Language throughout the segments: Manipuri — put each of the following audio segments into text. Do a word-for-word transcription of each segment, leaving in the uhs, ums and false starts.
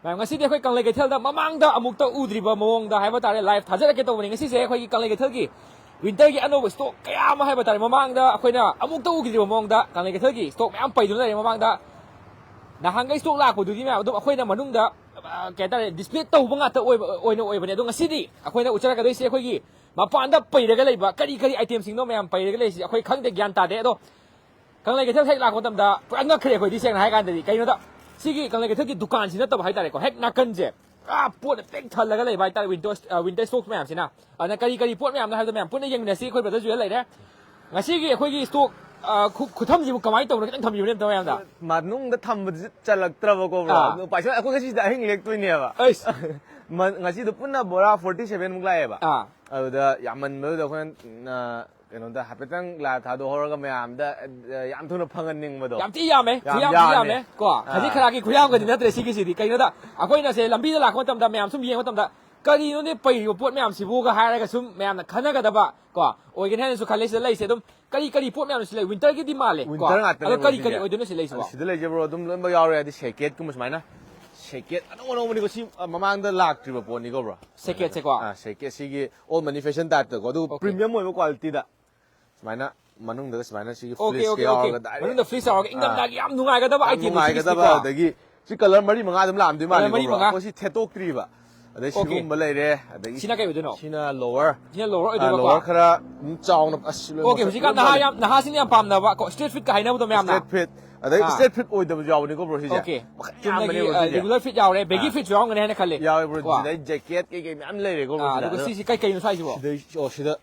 ꯃꯌꯥꯝ, ꯉꯁꯤꯗꯤ ꯑꯩꯈꯣꯏ ꯀꯪꯂꯩ ꯀꯩꯊꯦꯜꯗ ꯃꯃꯥꯡꯗ ꯑꯃꯨꯛꯇ ꯎꯗ꯭ꯔꯤꯕ ꯃꯑꯣꯡꯗ ꯍꯥꯏꯕ ꯇꯥꯔꯦ, ꯂꯥꯏꯚ ꯊꯥꯖꯔꯛꯀꯦ ꯇꯧꯕꯅꯤ꯫ ꯉꯁꯤꯁꯦ ꯑꯩꯈꯣꯏꯒꯤ ꯀꯪꯂꯩ ꯀꯩꯊꯦꯜꯒꯤ ꯋꯤꯟꯇꯔꯒꯤ ꯑꯅꯧꯕ ꯁ꯭ꯇꯣꯛ ꯀꯌꯥ ꯑꯃ ꯍꯥꯏꯕ ꯇꯥꯔꯦ, ꯃꯃꯥꯡꯗ ꯑꯩꯈꯣꯏꯅ ꯑꯃꯨꯛꯇ ꯎꯈꯤꯗ꯭ꯔꯤꯕ ꯃꯑꯣꯡꯗ ꯀꯪꯂꯩ ꯀꯩꯊꯦꯜꯒꯤ ꯁ꯭ꯇꯣꯛ ꯃꯌꯥꯝ ꯄꯩꯗꯨꯅ ꯂꯩꯔꯦ꯫ ꯃꯃꯥꯡꯗ ꯅꯍꯥꯟꯈꯩ ꯁ꯭ꯇꯣꯛ ꯂꯥꯛꯄꯗꯨꯗꯤ ꯃꯌꯥꯝ ꯑꯗꯨꯝ ꯑꯩꯈꯣꯏꯅ ꯃꯅꯨꯡꯗ, ꯑ, ꯀꯩ ꯍꯥꯏꯇꯥꯔꯦ, ꯗꯤꯁꯄ꯭ꯂꯦ ꯇꯧꯕ ꯉꯥꯛꯇ ꯑꯣꯏꯕ, ꯑꯣꯏꯅ ꯑꯣꯏꯕꯅꯦ꯫ ꯑꯗꯣ ꯉꯁꯤꯗꯤ ꯑꯩꯈꯣꯏꯅ ꯎꯠꯆꯔꯛꯀꯗꯣꯏꯁꯦ ꯑꯩꯈꯣꯏꯒꯤ ꯃꯄꯥꯟꯗ ꯄꯩꯔꯒ ꯂꯩꯕ ꯀꯔꯤ ꯀꯔꯤ ꯑꯥꯏꯇꯦꯝꯁꯤꯡꯅꯣ ꯃꯌꯥꯝ ꯄꯩꯔꯒ ꯂꯩꯔꯤꯁꯦ ꯑꯩꯈꯣꯏ ꯈꯪꯗꯦ, ꯒ꯭ꯌꯥꯟ ꯇꯥꯗꯦ꯫ ꯑꯗꯣ ꯀꯪꯂꯩ ꯀꯩꯊꯦꯜ ꯍꯦꯛ ꯂꯥꯛꯄ ꯃꯇꯝꯗ ꯄꯨꯔꯥ ꯉꯛꯈ꯭ꯔꯦ ꯑꯩꯈꯣꯏꯗꯤ, ꯁꯦꯡꯅ ꯍꯥꯏ ꯀꯥꯟꯗꯗꯤ꯫ ꯀꯩꯅꯣꯗ, ꯁꯤꯒꯤ ꯀꯪꯂꯩ ꯀꯩꯊꯦꯜꯒꯤ ꯗꯨꯀꯥꯟꯁꯤ ꯅꯠꯇꯕ ꯍꯥꯏꯇꯥꯔꯦꯀꯣ, ꯍꯦꯛ ꯅꯥꯀꯟꯁꯦ ꯄꯨꯔꯥ ꯄꯣꯠꯅ ꯄꯤꯛ ꯊꯜꯂꯒ ꯂꯩꯕ ꯍꯥꯏꯇꯥꯔꯦ, ꯋꯤꯟꯇꯔ, ꯑ, ꯋꯤꯟꯇꯔ ꯁ꯭ꯇꯣꯛ ꯃꯌꯥꯝꯁꯤꯅ꯫ ꯑꯗꯨꯅ ꯀꯔꯤ ꯀꯔꯤ ꯄꯣꯠ ꯃꯌꯥꯝꯅꯣ ꯍꯥꯏꯕꯗꯣ ꯃꯌꯥꯝ ꯄꯨꯟꯅ ꯌꯦꯡꯃꯤꯟꯅꯁꯤ꯫ ꯑꯩꯈꯣꯏ ꯕ꯭ꯔꯗꯔ ꯖꯨꯌꯦꯜ ꯂꯩꯔꯦ꯫ ꯉꯁꯤꯒꯤ ꯑꯩꯈꯣꯏꯒꯤ ꯁ꯭ꯇꯣꯛ, ꯑ, ꯈꯨ-, ꯈꯨꯊꯝꯁꯤꯕꯨ ꯀꯃꯥꯏꯅ ꯇꯧꯕꯅꯣ ꯈꯤꯇꯪ ꯊꯝꯕꯤꯌꯨꯅꯦ ꯑꯝꯇ ꯃꯌꯥꯝꯗ꯫ ꯃꯅꯨꯡꯗ ꯊꯝꯕꯗꯨꯁꯨ ꯆꯜꯂꯛꯇ꯭ꯔꯕꯀꯣ, ꯕ꯭ꯔꯣ꯫ ꯑꯥ꯫ ꯑꯗꯨ ꯎꯄꯥꯏ ꯁꯨꯡꯂꯩ-, ꯑꯩꯈꯣꯏ ꯉꯁꯤꯁꯤꯗ ꯑꯍꯤꯡ ꯂꯦꯛꯇꯣꯏꯅꯦꯕ꯫ ꯑꯩꯁ꯫ ꯃ-, ꯉꯁꯤꯗꯣ ꯄꯨꯟꯅ ꯕꯣꯔꯥ forty seven ꯃꯨꯛ ꯂꯥꯛꯑꯦꯕ꯫ ꯑꯥ꯫ ꯑꯗꯨꯗ ꯌꯥꯝꯃꯟꯕꯗꯨꯗ ꯑꯩꯈꯣꯏꯅ, ꯑ, ꯀꯩꯅꯣꯗ ꯍꯥꯏꯐꯦꯠꯇꯪ ꯂꯥꯏꯚ ꯊꯥꯗꯣꯛꯍꯧꯔꯒ ꯃꯌꯥꯝꯗ, ꯑ, ꯌꯥꯝ ꯊꯨꯅ ꯐꯪꯍꯟꯅꯤꯡꯕꯗꯣ꯫ ꯌꯥꯝ ꯊꯤ ꯌꯥꯝꯃꯦ, ꯌꯥꯝ ꯈꯨꯌꯥꯝ ꯊꯤ ꯌꯥꯝꯃꯦ꯫ ꯌꯥꯝꯃꯦ꯫ ꯀꯣ, ꯑꯥ꯫ ꯈꯖꯤꯛ ꯈꯔꯥꯛꯀꯤ ꯈꯨꯌꯥꯝꯒꯗꯤ ꯅꯠꯇ꯭ꯔꯦ ꯁꯤꯒꯤꯁꯤꯗꯤ꯫ ꯀꯩꯅꯣꯗ, ꯑꯩꯈꯣꯏꯅ ꯁꯦ ꯂꯝꯕꯤꯗ ꯂꯥꯛꯄ ꯃꯇꯝꯗ ꯃꯌꯥꯝ ꯁꯨꯝ ꯌꯦꯡꯕ ꯃꯇꯝꯗ, "ꯀꯔꯤꯅꯣꯅꯦ ꯄꯩꯔꯤꯕ ꯄꯣꯠ ꯃꯌꯥꯝꯁꯤꯕꯨꯒ?" ꯍꯥꯏꯔꯒ ꯁꯨꯝ ꯃꯌꯥꯝꯅ ꯈꯟꯅꯒꯗꯕ, ꯀꯣ, ꯑꯣꯏꯒꯅꯤ ꯍꯥꯏꯅꯁꯨ ꯈꯜꯂꯦ꯫ ꯁꯤꯗ ꯂꯩꯁꯦ ꯑꯗꯨꯝ ꯀꯔꯤ ꯀꯔꯤ ꯄꯣꯠ ꯃꯌꯥꯝꯁꯤ ꯂꯩ? ꯋꯤꯟꯇꯔꯒꯤꯗꯤ ꯃꯥꯜꯂꯦ, ꯀꯣ? ꯋꯤꯟꯇꯔ ꯉꯥꯛꯇꯅꯦ, ꯑꯗꯣ ꯕ꯭ꯔꯣ, ꯀꯔꯤ ꯀꯔꯤ ꯁꯤꯁꯦ꯫ ꯑꯣꯏꯗꯣꯏꯅꯣ ꯁꯤ ꯂꯩꯁꯤꯕꯣ? ꯑꯗꯣ ꯁꯤꯗ ꯂꯩꯁꯦ, ꯕ꯭ꯔꯣ, ꯑꯗꯨꯝ ꯂꯣꯏꯅꯃꯛ ꯌꯥꯎꯔꯦ꯫ ꯍꯥꯏꯗꯤ ꯁꯦꯀꯦꯠꯀꯨꯝꯕ ꯁꯨꯃꯥꯏꯅ, ꯁꯦꯀꯦꯠ ꯑꯅꯧ ꯑꯅꯧꯕꯅꯤꯀꯣ, ꯁꯤ, ꯑ, ꯃꯃꯥꯡꯗ ꯂꯥꯛꯇ꯭ꯔꯤꯕ ꯄꯣꯠꯅꯤꯀꯣ, ꯕ꯭ꯔꯣ? ꯁꯦꯀꯦꯠꯁꯦꯀꯣ? ꯑꯥ, ꯁꯦꯀꯦꯠ ꯁꯤꯒꯤ old manufactured typeꯇꯀꯣ, ꯑꯗꯨꯒ ꯑꯣꯀꯦ꯫ Premium ꯑꯣꯏꯕ qualityꯗ ꯁꯨꯃꯥꯏꯅ ꯃꯅꯨꯡꯗꯒ ꯁꯨꯃꯥꯏꯅ ꯁꯤꯒꯤ ꯑꯣꯀꯦ, fleeceꯀ ꯑꯣꯀꯦ, ꯑꯣꯀꯦ꯫ ꯌꯥꯎꯔꯒ direct꯫ ꯃꯅꯨꯡꯗ fleece ꯌꯥꯎꯔꯒ ꯑꯥ꯫ ꯏꯪꯊꯝꯊꯥꯒꯤ ꯌꯥꯝ ꯅꯨꯡꯉꯥꯏꯒꯗꯕ ꯌꯥꯝ itemꯅꯤ ꯅꯨꯡꯉꯥꯏꯒꯗꯕ, ꯁꯤꯒꯤꯁꯤꯗꯤꯀꯣ꯫ ꯑꯗꯒꯤ ꯁꯤ colour ꯃꯔꯤ ꯃꯉꯥ ꯑꯗꯨꯝ ꯂꯥꯛꯑꯝꯗꯣꯏ colour ꯃꯥꯜꯂꯤꯀꯣ, ꯃꯔꯤ ꯕ꯭ꯔꯣ? ꯃꯉꯥ꯫ ꯑꯩꯈꯣꯏ ꯁꯤ ꯊꯦꯠꯇꯣꯛꯇ꯭ꯔꯤꯕ꯫ ꯑꯗꯩ ꯑꯣꯀꯦ꯫ ꯁꯤꯒꯨꯝꯕ ꯂꯩꯔꯦ, ꯑꯗꯒꯤ ꯁꯤꯅ ꯀꯩ ꯑꯣꯏꯗꯣꯏꯅꯣ? ꯁꯤꯅ lower꯫ ꯁꯤꯅ lower ꯑꯥ, ꯑꯣꯏꯗꯣꯏꯕꯀꯣ? Lower ꯈꯔ ꯑꯗꯨꯝ ꯆꯥꯎꯅ, ꯑꯁ, ꯂꯣꯏꯅꯃꯛ ꯑꯣꯀꯦ, ꯍꯧꯖꯤꯛꯀꯥꯟ ꯂꯣꯏꯅꯃꯛ ꯅꯍꯥ ꯂꯩ꯫ ꯌꯥꯝ, ꯅꯍꯥꯁꯤꯡꯅ ꯌꯥꯝ ꯄꯥꯝꯅꯕ ꯀꯣ, straight fitꯀ ꯍꯥꯏꯅꯕꯗꯣ ꯃꯌꯥꯝꯅ꯫ Straight fit꯫ ꯑꯗꯩ ꯑꯥ꯫ Straight fit ꯑꯣꯏꯗꯕꯁꯨ ꯌꯥꯎꯕꯅꯤꯀꯣ, ꯕ꯭ꯔꯣ, ꯁꯤꯁꯦ꯫ ꯑꯣꯀꯦ꯫ ꯃꯈꯜ ꯆꯨꯝꯅꯒꯤ, ꯌꯥꯝꯕꯅꯦꯕ, ꯑ, ꯁꯤꯁꯦ꯫ Regular fit ꯌꯥꯎꯔꯦ, baggy ꯑꯥ꯫ Fitꯁꯨ ꯌꯥꯎꯔꯝꯒꯅꯤ ꯍꯥꯏꯅ ꯈꯜꯂꯤ꯫ ꯌꯥꯎꯋꯦ, ꯕ꯭ꯔꯣ꯫ ꯀꯣ꯫ ꯁꯤꯗꯩ jacket ꯀꯩꯀꯩ ꯃꯌꯥꯝ ꯂꯩꯔꯦꯀꯣ, ꯕ꯭ꯔꯣ, ꯑꯥ, ꯁꯤꯗ꯫ ꯑꯗꯨꯒ ꯑꯗꯣ ꯁꯤꯁꯤ ꯀꯩ ꯀꯩꯅꯣ ꯁ꯭ꯋꯥꯏꯁꯤꯕꯣ? ꯁꯤꯗꯩ, ꯑꯣ, ꯁꯤꯗ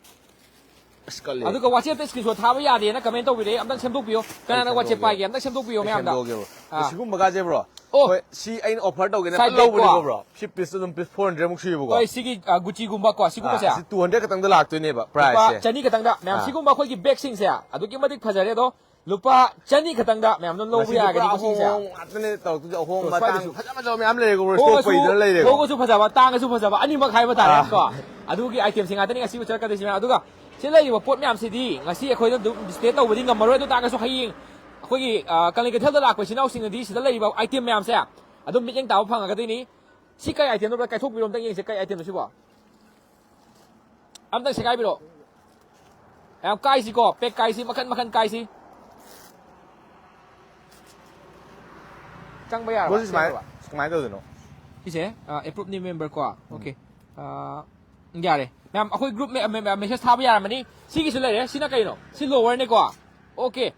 ꯑꯁ, ꯀꯜꯂꯦ꯫ ꯑꯗꯨꯒ WhatsAppꯇ screenshot ꯊꯥꯕ ꯌꯥꯗꯦꯅ comment ꯇꯧꯕꯤꯔꯛꯑꯦ꯫ ꯑꯝꯇꯪ ꯁꯦꯝꯗꯣꯛꯄꯤꯌꯣ꯫ ꯑꯩ ꯀꯅꯥꯅ WhatsApp ꯁꯦꯝꯗꯣꯛꯑꯒꯦ꯫ ꯄꯥꯏꯒꯦ? ꯑꯝꯇꯪ ꯁꯦꯝꯗꯣꯛꯄꯤꯌꯣ ꯑꯩ ꯃꯌꯥꯝꯗ꯫ ꯁꯦꯝꯗꯣꯛꯑꯒꯦꯕ꯫ ꯑꯥ꯫ ꯁꯤꯒꯨꯝꯕꯒꯁꯦ, ꯕ꯭ꯔꯣ, ꯑꯣ꯫ ꯑꯩꯈꯣꯏ ꯁꯤ ꯑꯩꯅ offer ꯇꯧꯒꯦꯅ side ꯐꯖꯅ ꯂꯧꯕꯅꯤꯀꯣ, bagꯀꯣ? ꯕ꯭ꯔꯣ꯫ ꯁꯤ pieceꯇ ꯑꯗꯨꯝ piece four hundred ꯃꯨꯛ ꯁꯨꯏꯕꯀꯣ꯫ ꯍꯣꯏ, ꯁꯤꯒꯤ, ꯑ, Gucciꯒꯨꯝꯕꯀꯣ, ꯁꯤꯒꯨꯝꯕꯁꯦ꯫ ꯑꯥ, ꯁꯤ two hundred ꯈꯛꯇꯪꯗ ꯂꯥꯛꯇꯣꯏꯅꯦꯕ, priceꯁꯦ꯫ ꯂꯨꯄꯥ ꯆꯅꯤ ꯈꯛꯇꯪꯗ꯫ ꯃꯌꯥꯝ, ꯑꯥ꯫ ꯁꯤꯒꯨꯝꯕ ꯑꯩꯈꯣꯏꯒꯤ bagꯁꯤꯡꯁꯦ ꯑꯗꯨꯛꯀꯤ ꯃꯇꯤꯛ ꯐꯖꯔꯦ꯫ ꯑꯗꯣ ꯂꯨꯄꯥ ꯆꯅꯤ ꯈꯛꯇꯪꯗ ꯃꯌꯥꯝ ꯑꯗꯨꯝ ꯂꯧꯕ ꯉꯁꯤꯗꯤ ꯌꯥꯒꯅꯤ ꯄꯨꯔꯥ ꯃꯁꯤꯁꯦ꯫ ꯑꯍꯣꯡꯕ ꯉꯥꯛꯇꯅꯦ ꯇꯧꯔꯛꯇꯣꯏꯁꯦ, ꯑꯍꯣꯡꯕ, ꯇꯣ, ꯁ꯭ꯋꯥꯏꯗꯁꯨ ꯑꯇꯥꯡꯕ ꯐꯖ ꯐꯖꯕ ꯃꯌꯥꯝ ꯂꯩꯔꯦꯀꯣ, ꯕ꯭ꯔꯣ, ꯍꯣꯡꯉꯁꯨ, stock ꯄꯩꯗꯅ ꯂꯩꯔꯦꯀꯣ꯫ ꯍꯣꯡꯉꯁꯨ ꯐꯖꯕ, ꯇꯥꯡꯉꯁꯨ ꯐꯖꯕ, ꯑꯅꯤꯃꯛ ꯍꯥꯏꯕ ꯇꯥꯔꯦ, ꯑꯥ꯫ ꯀꯣ? ꯑꯗꯨꯒꯤ itemꯁꯤꯡ ꯉꯥꯛꯇꯅꯤ ꯉꯁꯤ ꯎꯠꯆꯔꯛꯀꯗꯣꯏꯁꯤ ꯃꯌꯥꯝ꯫ ꯑꯗꯨꯒ ꯁꯤ ꯂꯩꯔꯤꯕ ꯄꯣꯠ ꯃꯌꯥꯝꯁꯤꯗꯤ ꯉꯁꯤ ꯑꯩꯈꯣꯏꯅ ꯑꯗꯨꯝ display ꯇꯧꯕꯗꯤ ꯉꯝꯃꯔꯣꯏ꯫ ꯑꯗꯨ ꯇꯥꯔꯒꯁꯨ ꯍꯌꯦꯡ ꯑꯩꯈꯣꯏꯒꯤ, ꯑ, ꯀꯪꯂꯩ ꯀꯩꯊꯦꯜꯗ ꯂꯥꯛꯄ ꯏꯆꯤꯟ ꯏꯅꯥꯎꯁꯤꯡꯅꯗꯤ ꯁꯤꯗ ꯂꯩꯔꯤꯕ item ꯃꯌꯥꯝꯁꯦ ꯑꯗꯨꯝ ꯃꯤꯠꯌꯦꯡ ꯇꯥꯕ ꯐꯪꯉꯒꯗꯣꯏꯅꯤ꯫ ꯁꯤ ꯀꯩ item ꯅꯣ? ꯀꯥꯏꯊꯣꯛꯄꯤꯔꯣ ꯑꯝꯇꯪ ꯌꯦꯡꯁꯦ, ꯀꯩ item ꯅꯣ ꯁꯤꯕꯣ? ꯑꯝꯇꯪ ꯁꯦꯒꯥꯏꯕꯤꯔꯣ꯫ ꯌꯥꯝ ꯀꯥꯏꯁꯤꯀꯣ, pack ꯀꯥꯏꯁꯤ, ꯃꯈꯟ ꯃꯈꯟ ꯀꯥꯏꯁꯤ꯫ ꯆꯪꯕ ꯌꯥꯔꯕ? ꯕ꯭ꯔꯣ, ꯁꯤ ꯁꯨꯃꯥꯏ-, ꯁꯦꯝꯕ? ꯁꯨꯃꯥꯏꯅ ꯇꯧꯗꯣꯏꯅꯣ? ꯁꯤꯁꯦ, ꯑ, approve new member ꯀꯣ꯫ ꯎꯝ꯫ Okay꯫ ꯑ, ꯌꯥꯔꯦ꯫ ꯃꯌꯥꯝ, ꯑꯩꯈꯣꯏ group me-, me-, me-, message ꯊꯥꯕ ꯌꯥꯔꯝꯃꯅꯤ꯫ ꯁꯤꯒꯤꯁꯨ ꯂꯩꯔꯦ꯫ ꯁꯤꯅ ꯀꯩꯅꯣ? ꯁꯤ lower ꯅꯤꯀꯣ꯫ Okay꯫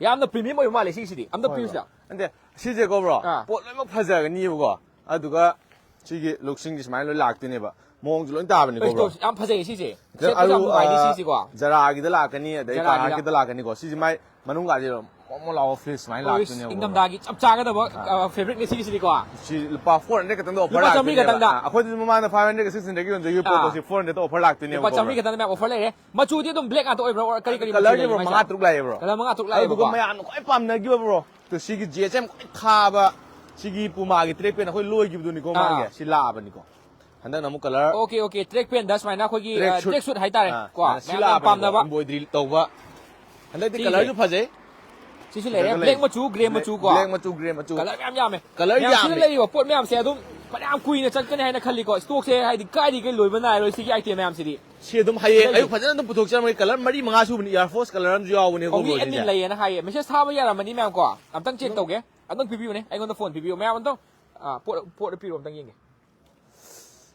ꯌꯥꯝꯅ premium ꯑꯣꯏꯕ ꯃꯥꯜꯂꯦ ꯁꯤꯒꯤꯁꯤꯗꯤ꯫ ꯑꯝꯇ ꯍꯣꯏ, ꯄꯤꯌꯨꯁꯤꯗ꯫ ꯍꯣꯏ꯫ ꯅꯠꯇꯦ, ꯁꯤꯁꯦꯀꯣ, ꯕ꯭ꯔꯣ, ꯑꯥ꯫ ꯄꯣꯠ ꯂꯣꯏꯅꯃꯛ ꯐꯖꯒꯅꯤꯕꯀꯣ꯫ ꯑꯗꯨꯒ ꯁꯤꯒꯤ lookꯁꯤꯡꯁꯤ ꯁꯨꯃꯥꯏꯅ ꯂꯣꯏ ꯂꯥꯛꯇꯣꯏꯅꯦꯕ꯫ ꯃꯑꯣꯡꯁꯨ ꯂꯣꯏ ꯇꯥꯕꯅꯤꯀꯣ, ꯑꯩ ꯕ꯭ꯔꯣ꯫ ꯇꯧ-, ꯌꯥꯝ ꯐꯖꯩꯌꯦ ꯁꯤꯁꯦ꯫ ꯁꯤꯗ ꯁꯦꯠꯄꯁꯨ ꯌꯥꯝ ꯑꯔꯨ-, ꯅꯨꯡꯉꯥꯏꯅꯤ ꯑ, ꯁꯤꯁꯤꯀꯣ꯫ ꯖꯔꯥꯒꯤꯗ ꯂꯥꯛꯀꯅꯤ, ꯑꯗꯩ ꯖꯔꯥꯒꯤꯗ꯫ ꯀꯥꯔꯍꯥꯠꯀꯤꯗ ꯂꯥꯛꯀꯅꯤꯀꯣ꯫ ꯁꯤꯁꯦ ꯃꯥꯏ ꯃꯅꯨꯡꯒꯥꯁꯦ ꯃꯣꯟ ꯃꯣꯟ ꯂꯥꯎꯕ fleece ꯁꯨꯃꯥꯏꯅ ꯑꯣ, ꯏꯁ, ꯂꯥꯛꯇꯣꯏꯅꯦꯕꯀꯣ, ꯕ꯭ꯔꯣ꯫ ꯏꯪꯊꯝꯊꯥꯒꯤ ꯆꯞ ꯆꯥꯒꯗꯕ, ꯑꯥ꯫ ꯑ, fabricꯅꯤ ꯁꯤꯒꯤꯁꯤꯗꯤꯀꯣ꯫ ꯁꯤ ꯂꯨꯄꯥ four hundred ꯈꯛꯇꯪꯗ offer ꯂꯨꯄꯥ ꯆꯥꯝꯃꯔꯤ ꯂꯥꯛꯇꯣꯏꯅꯦꯕ꯫ ꯈꯛꯇꯪꯗ꯫ ꯑꯥ, ꯑꯩꯈꯣꯏꯗꯁꯨ ꯃꯃꯥꯡꯗ five hundred six hundredꯀꯤ ꯌꯣꯟꯖꯈꯤꯕ ꯑꯥ꯫ ꯄꯣꯠꯇꯣ ꯁꯤ four hundredꯇ offer ꯂꯥꯛꯇꯣꯏꯅꯦꯕ, ꯂꯨꯄꯥ ꯕ꯭ꯔꯣ꯫ ꯆꯥꯝꯃꯔꯤ ꯈꯛꯇꯪꯗ ꯃꯌꯥꯝ offer ꯂꯩꯔꯦ꯫ ꯃꯆꯨꯗꯤ ꯑꯗꯨꯝ black ꯉꯥꯛꯇ ꯑꯣꯏꯕ꯭ꯔꯣ? Or ꯀꯔꯤ ꯀꯔꯤ ꯃꯆꯨ ꯀꯂꯔꯁꯦ, ꯂꯩꯒꯦ ꯕ꯭ꯔꯣ, ꯃꯥꯏꯁꯦ? ꯃꯉꯥ ꯇꯔꯨꯛ ꯂꯥꯛꯑꯦ, ꯕ꯭ꯔꯣ꯫ ꯀꯂꯔ ꯃꯉꯥ ꯇꯔꯨꯛ ꯑꯗꯨꯗꯨꯒ ꯂꯥꯛꯑꯦꯕꯀꯣ꯫ ꯃꯌꯥꯝꯅ ꯈ꯭ꯋꯥꯏ ꯄꯥꯝꯅꯈꯤꯕ, ꯕ꯭ꯔꯣ, ꯇꯨ ꯁꯤꯒꯤ J H M ꯈ꯭ꯋꯥꯏ ꯊꯥꯕ, ꯁꯤꯒꯤ Pumaꯒꯤ track pant ꯑꯩꯈꯣꯏ ꯂꯣꯏꯈꯤꯕꯗꯨꯅꯤꯀꯣ, ꯑꯥ꯫ ꯃꯥꯒꯤ꯫ ꯁꯤ ꯂꯥꯛꯑꯕꯅꯤꯀꯣ꯫ ꯍꯟꯗꯛꯅ ꯑꯃꯨꯛ colour Okay, okay. Track pantꯗ ꯁꯨꯃꯥꯏꯅ ꯑꯩꯈꯣꯏꯒꯤ, track ꯑ, suit꯫ Track suit ꯍꯥꯏꯇꯥꯔꯦ꯫ ꯑꯥ, ꯀꯣ, ꯑꯥ, ꯁꯤ ꯃꯌꯥꯝ ꯌꯥꯝ ꯂꯥꯛꯑꯕꯅꯤꯀꯣ, ꯄꯥꯝꯅꯕ꯫ Embroidery ꯇꯧꯕ꯫ ꯍꯟꯗꯛꯇꯤ ꯁꯤꯒꯤꯁꯦ꯫ Colourꯁꯨ ꯐꯖꯩ꯫ ꯁꯤꯁꯨ ꯂꯩꯔꯦ꯫ ꯁꯤꯗꯒ ꯂꯩ꯫ Black ꯃꯆꯨ, grey ꯃꯆꯨ ꯀꯣ꯫ Black ꯃꯆꯨ, grey ꯃꯆꯨ꯫ Colour ꯃꯌꯥꯝ ꯌꯥꯝꯃꯦ꯫ Colour ꯃꯌꯥꯝ ꯁꯤꯗ ꯌꯥꯝꯃꯦ꯫ ꯂꯩꯔꯤꯕ ꯄꯣꯠ ꯃꯌꯥꯝꯁꯦ ꯑꯗꯨꯝ ꯐꯅꯌꯥꯝ ꯀꯨꯏꯅ ꯆꯠꯀꯅꯤ ꯍꯥꯏꯅ ꯈꯜꯂꯤꯀꯣ꯫ Stockꯁꯦ ꯍꯥꯏꯗꯤ ꯀꯥꯏꯗꯒꯤ ꯂꯣꯏꯕ ꯅꯥꯏꯔꯣꯏ ꯁꯤꯒꯤ item ꯃꯌꯥꯝꯁꯤꯗꯤ꯫ ꯁꯤ ꯑꯗꯨꯝ ꯍꯌꯦꯡ ꯁꯤꯗꯒꯤ꯫ ꯑꯌꯨꯛ ꯐꯖꯅ ꯑꯗꯨꯝ ꯄꯨꯊꯣꯛꯆꯔꯝꯃꯒꯦ꯫ Colour ꯃꯔꯤ ꯃꯉꯥ ꯁꯨꯕꯅꯤ, Air Force colour ꯑꯃꯁꯨ ꯌꯥꯎꯕꯅꯦꯀꯣ, ꯑꯣꯡꯂꯤ ꯕ꯭ꯔꯣ, ꯑꯦꯗꯃꯤꯟ ꯁꯤꯁꯦ꯫ ꯂꯩꯌꯦꯅ ꯍꯥꯏꯌꯦ꯫ Message ꯊꯥꯕ ꯌꯥꯔꯝꯃꯅꯤ ꯃꯌꯥꯝ ꯀꯣ꯫ ꯑꯝꯇꯪ check ꯑꯗꯨꯝ ꯇꯧꯒꯦ꯫ ꯑꯗꯨꯝ ꯄꯤꯕꯤꯌꯨꯅꯦ꯫ ꯑꯩꯉꯣꯟꯗ phone ꯄꯤꯕꯤꯌꯨ꯫ ꯃꯌꯥꯝ ꯑꯝꯇꯪ, ꯑ, ꯄꯣꯠ, ꯄꯣꯠ ꯄꯤꯔꯣ ꯑꯝꯇꯪ ꯌꯦꯡꯒꯦ꯫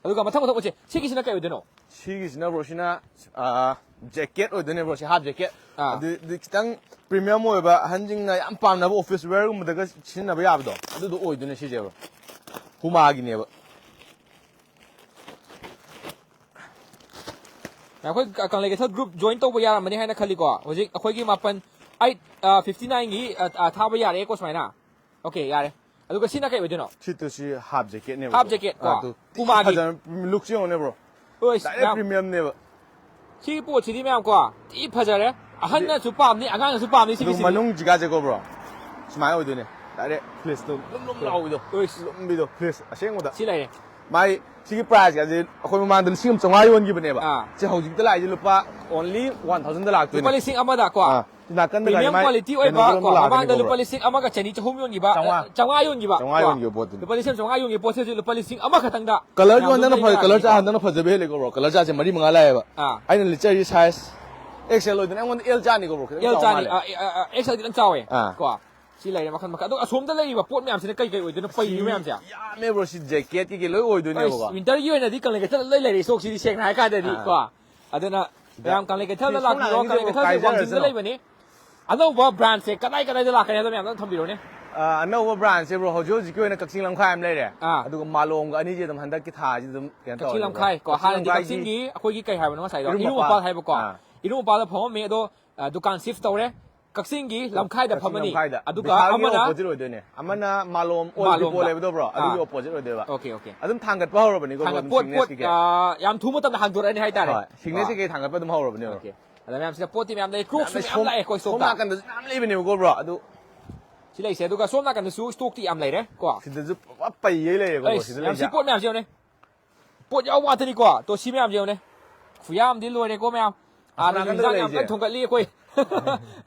ꯑꯗꯨꯒ ꯃꯊꯪ ꯃꯊꯪ ꯎꯠꯁꯦ꯫ ꯁꯤꯒꯤꯁꯤꯅ ꯀꯩ ꯑꯣꯏꯗꯣꯏꯅꯣ? ꯁꯤꯒꯤꯁꯤꯅ, ꯕ꯭ꯔꯣ, ꯁꯤꯅ, ꯑ, jacket ꯑꯣꯏꯗꯣꯏꯅꯦ, ꯕ꯭ꯔꯣ꯫ ꯁꯤ half jacket꯫ ꯑꯥ꯫ ꯑꯗꯨ, ꯑꯗꯨ ꯈꯤꯇꯪ premium ꯑꯣꯏꯕ, ꯑꯍꯟꯁꯤꯡꯅ ꯌꯥꯝ ꯄꯥꯝꯅꯕ office wearꯒꯨꯝꯕꯗꯒ ꯁꯤꯖꯤꯟꯅꯕ ꯌꯥꯕꯗꯣ, ꯑꯗꯨꯗꯣ ꯑꯣꯏꯗꯣꯏꯅꯦ ꯁꯤꯁꯦ, ꯕ꯭ꯔꯣ꯫ Pumaꯒꯤꯅꯦꯕ꯫ ꯑꯩꯈꯣꯏ ꯀ-, ꯀꯪꯂꯩ ꯀꯩꯊꯦꯜ group join ꯇꯧꯕ ꯌꯥꯔꯝꯃꯅꯤ ꯍꯥꯏꯅ ꯈꯜꯂꯤꯀꯣ꯫ ꯍꯧꯖꯤꯛ ꯑꯩꯈꯣꯏꯒꯤ ꯃꯥꯄꯟ, eight, ꯑ, fifty nineꯒꯤ, ꯑ, ꯑ, ꯊꯥꯕ ꯌꯥꯔꯦꯀꯣ ꯁꯨꯃꯥꯏꯅ꯫ Okay, ꯌꯥꯔꯦ꯫ ꯑꯗꯨꯒ ꯁꯤꯅ ꯀꯩ ꯑꯣꯏꯗꯣꯏꯅꯣ? ꯁꯤꯠꯇꯨ ꯁꯤ half jacketꯅꯦꯕ, half ꯕ꯭ꯔꯣ꯫ Jacket ꯀꯣ꯫ ꯑꯥ, ꯑꯗꯨ ꯊꯤ Pumaꯒꯤ꯫ ꯐꯖꯕ, lookꯁꯨ ꯌꯦꯡꯉꯨꯅꯦ, ꯕ꯭ꯔꯣ꯫ ꯍꯣꯏ, direct ꯌꯥꯝ premiumꯅꯦꯕ꯫ ꯁꯤꯒꯤ ꯄꯣꯠꯁꯤꯗꯤ ꯃꯌꯥꯝ ꯀꯣ, ꯊꯤ ꯐꯖꯔꯦ꯫ ꯑꯍꯟꯅꯁꯨ ꯄꯥꯝꯅꯤ, ꯑꯉꯥꯡꯅꯁꯨ ꯄꯥꯝꯅꯤ ꯑꯗꯨ ꯁꯤꯒꯤꯁꯤꯗꯤ꯫ ꯃꯅꯨꯡ ꯖꯤꯒꯥꯁꯦꯀꯣ, ꯕ꯭ꯔꯣ, ꯁꯨꯃꯥꯏꯅ ꯑꯣꯏꯗꯣꯏꯅꯦ꯫ Direct fleeceꯇꯣ ꯂꯨꯝ ꯂꯨꯝ ꯂꯥꯎꯕꯤꯗꯣ꯫ ꯍꯣꯏ꯫ ꯂꯨꯝꯕꯤꯗꯣ, fleece ꯑꯁꯦꯡꯕꯗ꯫ ꯁꯤ ꯂꯩꯔꯦ꯫ ꯃꯥꯏ ꯁꯤꯒꯤ price ꯀꯥꯁꯦ ꯑꯩꯈꯣꯏ ꯃꯃꯥꯡꯗ ꯂꯤꯁꯤꯡ ꯑꯃ ꯆꯥꯝꯃꯉꯥ ꯌꯣꯟꯈꯤꯕꯅꯦꯕ꯫ ꯑꯥ꯫ ꯁꯤ ꯍꯧꯖꯤꯛꯇ ꯂꯥꯛꯏꯁꯦ ꯂꯨꯄꯥ only one thousand ꯗ ꯂꯥꯛꯇꯣꯏꯅꯦ꯫ ꯂꯨꯄꯥ ꯂꯤꯁꯤꯡ ꯑꯃꯗ ꯀꯣ꯫ ꯑꯥ꯫ ꯁꯤ ꯅꯥꯀꯟꯗ ꯒꯥꯔꯤ premium ꯃꯥꯏ quality ꯑꯣꯏꯕ ꯀꯩꯅꯣꯗꯨ ꯀꯣ, ꯂꯥꯛꯀꯅꯤ ꯃꯃꯥꯡꯗ ꯀꯣꯕ꯭ꯔꯥ꯫ ꯂꯨꯄꯥ ꯂꯤꯁꯤꯡ ꯑꯃꯒ ꯆꯅꯤ ꯆꯍꯨꯝ ꯌꯣꯟꯈꯤꯕ ꯆꯥꯝꯃꯉꯥ꯫ ꯑ, ꯆꯥꯝꯃꯉꯥ ꯌꯣꯟꯈꯤꯕ ꯆꯥꯝꯃꯉꯥ ꯀꯣ꯫ ꯌꯣꯟꯈꯤꯕ ꯄꯣꯠꯇꯨꯅꯤ꯫ ꯂꯨꯄꯥ ꯂꯤꯁꯤꯡ ꯑꯃ ꯆꯥꯝꯃꯉꯥ ꯌꯣꯟꯈꯤꯕ ꯄꯣꯠꯁꯦ ꯍꯧꯖꯤꯛ ꯂꯨꯄꯥ ꯂꯤꯁꯤꯡ ꯑꯃꯈꯛꯇꯪꯗ꯫ Colour ꯁꯨ ꯃꯌꯥꯝ ꯍꯟꯗꯛꯅ ꯑꯗꯨꯝ ꯐꯖ colour ꯁꯨ ꯂꯩꯔꯛꯑꯅꯤꯀꯣ꯫ ꯍꯟꯗꯛꯅ ꯐꯖꯕ ꯍꯦꯜꯂꯦ ꯀꯣꯕ꯭ꯔꯥ꯫ Colour ꯁꯨ ꯃꯔꯤ ꯃꯉꯥ ꯂꯥꯛꯑꯦꯕ꯫ ꯑꯥ꯫ ꯑꯩꯅ ꯂꯤꯠꯆꯔꯤꯁꯦ size XL ꯑꯣꯏꯗꯣꯏꯅꯦ꯫ ꯑꯩꯉꯣꯟꯗ L ꯆꯥꯅꯤ ꯀꯣꯕ꯭ꯔꯥ꯫ ꯈꯤꯇꯪ L ꯆꯥꯎ ꯆꯥꯅꯤ꯫ ꯃꯥꯜꯂꯦ꯫ ꯑ, ꯑ, ꯑ, XL ꯈꯤꯇꯪ ꯆꯥꯎꯋꯦ꯫ ꯑꯥ꯫ ꯀꯣ꯫ ꯁꯤ ꯂꯩꯔꯦ ꯃꯈꯜ ꯃꯈꯜ꯫ ꯑꯗꯣ ꯑꯁꯣꯝꯗ ꯂꯩꯔꯤꯕ ꯄꯣꯠ ꯃꯌꯥꯝꯁꯤꯅ ꯀꯩ ꯀꯩ ꯑꯣꯏꯗꯣꯏꯅꯣ ꯄꯩꯔꯤꯕ ꯃꯌꯥꯝꯁꯦ? ꯌꯥꯝꯃꯦ ꯕ꯭ꯔꯣ꯫ ꯁꯤ jacket ꯀꯩꯀꯩ ꯂꯣꯏ ꯑꯣꯏꯗꯣꯏꯅꯦꯕꯀꯣ꯫ Winter ꯒꯤ ꯑꯣꯏꯅꯗꯤ ꯀꯪꯂꯩ ꯀꯩꯊꯦꯜ ꯂꯣꯏ ꯂꯩꯔꯦ ꯏꯁꯇꯣꯛꯁꯤꯗꯤ ꯁꯦꯡꯅ ꯍꯥꯏ ꯀꯥꯟꯗꯗꯤ ꯑꯥ꯫ ꯀꯣ꯫ ꯑꯗꯨꯅ ꯁꯤꯗ ꯃꯌꯥꯝ ꯀꯪꯂꯩ ꯀꯩꯊꯦꯜꯗ ꯁꯤ ꯂꯥꯛꯄꯤꯔꯣ꯫ ꯁꯣꯝ ꯅꯥꯀꯟꯒꯤꯁꯦ ꯀꯪꯂꯩ ꯀꯩꯊꯦꯜꯁꯦ ꯀꯥꯏꯖꯔꯁꯅꯨ꯫ ꯋꯥꯡꯖꯤꯡꯗ ꯂꯩꯕꯅꯤ꯫ ꯑꯅꯧꯕ brand ꯁꯦ ꯀꯗꯥꯏ ꯀꯗꯥꯏꯗ ꯂꯥꯛꯀꯅꯤ ꯍꯥꯏꯕꯗꯣ ꯃꯌꯥꯝꯗ ꯊꯝꯕꯤꯔꯣꯅꯦ꯫ ꯑ, ꯑꯅꯧꯕ brand ꯁꯦ ꯕ꯭ꯔꯣ ꯍꯧꯖꯤꯛ ꯍꯧꯖꯤꯛꯀꯤ ꯑꯣꯏꯅ ꯀꯛꯆꯤꯡ ꯂꯝꯈꯥꯏ ꯑꯃ ꯂꯩꯔꯦ꯫ ꯑꯥ꯫ ꯑꯗꯨꯒ ꯃꯥꯂꯣꯝꯒ ꯑꯅꯤꯁꯦ ꯑꯗꯨꯝ ꯍꯟꯗꯛꯀꯤ ꯊꯥꯁꯤ ꯑꯗꯨꯝ ꯀꯩꯅꯣ ꯀꯛꯆꯤꯡ ꯇꯧꯔꯅꯤ ꯂꯝꯈꯥꯏ ꯕ꯭ꯔꯣ꯫ ꯀꯣ꯫ ꯀꯛꯆꯤꯡ ꯍꯥꯟꯅꯗꯤ ꯂꯝꯈꯥꯏꯒꯤ ꯀꯛꯆꯤꯡꯒꯤ ꯑꯩꯈꯣꯏꯒꯤ ꯀꯩ ꯍꯥꯏꯕꯅꯣ ꯉꯁꯥꯏꯗꯣ? ꯏꯔꯨꯝ ꯏꯔꯨꯝ ꯃꯄꯥꯜ꯫ ꯃꯄꯥꯜ ꯍꯥꯏꯕꯀꯣ꯫ ꯑꯥ꯫ ꯏꯔꯨꯝ ꯃꯄꯥꯜꯗ ꯐꯝꯃꯝꯃꯤ ꯑꯗꯣ, ꯑ, ꯗꯨꯀꯥꯟ shift ꯇꯧꯔꯦ꯫ ꯀꯛꯆꯤꯡꯒꯤ ꯂꯝꯈꯥꯏꯗ ꯀꯛꯆꯤꯡ ꯐꯝꯃꯅꯤ꯫ ꯂꯝꯈꯥꯏꯗ꯫ ꯑꯗꯨꯒ ꯕꯤꯁꯥꯜꯒꯤ ꯑꯃꯅ opposite ꯑꯣꯏꯗꯣꯏꯅꯦ꯫ ꯑꯃꯅ ꯃꯥꯂꯣꯝ old ꯃꯥꯂꯣꯝꯗ꯫ depot ꯂꯩꯕꯗꯣ ꯕ꯭ꯔꯣ, ꯑꯗꯨꯒꯤ ꯑꯥ꯫ opposite ꯑꯣꯏꯗꯣꯏꯕ꯫ Okay, okay꯫ ꯑꯗꯨꯝ ꯊꯥꯡꯒꯠꯄ ꯍꯧꯔꯕꯅꯤꯀꯣ ꯕ꯭ꯔꯣ, ꯊꯥꯡꯒꯠ-, ꯑꯗꯨꯝ ꯄꯣꯠ, Signes ꯄꯣꯠ, ꯀꯩꯀꯩ꯫ ꯑ, ꯌꯥꯝ ꯊꯨꯕ ꯃꯇꯝꯗ ꯍꯥꯡꯗꯣꯔꯛꯑꯅꯤ ꯍꯥꯏꯇꯥꯔꯦ꯫ ꯍꯣꯏ, Signes ꯑꯥ꯫ ꯀꯩꯀꯩ ꯊꯥꯡꯒꯠꯄ ꯑꯗꯨꯝ ꯍꯧꯔꯕꯅꯦ ꯕ꯭ꯔꯣ꯫ Okay꯫ ꯑꯗ ꯃꯌꯥꯝꯁꯤꯗ ꯄꯣꯠꯇꯤ ꯃꯌꯥꯝ ꯂꯩ, Crocs ꯁꯨ ꯌꯥꯝꯅ ꯃꯌꯥꯝ ꯁꯣꯝ-, ꯂꯥꯛꯑꯦ ꯑꯩꯈꯣꯏ ꯁꯣꯝ stock ꯇ꯫ ꯅꯥꯀꯟꯗꯁꯨ ꯃꯌꯥꯝ ꯂꯩꯕꯅꯦꯕꯀꯣ ꯕ꯭ꯔꯣ꯫ ꯑꯗꯨ ꯁꯤ ꯂꯩꯁꯦ꯫ ꯑꯗꯨꯒ ꯁꯣꯝ ꯅꯥꯀꯟꯗꯁꯨ stock ꯇꯤ ꯌꯥꯝ ꯂꯩꯔꯦ ꯀꯣ꯫ ꯁꯤꯗꯁꯨ ꯄꯨꯔꯥ ꯄꯩꯒꯩ ꯂꯩꯔꯦꯀꯣ ꯕ꯭ꯔꯣ, ꯑꯩꯁ, ꯁꯤꯗ ꯃꯌꯥꯝ ꯁꯤ ꯂꯩꯁꯦ꯫ ꯄꯣꯠ ꯃꯌꯥꯝꯁꯦ ꯌꯦꯡꯉꯨꯅꯦ꯫ ꯄꯣꯠ ꯌꯥꯎꯕ ꯉꯥꯛꯇꯅꯤꯀꯣ꯫ ꯇꯣ ꯁꯤ ꯃꯌꯥꯝꯁꯦ ꯌꯦꯡꯉꯨꯅꯦ꯫ ꯈꯨꯌꯥꯝꯗꯤ ꯂꯣꯏꯔꯦꯀꯣ ꯃꯌꯥꯝ꯫ ꯍꯥꯟꯅꯒꯤ ꯅꯥꯀꯟꯗ ꯏꯟꯖꯥꯡ ꯌꯥꯝ ꯂꯩꯁꯦ꯫ ꯀꯟꯅ ꯊꯣꯡꯒꯠꯂꯤ ꯑꯩꯈꯣꯏ꯫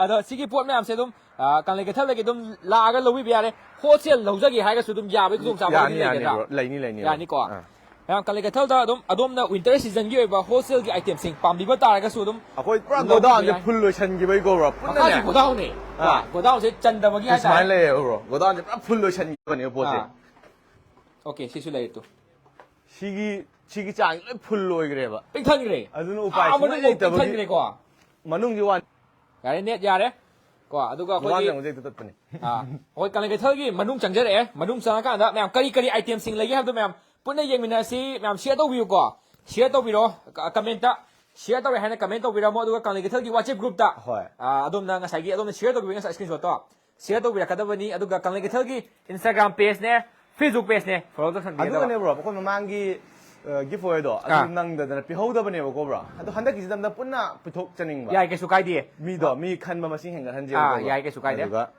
ꯑꯗꯣ ꯁꯤꯒꯤ ꯄꯣꯠ ꯃꯌꯥꯝꯁꯦ ꯑꯗꯨꯝ, ꯑ, ꯀꯪꯂꯩ ꯀꯩꯊꯦꯜꯗꯒꯤ ꯑꯗꯨꯝ ꯂꯥꯛꯑꯒ ꯂꯧꯕꯤꯕ ꯌꯥꯔꯦ꯫ Wholesale ꯂꯧꯖꯒꯦ ꯍꯥꯏꯔꯒꯁꯨ ꯑꯗꯨꯝ ꯌꯥꯕꯒꯤ ꯈꯨꯗꯣꯡꯆꯥꯕ ꯑꯗꯨꯝ ꯌꯥꯅꯤ, ꯌꯥꯅꯤ ꯂꯩꯒꯗ꯭ꯔꯥ? ꯕ꯭ꯔꯣ, ꯂꯩꯅꯤ, ꯂꯩꯅꯤ ꯕ꯭ꯔꯣ꯫ ꯌꯥꯅꯤꯀꯣ꯫ ꯑꯥ꯫ ꯃꯌꯥꯝ ꯀꯪꯂꯩ ꯀꯩꯊꯦꯜꯗ ꯑꯗꯨꯝ ꯑꯗꯣꯝꯅ winter season ꯒꯤ ꯑꯣꯏꯕ wholesale ꯒꯤ item ꯁꯤꯡ ꯄꯥꯝꯕꯤꯕ ꯇꯥꯔꯒꯁꯨ ꯑꯗꯨꯝ ꯑꯩꯈꯣꯏ ꯄꯨꯔꯥ ꯂꯧꯕꯤꯕ godown ꯁꯦ ꯌꯥꯏ꯫ full ꯂꯣꯏꯁꯟꯈꯤꯕꯩꯀꯣ ꯕ꯭ꯔꯣ, ꯄꯨꯟꯅꯅꯦ꯫ ꯃꯈꯥꯁꯨ godown ꯅꯦ꯫ ꯑꯥ꯫ Godown ꯁꯦ ꯆꯟꯗꯕꯒꯤ ꯁꯤ ꯁꯨꯃꯥꯏꯅ ꯍꯥꯏꯇꯥꯔꯦ꯫ ꯂꯩꯌꯦꯕ ꯕ꯭ꯔꯣ, godown ꯁꯦ ꯄꯨꯔꯥ full ꯂꯣꯏꯁꯟꯈꯤꯕꯅꯦꯕ ꯄꯣꯠꯁꯦ꯫ ꯑꯥ꯫ Okay, ꯁꯤꯁꯨ ꯂꯩꯔꯦ ꯇꯨ꯫ ꯁꯤꯒꯤ, ꯁꯤꯒꯤ ꯆꯥꯡꯁꯦ ꯂꯣꯏ full ꯂꯣꯏꯈ꯭ꯔꯦꯕ꯫ ꯄꯤꯛ ꯊꯟꯈ꯭ꯔꯦ꯫ ꯑꯗꯨꯅ ꯎꯄꯥꯏ ꯑꯥ, ꯁꯨꯡꯂꯩ ꯃꯅꯨꯡ ꯐꯥꯎ ꯄꯤꯛ ꯊꯟꯈꯤꯕꯒꯤ ꯊꯟꯈ꯭ꯔꯦꯀꯣ꯫ ꯃꯅꯨꯡꯒꯤ ꯋꯥꯟ ꯌꯥꯔꯦ, net ꯌꯥꯔꯦ꯫ ꯀꯣ, ꯑꯗꯨꯒ ꯃꯃꯥꯡ ꯑꯩꯈꯣꯏꯒꯤ, ꯆꯪꯕꯁꯦ ꯍꯦꯛꯇ ꯇꯠꯄꯅꯦ꯫ ꯑꯥ, ꯑꯩꯈꯣꯏ ꯀꯪꯂꯩ ꯀꯩꯊꯦꯜꯒꯤ ꯃꯅꯨꯡ ꯆꯪꯖꯔꯛꯑꯦ꯫ ꯃꯅꯨꯡ ꯆꯪꯉꯀꯥꯟꯗ ꯃꯌꯥꯝ ꯀꯔꯤ ꯀꯔꯤ item ꯁꯤꯡ ꯂꯩꯒꯦ ꯍꯥꯏꯕꯗꯣ ꯃꯌꯥꯝ ꯄꯨꯟꯅ ꯌꯦꯡꯃꯤꯟꯅꯔꯁꯤ꯫ ꯃꯌꯥꯝ share ꯇꯧꯕꯤꯌꯨꯀꯣ꯫ Share ꯇꯧꯕꯤꯔꯣ꯫ ꯀ-, comment ꯇ share ꯇꯧꯔꯦ ꯍꯥꯏꯅ comment ꯇꯧꯕꯤꯔꯝꯃꯣ꯫ ꯑꯗꯨꯒ ꯀꯪꯂꯩ ꯀꯩꯊꯦꯜꯒꯤ WhatsApp group ꯇ, ꯍꯣꯏ꯫ ꯑꯥ, ꯑꯗꯣꯝꯅ ꯉꯁꯥꯏꯒꯤ ꯑꯗꯣꯝꯅ share ꯇꯧꯕꯤꯕ ꯉꯁꯥꯏ screenshot ꯇꯣ share ꯇꯧꯕꯤꯔꯛꯀꯗꯕꯅꯤ꯫ ꯑꯗꯨꯒ ꯀꯪꯂꯩ ꯀꯩꯊꯦꯜꯒꯤ Instagram page ꯅꯦ, Facebook page ꯅꯦ follow ꯇꯧꯁꯟꯕꯤꯒꯗꯕ꯫ ꯑꯗꯨꯒꯅꯦ ꯕ꯭ꯔꯣ, ꯑꯩꯈꯣꯏ ꯃꯃꯥꯡꯒꯤ, ꯑ, giveaway ꯗꯣ ꯑꯗꯨ ꯑꯥ꯫ ꯅꯪꯗꯗꯅ ꯄꯤꯍꯧꯗꯕꯅꯦꯕꯀꯣ ꯕ꯭ꯔꯣ꯫ ꯑꯗꯣ ꯍꯟꯗꯛꯀꯤꯁꯤꯗ ꯑꯝꯇ ꯄꯨꯟꯅ ꯄꯤꯊꯣꯛꯆꯅꯤꯡꯕ꯫ ꯌꯥꯏ, ꯀꯩꯁꯨ ꯀꯥꯏꯗꯦ꯫ ꯃꯤꯗꯣ, ꯃꯤ ꯈꯟꯕ ꯃꯁꯤꯡ ꯍꯦꯟꯒꯠꯍꯟꯁꯦꯕꯀꯣ ꯑꯥ, ꯕ꯭ꯔꯣ꯫ ꯌꯥꯏ, ꯀꯩꯁꯨ ꯀꯥꯏꯗꯦ꯫ ꯑꯗꯨꯒ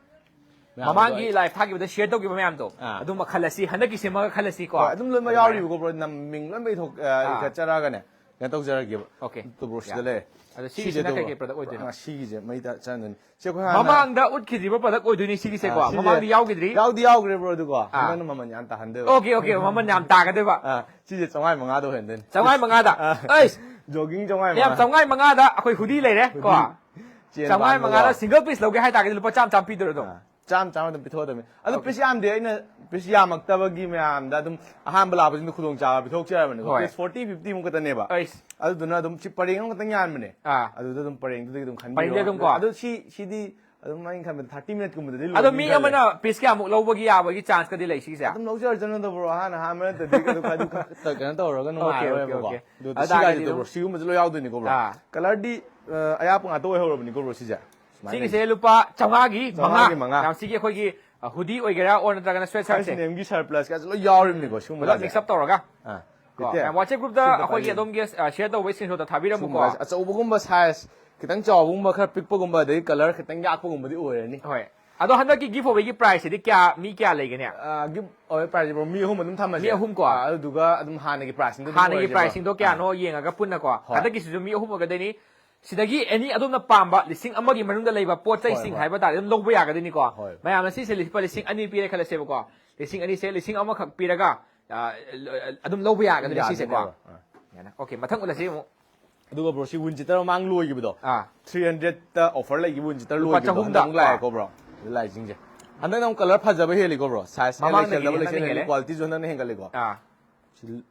ꯃꯃꯥꯡꯒꯤ ꯂꯥꯏꯐ ꯊꯥꯈꯤꯕꯗ ꯁꯤꯌꯔ ꯇꯧꯈꯤꯕ ꯃꯌꯥꯝꯗꯣ, ꯑꯥ, ꯑꯗꯨꯝ ꯈꯜꯂꯁꯤ, ꯍꯟꯗꯛꯀꯤꯁꯤꯃꯒ ꯈꯜꯂꯁꯤꯀꯣ꯫ ꯍꯣꯏ, ꯑꯗꯨꯝ ꯂꯣꯏꯅꯃꯛ ꯌꯥꯎꯔꯤꯕꯀꯣ, ꯕ꯭ꯔꯣ꯫ ꯅꯝ-, ꯃꯤꯡ ꯂꯣꯏꯅꯃꯛ ꯏꯊꯣꯛ-, ꯑ, ꯑꯥ, ꯏꯈꯠꯆꯔꯛꯑꯒꯅꯦ, ꯀꯩꯅꯣ ꯇꯧꯖꯔꯒꯦꯕ꯫ ꯑꯣꯀꯦ꯫ ꯑꯗꯨ, ꯕ꯭ꯔꯣ, ꯁꯤꯗ ꯂꯩꯔꯦ꯫ ꯑꯗꯣ ꯁꯤꯒꯤꯁꯤꯅ ꯁꯤꯁꯦ, ꯀꯩ ꯀꯩ ꯄ꯭ꯔꯗꯛ ꯑꯣꯏꯗꯣꯏꯅꯣ? ꯑ, ꯁꯤꯒꯤꯁꯦ ꯃꯩꯗ ꯆꯪꯗꯣꯏꯅꯤ꯫ ꯁꯤ ꯑꯩꯈꯣꯏ ꯍꯥꯟꯅ ꯃꯃꯥꯡꯗ ꯎꯠꯈꯤꯗ꯭ꯔꯤꯕ ꯄ꯭ꯔꯗꯛ ꯑꯣꯏꯗꯣꯏꯅꯤ ꯁꯤꯒꯤꯁꯦꯀꯣ꯫ ꯑꯥ, ꯁꯤꯁꯦ ꯃꯃꯥꯡꯗ ꯌꯥꯎꯈꯤꯗ꯭ꯔꯤ? ꯌꯥꯎꯗꯤ ꯌꯥꯎꯈ꯭ꯔꯦ, ꯕ꯭ꯔꯣ, ꯑꯗꯨꯀꯣ꯫ ꯑꯥ꯫ ꯍꯟꯗꯛꯅ ꯃꯃꯜ ꯌꯥꯝ ꯇꯥꯍꯟꯗꯣꯏꯕ꯫ ꯑꯣꯀꯦ, ꯑꯣꯀꯦ, ꯃꯃꯜ ꯌꯥꯝ ꯇꯥꯒꯗꯣꯏꯕ꯫ ꯑꯥ, ꯁꯤꯁꯦ ꯆꯥꯝꯃꯉꯥ ꯃꯉꯥꯗ ꯑꯣꯏꯍꯟꯗꯣꯏꯅꯤ꯫ ꯆꯥꯝꯃꯉꯥ ꯃꯉꯥꯗ? ꯑꯥ꯫ ꯑꯩꯁ! Jogging ꯆꯥꯝꯃꯉꯥ ꯃꯌꯥꯝ, ꯃꯉꯥ꯫ ꯆꯥꯝꯃꯉꯥ ꯃꯉꯥꯗ ꯑꯩꯈꯣꯏ ꯍꯨꯗꯤ ꯂꯩꯔꯦ, ꯀꯣ? ꯍꯨꯗꯤ꯫ ꯆꯦꯟ ꯆꯥꯝꯃꯉꯥ ꯃꯉꯥꯗ ꯄꯥꯟꯕꯀꯣ꯫ ꯁꯤꯡꯒꯜ ꯄꯤꯁ ꯂꯧꯒꯦ ꯍꯥꯏꯇꯥꯔꯒꯗꯤ ꯂꯨꯄꯥ ꯆꯥꯝꯃ ꯆꯥꯝꯃ ꯄꯤꯗꯣꯏꯔꯣ ꯑꯗꯨꯝ? ꯑꯥ, ꯆꯥꯝꯃ ꯆꯥꯝꯃ ꯑꯗꯨꯝ ꯄꯤꯊꯣꯛꯑꯗꯕꯅꯤ꯫ ꯑꯗꯨ ꯑꯣꯀꯦ꯫ ꯄꯤꯁ ꯌꯥꯝꯗꯦ, ꯑꯩꯅ ꯄꯤꯁ ꯌꯥꯝꯃꯛꯇꯕꯒꯤ ꯃꯌꯥꯝꯗ ꯑꯗꯨꯝ ꯑꯍꯥꯟꯕ ꯂꯥꯛꯄꯁꯤꯡꯗꯣ ꯈꯨꯗꯣꯡꯆꯥꯕ ꯄꯤꯊꯣꯛꯆꯔꯕꯅꯤꯀꯣ꯫ ꯍꯣꯏ꯫ ꯄꯤꯁ ꯐꯣꯔꯇꯤ ꯐꯤꯐꯇꯤ ꯃꯨꯛ ꯈꯛꯇꯅꯦꯕ꯫ ꯑꯩꯁ꯫ ꯑꯗꯨꯗꯨꯅ ꯑꯗꯨꯝ ꯁꯤ ꯄꯔꯦꯡ ꯑꯃꯈꯛꯇꯪ ꯌꯥꯟꯕꯅꯦ꯫ ꯑꯥ꯫ ꯑꯗꯨꯗ ꯑꯗꯨꯝ ꯄꯔꯦꯡꯗꯨꯗꯒꯤ ꯑꯗꯨꯝ ꯈꯟꯕꯤꯔꯣ꯫ ꯄꯔꯦꯡꯗ ꯑꯗꯨꯝ ꯀꯣ? ꯑꯗꯨ ꯁꯤ, ꯁꯤꯗꯤ ꯑꯗꯨꯝ ꯑꯩꯅ ꯈꯟꯕꯗ ꯊꯥꯔꯇꯤ ꯃꯤꯅꯤꯠꯀꯨꯝꯕꯗꯗꯤ ꯑꯗꯣ ꯂꯣꯏꯅꯤ ꯃꯤ ꯈꯜꯂꯦ꯫ ꯑꯃꯅ ꯄꯤꯁ ꯀꯌꯥꯃꯨꯛ ꯂꯧꯕꯒꯤ ꯌꯥꯕꯒꯤ ꯆꯥꯟꯁꯀꯗꯤ ꯂꯩ ꯁꯤꯒꯤꯁꯦ? ꯑꯗꯨꯝ ꯂꯧꯖꯔꯖꯅꯨꯗ, ꯕ꯭ꯔꯣ꯫ ꯑꯍꯥꯟ ꯑꯍꯥꯟꯕ ꯅꯠꯇ꯭ꯔꯗꯤ ꯑꯗꯨ, ꯑꯗꯨ ꯈꯔ, ꯑꯗꯨ ꯈꯔ ꯀꯩꯅꯣ ꯇꯧꯔꯒꯅ ꯑꯣꯀꯦ, ꯑꯣꯀꯦ, ꯅꯨꯡꯉꯥꯏꯔꯣꯏꯕꯀꯣ꯫ ꯑꯣꯀꯦ꯫ ꯑꯗꯨ ꯑꯗꯨ ꯁꯤ ꯇꯥꯔꯒꯗꯤ ꯒꯥꯔꯤꯗꯣ, ꯑꯗꯨꯝ ꯕ꯭ꯔꯣ, ꯁꯤꯒꯨꯝꯕꯁꯨ ꯂꯣꯏ ꯌꯥꯎꯗꯣꯏꯅꯤꯀꯣ, ꯕ꯭ꯔꯣ꯫ ꯑꯥ꯫ ꯀꯂꯔꯗꯤ, ꯑ, ꯑꯌꯥꯛꯄ ꯉꯥꯛꯇ ꯑꯣꯏꯍꯧꯔꯕꯅꯤꯀꯣ, ꯕ꯭ꯔꯣ, ꯁꯤꯁꯦ꯫ ꯁꯨꯃꯥꯏꯅ ꯁꯤꯒꯤꯁꯦ ꯂꯩ꯫ ꯂꯨꯄꯥ ꯆꯥꯝꯃꯉꯥꯒꯤ ꯆꯥꯝꯃꯉꯥꯒꯤ ꯃꯉꯥ꯫ ꯃꯉꯥ꯫ ꯌꯥꯝ ꯁꯤꯒꯤ ꯑꯩꯈꯣꯏꯒꯤ, ꯑ, ꯍꯨꯗꯤ ꯑꯣꯏꯒꯦꯔꯥ ꯑꯣꯔ ꯅꯠꯇ꯭ꯔꯒꯅ ꯁ꯭ꯋꯦꯠ ꯁꯥꯔꯠꯁꯦ꯫ ꯅꯦꯝꯒꯤ ꯁꯔꯄ꯭ꯂꯁ ꯀꯥꯁꯦ ꯂꯣꯏ ꯌꯥꯎꯔꯤꯕꯅꯤꯀꯣ, ꯁꯤꯒꯨꯝꯕ ꯄꯨꯂꯞ ꯀꯥꯁꯦ꯫ ꯃꯤꯛꯁ ꯑꯞ ꯇꯧꯔꯒ꯫ ꯑꯥ꯫ ꯀꯣ, ꯇꯦ꯫ ꯃꯌꯥꯝ WhatsApp ꯒ꯭ꯔꯨꯞꯇ ꯁꯤꯗ ꯑꯩꯈꯣꯏꯒꯤ ꯄꯥꯏꯕꯤꯌꯨ꯫ ꯑꯗꯣꯝꯒꯤ, ꯑ, ꯁꯤꯌꯔ ꯇꯧꯕ ꯁꯤꯡꯁꯣꯠꯇ ꯊꯥꯕꯤꯔꯝꯃꯨꯀꯣ꯫ ꯁꯤꯒꯨꯝꯕ ꯀꯥꯁꯦ ꯑꯆꯧꯕꯒꯨꯝꯕ ꯁꯥꯏꯖ ꯈꯤꯇꯪ ꯆꯥꯎꯕꯒꯨꯝꯕ, ꯈꯔ ꯄꯤꯛꯄꯒꯨꯝꯕ, ꯑꯗꯩ ꯀꯂꯔ ꯈꯤꯇꯪ ꯌꯥꯛꯄꯒꯨꯝꯕꯗꯤ ꯑꯣꯏꯔꯅꯤ꯫ ꯍꯣꯏ꯫ ꯑꯗꯣ ꯍꯟꯗꯛꯀꯤ ꯒꯤꯐ ꯑꯋꯦꯒꯤ ꯄ꯭ꯔꯥꯏꯁꯁꯤꯗꯤ ꯀꯌꯥ, ꯃꯤ ꯀꯌꯥ ꯂꯩꯒꯅꯤ? ꯑ, ꯒꯤꯐ ꯑꯋꯦ ꯄ꯭ꯔꯥꯏꯁꯁꯦ, ꯕ꯭ꯔꯣ, ꯃꯤ ꯑꯍꯨꯝ ꯑꯗꯨꯝ ꯊꯝꯃꯁꯦ꯫ ꯃꯤ ꯑꯍꯨꯝ ꯀꯣ? ꯑ, ꯑꯗꯨꯗꯨꯒ ꯑꯗꯨꯝ ꯍꯥꯟꯅꯒꯤ ꯄ꯭ꯔꯥꯏꯁꯁꯤꯡꯗꯣ ꯑꯗꯨꯝ ꯍꯥꯟꯅꯒꯤ ꯑꯣꯏꯔꯁꯦ, ꯕ꯭ꯔꯣ꯫ ꯄ꯭ꯔꯥꯏꯁꯁꯤꯡꯗꯣ ꯑꯥ꯫ ꯀꯌꯥꯅꯣ ꯌꯦꯡꯉꯒ ꯄꯨꯟꯅꯀꯣ꯫ ꯍꯣꯏ꯫ ꯍꯟꯗꯛꯀꯤꯁꯤꯁꯨ ꯃꯤ ꯑꯍꯨꯝ ꯑꯣꯏꯒꯗꯣꯏꯅꯤ꯫ ꯁꯤꯗꯒꯤ ꯑꯦꯅꯤ ꯑꯗꯣꯝꯅ ꯄꯥꯝꯕ ꯂꯤꯁꯤꯡ ꯑꯃꯒꯤ ꯃꯅꯨꯡꯗ ꯂꯩꯕ ꯄꯣꯠ ꯍꯣꯏ, ꯆꯩꯁꯤꯡ ꯍꯣꯏ꯫ ꯍꯥꯏꯕ ꯇꯥꯔꯦ ꯑꯗꯨꯝ ꯂꯧꯕ ꯌꯥꯒꯗꯣꯏꯅꯤꯀꯣ꯫ ꯍꯣꯏ꯫ ꯃꯌꯥꯝꯅ ꯁꯤꯁꯦ ꯂꯨꯄꯥ ꯂꯤꯁꯤꯡ ꯑꯅꯤ ꯄꯤꯔꯦ ꯈꯜꯂꯁꯦꯕꯀꯣ꯫ ꯂꯤꯁꯤꯡ ꯑꯅꯤꯁꯦ ꯂꯤꯁꯤꯡ ꯑꯃꯈꯛ ꯄꯤꯔꯒ, ꯑ, ꯑꯗꯨꯝ ꯂꯧꯕ ꯌꯥꯒꯅꯤ ꯁꯤꯁꯦꯀꯣ꯫ ꯌꯥꯗꯣꯏꯅꯦꯕ꯫ ꯑꯥ꯫ ꯌꯥꯅꯤ꯫ ꯑꯣꯀꯦ, ꯃꯊꯪ ꯎꯠꯂꯁꯤ ꯑꯃꯨꯛ꯫ ꯑꯗꯨꯒ ꯕ꯭ꯔꯣ, ꯁꯤ ꯋꯤꯟ ꯆꯤꯇꯔ ꯃꯃꯥꯡ ꯂꯣꯏꯈꯤꯕꯗꯣ, ꯑꯥ꯫ ꯊ꯭ꯔꯤ ꯍꯟꯗ꯭ꯔꯦꯠꯇ ꯑꯣꯐꯔ ꯂꯩꯈꯤꯕ ꯋꯤꯟ ꯆꯤꯇꯔ ꯂꯨꯄꯥ ꯂꯣꯏꯈꯤꯕꯗꯣ ꯆꯍꯨꯝꯗ꯫ ꯍꯟꯗꯛ ꯑꯃꯨꯛ ꯂꯥꯛꯑꯦꯀꯣ, ꯕ꯭ꯔꯣ? ꯑꯗꯨ ꯂꯥꯛꯏꯁꯤꯡꯁꯦ꯫ ꯍꯟꯗꯛꯅ ꯑꯃꯨꯛ ꯀꯂꯔ ꯐꯖꯕ ꯍꯦꯜꯂꯤꯀꯣ, bro? Size L X L, ꯃꯃꯥꯡꯗꯒꯤ ꯗꯕꯜ ꯑꯦꯛꯁ ꯑꯦꯜ ꯍꯦꯟꯅ ꯍꯦꯜꯂꯦ꯫ ꯀ꯭ꯋꯥꯂꯤꯇꯤꯁꯨ ꯍꯟꯗꯛꯅ ꯍꯦꯟꯒꯠꯂꯤꯀꯣ꯫ ꯑꯥ꯫ ꯁꯤ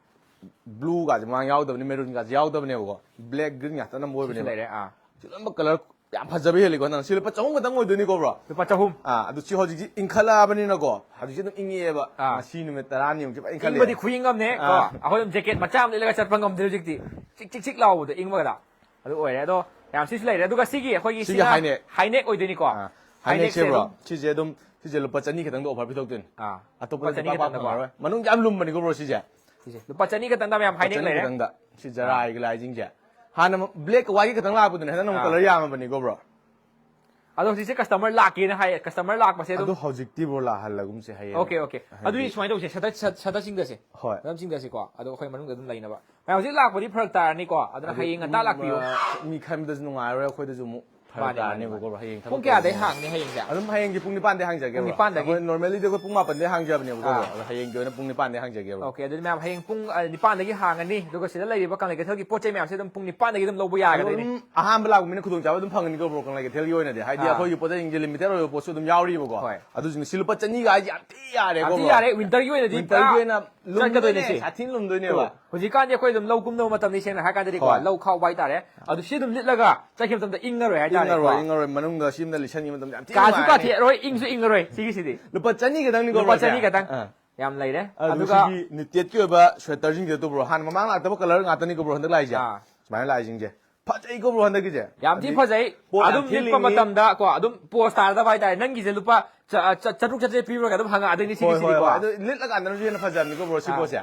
ꯕ꯭ꯂꯨꯒꯥꯁꯦ ꯃꯃꯥꯡ ꯌꯥꯎꯗꯕꯅꯤ, ꯃꯦꯔꯨꯟꯒꯥꯁꯦ ꯌꯥꯎꯗꯕꯅꯦꯕꯀꯣ꯫ ꯕ꯭ꯂꯦꯛ, ꯒ꯭ꯔꯤꯟ ꯉꯥꯛꯇ ꯑꯅꯝꯕ ꯁꯤꯁꯨ ꯑꯣꯏꯕꯅꯦꯕ꯫ ꯂꯩꯔꯦ, ꯑꯥ꯫ ꯁꯤ ꯂꯣꯏꯅꯃꯛ ꯀꯂꯔ ꯌꯥꯝ ꯐꯖꯕ ꯍꯦꯜꯂꯤꯀꯣ ꯅꯪ꯫ ꯁꯤ ꯂꯨꯄꯥ ꯆꯍꯨꯝ ꯈꯛꯇꯪ ꯑꯣꯏꯗꯣꯏꯅꯤꯀꯣ, ꯕ꯭ꯔꯣ? ꯂꯨꯄꯥ ꯆꯍꯨꯝ꯫ ꯑꯥ, ꯑꯗꯨ ꯁꯤ ꯍꯧꯖꯤꯛꯁꯤ ꯏꯪꯈꯠꯂꯛꯑꯕꯅꯤꯅꯀꯣ, ꯍꯧꯖꯤꯛꯁꯤ ꯑꯗꯨꯝ ꯏꯪꯉꯛꯑꯦꯕ꯫ ꯑꯥ꯫ ꯉꯁꯤ ꯅꯨꯃꯤꯠ ꯇꯔꯥꯅꯤꯃꯨꯛꯁꯤ ꯐꯖꯅ ꯏꯪꯈꯠꯂꯛꯑꯦ꯫ ꯏꯪꯕꯗꯤ ꯈꯨꯏꯪ ꯑꯃꯅꯦ, ꯀꯣ꯫ ꯑꯥ꯫ ꯑꯩꯈꯣꯏ ꯑꯗꯨꯝ ꯖꯦꯀꯦꯠ ꯃꯆꯥ ꯑꯃ ꯂꯤꯠꯂꯒ ꯆꯠꯄ ꯉꯝꯗ꯭ꯔꯦ ꯍꯧꯖꯤꯛꯇꯤ꯫ ꯆꯤꯛ, ꯆꯤꯛ, ꯆꯤꯛ ꯂꯥꯎꯕꯗꯣ ꯏꯪꯕꯒꯗ꯫ ꯑꯗꯨ ꯑꯣꯏꯔꯦ꯫ ꯑꯗꯣ ꯌꯥꯝ ꯁꯤꯁꯨ ꯂꯩꯔꯦ꯫ ꯑꯗꯨꯒ ꯁꯤꯒꯤ ꯑꯩꯈꯣꯏꯒꯤ ꯁꯤꯒꯤ ꯁꯤꯅ ꯍꯥꯏꯅꯦꯛ꯫ ꯍꯥꯏꯅꯦꯛ ꯑꯣꯏꯗꯣꯏꯅꯤꯀꯣ꯫ ꯑꯥ, ꯍꯥꯏꯅꯦꯛꯁꯦ, ꯍꯥꯏꯅꯦꯛꯁꯦ ꯕ꯭ꯔꯣ, ꯑꯗꯨꯝ ꯁꯤꯁꯦ ꯑꯗꯨꯝ, ꯁꯤꯁꯦ ꯂꯨꯄꯥ ꯆꯅꯤ ꯈꯛꯇꯪꯗ ꯑꯣꯐꯔ ꯄꯤꯊꯣꯛꯇꯣꯏꯅꯤ꯫ ꯑꯥ, ꯑꯇꯣꯞꯄꯗꯗꯤ ꯂꯨꯄꯥ ꯆꯅꯤ ꯄꯥꯛ ꯄꯥꯛ ꯈꯛꯇꯪꯗꯀꯣ꯫ ꯐꯪꯉꯔꯣꯏ꯫ ꯃꯅꯨꯡ ꯌꯥꯝ ꯂꯨꯝꯕꯅꯤꯀꯣ, ꯕ꯭ꯔꯣ, ꯁꯤꯁꯦ꯫ ꯁꯤꯁꯦ ꯂꯨꯄꯥ ꯆꯅꯤ ꯈꯛꯇꯪꯗ ꯃꯌꯥꯝ ꯂꯨꯄꯥ ꯍꯥꯏꯅꯦꯛ ꯆꯅꯤ ꯂꯩꯔꯦ꯫ ꯈꯛꯇꯪꯗ꯫ ꯁꯤ ꯑꯥ꯫ ꯖꯔꯥꯒꯤ ꯂꯥꯏꯁꯤꯡꯁꯦ꯫ ꯍꯥꯟꯅ ꯕ꯭ꯂꯦꯛꯀ ꯋꯥꯏꯠꯀ ꯈꯛꯇꯪ ꯂꯥꯛꯄꯗꯨꯅꯦ, ꯍꯟꯗꯛꯅ ꯑꯃꯨꯛ ꯑꯥ꯫ Colour ꯌꯥꯝꯃꯕꯅꯤꯀꯣ, bro. ꯑꯗꯣ ꯍꯧꯖꯤꯛꯁꯦ ꯀꯁꯇꯃꯔ ꯂꯥꯛꯀꯦꯅ ꯍꯥꯏ, ꯀꯁꯇꯃꯔ ꯂꯥꯛꯄꯁꯦ ꯑꯗꯨꯝ ꯑꯗꯨ ꯍꯧꯖꯤꯛꯇꯤ ꯕ꯭ꯔꯣ ꯂꯥꯛꯍꯜꯂꯒꯨꯝꯁꯦ ꯍꯌꯦꯡ꯫ Okay, okay. ꯍꯥꯏꯗꯤ ꯑꯗꯨꯗꯤ ꯁꯨꯃꯥꯏꯅ ꯇꯧꯁꯦ, ꯁꯗꯠ-, ꯁꯠ-, ꯁꯗꯠ ꯆꯤꯡꯗꯁꯦ꯫ ꯍꯣꯏ꯫ ꯁꯗꯠ ꯆꯤꯡꯗꯁꯦꯀꯣ꯫ ꯑꯗꯣ ꯑꯩꯈꯣꯏ ꯃꯅꯨꯡꯗ ꯑꯗꯨꯝ ꯂꯩꯅꯕ꯫ ꯃꯌꯥꯝ ꯍꯧꯖꯤꯛ ꯂꯥꯛꯄꯗꯤ ꯐꯔꯛ ꯇꯥꯔꯅꯤꯀꯣ꯫ ꯑꯗꯨꯅ ꯍꯥꯏꯗꯤ, ꯍꯌꯦꯡ ꯉꯟꯇꯥ ꯎꯝ, ꯂꯥꯛꯄꯤꯌꯣ꯫ ꯑ, ꯃꯤ ꯈꯟꯕꯗꯁꯨ ꯅꯨꯡꯉꯥꯏꯔꯣꯏ, ꯑꯩꯈꯣꯏꯗꯁꯨ ꯑꯃꯨꯛ ꯐꯔꯛ ꯃꯥꯅꯦ, ꯃꯥꯅꯦ, ꯇꯥꯔꯅꯦꯕꯀꯣ, ꯃꯥꯅꯦ꯫ ꯕ꯭ꯔꯣ꯫ ꯍꯌꯦꯡ ꯊꯕꯛ ꯄꯨꯡ ꯀꯌꯥꯗꯩ ꯇꯧꯕꯅꯤꯅ꯫ ꯍꯥꯡꯅꯤ ꯍꯌꯦꯡꯁꯦ? ꯑꯗꯨꯝ ꯍꯌꯦꯡꯒꯤ ꯄꯨꯡ ꯅꯤꯄꯥꯟꯗꯩ ꯍꯥꯡꯖꯒꯦ, ꯄꯨꯡ ꯕ꯭ꯔꯣ꯫ ꯅꯤꯄꯥꯟꯗꯒꯤ? ꯑꯩꯈꯣꯏ normally ꯗꯤ ꯑꯩꯈꯣꯏ ꯄꯨꯡ ꯃꯥꯄꯟꯗꯩ ꯍꯥꯡꯖꯕꯅꯦꯕꯀꯣ, ꯕ꯭ꯔꯣ꯫ ꯑꯥ꯫ ꯑꯗꯣ ꯍꯌꯦꯡꯒꯤ ꯑꯣꯏꯅ ꯄꯨꯡ ꯅꯤꯄꯥꯟꯗꯩ ꯍꯥꯡꯖꯒꯦ, ꯕ꯭ꯔꯣ꯫ ꯑꯣꯀꯦ, ꯑꯗꯨꯗꯤ ꯃꯌꯥꯝ ꯍꯌꯦꯡ ꯄꯨꯡ, ꯑ, ꯅꯤꯄꯥꯟꯗꯒꯤ ꯍꯥꯡꯉꯅꯤ, ꯑꯗꯨꯒ ꯁꯤꯗ ꯂꯩꯔꯤꯕ ꯀꯪꯂꯩ ꯀꯩꯊꯦꯜꯒꯤ ꯄꯣꯠ ꯆꯩ ꯃꯌꯥꯝꯁꯦ ꯑꯗꯨꯝ ꯄꯨꯡ ꯅꯤꯄꯥꯟꯗꯒꯤ ꯑꯗꯨꯝ ꯂꯧꯕ ꯑꯗꯣ ꯌꯥꯒꯗꯣꯏꯅꯤ꯫ ꯑꯗꯨꯝ ꯑꯍꯥꯟꯕ ꯂꯥꯛꯄ ꯃꯤꯅ ꯈꯨꯗꯣꯡꯆꯥꯕ ꯑꯗꯨꯝ ꯐꯪꯒꯅꯤꯀꯣ, ꯕ꯭ꯔꯣ, ꯀꯪꯂꯩ ꯀꯩꯊꯦꯜꯒꯤ ꯑꯣꯏꯅꯗꯤ꯫ ꯍꯥꯏꯗꯤ ꯑꯥ꯫ ꯑꯩꯈꯣꯏꯒꯤ ꯄꯣꯠ ꯆꯩꯁꯤꯡꯁꯦ limited ꯑꯣꯏꯕ ꯄꯣꯠꯁꯨ ꯑꯗꯨꯝ ꯌꯥꯎꯔꯤꯕꯀꯣ꯫ ꯍꯣꯏ꯫ ꯑꯗꯨꯁꯤꯡ ꯁꯤ ꯂꯨꯄꯥ ꯆꯅꯤꯒ ꯍꯥꯏꯁꯦ ꯌꯥꯝ ꯊꯤ ꯌꯥꯔꯦꯀꯣ, ꯌꯥꯝ ꯊꯤ ꯕ꯭ꯔꯣ꯫ ꯌꯥꯔꯦ, winter ꯒꯤ ꯑꯣꯏꯅꯗꯤ winter ꯒꯤ ꯄꯨꯔꯥ ꯑꯣꯏꯅ ꯆꯠꯀꯗꯣꯏꯅꯦ ꯂꯨꯝꯗꯣꯏꯅꯦ, ꯁꯤ꯫ ꯁꯥꯊꯤꯅ ꯂꯨꯝꯗꯣꯏꯅꯦꯕ꯫ ꯇꯨ, ꯍꯧꯖꯤꯛꯀꯥꯟꯗꯤ ꯑꯩꯈꯣꯏ ꯑꯗꯨꯝ ꯂꯧ ꯀꯨꯝꯅꯕ ꯃꯇꯝꯅꯤ, ꯁꯦꯡꯅ ꯍꯥꯏꯔꯀꯥꯟꯗꯗꯤꯀꯣ, ꯍꯣꯏ꯫ ꯂꯧ ꯈꯥꯎꯕ ꯍꯥꯏꯇꯥꯔꯦ꯫ ꯑꯗꯨ ꯁꯤ ꯑꯗꯨꯝ ꯂꯤꯠꯂꯒ ꯆꯠꯈꯤꯕ ꯃꯇꯝꯗ ꯏꯪꯉꯔꯣꯏ ꯍꯥꯏꯇꯥꯔꯦꯀꯣ꯫ ꯏꯪꯉꯔꯣꯏ, ꯏꯪꯉꯔꯣꯏ꯫ ꯃꯅꯨꯡꯗ ꯁꯤ ꯑꯃꯗ ꯂꯤꯠꯁꯟꯈꯤꯕ ꯃꯇꯝꯗ ꯌꯥꯝ ꯊꯤ ꯀꯥꯁꯨ ꯅꯨꯡꯉꯥꯏꯔꯅꯤ꯫ ꯀꯥꯊꯦꯛꯑꯔꯣꯏ, ꯏꯪꯁꯨ ꯏꯪꯉꯔꯣꯏ ꯁꯤꯒꯤꯁꯤꯗꯤ꯫ ꯂꯨꯄꯥ ꯆꯅꯤ ꯈꯛꯇꯪꯅꯤꯀꯣ, ꯂꯨꯄꯥ ꯕ꯭ꯔꯣ, ꯁꯦ? ꯆꯅꯤ ꯈꯛꯇꯪ꯫ ꯑꯥ꯫ ꯌꯥꯝ ꯂꯩꯔꯦ꯫ ꯑꯗꯨ ꯑꯗꯨꯒ ꯁꯤꯒꯤ knitted ꯀꯤ ꯑꯣꯏꯕ sweater ꯁꯤꯡꯁꯦ ꯇꯨ, ꯕ꯭ꯔꯣ, ꯍꯥꯟꯅ ꯃꯃꯥꯡ ꯂꯥꯛꯇꯕ colour ꯉꯥꯛꯇꯅꯤꯀꯣ, ꯕ꯭ꯔꯣ, ꯍꯟꯗꯛ ꯂꯥꯛꯏꯁꯦ꯫ ꯑꯥ꯫ ꯁꯨꯃꯥꯏꯅ ꯂꯥꯛꯏꯁꯤꯡꯁꯦ꯫ ꯐꯖꯩꯀꯣ, ꯕ꯭ꯔꯣ, ꯍꯟꯗꯛꯀꯤꯁꯦ꯫ ꯌꯥꯝ ꯊꯤ ꯍꯥꯏꯗꯤ ꯐꯖꯩ꯫ ꯄꯣꯠ ꯌꯥꯝ ꯑꯗꯨꯝ ꯊꯤ ꯂꯤꯠꯄ ꯂꯤꯡꯉꯤ꯫ ꯃꯇꯝꯗ ꯀꯣ, ꯑꯗꯨꯝ ꯄꯣꯁ ꯇꯥꯔꯗꯕ ꯍꯥꯏꯇꯥꯔꯦ꯫ ꯅꯪꯒꯤꯁꯦ ꯂꯨꯄꯥ ꯆ-, ꯆ-, ꯆꯥꯇ꯭ꯔꯨꯛ ꯆꯥꯇ꯭ꯔꯦꯠ ꯄꯤꯕ꯭ꯔꯒ ꯑꯗꯨꯝ ꯍꯪꯉꯛꯑꯗꯣꯏꯅꯤ ꯍꯣꯏ, ꯍꯣꯏ, ꯁꯤꯒꯤꯁꯤꯗꯤꯀꯣ꯫ ꯍꯣꯏ꯫ ꯑꯗꯨ ꯂꯤꯠꯂꯀꯥꯟꯗꯅꯁꯨ ꯍꯦꯟꯅ ꯐꯖꯕꯅꯤꯀꯣ, ꯕ꯭ꯔꯣ, ꯁꯤ ꯑꯥ꯫ ꯄꯣꯠꯁꯦ꯫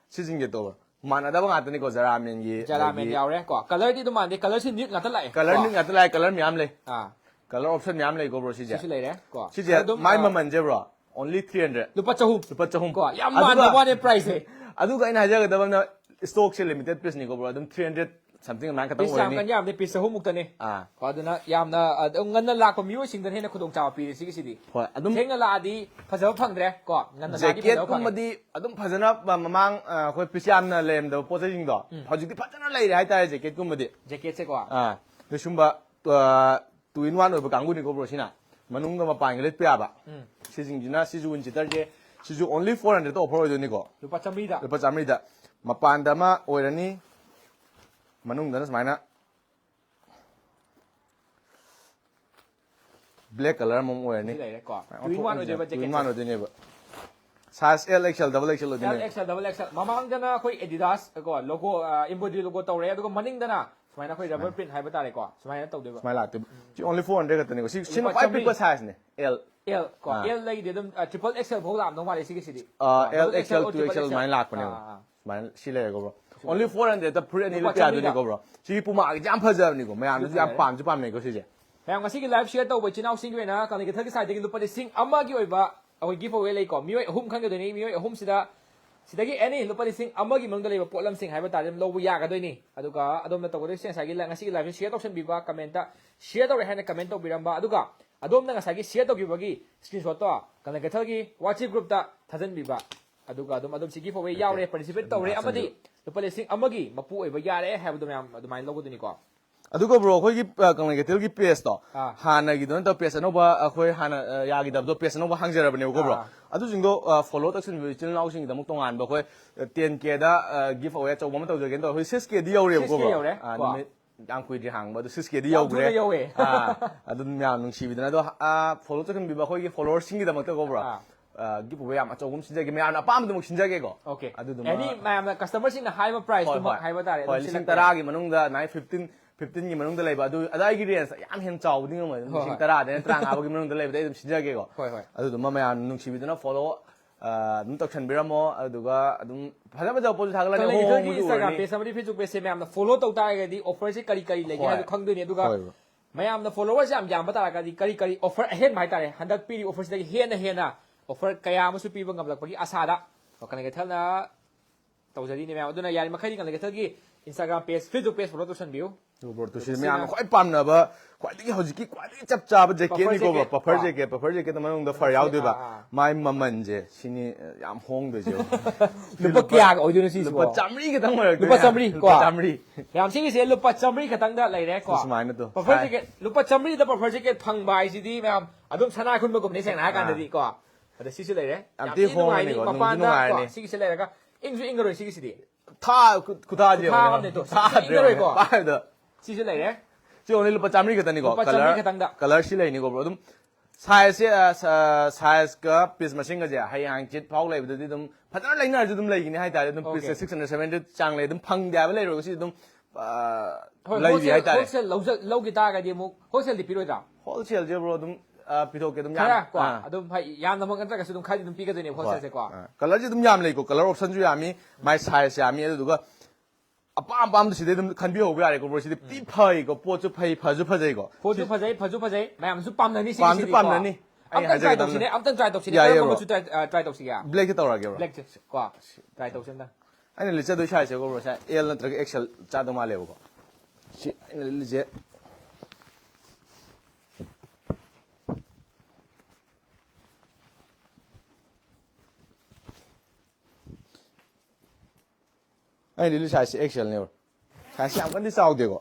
ꯁꯤꯁꯤꯡꯁꯦ ꯇꯧꯕ ꯃꯥꯟꯅꯗꯕ ꯉꯥꯛꯇꯅꯤꯀꯣ, ꯖꯔꯥꯃꯦꯟꯒꯤ, ꯖꯔꯥꯃꯦꯟ ꯑꯗꯒꯤ ꯌꯥꯎꯔꯦ ꯀꯣ꯫ Colour ꯗꯤ ꯑꯗꯨꯝ ꯃꯥꯟꯗꯦ, colour ꯁꯤ nude ꯉꯥꯛꯇ ꯂꯥꯛꯑꯦ ꯀꯣ꯫ Colour nude ꯉꯥꯛꯇ ꯂꯥꯛꯑꯦ, colour ꯃꯌꯥꯝ ꯂꯩ꯫ ꯑꯥ꯫ Colour option ꯃꯌꯥꯝ ꯂꯩꯀꯣ, ꯕ꯭ꯔꯣ, ꯁꯤꯁꯦ꯫ ꯁꯤꯁꯨ ꯂꯩꯔꯦ ꯀꯣ꯫ ꯁꯤꯁꯦ ꯑꯗꯨꯝ, ꯃꯥꯏ ꯑꯥ, ꯃꯃꯜꯁꯦ, ꯕ꯭ꯔꯣ, only three hundred꯫ ꯂꯨꯄꯥ ꯆꯍꯨꯝ꯫ ꯂꯨꯄꯥ ꯆꯍꯨꯝ꯫ ꯀꯣ, ꯌꯥꯝ ꯑꯗꯨꯒ ꯃꯥꯟꯅꯕ ꯋꯥꯅꯦ price ꯁꯦ꯫ ꯑꯗꯨꯒ ꯑꯩꯅ ꯍꯥꯏꯖꯒꯗꯕ ꯑꯃꯅ, stock ꯁꯦ limited piece ꯅꯤꯀꯣ, ꯕ꯭ꯔꯣ, ꯑꯗꯨꯝ three hundred something ꯑꯗꯨꯃꯥꯏꯅ ꯈꯛꯇꯪ piece ꯌꯥꯝ ꯑꯣꯏꯔꯅꯤ꯫ ꯀꯟꯅ ꯌꯥꯝꯗꯦ, piece ꯆꯍꯨꯝ ꯃꯨꯛꯇꯅꯤ꯫ ꯑꯥ꯫ ꯀꯣ, ꯑꯗꯨꯅ ꯌꯥꯝꯅ, ꯑ, ꯑꯗꯨꯝ ꯉꯟꯅ ꯂꯥꯛꯄ ꯃꯤꯑꯣꯏꯁꯤꯡꯗꯅ ꯍꯦꯟꯅ ꯈꯨꯗꯣꯡꯆꯥꯕ ꯄꯤꯔꯦ ꯁꯤꯒꯤꯁꯤꯗꯤ꯫ ꯍꯣꯏ, ꯑꯗꯨꯝ ꯊꯦꯡꯅ ꯂꯥꯛꯑꯗꯤ ꯐꯖꯕ ꯐꯪꯗ꯭ꯔꯦ ꯀꯣ, ꯉꯟꯅ ꯂꯥꯛꯑꯗꯤ ꯐꯖꯕ ꯐꯪꯉꯦ꯫ Jacket ꯀꯨꯝꯕꯗꯤ ꯑꯗꯨꯝ ꯐꯖꯅ ꯃ-, ꯃꯃꯥꯡ, ꯑ, ꯑꯩꯈꯣꯏ piece ꯌꯥꯝꯅ ꯂꯩꯔꯝꯗꯕ ꯄꯣꯠ ꯆꯩꯁꯤꯡꯗꯣ ꯎꯝ꯫ ꯍꯧꯖꯤꯛꯇꯤ ꯐꯖꯅ ꯂꯩꯔꯦ ꯍꯥꯏꯇꯥꯔꯦ, jacket ꯀꯨꯝꯕꯗꯤ꯫ Jacket ꯁꯦꯀꯣ꯫ ꯑꯥ, ꯑꯗꯨ ꯁꯨꯝꯕ, ꯑ, two in one ꯑꯣꯏꯕ ꯀꯥꯡꯕꯨꯅꯤꯀꯣ, ꯕ꯭ꯔꯣ, ꯁꯤꯅ꯫ ꯃꯅꯨꯡꯗ ꯃꯄꯥꯟꯒ ꯂꯤꯠꯄ ꯌꯥꯕ꯫ ꯎꯝ꯫ ꯁꯤꯁꯤꯡꯁꯤꯅ, ꯁꯤꯁꯨ wind cheater ꯁꯦ, ꯁꯤꯁꯨ only four hundred ꯇ offer ꯑꯣꯏꯗꯣꯏꯅꯤꯀꯣ꯫ ꯂꯨꯄꯥ ꯆꯥꯝꯃꯔꯤꯗ? ꯂꯨꯄꯥ ꯆꯥꯝꯃꯔꯤꯗ꯫ ꯃꯄꯥꯟꯗ ꯑꯃ ꯑꯣꯏꯔꯅꯤ, ꯃꯅꯨꯡꯗꯅ ꯁꯨꯃꯥꯏꯅ black colour ꯑꯃꯃꯝ ꯑꯣꯏꯔꯅꯤ꯫ ꯁꯤ ꯂꯩꯔꯦꯀꯣ꯫ ꯁꯨꯃꯥꯏꯅ two in one ꯑꯣꯟꯊꯣꯛꯑꯒ ꯑꯣꯏꯗꯣꯏꯕ two in jacket say. One ꯑꯣꯏꯗꯣꯏꯅꯦꯕ꯫ Size L, X L, double X L ꯑꯣꯏꯗꯣꯏꯅꯦ꯫ L, X L, double X L꯫ ꯃꯃꯥꯡꯗꯅ ꯑꯩꯈꯣꯏ Adidas ꯀꯣ, logo, ꯑ, embroidery logo ꯇꯧꯔꯦ, ꯑꯗꯨꯒ ꯃꯅꯤꯡꯗꯅ ꯁꯨꯃꯥꯏꯅ ꯑꯩꯈꯣꯏ rubber ꯁꯨꯃꯥꯏꯅ꯫ Print ꯍꯥꯏꯕ ꯇꯥꯔꯦꯀꯣ, ꯁꯨꯃꯥꯏꯅ ꯇꯧꯗꯣꯏꯕ꯫ ꯁꯨꯃꯥꯏꯅ ꯂꯥꯛꯇꯣꯏꯕ꯫ ꯎꯝ꯫ ꯁꯤ only four hundred ꯈꯛꯇꯅꯤꯀꯣ꯫ ꯁꯤ, ꯁꯤꯅ ꯂꯨꯄꯥ ꯈ꯭ꯋꯥꯏ ꯆꯥꯝꯃꯔꯤ꯫ ꯄꯤꯛꯄ size ꯅꯦ, L꯫ L ꯀꯣ, ꯑꯥ꯫ L ꯗꯒꯤꯗꯤ ꯑꯗꯨꯝ, ꯑ, triple X L ꯐꯥꯎ ꯂꯥꯛꯑꯝꯗꯧ ꯃꯥꯜꯂꯦ ꯁꯤꯒꯤꯁꯤꯗꯤ꯫ ꯑ, ꯀꯣ, L, double X L, X L, two X L triple X L꯫ ꯑꯗꯨꯃꯥꯏꯅ ꯂꯥꯛꯄꯅꯦꯕ꯫ ꯑꯥ, ꯑꯥ꯫ ꯁꯨꯃꯥꯏꯅ ꯁꯤ ꯂꯩꯔꯦꯀꯣ, ꯕ꯭ꯔꯣ꯫ Only four hundred ꯇ ꯐꯨꯔꯤꯠ ꯑꯅꯤ ꯂꯨꯄꯥ ꯂꯤꯠꯄ ꯆꯥꯝꯃꯔꯤꯗ꯫ ꯌꯥꯗꯣꯏꯅꯤꯀꯣ, ꯕ꯭ꯔꯣ꯫ ꯁꯤꯒꯤ Puma ꯒꯤꯁꯦ ꯌꯥꯝ ꯐꯖꯕꯅꯤꯀꯣ, ꯃꯌꯥꯝꯅꯁꯨ ꯌꯥꯝ ꯐꯖꯔꯦ꯫ ꯄꯥꯝꯁꯨ ꯄꯥꯝꯅꯩꯀꯣ ꯁꯤꯁꯦ꯫ ꯃꯌꯥꯝ, ꯉꯁꯤꯒꯤ live share ꯇꯧꯕ ꯏꯆꯤꯟ ꯏꯅꯥꯎꯁꯤꯡꯒꯤ ꯑꯣꯏꯅ ꯀꯪꯂꯩ ꯀꯩꯊꯦꯜꯒꯤ side ꯇꯒꯤ ꯂꯨꯄꯥ ꯂꯤꯁꯤꯡ ꯑꯃꯒꯤ ꯑꯣꯏꯕ ꯑꯩꯈꯣꯏ giveaway ꯂꯩꯀꯣ꯫ ꯃꯤꯑꯣꯏ ꯑꯍꯨꯝ ꯈꯟꯒꯗꯣꯏꯅꯤ꯫ ꯃꯤꯑꯣꯏ ꯑꯍꯨꯝꯁꯤꯗ ꯁꯤꯗꯒꯤ any ꯂꯨꯄꯥ ꯂꯤꯁꯤꯡ ꯑꯃꯒꯤ ꯃꯅꯨꯡꯗ ꯂꯩꯕ ꯄꯣꯠꯂꯝꯁꯤꯡ ꯍꯥꯏꯕ ꯇꯥꯔꯦ ꯑꯗꯨꯝ ꯂꯧꯕ ꯌꯥꯒꯗꯣꯏꯅꯤ꯫ ꯑꯗꯨꯒ ꯑꯗꯣꯝꯅ ꯇꯧꯒꯗꯣꯏꯁꯦ ꯉꯁꯥꯏꯒꯤ li-, ꯉꯁꯤꯒꯤ live ꯁꯤ share ꯇꯧꯁꯟꯕꯤꯕ, comment ꯇ share ꯇꯧꯔꯦ ꯍꯥꯏꯅ comment ꯇꯧꯕꯤꯔꯝꯕ, ꯑꯗꯨꯒ ꯑꯗꯣꯝꯅ ꯉꯁꯥꯏꯒꯤ share ꯇꯧꯈꯤꯕꯒꯤ screenshot ꯇꯣ ꯀꯪꯂꯩ ꯀꯩꯊꯦꯜꯒꯤ WhatsApp group ꯇ ꯊꯥꯖꯤꯟꯕꯤꯕ꯫ ꯑꯗꯨꯒ ꯑꯗꯨꯝ, ꯑꯗꯨꯝ ꯁꯤ giveaway ꯌꯥꯎꯔꯦ, participate ꯇꯧꯔꯦ, ꯑꯃꯗꯤ ꯂꯨꯄꯥ ꯂꯤꯁꯤꯡ ꯑꯃꯒꯤ ꯃꯄꯨ ꯑꯣꯏꯕ ꯌꯥꯔꯦ ꯍꯥꯏꯕꯗꯣ ꯃꯌꯥꯝ ꯑꯗꯨꯃꯥꯏꯅ ꯂꯧꯒꯗꯣꯏꯅꯤꯀꯣ꯫ ꯑꯗꯨꯒ bro, ꯑꯩꯈꯣꯏꯒꯤ, ꯑ, ꯀꯪꯂꯩ ꯀꯩꯊꯦꯜꯒꯤ page ꯇꯣ, ꯑꯥ꯫ ꯍꯥꯟꯅꯒꯤꯗꯣ ꯅꯠꯇꯕ page ꯑꯅꯧꯕ, ꯑꯩꯈꯣꯏ ꯍꯥꯟꯅ, ꯑ, ꯌꯥꯈꯤꯗꯕꯗꯣ, page ꯑꯅꯧꯕ ꯍꯥꯡꯖꯔꯕꯅꯦꯕꯀꯣ bro꯫ ꯑꯥ꯫ ꯑꯗꯨꯁꯤꯡꯗꯣ, ꯑ, follow ꯇꯧꯁꯤꯟꯕꯤꯕ ꯏꯆꯤꯜ ꯏꯅꯥꯎꯁꯤꯡꯒꯤꯗꯃꯛ ꯇꯣꯉꯥꯟꯕ ꯑꯩꯈꯣꯏ, ꯑ, ten K ꯗ, ꯑ, giveaway ꯑꯆꯧꯕ ꯑꯃ ꯇꯧꯖꯒꯦꯅ ꯇꯧꯔ, ꯍꯧꯖꯤꯛ six K ꯗꯤ ꯌꯧꯔꯦꯕꯀꯣ six K bro꯫ ꯌꯧꯔꯦ, ꯑ, ꯀꯣ꯫ ꯅꯨꯃꯤꯠ ꯌꯥꯝ ꯀꯨꯏꯗ꯭ꯔꯤ ꯍꯥꯡꯕ, ꯑꯗꯨ six K ꯗꯤ ꯌꯥꯝ ꯌꯧꯈ꯭ꯔꯦ꯫ ꯊꯨꯅ ꯌꯧꯋꯦ꯫ ꯑꯥ, ꯑꯗꯨꯝ ꯃꯌꯥꯝ ꯅꯨꯡꯁꯤꯕꯤꯗꯅ, ꯑꯗꯣ, ꯑ, follow ꯇꯧꯁꯤꯟꯕꯤꯕ ꯑꯩꯈꯣꯏꯒꯤ followersꯁꯤꯡꯒꯤꯗꯃꯛꯇꯀꯣ bro꯫ ꯑꯥ꯫ ꯑ, giveaway ꯌꯥꯝ ꯑꯆꯧꯕ ꯑꯃ ꯁꯤꯟꯖꯒꯦ, ꯃꯌꯥꯝꯅ ꯑꯄꯥꯝꯕꯗꯨꯃꯛ ꯁꯤꯟꯖꯒꯦꯀꯣ꯫ Okay꯫ ꯑꯗꯨꯗꯨꯃ any ꯃꯌꯥꯝꯅ customerꯁꯤꯡꯅ ꯍꯥꯏꯕ price ꯍꯣꯏ, ꯇꯨꯃꯛ ꯍꯣꯏ꯫ ꯍꯥꯏꯕ ꯇꯥꯔꯦ, ꯍꯣꯏ, ꯑꯗꯨꯝ ꯂꯤꯁꯤꯡ ꯁꯤꯜꯂꯛꯄ ꯌꯥꯏ꯫ ꯇꯔꯥꯒꯤ ꯃꯅꯨꯡꯗ, ꯑꯗꯨꯃꯥꯏꯅ fifteen, fifteen ꯒꯤ ꯃꯅꯨꯡꯗ ꯂꯩꯕ, ꯑꯗꯨ, ꯑꯗꯥꯏꯒꯤ range ꯌꯥꯝ ꯍꯦꯟꯅ ꯆꯥꯎꯕꯗꯤ ꯉꯝꯃꯣꯏ, ꯑꯗꯨꯝ ꯍꯣꯏ, ꯂꯤꯁꯤꯡ ꯍꯣꯏ꯫ ꯇꯔꯥꯗꯩꯅ ꯇꯔꯥꯃꯉꯥ ꯐꯥꯎꯒꯤ ꯃꯅꯨꯡꯗ ꯂꯩꯕꯗ ꯑꯩ ꯑꯗꯨꯝ ꯁꯤꯟꯖꯒꯦꯀꯣ꯫ ꯍꯣꯏ, ꯍꯣꯏ꯫ ꯑꯗꯨꯗꯨꯃ ꯃꯌꯥꯝ ꯅꯨꯡꯁꯤꯕꯤꯗꯨꯅ follow, ꯑ, ꯑꯗꯨꯝ ꯇꯧꯁꯟꯕꯤꯔꯝꯃꯣ, ꯑꯗꯨꯒ ꯑꯗꯨꯝ ꯐꯖ ꯐꯖꯕ ꯄꯣꯠꯁꯨ ꯊꯥꯒꯠꯂꯛꯀꯅꯤ, ꯀꯪꯂꯩ ꯀꯩꯊꯦꯜꯒꯤ ꯑꯍꯣꯡꯕꯁꯨ Instagram ꯑꯣꯏꯔꯅꯤ꯫ Page ꯑꯃꯗꯤ Facebook pageꯁꯦ ꯃꯌꯥꯝꯅ follow ꯇꯧ ꯇꯥꯔꯒꯗꯤ offerꯁꯦ ꯀꯔꯤ ꯀꯔꯤ ꯂꯩꯒꯦ ꯍꯣꯏ꯫ ꯍꯥꯏꯕꯗꯣ ꯈꯪꯗꯣꯏꯅꯤ, ꯑꯗꯨꯒ ꯍꯣꯏ, bro꯫ ꯃꯌꯥꯝꯅ followerꯁꯦ ꯌꯥꯝ ꯌꯥꯝꯕ ꯇꯥꯔꯒꯗꯤ ꯀꯔꯤ ꯀꯔꯤ offer ꯑꯍꯦꯟꯕ ꯍꯥꯏꯇꯥꯔꯦ, ꯍꯟꯗꯛ ꯄꯤꯔꯤꯕ offerꯁꯤꯗꯒꯤ ꯍꯦꯟꯅ ꯍꯦꯟꯅ offer ꯀꯌꯥ ꯑꯃꯁꯨ ꯄꯤꯕ ꯉꯝꯂꯛꯄꯒꯤ ꯑꯁꯥꯗ ꯀꯪꯂꯩ ꯀꯩꯊꯦꯜꯅ ꯇꯧꯖꯔꯤꯅꯦ ꯃꯌꯥꯝ꯫ ꯑꯗꯨꯅ ꯌꯥꯔꯤꯃꯈꯩꯗꯤ ꯀꯪꯂꯩ ꯀꯩꯊꯦꯜꯒꯤ Instagram page, Facebook page follow ꯇꯧꯁꯟꯕꯤꯌꯨ꯫ Bro, two ꯁꯤ ꯃꯌꯥꯝꯅ ꯈ꯭ꯋꯥꯏ ꯄꯥꯝꯅꯕ, ꯈ꯭ꯋꯥꯏꯗꯒꯤ ꯍꯧꯖꯤꯛꯀꯤ ꯈ꯭ꯋꯥꯏꯗꯒꯤ ꯆꯞ ꯆꯥꯕ jacketꯅꯤꯀꯣ, puffer jacket꯫ Puffer jacket, puffer jacketꯇ ꯃꯅꯨꯡꯗ fur ꯌꯥꯎꯗꯣꯏꯕ꯫ ꯑꯥ, ꯑꯥ꯫ ꯃꯥꯏ ꯃꯃꯜꯁꯦ ꯁꯤꯅꯤ, ꯑ, ꯌꯥꯝ ꯍꯣꯡꯗꯣꯏꯁꯦ꯫ ꯂꯨꯄꯥ ꯀꯌꯥꯒ ꯑꯣꯏꯗꯣꯏꯅꯣ ꯁꯤꯁꯤꯕꯣ? ꯂꯨꯄꯥ ꯆꯥꯝꯃꯔꯤ ꯈꯛꯇꯪ ꯑꯣꯏꯔꯛꯇꯣꯏꯅꯦ꯫ ꯂꯨꯄꯥ ꯆꯥꯝꯃꯔꯤ ꯀꯣ? ꯂꯨꯄꯥ ꯆꯥꯝꯃꯔꯤ꯫ ꯃꯌꯥꯝ, ꯁꯤꯒꯤꯁꯦ ꯂꯨꯄꯥ ꯆꯥꯝꯃꯔꯤ ꯈꯛꯇꯪꯗ ꯂꯩꯔꯦ ꯀꯣ? ꯁꯤ ꯁꯨꯃꯥꯏꯅ ꯇꯣ꯫ Puffer jacket, ꯂꯨꯄꯥ ꯆꯥꯝꯃꯔꯤꯗ puffer jacket ꯐꯪꯕ ꯍꯥꯏꯁꯤꯗꯤ ꯃꯌꯥꯝ ꯑꯗꯨꯝ ꯁꯅꯥ ꯈꯨꯟꯕꯒꯨꯝꯕꯅꯤ, ꯁꯦꯡꯅ ꯍꯥꯏꯔ ꯀꯥꯟꯗꯗꯤ ꯑꯥ꯫ ꯀꯣ? ꯑꯗ ꯁꯤꯁꯨ ꯂꯩꯔꯦ꯫ ꯌꯥꯝ ꯌꯥꯝ ꯊꯤ ꯊꯤ ꯍꯣꯡꯉꯅꯤꯀꯣ, ꯅꯨꯡꯉꯥꯏꯅꯤ꯫ ꯅꯨꯡꯁꯨ ꯃꯄꯥꯟꯗ ꯀꯣ, ꯅꯨꯡꯉꯥꯏꯔꯅꯤ꯫ ꯁꯤꯒꯤꯁꯦ ꯂꯩꯔꯒ ꯏꯪꯁꯨ ꯏꯪꯉꯔꯣꯏ ꯁꯤꯒꯤꯁꯤꯗꯤ꯫ ꯊꯥ ꯈꯨ-, ꯈꯨꯊꯥꯁꯦ ꯈꯨꯊꯥ ꯌꯦꯡꯉꯨꯅꯦ꯫ ꯑꯃꯅꯦ ꯇꯣ꯫ ꯁꯤꯁꯨ ꯊꯥꯗ꯭ꯔꯦ ꯏꯪꯉꯔꯣꯏꯀꯣ꯫ ꯌꯦꯡꯉꯨꯅꯦ꯫ ꯄꯥꯏꯕꯗ꯫ ꯁꯤꯁꯨ ꯂꯩꯔꯦ꯫ ꯁꯤ only ꯂꯨꯄꯥ ꯆꯥꯝꯃꯔꯤ ꯈꯛꯇꯅꯤꯀꯣ꯫ ꯂꯨꯄꯥ ꯆꯥꯝꯃꯔꯤ colour, ꯈꯛꯇꯪꯗ꯫ Colour ꯁꯤ ꯂꯩꯅꯤꯀꯣ bro꯫ ꯑꯗꯨꯝ sizeꯁꯦ, ꯑ, ꯁ-, sizeꯀ piece ꯃꯁꯤꯡꯒꯁꯦ ꯍꯌꯦꯡ ꯍꯪꯆꯤꯠ ꯐꯥꯎ ꯂꯩꯕꯗꯗꯤ ꯑꯗꯨꯝ ꯐꯖꯅ ꯂꯩꯅꯔꯁꯨ ꯑꯗꯨꯝ ꯂꯩꯒꯅꯤ ꯍꯥꯏꯇꯥꯔꯦ꯫ ꯑꯗꯨꯝ pieceꯁꯦ Okay꯫ Six hundred, seven hundred ꯆꯥꯡ ꯂꯩ꯫ ꯑꯗꯨꯝ ꯐꯪꯗꯦ ꯍꯥꯏꯕ ꯂꯩꯔꯣꯏ꯫ ꯁꯤ ꯑꯗꯨꯝ, ꯑ, ꯍꯣꯏ, ꯂꯩꯔꯤ wholesale, ꯍꯥꯏꯇꯥꯔꯦ꯫ Wholesale ꯂꯧꯖ-, ꯂꯧꯈꯤ ꯇꯥꯔꯒꯗꯤ ꯑꯃꯨꯛ wholesaleꯗꯤ ꯄꯤꯔꯣꯏꯗ꯭ꯔꯥ? Wholesaleꯁꯦ bro ꯑꯗꯨꯝ, ꯑ, ꯄꯤꯊꯣꯛꯀꯦ ꯑꯗꯨꯝ ꯌꯥꯝ, ꯈꯔ ꯀꯣ, ꯑꯥ꯫ ꯑꯗꯨꯝ ꯍꯥꯏ-, ꯌꯥꯝꯅꯃꯛ ꯅꯠꯇ꯭ꯔꯒꯁꯨ ꯑꯗꯨꯝ ꯈꯔꯗꯤ ꯑꯗꯨꯝ ꯄꯤꯒꯗꯣꯏꯅꯦꯕ ꯍꯣꯏ꯫ Wholesaleꯁꯦꯀꯣ꯫ ꯑꯥ꯫ Colourꯁꯦ ꯑꯗꯨꯝ ꯌꯥꯝ ꯂꯩꯀꯣ, colour optionꯁꯨ ꯌꯥꯝꯃꯤ, ꯃꯥꯏ size ꯌꯥꯝꯃꯤ, ꯑꯗꯨꯗꯨꯒ ꯑꯄꯥꯝ ꯑꯄꯥꯝꯕ ꯁꯤꯗꯩ ꯑꯗꯨꯝ ꯈꯟꯕꯤꯍꯧꯕ ꯌꯥꯔꯦꯀꯣ ꯕ꯭ꯔꯣ꯫ ꯁꯤꯗꯤ ꯊꯤ ꯐꯩꯀꯣ, ꯄꯣꯠꯁꯨ ꯐꯩ, ꯐꯁꯨ ꯐꯖꯩꯀꯣ꯫ ꯄꯣꯠꯁꯨ ꯐꯖꯩ, ꯐꯁꯨ ꯐꯖꯩ, ꯃꯌꯥꯝꯁꯨ ꯄꯥꯝꯅꯅꯤ ꯄꯥꯝꯁꯨ ꯁꯤꯒꯤꯁꯤꯗꯤꯀꯣ꯫ ꯄꯥꯝꯅꯅꯤ꯫ ꯑꯩ ꯑꯝꯇꯪ ꯇ꯭ꯔꯥꯏ ꯍꯥꯏꯖꯒꯗꯕꯅꯤ꯫ ꯇꯧꯁꯤꯅꯦ, ꯑꯝꯇꯪ ꯇ꯭ꯔꯥꯏ ꯇꯧꯁꯤꯅꯦ꯫ ꯌꯥꯏꯌꯦ, ꯀꯔꯝꯕ ꯕ꯭ꯔꯣ꯫ ꯃꯆꯨ ꯇ꯭ꯔꯥꯏ ꯇ꯭ꯔꯥꯏ ꯇꯧꯁꯤꯒꯦ? ꯕ꯭ꯂꯦꯛꯇ ꯇꯧꯔꯒꯦ ꯕ꯭ꯔꯣ꯫ ꯕ꯭ꯂꯦꯛꯁꯦ ꯀꯣ, ꯇ꯭ꯔꯥꯏ ꯇꯧꯁꯤ ꯑꯝꯇꯪ꯫ ꯑꯩꯅ ꯂꯤꯠꯆꯗꯣꯏ ꯁꯥꯏꯖꯁꯦꯀꯣ ꯕ꯭ꯔꯣ, ꯁꯦ ꯑꯦꯜ ꯅꯠꯇ꯭ꯔꯒ ꯑꯦꯛꯁꯦꯜ ꯆꯥꯗꯧ ꯃꯥꯜꯂꯦꯕꯀꯣ꯫ ꯁꯤ ꯑꯩꯅ ꯂꯤꯠꯂꯤꯁꯦ ꯑꯩꯅ ꯂꯤꯠꯂꯤ ꯁꯥꯏꯖꯁꯦ ꯑꯦꯛꯁꯦꯜꯅꯦꯕ꯫ ꯁꯥꯏꯖꯁꯦ ꯌꯥꯝ ꯀꯟꯅꯗꯤ ꯆꯥꯎꯗꯦꯀꯣ꯫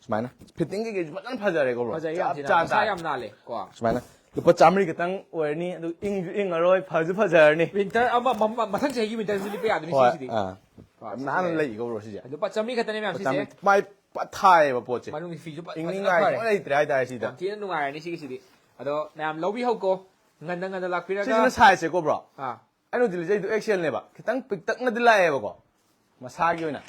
ꯁꯨꯃꯥꯏꯅ ꯐꯤꯠꯇꯤꯡ ꯀꯩꯀꯩꯁꯨ ꯐꯖꯅ ꯐꯖꯔꯦꯀꯣ ꯕ꯭ꯔꯣ꯫ ꯐꯖꯩ ꯆꯞ ꯌꯥꯝ ꯊꯤꯅ, ꯆꯥꯅ ꯃꯁꯥ ꯇꯥꯔꯦ꯫ ꯌꯥꯝ ꯅꯥꯜꯂꯦ ꯀꯣ꯫ ꯁꯨꯃꯥꯏꯅ ꯂꯨꯄꯥ ꯆꯥꯝꯃꯔꯤ ꯈꯛꯇꯪ ꯑꯣꯏꯔꯅꯤ, ꯑꯗꯨ ꯏꯪꯁꯨ ꯏꯪꯉꯔꯣꯏ, ꯐꯁꯨ ꯐꯖꯔꯅꯤ꯫ ꯋꯤꯟꯇꯔ ꯑꯃ ꯃ- ꯃ- ꯃꯊꯪ ꯆꯍꯤꯒꯤ ꯋꯤꯟꯇꯔꯁꯨ ꯂꯤꯠꯄ ꯌꯥꯗꯣꯏꯅꯤ ꯍꯣꯏ, ꯁꯤꯁꯤꯗꯤ꯫ ꯑꯥ꯫ ꯀꯣ, ꯌꯥꯝ ꯁꯤꯁꯦ ꯅꯥꯟꯅ ꯂꯩꯔꯦ꯫ ꯂꯩꯀꯣ ꯕ꯭ꯔꯣ ꯁꯤꯁꯦ꯫ ꯂꯨꯄꯥ ꯆꯥꯝꯃꯔꯤ ꯈꯛꯇꯅꯦ ꯃꯌꯥꯝ ꯁꯤꯁꯦ꯫ ꯆꯥꯝꯃꯔꯤ ꯄꯨꯔꯥ ꯊꯥꯏꯌꯦꯕ ꯄꯣꯠꯁꯦ꯫ ꯃꯅꯨꯡꯒꯤ ꯐꯤꯁꯨ ꯐꯖꯅ ꯏꯪꯅꯤꯡꯉꯥꯏ ꯐꯔꯦ꯫ ꯁꯨꯡꯂꯩ ꯂꯩꯇ꯭ꯔꯦ ꯍꯥꯏꯇꯥꯔꯦ ꯁꯤꯗ꯫ ꯌꯥꯝ ꯊꯤꯅ ꯅꯨꯡꯉꯥꯏꯔꯅꯤ ꯁꯤꯒꯤꯁꯤꯗꯤ꯫ ꯑꯗꯣ ꯃꯌꯥꯝ ꯂꯧꯕꯤꯍꯧꯀꯣ, ꯉꯟꯅ ꯉꯟꯅ ꯂꯥꯛꯄꯤꯔꯒ꯫ ꯁꯤꯁꯤꯅ ꯁꯥꯏꯖꯁꯦꯀꯣ ꯕ꯭ꯔꯣ꯫ ꯑꯥ꯫ ꯑꯩꯅ ꯍꯧꯖꯤꯛ ꯂꯤꯠꯆꯩꯗꯣ ꯑꯦꯛꯁꯦꯜꯅꯦꯕ, ꯈꯤꯇꯪ ꯄꯤꯛꯇꯛꯅꯗꯤ ꯂꯥꯛꯑꯦꯕꯀꯣ ꯃꯁꯥꯒꯤ ꯑꯣꯏꯅ꯫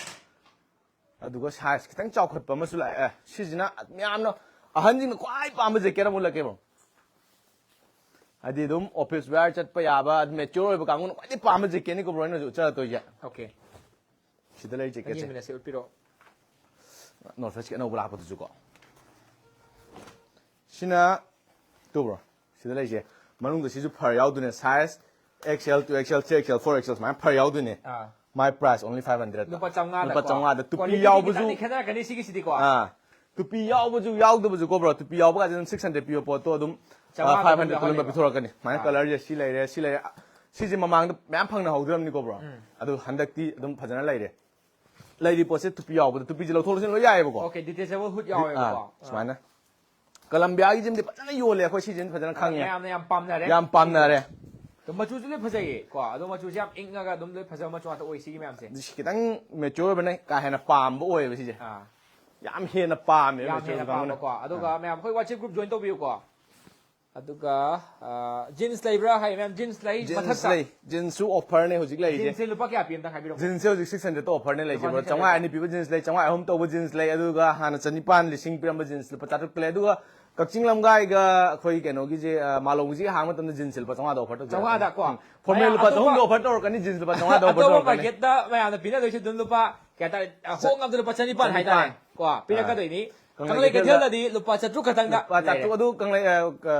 ꯑꯗꯨꯒ ꯁꯥꯏꯖ ꯈꯤꯇꯪ ꯆꯥꯎꯈꯠꯄ ꯑꯃꯁꯨ ꯂꯥꯛꯑꯦ꯫ ꯁꯤꯁꯤꯅ ꯃꯌꯥꯝꯅ, ꯑꯍꯟꯁꯤꯡꯅ ꯈ꯭ꯋꯥꯏ ꯄꯥꯝꯕ ꯖꯦꯀꯦꯠ ꯑꯃ ꯎꯠꯂꯛꯀꯦꯕ꯫ ꯍꯥꯏꯗꯤ ꯑꯗꯨꯝ ꯑꯣꯐꯤꯁ ꯋꯦꯌꯔ ꯆꯠꯄ ꯌꯥꯕ, ꯑꯗꯨꯝ ꯃꯦꯆ꯭ꯌꯣꯔ ꯑꯣꯏꯕ ꯀꯥꯡꯕꯨꯅ ꯈ꯭ꯋꯥꯏꯗꯒꯤ ꯄꯥꯝꯕ ꯖꯦꯀꯦꯠꯅꯤꯀꯣ ꯕ꯭ꯔꯣ ꯑꯩꯅ ꯍꯧꯖꯤꯛ ꯎꯠꯆꯔꯛꯇꯣꯏꯁꯦ꯫ ꯑꯣꯀꯦ꯫ ꯁꯤꯗ ꯂꯩ ꯖꯦꯀꯦꯠꯁꯦ꯫ ꯌꯦꯡꯃꯤꯟꯅꯁꯦ, ꯎꯠꯄꯤꯔꯛꯑꯣ꯫ ꯅꯣꯔꯠ ꯐꯦꯁꯀꯤ ꯑꯅꯧꯕ ꯂꯥꯛꯄꯗꯨꯁꯨ ꯀꯣ꯫ ꯁꯤꯅ ꯇꯨ ꯕ꯭ꯔꯣ꯫ ꯁꯤꯗ ꯂꯩꯁꯦ꯫ ꯃꯅꯨꯡꯗ ꯁꯤꯁꯨ ꯐꯔ ꯌꯥꯎꯗꯣꯏꯅꯦ꯫ Size X L, two X L, three X L, four X L ꯁꯨꯃꯥꯏꯅ fur ꯌꯥꯎꯗꯣꯏꯅꯦ꯫ Ah. My price only five hundred꯫ ꯂꯨꯄꯥ ꯆꯥꯝꯃꯉꯥꯗ ꯂꯨꯄꯥ ꯀꯣ꯫ ꯆꯥꯝꯃꯉꯥꯗ꯫ ꯇꯨꯄꯤ Quality ꯌꯥꯎꯕꯁꯨ꯫ ꯈꯤꯇꯪꯗꯤ ꯈꯦꯠꯅꯔꯛꯀꯅꯤ ꯁꯤꯒꯤꯁꯤꯗꯤꯀꯣ꯫ ꯑꯥ꯫ ꯇꯨꯄꯤ ꯌꯥꯎꯕꯁꯨ ꯌꯥꯎꯗꯕꯁꯨ ꯀꯣ ꯕ꯭ꯔꯣ꯫ ꯇꯨꯄꯤ ꯌꯥꯎꯕ ꯀꯥꯟꯗ ꯑꯗꯨꯝ ꯁꯤꯛꯁ ꯍꯟꯗ꯭ꯔꯦꯗ ꯄꯤꯕ ꯄꯣꯠꯇꯣ ꯑꯗꯨꯝ, ꯑꯥ, ꯆꯥꯝꯃꯉꯥꯗ ꯐꯥꯏꯚ ꯑꯗꯨꯝ ꯍꯟꯗ꯭ꯔꯦꯗ ꯄꯤꯕ ꯌꯥꯎꯍꯜꯂꯦꯕ꯫ ꯄꯤꯊꯣꯔꯛꯀꯅꯤ꯫ ꯁꯨꯃꯥꯏꯅ ꯑꯥ꯫ ꯀꯂꯔꯁꯦ ꯁꯤ ꯂꯩꯔꯦ, ꯁꯤ ꯂꯩꯔꯦ꯫ ꯁꯤꯁꯦ ꯃꯃꯥꯡꯗ ꯃꯌꯥꯝ ꯐꯪꯅꯍꯧꯗ꯭ꯔꯕꯅꯤꯀꯣ ꯕ꯭ꯔꯣ꯫ ꯑꯗꯨ ꯍꯟꯗꯛꯇꯤ ꯑꯗꯨꯝ ꯐꯖꯅ ꯂꯩꯔꯦ꯫ ꯂꯩꯔꯤ ꯄꯣꯠꯁꯦ ꯇꯨꯄꯤ ꯌꯥꯎꯕꯗ, ꯇꯨꯄꯤꯁꯦ ꯂꯧꯊꯣꯛ ꯂꯧꯁꯤꯟ ꯂꯣꯏ ꯌꯥꯏꯑꯕꯀꯣ꯫ ꯑꯣꯀꯦ, detachable hood ꯑꯥ, ꯌꯥꯎꯋꯦꯕꯀꯣ꯫ ꯁꯨꯃꯥꯏꯅ꯫ ꯀꯂꯝꯕꯤꯌꯥꯒꯤ ꯖꯤꯝꯗꯤ ꯐꯖꯅ ꯌꯣꯜꯂꯦ, ꯑꯩꯈꯣꯏ ꯁꯤ ꯖꯤꯝ ꯐꯖꯅ ꯈꯪꯉꯦ꯫ ꯃꯌꯥꯝꯅ ꯌꯥꯝ ꯄꯥꯝꯅꯔꯦ꯫ ꯌꯥꯝ ꯄꯥꯝꯅꯔꯦ꯫ ꯑꯗꯣ ꯃꯆꯨꯁꯨ ꯂꯣꯏ ꯐꯖꯩꯌꯦ ꯀꯣ꯫ ꯑꯗꯣ ꯃꯆꯨꯁꯦ ꯌꯥꯝ ꯏꯪꯉꯒ ꯑꯗꯨꯝ ꯂꯣꯏ ꯐꯖꯕ ꯃꯆꯨ ꯉꯥꯛꯇ ꯑꯣꯏ ꯁꯤꯒꯤ ꯃꯌꯥꯝꯁꯦ꯫ ꯁꯤ ꯈꯤꯇꯪ ꯃꯦꯆ꯭ꯌꯣꯔ ꯑꯣꯏꯕꯅ ꯀꯥ ꯍꯦꯟꯅ ꯄꯥꯝꯕ ꯑꯣꯏꯌꯦꯕ ꯁꯤꯁꯦ꯫ ꯑꯥ꯫ ꯌꯥꯝ ꯍꯦꯟꯅ ꯄꯥꯝꯃꯦ ꯌꯥꯝ ꯃꯦꯆ꯭ꯌꯣꯔ ꯍꯦꯟꯅ ꯀꯥꯡꯕꯨꯅ꯫ ꯄꯥꯝꯕꯀꯣ꯫ ꯑꯗꯨꯒ ꯃꯌꯥꯝ ꯑꯩꯈꯣꯏ WhatsApp group join ꯇꯧꯕꯤꯌꯨꯀꯣ꯫ ꯑꯗꯨꯒ ꯖꯤꯟꯁ ꯂꯩꯕ꯭ꯔꯥ ꯍꯥꯏ ꯃꯌꯥꯝ? ꯖꯤꯟꯁ ꯂꯩ ꯖꯤꯟꯁ ꯃꯊꯛꯇ꯫ ꯂꯩ, ꯖꯤꯟꯁꯁꯨ ꯑꯣꯐꯔꯅꯦ ꯍꯧꯖꯤꯛ ꯂꯩꯔꯤꯁꯦ꯫ ꯖꯤꯟꯁꯁꯦ ꯂꯨꯄꯥ ꯀꯌꯥ ꯄꯤ ꯑꯝꯇ ꯍꯥꯏꯕꯤꯔꯛꯑꯣ? ꯖꯤꯟꯁꯁꯦ ꯍꯧꯖꯤꯛ ꯁꯤꯛꯁ ꯍꯟꯗ꯭ꯔꯦꯗꯇ ꯑꯣꯐꯔꯅꯦ ꯂꯩꯁꯦ ꯂꯨꯄꯥ ꯕ꯭ꯔꯣ꯫ Six hundred. ꯆꯥꯝꯃꯉꯥ ꯑꯅꯤ ꯄꯤꯕ ꯖꯤꯟꯁ ꯂꯩ, ꯆꯥꯝꯃꯉꯥ ꯑꯍꯨꯝ ꯇꯧꯕ ꯖꯤꯟꯁ ꯂꯩ, ꯑꯗꯨꯒ ꯍꯥꯟꯅ ꯆꯅꯤꯄꯥꯟ, ꯂꯤꯁꯤꯡ ꯄꯤꯔꯝꯕ ꯖꯤꯟꯁ ꯂꯨꯄꯥ ꯆꯥꯇ꯭ꯔꯨꯛꯇ ꯂꯩ꯫ ꯑꯗꯨꯒ ꯀꯛꯆꯤꯡ ꯂꯝꯈꯥꯏꯒ ꯑꯩꯈꯣꯏ ꯀꯩꯅꯣꯒꯤꯁꯦ, ꯑ, ꯃꯥꯂꯣꯝꯒꯤꯁꯦ ꯍꯥꯡꯕ ꯃꯇꯝꯗ ꯖꯤꯟꯁ ꯂꯨꯄꯥ ꯆꯥꯝꯃꯉꯥꯗ ꯑꯣꯐꯔ ꯇꯧꯖꯔꯛꯀꯅꯤ꯫ ꯆꯥꯝꯃꯉꯥꯗ ꯀꯣ? ꯎꯝ. ꯐꯣꯔꯃꯦꯜ ꯃꯌꯥꯝ ꯂꯨꯄꯥ ꯑꯇꯣꯞꯄ- ꯆꯍꯨꯝꯗ ꯑꯣꯐꯔ ꯇꯧꯔꯛꯀꯅꯤ, ꯖꯤꯟꯁ ꯂꯨꯄꯥ ꯆꯥꯝꯃꯉꯥꯗ ꯑꯣꯐꯔ ꯑꯇꯣꯞꯄ ꯇꯧꯔꯛꯀꯅꯤ꯫ ꯃꯥꯔꯀꯦꯠꯇ ꯃꯌꯥꯝꯅ ꯄꯤꯅꯗꯣꯏꯁꯦ ꯑꯗꯨꯝ ꯂꯨꯄꯥ ꯀꯌꯥ ꯇꯥꯔꯦ? ꯑ, ꯍꯣꯡ ꯑꯃꯗ ꯂꯨꯄꯥ ꯆꯅꯤꯄꯥꯟ ꯍꯥꯏꯇꯥꯔꯦ꯫ ꯆꯅꯤꯄꯥꯟ꯫ ꯀꯣ, ꯄꯤꯔꯛꯀꯗꯣꯏꯅꯤ꯫ ꯑꯥ. ꯀꯪꯂꯩ ꯀꯪꯂꯩ ꯀꯩꯊꯦꯜ- ꯀꯩꯊꯦꯜꯗꯗꯤ ꯂꯨꯄꯥ ꯆꯥꯇ꯭ꯔꯨꯛ ꯈꯛꯇꯪꯗ ꯂꯨꯄꯥ ꯆꯥꯇ꯭ꯔꯨꯛ ꯂꯩꯔꯦ꯫ ꯑꯗꯨ ꯀꯪꯂꯩ, ꯑ, ꯑ,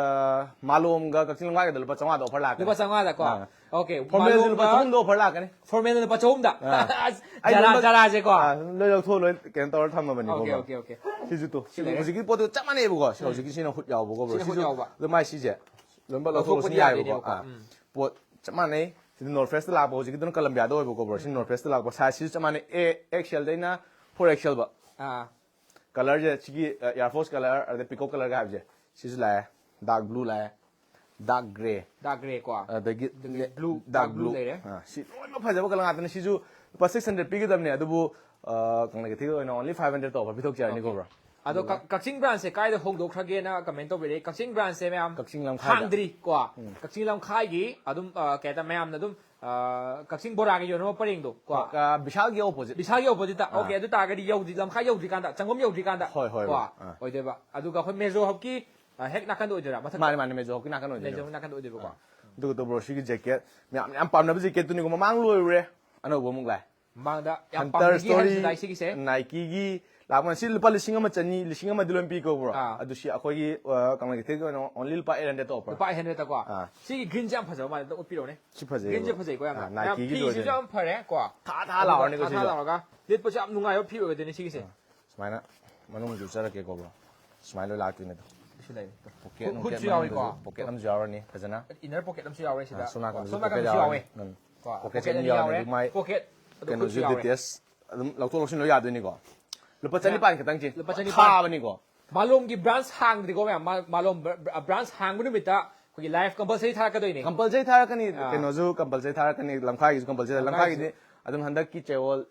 ꯃꯥꯂꯣꯝꯒ ꯀꯛꯆꯤꯡ ꯂꯝꯈꯥꯏꯒꯗ ꯂꯨꯄꯥ ꯆꯥꯝꯃꯉꯥꯗ ꯑꯣꯐꯔ ꯂꯥꯛꯀꯅꯤ꯫ ꯂꯨꯄꯥ ꯆꯥꯝꯃꯉꯥꯗ ꯀꯣ? ꯑꯥ. ꯑꯣꯀꯦ, ꯐꯣꯔꯃꯦꯜꯗꯤ ꯂꯨꯄꯥ ꯃꯥꯂꯣꯝꯒ ꯆꯍꯨꯝꯗ ꯑꯣꯐꯔ ꯂꯥꯛꯀꯅꯤ꯫ ꯐꯣꯔꯃꯦꯜꯗ ꯂꯨꯄꯥ ꯆꯍꯨꯝꯗ꯫ ꯑꯥ. ꯑꯁ, ꯑꯩ ꯖꯔꯥ-, ꯂꯣꯏꯅꯃꯛ ꯖꯔꯥꯁꯦꯀꯣ? ꯑꯥ, ꯂꯣꯏ ꯂꯧꯊꯣꯛꯑ ꯂꯣꯏ ꯀꯩꯅꯣ ꯇꯧꯔ ꯊꯝꯃꯕꯅꯤꯀꯣ, ꯑꯣꯀꯦ, ꯕ꯭ꯔꯣ꯫ Okay, okay. ꯁꯤꯁꯨ ꯇꯣ, ꯁꯤ ꯁꯤ ꯂꯩꯔꯦ꯫ ꯍꯧꯖꯤꯛꯀꯤ ꯄꯣꯠꯇꯣ ꯆꯞ ꯃꯥꯟꯅꯩꯕꯀꯣ꯫ ꯁꯤ ꯎꯝ꯫ ꯍꯧꯖꯤꯛꯀꯤꯁꯤꯅ ꯍꯨꯠ ꯌꯥꯎꯕꯀꯣ, ꯕ꯭ꯔꯣ꯫ ꯁꯤꯅ ꯍꯨꯠ ꯁꯤꯁꯨ ꯌꯥꯎꯕ꯫ ꯑꯗꯨꯝ ꯃꯥꯏ ꯁꯤꯁꯦ ꯂꯣꯏꯅꯃꯛ ꯂꯧꯊꯣꯛꯄꯁꯨ ꯂꯧꯊꯣꯛꯄꯗꯤ ꯌꯥꯏꯕꯀꯣ꯫ ꯌꯥꯗꯣꯏꯅꯦꯕꯀꯣ꯫ ꯑꯥ꯫ ꯎꯝ꯫ ꯄꯣꯠ ꯆꯞ ꯃꯥꯟꯅꯩ꯫ ꯁꯤꯗꯤ ꯅꯣꯔꯠ ꯐꯦꯁꯇ ꯂꯥꯛꯄ, ꯍꯧꯖꯤꯛꯀꯤꯗꯨꯅ ꯀꯂꯝꯕꯤꯌꯥꯗ ꯑꯣꯏꯕꯀꯣ, ꯕ꯭ꯔꯣ꯫ ꯁꯤ ꯎꯝ꯫ ꯅꯣꯔꯠ ꯐꯦꯁꯇ ꯂꯥꯛꯄ꯫ ꯁꯥꯏꯖꯁꯤꯁꯨ ꯆꯞ ꯃꯥꯟꯅꯩ, ꯑꯦ ꯑꯦꯛꯁ ꯑꯦꯜꯗꯩꯅ ꯐꯣꯔ ꯑꯦꯛꯁ ꯑꯦꯜ ꯕ꯫ ꯑꯥ꯫ ꯀꯂꯔꯁꯦ ꯁꯤꯒꯤ, ꯑ, ꯑꯦꯌꯔ ꯐꯣꯔꯁ ꯀꯂꯔ, ꯑꯗꯩ ꯄꯤꯀꯣꯛ ꯀꯂꯔꯒ ꯍꯥꯏꯕꯁꯦ, ꯁꯤꯁꯨ ꯂꯥꯛꯑꯦ, ꯗꯥꯔꯛ ꯕ꯭ꯂꯨ ꯂꯥꯛꯑꯦ, ꯗꯥꯔꯛ ꯒ꯭ꯔꯦ꯫ ꯗꯥꯔꯛ ꯒ꯭ꯔꯦ ꯀꯣ? ꯑꯗꯒꯤ ꯑꯗꯒꯤ blue, dark dark blue blue. ꯂꯩꯔꯦ꯫ ꯑ, ꯁꯤ ꯂꯣꯏꯅꯃꯛ ꯐꯖꯕ ꯀꯂꯔ ꯉꯥꯛꯇꯅꯤ꯫ ꯁꯤꯁꯨ ꯂꯨꯄꯥ ꯁꯤꯛꯁ ꯍꯟꯗ꯭ꯔꯦꯗ ꯄꯤꯒꯗꯕꯅꯤ, ꯑꯗꯨꯕꯨ, ꯑ, ꯀꯪꯂꯩ ꯀꯩꯊꯦꯜꯒꯤ ꯑꯣꯏꯅ only five hundred ꯇꯧꯕ ꯄꯤꯊꯣꯛꯆꯔꯅꯤꯀꯣ, ꯑꯣꯀꯦ꯫ ꯕ꯭ꯔꯣ꯫ ꯑꯗꯣ ꯑꯗꯨꯒ ꯀꯛ-, ꯀꯛꯆꯤꯡ ꯕ꯭ꯔꯥꯟꯁꯁꯦ ꯀꯥꯏꯗ ꯍꯧꯗꯣꯛꯈ꯭ꯔꯒꯦꯅ ꯀꯃꯦꯟ ꯇꯧꯕꯤꯔꯛꯏ꯫ ꯀꯛꯆꯤꯡ ꯕ꯭ꯔꯥꯟꯁꯁꯦ ꯃꯌꯥꯝ ꯀꯛꯆꯤꯡ ꯂꯝꯈꯥꯏꯗ꯫ ꯍꯥꯡꯗ꯭ꯔꯤ ꯀꯣ? ꯎꯝ꯫ ꯀꯛꯆꯤꯡ ꯂꯝꯈꯥꯏꯒꯤ ꯑꯗꯨꯝ, ꯑ, ꯀꯩ ꯍꯥꯏꯇꯥꯔꯦ, ꯃꯌꯥꯝꯅ ꯑꯗꯨꯝ, ꯑ, ꯀꯛꯆꯤꯡ ꯕꯣꯔꯥꯒ ꯌꯣꯟꯅꯕ ꯄꯔꯦꯡꯗꯣ ꯀꯣ? ꯑ, ꯕꯤꯁꯥꯜꯒꯤ ꯑꯣꯄꯣꯖꯤꯠ꯫ ꯕꯤꯁꯥꯜꯒꯤ ꯑꯣꯄꯣꯖꯤꯠꯇ꯫ ꯑꯥ꯫ ꯑꯣꯀꯦ, ꯑꯗꯨ ꯇꯥꯔꯒꯗꯤ ꯌꯧꯗ꯭ꯔꯤ, ꯂꯝꯈꯥꯏ ꯌꯧꯗ꯭ꯔꯤꯀꯥꯟꯗ, ꯆꯪꯐꯝ ꯌꯧꯗ꯭ꯔꯤꯀꯥꯟꯗ ꯍꯣꯏ, ꯍꯣꯏ, ꯀꯣ? ꯍꯣꯏ꯫ ꯑꯥ꯫ ꯑꯣꯏꯗꯣꯏꯕ꯫ ꯑꯗꯨꯒ ꯑꯩꯈꯣꯏ ꯃꯦꯖꯣ ꯍꯕꯀꯤ, ꯑ, ꯍꯦꯛ ꯅꯥꯀꯟꯗ ꯑꯣꯏꯗꯣꯏꯔꯥ? ꯃꯊꯛꯇ? ꯃꯥꯅꯦ, ꯃꯥꯅꯦ, ꯃꯦꯖꯣ ꯍꯕꯀꯤ ꯅꯥꯀꯟ ꯑꯣꯏꯗꯣꯏꯅꯦ꯫ ꯃꯦꯖꯣ ꯍꯕꯀꯤ ꯅꯥꯀꯟꯗ ꯑꯣꯏꯗꯣꯏꯕꯀꯣ? ꯑꯥ꯫ ꯑꯗꯨꯒ ꯕ꯭ꯔꯣ, ꯁꯤꯒꯤ ꯖꯦꯀꯦꯠ, ꯃꯌꯥꯝ, ꯌꯥꯝ ꯄꯥꯝꯅꯕ ꯖꯦꯀꯦꯠꯇꯨꯅꯤꯀꯣ, ꯃꯃꯥꯡ ꯂꯣꯏꯔꯨꯔꯦ, ꯑꯅꯧꯕ ꯑꯃꯨꯛ ꯂꯥꯛꯑꯦ꯫ ꯃꯃꯥꯡꯗ ꯌꯥꯝ ꯍꯟꯇꯔ ꯄꯥꯝꯅꯈꯤ ꯁ꯭ꯇꯣꯔꯤ ꯍꯥꯏꯕꯁꯤꯗ ꯑꯩ ꯁꯤꯒꯤꯁꯦ꯫ ꯅꯥꯏꯀꯤꯒꯤ ꯂꯥꯛꯄ, ꯁꯤ ꯂꯨꯄꯥ ꯂꯤꯁꯤꯡ ꯑꯃ ꯆꯅꯤ, ꯂꯤꯁꯤꯡ ꯑꯃꯗꯤ ꯂꯣꯏ ꯄꯤꯀꯣ, ꯕ꯭ꯔꯣ꯫ ꯑꯥ꯫ ꯑꯗꯨ ꯁꯤ ꯑꯩꯈꯣꯏꯒꯤ, ꯑ, ꯀꯪꯂꯩ ꯀꯩꯊꯦꯜꯒꯤ ꯑꯣꯏꯅ only ꯂꯨꯄꯥ eight hundred ꯇ offer꯫ ꯂꯨꯄꯥ eight hundred ꯀꯣ? ꯑꯥ꯫ ꯁꯤꯒꯤ ꯒ꯭ꯔꯤꯟꯁꯦ ꯌꯥꯝ ꯐꯖꯕ ꯃꯥꯜꯂꯦ, ꯑꯝꯇ ꯎꯠꯄꯤꯔꯛꯑꯣꯅꯦ꯫ ꯁꯤ ꯐꯖꯩꯌꯦ, ꯒ꯭ꯔꯤꯟꯁꯦ ꯕ꯭ꯔꯣ꯫ ꯐꯖꯩꯀꯣ ꯌꯥꯝꯅ꯫ ꯑꯥ, ꯌꯥꯝ ꯅꯥꯏꯀꯤꯒꯤꯁꯨ ꯐꯤꯁꯤꯁꯨ ꯑꯣꯏꯗꯣꯏꯅꯦ꯫ ꯌꯥꯝ ꯐꯔꯦ ꯀꯣ? ꯊꯥ ꯊꯥ ꯑꯗꯨꯒ ꯂꯥꯎꯔꯅꯤꯀꯣ ꯊꯥ ꯊꯥ ꯁꯤꯁꯨ꯫ ꯂꯥꯎꯔꯒ ꯂꯤꯠꯄꯁꯨ ꯌꯥꯝ ꯅꯨꯡꯉꯥꯏꯕ ꯐꯤ ꯑꯣꯏꯒꯗꯣꯏꯅꯦ ꯁꯤꯒꯤꯁꯦ꯫ ꯑꯥ꯫ ꯁꯨꯃꯥꯏꯅ ꯃꯅꯨꯡꯁꯨ ꯆꯠꯂꯛꯀꯦꯀꯣ, ꯕ꯭ꯔꯣ꯫ ꯁꯨꯃꯥꯏꯅ ꯂꯣꯏ ꯂꯥꯛꯇꯣꯏꯅꯦ ꯑꯗꯣ꯫ ꯁꯤꯁꯨ ꯂꯩꯔꯦ꯫ ꯄꯣꯀꯦꯠ ꯍꯨꯠ-, ꯅꯨꯡꯀꯦꯠ ꯍꯨꯠꯁꯨ ꯌꯥꯎꯔꯤꯀꯣ? ꯃꯅꯨꯡꯗꯁꯨ ꯄꯣꯀꯦꯠ ꯑꯃꯁꯨ ꯌꯥꯎꯔꯅꯤ ꯐꯖꯅ꯫ ꯏꯟꯅꯔ ꯄꯣꯀꯦꯠ ꯑꯃꯁꯨ ꯌꯥꯎꯔꯦ ꯁꯤꯗ꯫ ꯑꯥ, ꯁꯣꯝ ꯅꯥꯀꯟꯗꯁꯨ ꯁꯣꯝ ꯄꯣꯀꯦꯠ ꯅꯥꯀꯟꯗꯁꯨ ꯌꯥꯎꯔꯅꯤ꯫ ꯌꯥꯎꯔꯦ꯫ ꯎꯝ꯫ ꯀꯣ, ꯄꯣꯀꯦꯠ ꯄꯣꯀꯦꯠ ꯑꯅꯤ ꯑꯅꯤ ꯌꯥꯎꯔꯅꯤ꯫ ꯌꯥꯎꯔꯦ꯫ ꯑꯗꯨ ꯃꯥꯏ ꯄꯣꯀꯦꯠ ꯑꯗꯨꯝ ꯀꯩꯅꯣꯁꯨ ꯍꯨꯠꯁꯨ ꯌꯥꯎꯔꯦ꯫ ꯗꯤꯇꯦꯜꯁ ꯑꯗꯨꯝ ꯂꯧꯊꯣꯛ ꯂꯧꯁꯤꯟ ꯂꯣꯏ ꯌꯥꯗꯣꯏꯅꯤꯀꯣ꯫ ꯂꯨꯄꯥ ꯆꯅꯤꯄꯥꯟ ꯈꯛꯇꯪ ꯆꯦ꯫ ꯂꯨꯄꯥ ꯆꯅꯤꯄꯥꯟ꯫ ꯊꯥꯕꯅꯤꯀꯣ꯫ ꯃꯥꯂꯣꯝꯒꯤ ꯕ꯭ꯔꯥꯟꯁ ꯍꯥꯡꯗ꯭ꯔꯤꯀꯣ ꯃꯌꯥꯝ꯫ ꯃꯥ-, ꯃꯥꯂꯣꯝ ꯕ꯭ꯔ-, ꯕ꯭ꯔ-, ꯕ꯭ꯔꯥꯟꯁ ꯍꯥꯡꯕ ꯅꯨꯃꯤꯠꯇ ꯑꯩꯈꯣꯏꯒꯤ ꯂꯥꯏꯐ ꯀꯝꯄꯜꯁꯔꯤ ꯊꯥꯔꯛꯀꯗꯣꯏꯅꯦ꯫ ꯀꯝꯄꯜꯁꯔꯤ ꯊꯥꯔꯛꯀꯅꯤ꯫ ꯑꯥ꯫ ꯀꯩꯅꯣꯁꯨ ꯀꯝꯄꯜꯁꯔꯤ ꯊꯥꯔꯛꯀꯅꯤ, ꯂꯝꯈꯥꯏꯒꯤꯁꯨ ꯀꯝꯄꯜꯁꯔꯤ꯫ ꯂꯝꯈꯥꯏꯒꯤꯁꯨ꯫ ꯂꯝꯈꯥꯏꯒꯤꯗꯤ ꯑꯗꯨꯝ ꯍꯟꯗꯛꯀꯤ ꯆꯌꯣꯜ,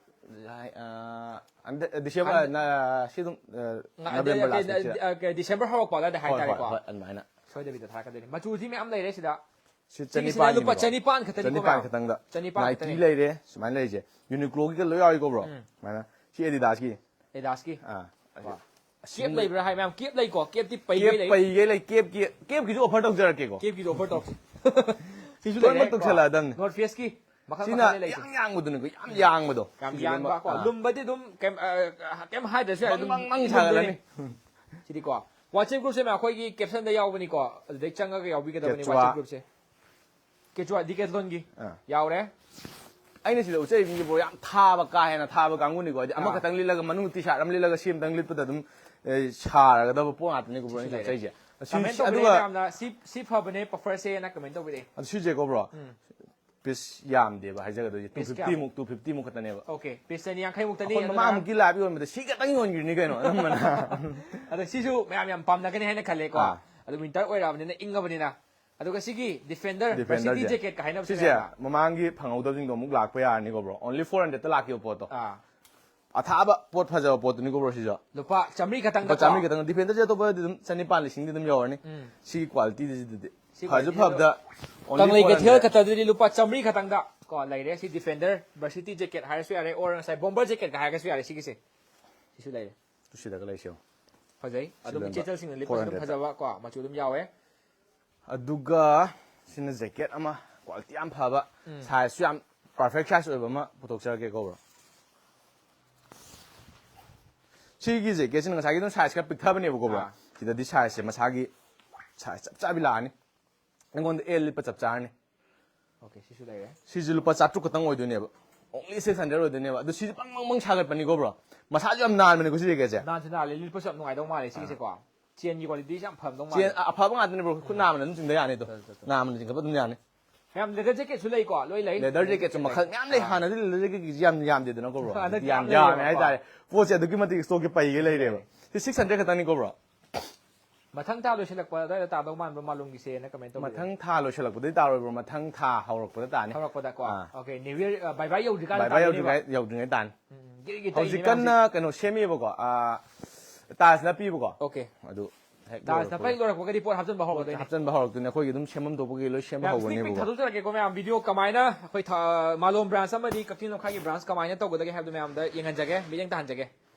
ꯑꯥ, ꯍꯟꯗꯛ, ꯗꯤꯁꯦꯝꯕꯔ, ꯍꯟꯗꯛ ꯅ-, ꯁꯤ ꯑꯗꯨꯝ, ꯑꯥ, ꯉ-, ꯅꯕꯦꯝꯕꯔ ꯀꯩ-, ꯂꯥꯁ ꯋꯤꯛꯁꯤꯗ꯫ ꯑ, ꯀꯩ-, ꯗꯤꯁꯦꯝꯕꯔ ꯍꯧꯔꯛꯄ ꯑꯗꯨꯋꯥꯏꯗ ꯍꯣꯏ, ꯍꯣꯏ, ꯍꯥꯏꯇꯥꯔꯦꯀꯣ꯫ ꯍꯣꯏ, ꯑꯗꯨꯃꯥꯏꯅ꯫ ꯁꯣꯏꯗꯕꯤꯗ ꯊꯥꯔꯛꯀꯗꯣꯏꯅꯤ꯫ ꯃꯆꯨꯁꯤ ꯃꯌꯥꯝ ꯂꯩꯔꯦ ꯁꯤꯗ꯫ ꯁꯤ ꯁꯤꯒꯤꯁꯤꯅ ꯂꯨꯄꯥ ꯆꯅꯤꯄꯥꯟꯅꯤꯀꯣ, ꯕ꯭ꯔꯣ? ꯆꯅꯤꯄꯥꯟ ꯈꯛꯇꯅꯤꯀꯣ, ꯆꯅꯤꯄꯥꯟ ꯃꯌꯥꯝ꯫ ꯈꯛꯇꯪꯗ꯫ ꯆꯅꯤꯄꯥꯟ ꯅꯥꯏꯀꯤ ꯈꯛꯇꯅꯤ꯫ ꯂꯩꯔꯦ, ꯁꯨꯃꯥꯏꯅ ꯂꯩꯔꯤꯁꯦ꯫ ꯌꯨꯅꯤꯀ꯭ꯂꯣꯒꯤꯒ ꯂꯣꯏ ꯌꯥꯎꯔꯤꯀꯣ, ꯕ꯭ꯔꯣ? ꯎꯝ꯫ ꯁꯨꯃꯥꯏꯅ꯫ ꯁꯤ ꯑꯦꯗꯤꯗꯥꯁꯀꯤ꯫ ꯑꯦꯗꯤꯗꯥꯁꯀꯤ꯫ ꯑꯥ, ꯑꯁꯤ꯫ ꯋꯥ꯫ ꯀꯦꯞ ꯂꯩꯕ꯭ꯔꯥ ꯍꯥꯏ ꯃꯌꯥꯝ? ꯀꯦꯞ ꯂꯩꯀꯣ, ꯀꯦꯞꯇꯤ ꯄꯩꯒꯩ ꯀꯦꯞ ꯂꯩ꯫ ꯄꯩꯒꯩ ꯂꯩ, ꯀꯦꯞꯀꯤ ꯀꯦꯞꯀꯤꯁꯨ ꯑꯣꯐꯔ ꯇꯧꯖꯔꯛꯀꯦꯀꯣ꯫ ꯀꯦꯞꯀꯤꯁꯨ ꯑꯣꯐꯔ ꯇꯧꯔꯛꯀꯦ꯫ ꯁꯤꯁꯨ ꯂꯣꯏꯅꯃꯛ ꯂꯩꯔꯦ ꯀꯣ꯫ ꯇꯧꯁꯜꯂꯛꯑꯗꯝꯅꯤ꯫ ꯅꯣꯔꯠ ꯐꯦꯁꯀꯤ ꯃꯈꯜ ꯁꯤꯅ ꯃꯈꯜ ꯂꯩ ꯂꯩꯁꯦ꯫ ꯌꯥꯡ ꯌꯥꯡꯕꯗꯨꯅꯤꯀꯣ, ꯌꯥꯝ ꯌꯥꯡꯕꯗꯣ꯫ ꯌꯥꯝ ꯁꯤꯁꯦ ꯌꯥꯡꯕ ꯂꯣꯏꯅꯃꯛ, ꯀꯣ꯫ ꯑꯥ꯫ ꯂꯨꯝꯕꯗꯤ ꯑꯗꯨꯝ ꯀꯩꯝ ꯑ, ꯀꯩꯝ ꯍꯥꯏꯗ꯭ꯔꯁꯨ ꯌꯥꯔꯦ꯫ ꯕꯪ ꯑꯗꯨꯝ ꯕꯪ ꯕꯪ ꯂꯨꯝꯗꯣꯏꯅꯦ꯫ ꯁꯥꯒꯠꯂꯅꯤ꯫ ꯁꯤꯗꯤꯀꯣ꯫ ꯋꯥꯆꯦꯞ ꯒ꯭ꯔꯨꯞꯁꯦ ꯃꯌꯥꯝ ꯑꯩꯈꯣꯏꯒꯤ ꯀꯦꯞꯁꯟꯗ ꯌꯥꯎꯕꯅꯤꯀꯣ꯫ ꯑꯗꯨꯗꯩ ꯆꯪꯉꯒ ꯌꯥꯎꯕꯤꯒꯗꯕꯅꯤ ꯀꯦꯆꯨꯋꯥ꯫ ꯋꯥꯆꯦꯞ ꯒ꯭ꯔꯨꯞꯁꯦ꯫ ꯀꯦꯆꯨꯋꯥ ꯗꯤꯀꯦꯊ꯭ꯂꯣꯟꯒꯤ ꯑꯥ꯫ ꯌꯥꯎꯔꯦ꯫ ꯑꯩꯅ ꯁꯤꯗ ꯎꯠꯆꯔꯤꯕꯁꯤꯡꯁꯤꯕꯨ ꯌꯥꯝ ꯊꯥꯕ ꯀꯥ ꯍꯦꯟꯅ ꯊꯥꯕ ꯀꯥꯡꯕꯨꯅꯤꯀꯣ꯫ ꯍꯥꯏꯗꯤ ꯑꯥ꯫ ꯑꯃꯈꯛꯇꯪ ꯂꯤꯠꯂꯒ ꯃꯅꯨꯡ ꯇꯤ ꯁꯥꯔꯠ ꯑꯃ ꯂꯤꯠꯂꯒ ꯁꯤ ꯑꯃꯇꯪ ꯂꯤꯠꯄꯗ ꯑꯗꯨꯝ ꯑꯦ, ꯁꯥꯔꯒꯗꯕ ꯄꯣꯠ ꯉꯥꯛꯇꯅꯤꯀꯣ ꯕ꯭ꯔꯣ ꯑꯩꯅ ꯂꯩꯔꯦ꯫ ꯆꯠꯆꯩꯁꯦ꯫ ꯑꯁꯤ ꯀꯃꯦꯟ ꯇꯧꯕꯤꯔꯛꯑꯦ ꯑꯗꯨꯒ ꯃꯌꯥꯝꯅ ꯁꯤ ꯁꯤ ꯐꯕꯅꯦ ꯄꯐꯔꯁꯦꯅ ꯀꯃꯦꯟ ꯇꯧꯕꯤꯔꯛꯑꯦ꯫ ꯑꯗꯨ ꯁꯤꯁꯦꯀꯣ ꯕ꯭ꯔꯣ꯫ ꯎꯝ꯫ ꯄꯤꯁ ꯌꯥꯝꯗꯦꯕ ꯍꯥꯏꯖꯒꯗꯣꯏꯁꯦ꯫ ꯇꯨ ꯄꯤꯁ ꯐꯤꯐꯇꯤꯃꯨꯛ ꯇꯨ ꯐꯤꯐꯇꯤꯃꯨꯛ ꯈꯛꯇꯅꯦꯕ꯫ ꯑꯣꯀꯦ꯫ ꯄꯤꯁ ꯆꯅꯤ ꯌꯥꯡꯈꯩꯃꯨꯛꯇꯅꯤ꯫ ꯑꯩꯈꯣꯏ ꯑꯗꯨꯅ ꯃꯃꯥꯡꯃꯨꯛꯀꯤ ꯂꯥꯏꯞ ꯌꯣꯟꯕꯗ ꯁꯤ ꯈꯛꯇꯪ ꯌꯣꯟꯈꯤꯕꯅꯤ ꯀꯩꯅꯣ ꯑꯅꯝꯕꯅ꯫ ꯑꯗꯣ ꯁꯤꯁꯨ ꯃꯌꯥꯝ ꯌꯥꯝ ꯄꯥꯝꯅꯒꯅꯤ ꯍꯥꯏꯅ ꯈꯜꯂꯦꯀꯣ꯫ ꯑꯥ꯫ ꯑꯗꯣ ꯋꯤꯟꯇꯔ ꯑꯣꯏꯔꯛꯑꯕꯅꯤꯅ ꯏꯪꯉꯕꯅꯤꯅ꯫ ꯑꯗꯨꯒ ꯁꯤꯒꯤ ꯗꯤꯐꯦꯟꯗꯔ ꯚꯔꯁꯤꯇꯤ ꯗꯤꯐꯦꯟꯗꯔꯁꯦ꯫ ꯖꯦꯀꯦꯠꯀ ꯍꯥꯏꯅꯕꯁꯦ ꯁꯤꯁꯦ ꯃꯌꯥꯝꯅ꯫ ꯃꯃꯥꯡꯒꯤ ꯐꯪꯍꯧꯗꯕꯁꯤꯡꯗꯣ ꯑꯃꯨꯛ ꯂꯥꯛꯄ ꯌꯥꯔꯅꯤꯀꯣ ꯕ꯭ꯔꯣ꯫ ꯑꯣꯟꯂꯤ ꯐꯣꯔ ꯍꯟꯗ꯭ꯔꯦꯗꯇ ꯂꯥꯛꯈꯤꯕ ꯄꯣꯠꯇꯣ꯫ ꯑꯥ꯫ ꯑꯊꯥꯕ ꯄꯣꯠ ꯐꯖꯕ ꯄꯣꯠꯇꯨꯅꯤꯀꯣ ꯕ꯭ꯔꯣ ꯁꯤꯁꯨ꯫ ꯂꯨꯄꯥ ꯆꯥꯝꯃꯔꯤ ꯈꯛꯇꯪꯗ ꯂꯨꯄꯥ ꯆꯥꯝꯃꯔꯤ ꯈꯛꯇꯪ꯫ ꯗꯤꯐꯦꯟꯗꯔꯁꯦ ꯑꯇꯣꯞꯄꯗꯤ ꯑꯗꯨꯝ ꯆꯅꯤꯄꯥꯟ ꯂꯤꯁꯤꯡꯗꯤ ꯑꯗꯨꯝ ꯌꯧꯔꯅꯤ꯫ ꯎꯝ꯫ ꯁꯤꯒꯤ ꯀ꯭ꯋꯥꯂꯤꯇꯤꯁꯤꯗꯗꯤ꯫ ꯁꯤ ꯐꯁꯨ qualityꯁꯤꯗ ꯐꯕꯗ only ꯀꯪꯂꯩ four ꯀꯩꯊꯦꯜ hundred꯫ ꯈꯛꯇꯗꯗꯤ ꯂꯨꯄꯥ ꯆꯥꯝꯃꯔꯤ ꯈꯛꯇꯪꯗ ꯀꯣ ꯂꯩꯔꯦ꯫ ꯁꯤ ꯗꯤꯐꯦꯟꯗꯔ ꯚꯔꯁꯤꯇꯤ ꯖꯦꯀꯦꯠ ꯍꯥꯏꯔꯁꯨ ꯌꯥꯔꯦ, ꯑꯣꯔ ꯉꯁꯥꯏ ꯕꯣꯝꯕꯔ ꯖꯦꯀꯦꯠꯀ ꯍꯥꯏꯔꯒꯁꯨ ꯌꯥꯔꯦ꯫ ꯁꯤꯒꯤꯁꯦ ꯁꯤꯁꯨ ꯂꯩꯔꯦ꯫ ꯇꯨ ꯁꯤꯗꯒ ꯂꯩꯁꯦ ꯌꯦꯡꯉꯣ꯫ ꯐꯖꯩ꯫ ꯑꯗꯨꯝ ꯂꯣꯏꯅꯃꯛ ꯏꯆꯦꯆꯜꯁꯤꯡꯅ ꯂꯤꯠꯄꯁꯨ ꯑꯗꯨꯝ four hundred꯫ ꯐꯖꯕ ꯀꯣ ꯃꯆꯨ ꯑꯗꯨꯝ ꯌꯥꯎꯋꯦ꯫ ꯑꯗꯨꯒ ꯁꯤꯅ ꯖꯦꯀꯦꯠ ꯑꯃ ꯀ꯭ꯋꯥꯂꯤꯇꯤ ꯌꯥꯝ ꯐꯕ, ꯎꯝ꯫ ꯁꯥꯏꯖꯁꯨ ꯌꯥꯝ ꯄꯔꯐꯦꯛ ꯁꯥꯏꯖ ꯑꯣꯏꯕ ꯑꯃ ꯄꯨꯊꯣꯛꯆꯔꯛꯀꯦꯀꯣ ꯕ꯭ꯔꯣ꯫ ꯁꯤꯒꯤ ꯖꯦꯀꯦꯠꯁꯤꯅ ꯉꯁꯥꯏꯒꯤ ꯑꯗꯨꯝ ꯁꯥꯏꯖ ꯈꯔ ꯄꯤꯛꯊꯕꯅꯦꯕꯀꯣ ꯕ꯭ꯔꯣ꯫ ꯑꯥ꯫ ꯁꯤꯗꯗꯤ ꯁꯥꯏꯖꯁꯦ ꯃꯁꯥꯒꯤ ꯁꯥꯏꯖ ꯆꯞ ꯆꯥꯕꯤ ꯂꯥꯛꯑꯅꯤ꯫ ꯑꯩꯉꯣꯟꯗ ꯑꯦꯜ ꯂꯤꯠꯄ ꯆꯞ ꯆꯥꯔꯅꯤ꯫ ꯑꯣꯀꯦ, ꯁꯤꯁꯨ ꯂꯩꯔꯦ꯫ ꯁꯤꯁꯨ ꯂꯨꯄꯥ ꯆꯥꯇ꯭ꯔꯨꯛ ꯈꯛꯇꯪ ꯑꯣꯏꯗꯣꯏꯅꯦꯕ꯫ ꯑꯣꯡꯂꯤ ꯁꯤꯛꯁ ꯍꯟꯗ꯭ꯔꯦꯗ ꯑꯣꯏꯗꯣꯏꯅꯦꯕ꯫ ꯑꯗꯨ ꯁꯤꯁꯨ ꯄꯪ ꯄꯪ ꯄꯪ ꯁꯥꯒꯠꯄꯅꯤꯀꯣ ꯕ꯭ꯔꯣ꯫ ꯃꯁꯥꯁꯨ ꯌꯥꯝ ꯅꯥꯟꯕꯅꯤꯀꯣ ꯁꯤ ꯖꯦꯀꯦꯠꯁꯦ꯫ ꯅꯥꯟꯁꯨ ꯅꯥꯜꯂꯦ, ꯂꯤꯠꯄꯁꯨ ꯌꯥꯝ ꯅꯨꯡꯉꯥꯏꯗꯧ ꯃꯥꯜꯂꯦ ꯁꯤꯒꯤꯁꯦꯀꯣ꯫ ꯆꯦꯟꯒꯤ ꯀ꯭ꯋꯥꯂꯤꯇꯤꯁꯨ ꯌꯥꯝ ꯐꯔꯝꯗꯧ ꯃꯥꯜꯂꯦ꯫ ꯆꯦꯟ ꯑ-, ꯑꯐꯕ ꯉꯥꯛꯇꯅꯦ ꯕ꯭ꯔꯣ꯫ ꯈꯨꯠ ꯅꯥꯝꯃꯅ ꯑꯗꯨꯝ ꯆꯤꯡꯊ ꯌꯥꯅꯤ ꯑꯗꯣ꯫ ꯅꯥꯝꯃꯅ ꯆꯤꯡꯈꯠꯄ ꯑꯗꯨꯝ ꯌꯥꯅꯤ꯫ ꯃꯌꯥꯝ ꯂꯦꯗꯔ ꯖꯦꯀꯦꯠꯁꯨ ꯂꯩꯀꯣ, ꯂꯣꯏ ꯂꯩ꯫ ꯂꯦꯗꯔ ꯖꯦꯀꯦꯠꯁꯨ ꯃꯈꯜ ꯃꯌꯥꯝ ꯂꯩ꯫ ꯑꯥ꯫ ꯍꯥꯟꯅꯗꯤ ꯂꯦꯗꯔ ꯖꯦꯀꯦꯠꯁꯤ ꯌꯥꯝ ꯌꯥꯝꯗꯦꯗꯅꯀꯣ ꯕ꯭ꯔꯣ꯫ ꯍꯟꯗꯛꯇꯤ ꯍꯧꯖꯤꯛꯇꯤ ꯌꯥꯝ ꯌꯥꯝ ꯌꯥꯝꯃꯦ ꯂꯩꯔꯦꯕꯀꯣ꯫ ꯍꯥꯏꯇꯥꯔꯦ꯫ ꯄꯣꯠꯁꯦ ꯑꯗꯨꯛꯀꯤ ꯃꯇꯤꯛ ꯁ꯭ꯇꯣꯛꯁꯦ ꯄꯩꯒꯦ ꯂꯩꯔꯦꯕ꯫ ꯁꯤ ꯁꯤꯛꯁ ꯍꯟꯗ꯭ꯔꯦꯗ ꯈꯛꯇꯪꯅꯤꯀꯣ ꯕ꯭ꯔꯣ꯫ ꯃꯊꯪ ꯊꯥ ꯂꯣꯏꯁꯤꯜꯂꯛꯄ ꯑꯗꯨꯋꯥꯏꯗ ꯇꯥꯗꯧ ꯃꯥꯟꯕ꯭ꯔꯣ ꯃꯥꯂꯣꯝꯒꯤꯁꯦꯅ ꯀꯃꯦꯟ ꯇꯧꯕꯤꯔꯛꯑꯦ꯫ ꯃꯊꯪ ꯊꯥ ꯂꯣꯏꯁꯤꯜꯂꯛꯄꯗꯩ ꯇꯥꯔꯣꯏ ꯕ꯭ꯔꯣ꯫ ꯃꯊꯪ ꯊꯥ ꯍꯧꯔꯛꯄꯗ ꯇꯥꯅꯤ꯫ ꯍꯧꯔꯛꯄꯗꯀꯣ꯫ ꯑꯥ꯫ ꯑꯣꯀꯦ, ꯅ꯭ꯌꯨ ꯌꯔ, ꯑ, ꯕꯥꯏ ꯕꯥꯏ ꯌꯧꯗ꯭ꯔꯤꯀꯥꯟꯗ ꯕꯥꯏ ꯕꯥꯏ ꯇꯥꯗꯣꯏꯅꯦꯕ꯫ ꯌꯧꯗ꯭ꯔꯤꯉꯩ, ꯌꯧꯗ꯭ꯔꯤꯉꯩ ꯇꯥꯅꯤ꯫ ꯎꯝ, ꯒꯤꯔꯤ ꯒꯤꯔꯤ ꯇꯧꯔꯤꯅꯦ ꯍꯧꯖꯤꯛ ꯃꯌꯥꯝꯁꯦ꯫ ꯀꯟꯅ ꯀꯩꯅꯣ ꯁꯦꯝꯃꯤꯕꯀꯣ꯫ ꯑꯥ, ꯇꯥꯏꯜꯁ ꯅꯞꯄꯤꯕꯀꯣ꯫ ꯑꯣꯀꯦ꯫ ꯑꯗꯨ ꯍꯦꯛ ꯇꯥꯏꯜꯁ ꯅꯞꯄ ꯍꯦꯛ ꯂꯣꯏꯔꯛꯄꯒ ꯂꯣꯏꯔꯛꯄꯒꯗꯤ ꯄꯣꯠ ꯍꯥꯞꯆꯤꯟꯕ ꯍꯧꯔꯛꯑꯗꯣꯏꯅꯦ꯫ ꯍꯥꯞꯆꯤꯟꯕ ꯍꯧꯔꯛꯇꯣꯏꯅꯦ꯫ ꯑꯩꯈꯣꯏꯒꯤ ꯑꯗꯨꯝ ꯁꯦꯝꯐꯝ ꯊꯣꯛꯄꯒꯤ ꯂꯣꯏ ꯁꯦꯝꯕ ꯃꯌꯥꯝ sneak peek ꯍꯧꯕꯅꯦꯕꯀꯣ꯫ ꯊꯥꯗꯣꯛꯆꯔꯛꯀꯦꯀꯣ ꯃꯌꯥꯝ꯫ ꯚꯤꯗꯤꯑꯣ ꯀꯃꯥꯏꯅ ꯑꯩꯈꯣꯏ ꯊ-, ꯃꯥꯂꯣꯝ ꯕ꯭ꯔꯥꯟꯁ ꯑꯃꯗꯤ ꯀꯛꯆꯤꯡ ꯂꯝꯈꯥꯏꯒꯤ ꯕ꯭ꯔꯥꯟꯁ ꯀꯃꯥꯏꯅ ꯇꯧꯒꯗꯒꯦ ꯍꯥꯏꯕꯗꯣ ꯃꯌꯥꯝꯗ ꯌꯦꯡꯍꯟꯖꯒꯦ, ꯃꯤꯠꯌꯦꯡ ꯇꯥꯍꯟꯖꯒꯦ꯫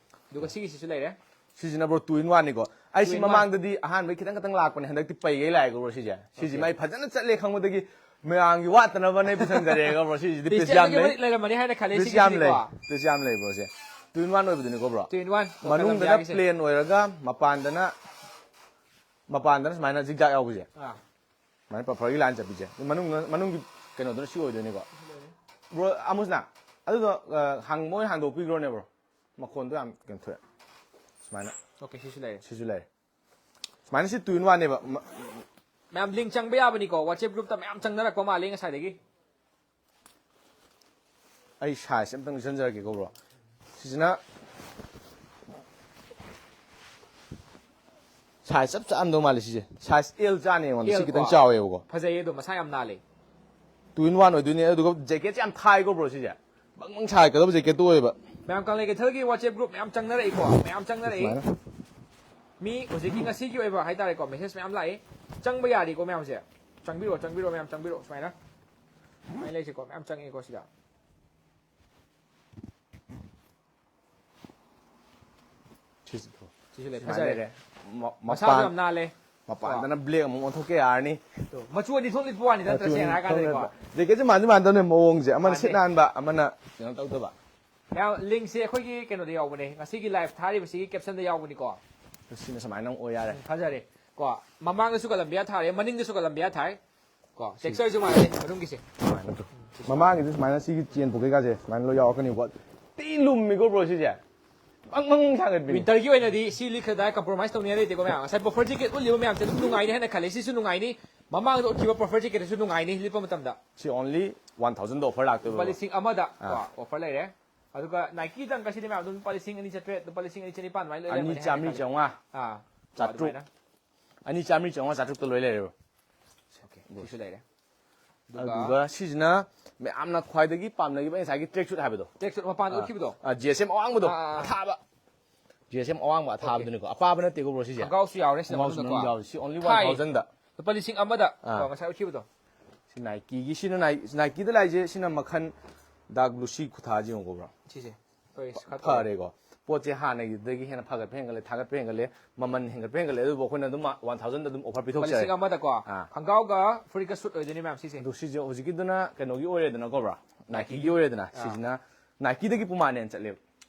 ꯑꯗꯨꯒ ꯁꯤꯒꯤꯁꯤꯁꯨ ꯂꯩꯔꯦ꯫ ꯁꯤꯁꯤꯅ ꯕ꯭ꯔꯣ ꯇꯨ ꯏꯟ ꯋꯥꯟꯅꯤꯀꯣ꯫ ꯑꯩꯁꯤ ꯃꯃꯥꯡꯗꯗꯤ ꯑꯍꯥꯟꯕꯩ ꯈꯤꯇꯪ ꯈꯤꯇꯪ ꯂꯥꯛꯄꯅꯦ, ꯍꯟꯗꯛꯇꯤ ꯄꯩꯒꯩ ꯂꯥꯛꯑꯦꯀꯣ ꯕ꯭ꯔꯣ ꯁꯤꯁꯦ꯫ ꯁꯤꯁꯤꯃ ꯑꯩ ꯐꯖꯅ ꯆꯠꯂꯦ ꯈꯪꯕꯗꯒꯤ ꯃꯌꯥꯝꯒꯤ ꯋꯥꯠꯇꯅꯕꯅꯦ ꯄꯨꯁꯟꯖꯔꯛꯑꯦꯒ ꯕ꯭ꯔꯣ꯫ ꯁꯤꯁꯤꯗꯤ ꯄꯤꯁ ꯌꯥꯝ ꯂꯩ꯫ ꯂꯩꯔꯝꯃꯅꯤ ꯍꯥꯏꯅ ꯈꯜꯂꯦ ꯄꯤꯁ ꯌꯥꯝ ꯂꯩ꯫ ꯁꯤꯒꯤꯁꯤꯗꯤꯀꯣ꯫ ꯄꯤꯁ ꯌꯥꯝ ꯂꯩ ꯕ꯭ꯔꯣꯁꯦ꯫ ꯇꯨ ꯏꯟ ꯋꯥꯟ ꯑꯣꯏꯕꯗꯨꯅꯤꯀꯣ ꯕ꯭ꯔꯣ꯫ Two in one. ꯃꯅꯨꯡꯗꯅ ꯄ꯭ꯂꯦꯟ ꯑꯣꯏꯔꯒ ꯃꯄꯥꯟꯗꯅ, ꯃꯄꯥꯟꯗꯅ ꯁꯨꯃꯥꯏꯅ ꯖꯤꯛꯖꯥꯛ ꯌꯥꯎꯕꯁꯦ꯫ ꯑꯥ꯫ ꯁꯨꯃꯥꯏꯅ ꯄꯐꯔꯒꯤ ꯂꯥꯏꯟ ꯆꯠꯄꯤꯁꯦ꯫ ꯃꯅꯨꯡꯗ, ꯃꯅꯨꯡꯒꯤ ꯀꯩꯅꯣꯗꯨꯅ ꯁꯤ ꯑꯣꯏꯗꯣꯏꯅꯤꯀꯣ꯫ ꯕ꯭ꯔꯣ ꯑꯃꯨꯁꯅꯥ, ꯑꯗꯨꯗꯣ, ꯑ, ꯍꯥꯡ-, ꯃꯣꯏ ꯍꯥꯡꯗꯣꯛꯄꯤꯈ꯭ꯔꯣꯅꯦ ꯕ꯭ꯔꯣ꯫ ꯃꯈꯣꯟꯗꯣ ꯌꯥꯝ ꯀꯩꯅꯣ ꯊꯣꯛꯑꯦ꯫ ꯁꯨꯃꯥꯏꯅ꯫ ꯑꯣꯀꯦ, ꯁꯤꯁꯨ ꯂꯩꯔꯦ꯫ ꯁꯤꯁꯨ ꯂꯩꯔꯦ꯫ ꯁꯨꯃꯥꯏꯅ ꯁꯤ ꯇꯨ ꯏꯟ ꯋꯥꯟꯅꯦꯕ꯫ ꯃ-, ꯃꯌꯥꯝ ꯂꯤꯡ ꯆꯪꯕ ꯌꯥꯕꯅꯤꯀꯣ꯫ WhatsApp group ꯇ ꯃꯌꯥꯝ ꯆꯪꯅꯔꯛꯄ ꯃꯥꯜꯂꯦ ꯉꯁꯥꯏꯗꯒꯤ꯫ ꯑꯩ ꯁꯥꯏꯖ ꯑꯝꯇꯪ ꯂꯤꯁꯟꯖꯔꯛꯀꯦꯀꯣ ꯕ꯭ꯔꯣ꯫ ꯁꯤꯁꯤꯅ ꯁꯥꯏꯖ ꯆꯞ ꯆꯥꯔꯝꯗꯧ ꯃꯥꯜꯂꯦ ꯁꯤꯁꯦ꯫ ꯁꯥꯏꯖ ꯑꯦꯜ ꯆꯥꯅꯤ ꯑꯩꯉꯣꯟꯗ꯫ ꯁꯤ ꯑꯦꯜ ꯈꯤꯇꯪ ꯀꯣ꯫ ꯆꯥꯎꯋꯦꯕꯀꯣ꯫ ꯐꯖꯩꯌꯦ ꯑꯗꯣ, ꯃꯁꯥ ꯌꯥꯝ ꯅꯥꯜꯂꯦ꯫ ꯇꯨ ꯏꯟ ꯋꯥꯟ ꯑꯣꯏꯗꯣꯏꯅꯦ, ꯑꯗꯨꯒ ꯖꯦꯀꯦꯠꯁꯦ ꯌꯥꯝ ꯊꯥꯏꯀꯣ ꯕ꯭ꯔꯣ ꯁꯤꯁꯦ꯫ ꯕꯪ ꯕꯪ ꯁꯥꯏꯔꯛꯀꯗꯕ ꯖꯦꯀꯦꯠꯇꯨ ꯑꯣꯏꯌꯦꯕ꯫ ꯃꯌꯥꯝ ꯀꯪꯂꯩ ꯀꯩꯊꯦꯜꯒꯤ WhatsApp group ꯃꯌꯥꯝ ꯆꯪꯅꯔꯛꯏꯀꯣ, ꯃꯌꯥꯝ ꯆꯪꯅꯔꯛꯏ꯫ ꯁꯨꯃꯥꯏꯅ꯫ ꯃꯤ ꯍꯧꯖꯤꯛꯀꯤ ꯉꯁꯤꯒꯤ ꯑꯣꯏꯕ ꯍꯥꯏꯇꯥꯔꯦꯀꯣ, ꯃꯦꯁꯦꯖ ꯃꯌꯥꯝ ꯂꯥꯛꯏ꯫ ꯆꯪꯕ ꯌꯌꯥꯔꯤꯀꯣ ꯃꯌꯥꯝꯁꯦ꯫ ꯆꯪꯕꯤꯔꯣ, ꯆꯪꯕꯤꯔꯣ, ꯃꯌꯥꯝ ꯆꯪꯕꯤꯔꯣ꯫ ꯁꯨꯃꯥꯏꯅ꯫ ꯁꯨꯃꯥꯏꯅ ꯂꯩꯁꯤꯀꯣ, ꯃꯌꯥꯝ ꯆꯪꯉꯛꯏꯀꯣ ꯁꯤꯗ꯫ ꯁꯤꯁꯨ ꯂꯩ, ꯁꯨꯃꯥꯏꯅ ꯐꯖꯔꯦ꯫ ꯂꯩꯔꯦ꯫ ꯃ-, ꯃꯁꯥꯁꯨ ꯃꯄꯥꯟ-, ꯌꯥꯝ ꯅꯥꯜꯂꯦ꯫ ꯃꯄꯥꯟꯗꯅ ꯀꯣ꯫ ꯕ꯭ꯂꯦꯛ ꯑꯃꯨꯛ ꯑꯣꯟꯊꯣꯛꯀꯦ ꯌꯥꯔꯅꯤ꯫ ꯇꯣ, ꯃꯆꯨ ꯑꯅꯤ ꯊꯣꯛ ꯂꯤꯠꯄ ꯋꯥꯅꯤꯗ, ꯅꯠꯇ꯭ꯔꯥ, ꯃꯆꯨ ꯑꯅꯤ ꯁꯦꯡꯅ ꯍꯥꯏꯔ ꯊꯣꯛ ꯀꯥꯟꯗꯗꯤꯀꯣ꯫ ꯂꯤꯠꯄ꯫ ꯖꯦꯀꯦꯠꯁꯦ ꯃꯥꯟꯗꯤ ꯃꯥꯟꯗꯕꯅꯦ ꯃꯑꯣꯡꯁꯦ꯫ ꯑꯃꯅ ꯃꯥꯟꯗꯦ꯫ ꯁꯤꯠ ꯅꯥꯟꯕ, ꯑꯃꯅ ꯀꯩꯅꯣ ꯇꯧꯗꯕ꯫ ꯃꯌꯥꯝ, ꯂꯤꯡꯁꯦ ꯑꯩꯈꯣꯏꯒꯤ ꯀꯩꯅꯣꯗ ꯌꯥꯎꯕꯅꯦ, ꯉꯁꯤꯒꯤ ꯂꯥꯏꯚ ꯊꯥꯔꯤꯕꯁꯤꯒꯤ ꯀꯦꯞꯁꯟꯗ ꯌꯥꯎꯕꯅꯤꯀꯣ꯫ ꯁꯤꯅ ꯁꯨꯃꯥꯏꯅ ꯑꯃꯨꯛ ꯑꯣꯏ ꯌꯥꯔꯦ꯫ ꯎꯝ, ꯐꯖꯔꯦ꯫ ꯀꯣ, ꯃꯃꯥꯡꯗꯁꯨ ꯀꯂꯝꯕꯤꯌꯥ ꯊꯥꯔꯦ, ꯃꯅꯤꯡꯗꯁꯨ ꯀꯂꯝꯕꯤꯌꯥ ꯊꯥꯏ꯫ ꯀꯣ, ꯁꯤ ꯇꯦꯛꯁꯆꯔꯁꯨ ꯃꯥꯟꯅꯩ ꯃꯅꯨꯡꯒꯤꯁꯦ꯫ ꯁꯨꯃꯥꯏꯅ ꯇꯧ-, ꯃꯃꯥꯡꯒꯤꯗꯤ ꯁꯨꯃꯥꯏꯅ ꯁꯤꯒꯤ ꯆꯦꯟ ꯄꯨꯈꯩꯀꯥꯁꯦ ꯁꯨꯃꯥꯏꯅ ꯂꯣꯏ ꯌꯥꯎꯔꯛꯀꯅꯤꯀꯣ꯫ ꯊꯤ ꯂꯨꯝꯃꯤꯀꯣ ꯕ꯭ꯔꯣ ꯁꯤꯁꯦ꯫ ꯕꯪ ꯕꯪ ꯁꯥꯒꯠꯄꯤꯅꯤ꯫ ꯋꯤꯟꯇꯔꯒꯤ ꯑꯣꯏꯅꯗꯤ ꯁꯤ ꯂꯤꯠꯈ꯭ꯔꯗꯥꯏ ꯀꯝꯄ꯭ꯔꯣꯃꯥꯏꯁ ꯇꯧꯅꯤꯡꯉꯥꯏ ꯂꯩꯇꯦꯀꯣ ꯃꯌꯥꯝ꯫ ꯉꯁꯥꯏ ꯄꯐꯔ ꯖꯦꯀꯦꯠ ꯎꯠꯂꯤꯕ ꯃꯌꯥꯝꯁꯦ ꯑꯗꯨꯝ ꯅꯨꯡꯉꯥꯏꯅꯤ ꯍꯥꯏꯅ ꯈꯜꯂꯦ꯫ ꯁꯤꯁꯨ ꯅꯨꯡꯉꯥꯏꯅꯤ꯫ ꯃꯃꯥꯡꯗ ꯎꯠꯈꯤꯕ ꯄꯐꯔ ꯖꯦꯀꯦꯠꯇꯁꯨ ꯅꯨꯡꯉꯥꯏꯅꯤ ꯂꯤꯠꯄ ꯃꯇꯝꯗ꯫ ꯁꯤ only one thousand offer ꯂꯥꯛꯇꯣꯏꯕ ꯂꯨꯄꯥ ꯕ꯭ꯔꯣ꯫ ꯂꯤꯁꯤꯡ ꯑꯃꯗ ꯑꯥ꯫ ꯀꯣ, offer ꯂꯩꯔꯦ꯫ ꯑꯗꯨꯒ Nikeꯗꯪ ꯉꯁꯤꯗꯤ ꯃꯌꯥꯝ ꯑꯗꯨꯝ ꯂꯨꯄꯥ ꯂꯤꯁꯤꯡ ꯑꯅꯤ ꯆꯥꯇ꯭ꯔꯦꯠ, ꯂꯨꯄꯥ ꯂꯤꯁꯤꯡ ꯑꯅꯤ ꯆꯅꯤꯄꯥꯟ ꯑꯗꯨꯃꯥꯏꯅ ꯂꯣꯏ ꯑꯅꯤ ꯂꯩꯔꯝꯃꯅꯤ ꯍꯥꯏꯅ ꯆꯥꯝꯃꯔꯤ ꯈꯜꯂꯦ꯫ ꯆꯥꯝꯃꯉꯥ ꯑꯥ, ꯆꯥꯇ꯭ꯔꯨꯛ꯫ ꯑꯗꯨꯃꯥꯏꯅ꯫ ꯑꯅꯤ ꯆꯥꯝꯃꯔꯤ ꯆꯥꯝꯃꯉꯥ ꯆꯥꯇ꯭ꯔꯨꯛꯇ ꯂꯣꯏ ꯂꯩꯔꯦꯕ꯫ ꯑꯣꯀꯦ, ꯁꯤꯁꯨ ꯂꯩꯔꯦ꯫ ꯑꯗꯨꯒ ꯑꯗꯨꯒ ꯁꯤꯁꯤꯅ ꯃꯌꯥꯝꯅ ꯈ꯭ꯋꯥꯏꯗꯒꯤ ꯄꯥꯝꯅꯈꯤꯕ ꯑꯩ ꯉꯁꯥꯏꯒꯤ track suit ꯍꯥꯏꯕꯗꯣ꯫ Track suit ꯃꯄꯥꯟꯗ ꯑꯥ, ꯎꯠꯈꯤꯕꯗꯣ? ꯑꯥ, G S M ꯑꯋꯥꯡꯕꯗꯣ, ꯑꯥ, ꯑꯥ, ꯑꯥ꯫ ꯑꯊꯥꯕ꯫ G S M ꯑꯋꯥꯡꯕ ꯑꯊꯥꯕꯗꯨꯅꯤꯀꯣ꯫ ꯑꯄꯥꯕ ꯅꯠꯇꯦꯀꯣ ꯕ꯭ꯔꯣ ꯁꯤꯁꯦ꯫ ꯈꯣꯡꯒ꯭ꯔꯥꯎꯁꯨ ꯌꯥꯎꯔꯦ ꯁꯤꯗ ꯈꯣꯡꯒ꯭ꯔꯥꯎꯁꯨ ꯃꯅꯨꯡꯗꯀꯣ꯫ ꯃꯅꯨꯡ ꯌꯥꯎꯔꯦ꯫ ꯁꯤ only ꯊꯥꯏ꯫ One thousandꯗ꯫ ꯂꯨꯄꯥ ꯂꯤꯁꯤꯡ ꯑꯃꯗ ꯑꯥ꯫ ꯀꯣ, ꯉꯁꯥꯏ ꯎꯠꯈꯤꯕꯗꯣ꯫ ꯁꯤ Nikeꯒꯤ, ꯁꯤꯅ Ni-, Nikeꯗ ꯂꯥꯛꯏꯁꯦ, ꯁꯤꯅ ꯃꯈꯜ Doug Lucy ꯈꯨꯊꯥꯁꯦ ꯌꯦꯡꯉꯨꯀꯣ ꯕ꯭ꯔꯣ꯫ ꯁꯤꯁꯦ꯫ ꯍꯣꯏ, ꯈꯔ ꯐꯔꯦꯀꯣ꯫ ꯄꯣꯠꯁꯦ ꯍꯥꯟꯅꯒꯤꯗꯨꯗꯒꯤ ꯍꯦꯟꯅ ꯐꯒꯠꯄ ꯍꯦꯟꯒꯠꯂꯦ, ꯊꯥꯒꯠꯄ ꯍꯦꯟꯒꯠꯂꯦ, ꯃꯃꯜ ꯍꯦꯟꯒꯠꯄ ꯍꯦꯟꯒꯠꯂꯦ, ꯑꯗꯨꯕꯨ ꯑꯩꯈꯣꯏꯅ ꯑꯗꯨꯝ ꯋꯥꯟ ꯊꯥꯎꯖꯟꯗ ꯑꯗꯨꯝ ꯑꯣꯐꯔ ꯂꯨꯄꯥ ꯄꯤꯊꯣꯛꯆꯔꯦ꯫ ꯂꯤꯁꯤꯡ ꯑꯃꯗꯀꯣ ꯑꯥ꯫ ꯈꯣꯡꯒ꯭ꯔꯥꯎꯒ ꯐꯨꯔꯤꯠꯀ ꯁꯨꯠ ꯑꯣꯏꯗꯣꯏꯅꯤ ꯃꯌꯥꯝ ꯁꯤꯁꯦ꯫ ꯑꯗꯨ ꯁꯤꯁꯦ ꯍꯧꯖꯤꯛꯀꯤꯗꯨꯅ ꯀꯩꯅꯣꯒꯤ ꯑꯣꯏꯔꯦꯗꯅꯀꯣ ꯕ꯭ꯔꯣ, ꯅꯥꯏꯀꯤꯒꯤ ꯑꯣꯏꯔꯦꯗꯅ꯫ ꯁꯤꯁꯤꯅ ꯅꯥꯏꯀꯤꯗꯒꯤ ꯄꯨꯃꯥꯅ ꯍꯦꯟꯅ ꯆꯠꯂꯦꯕ꯫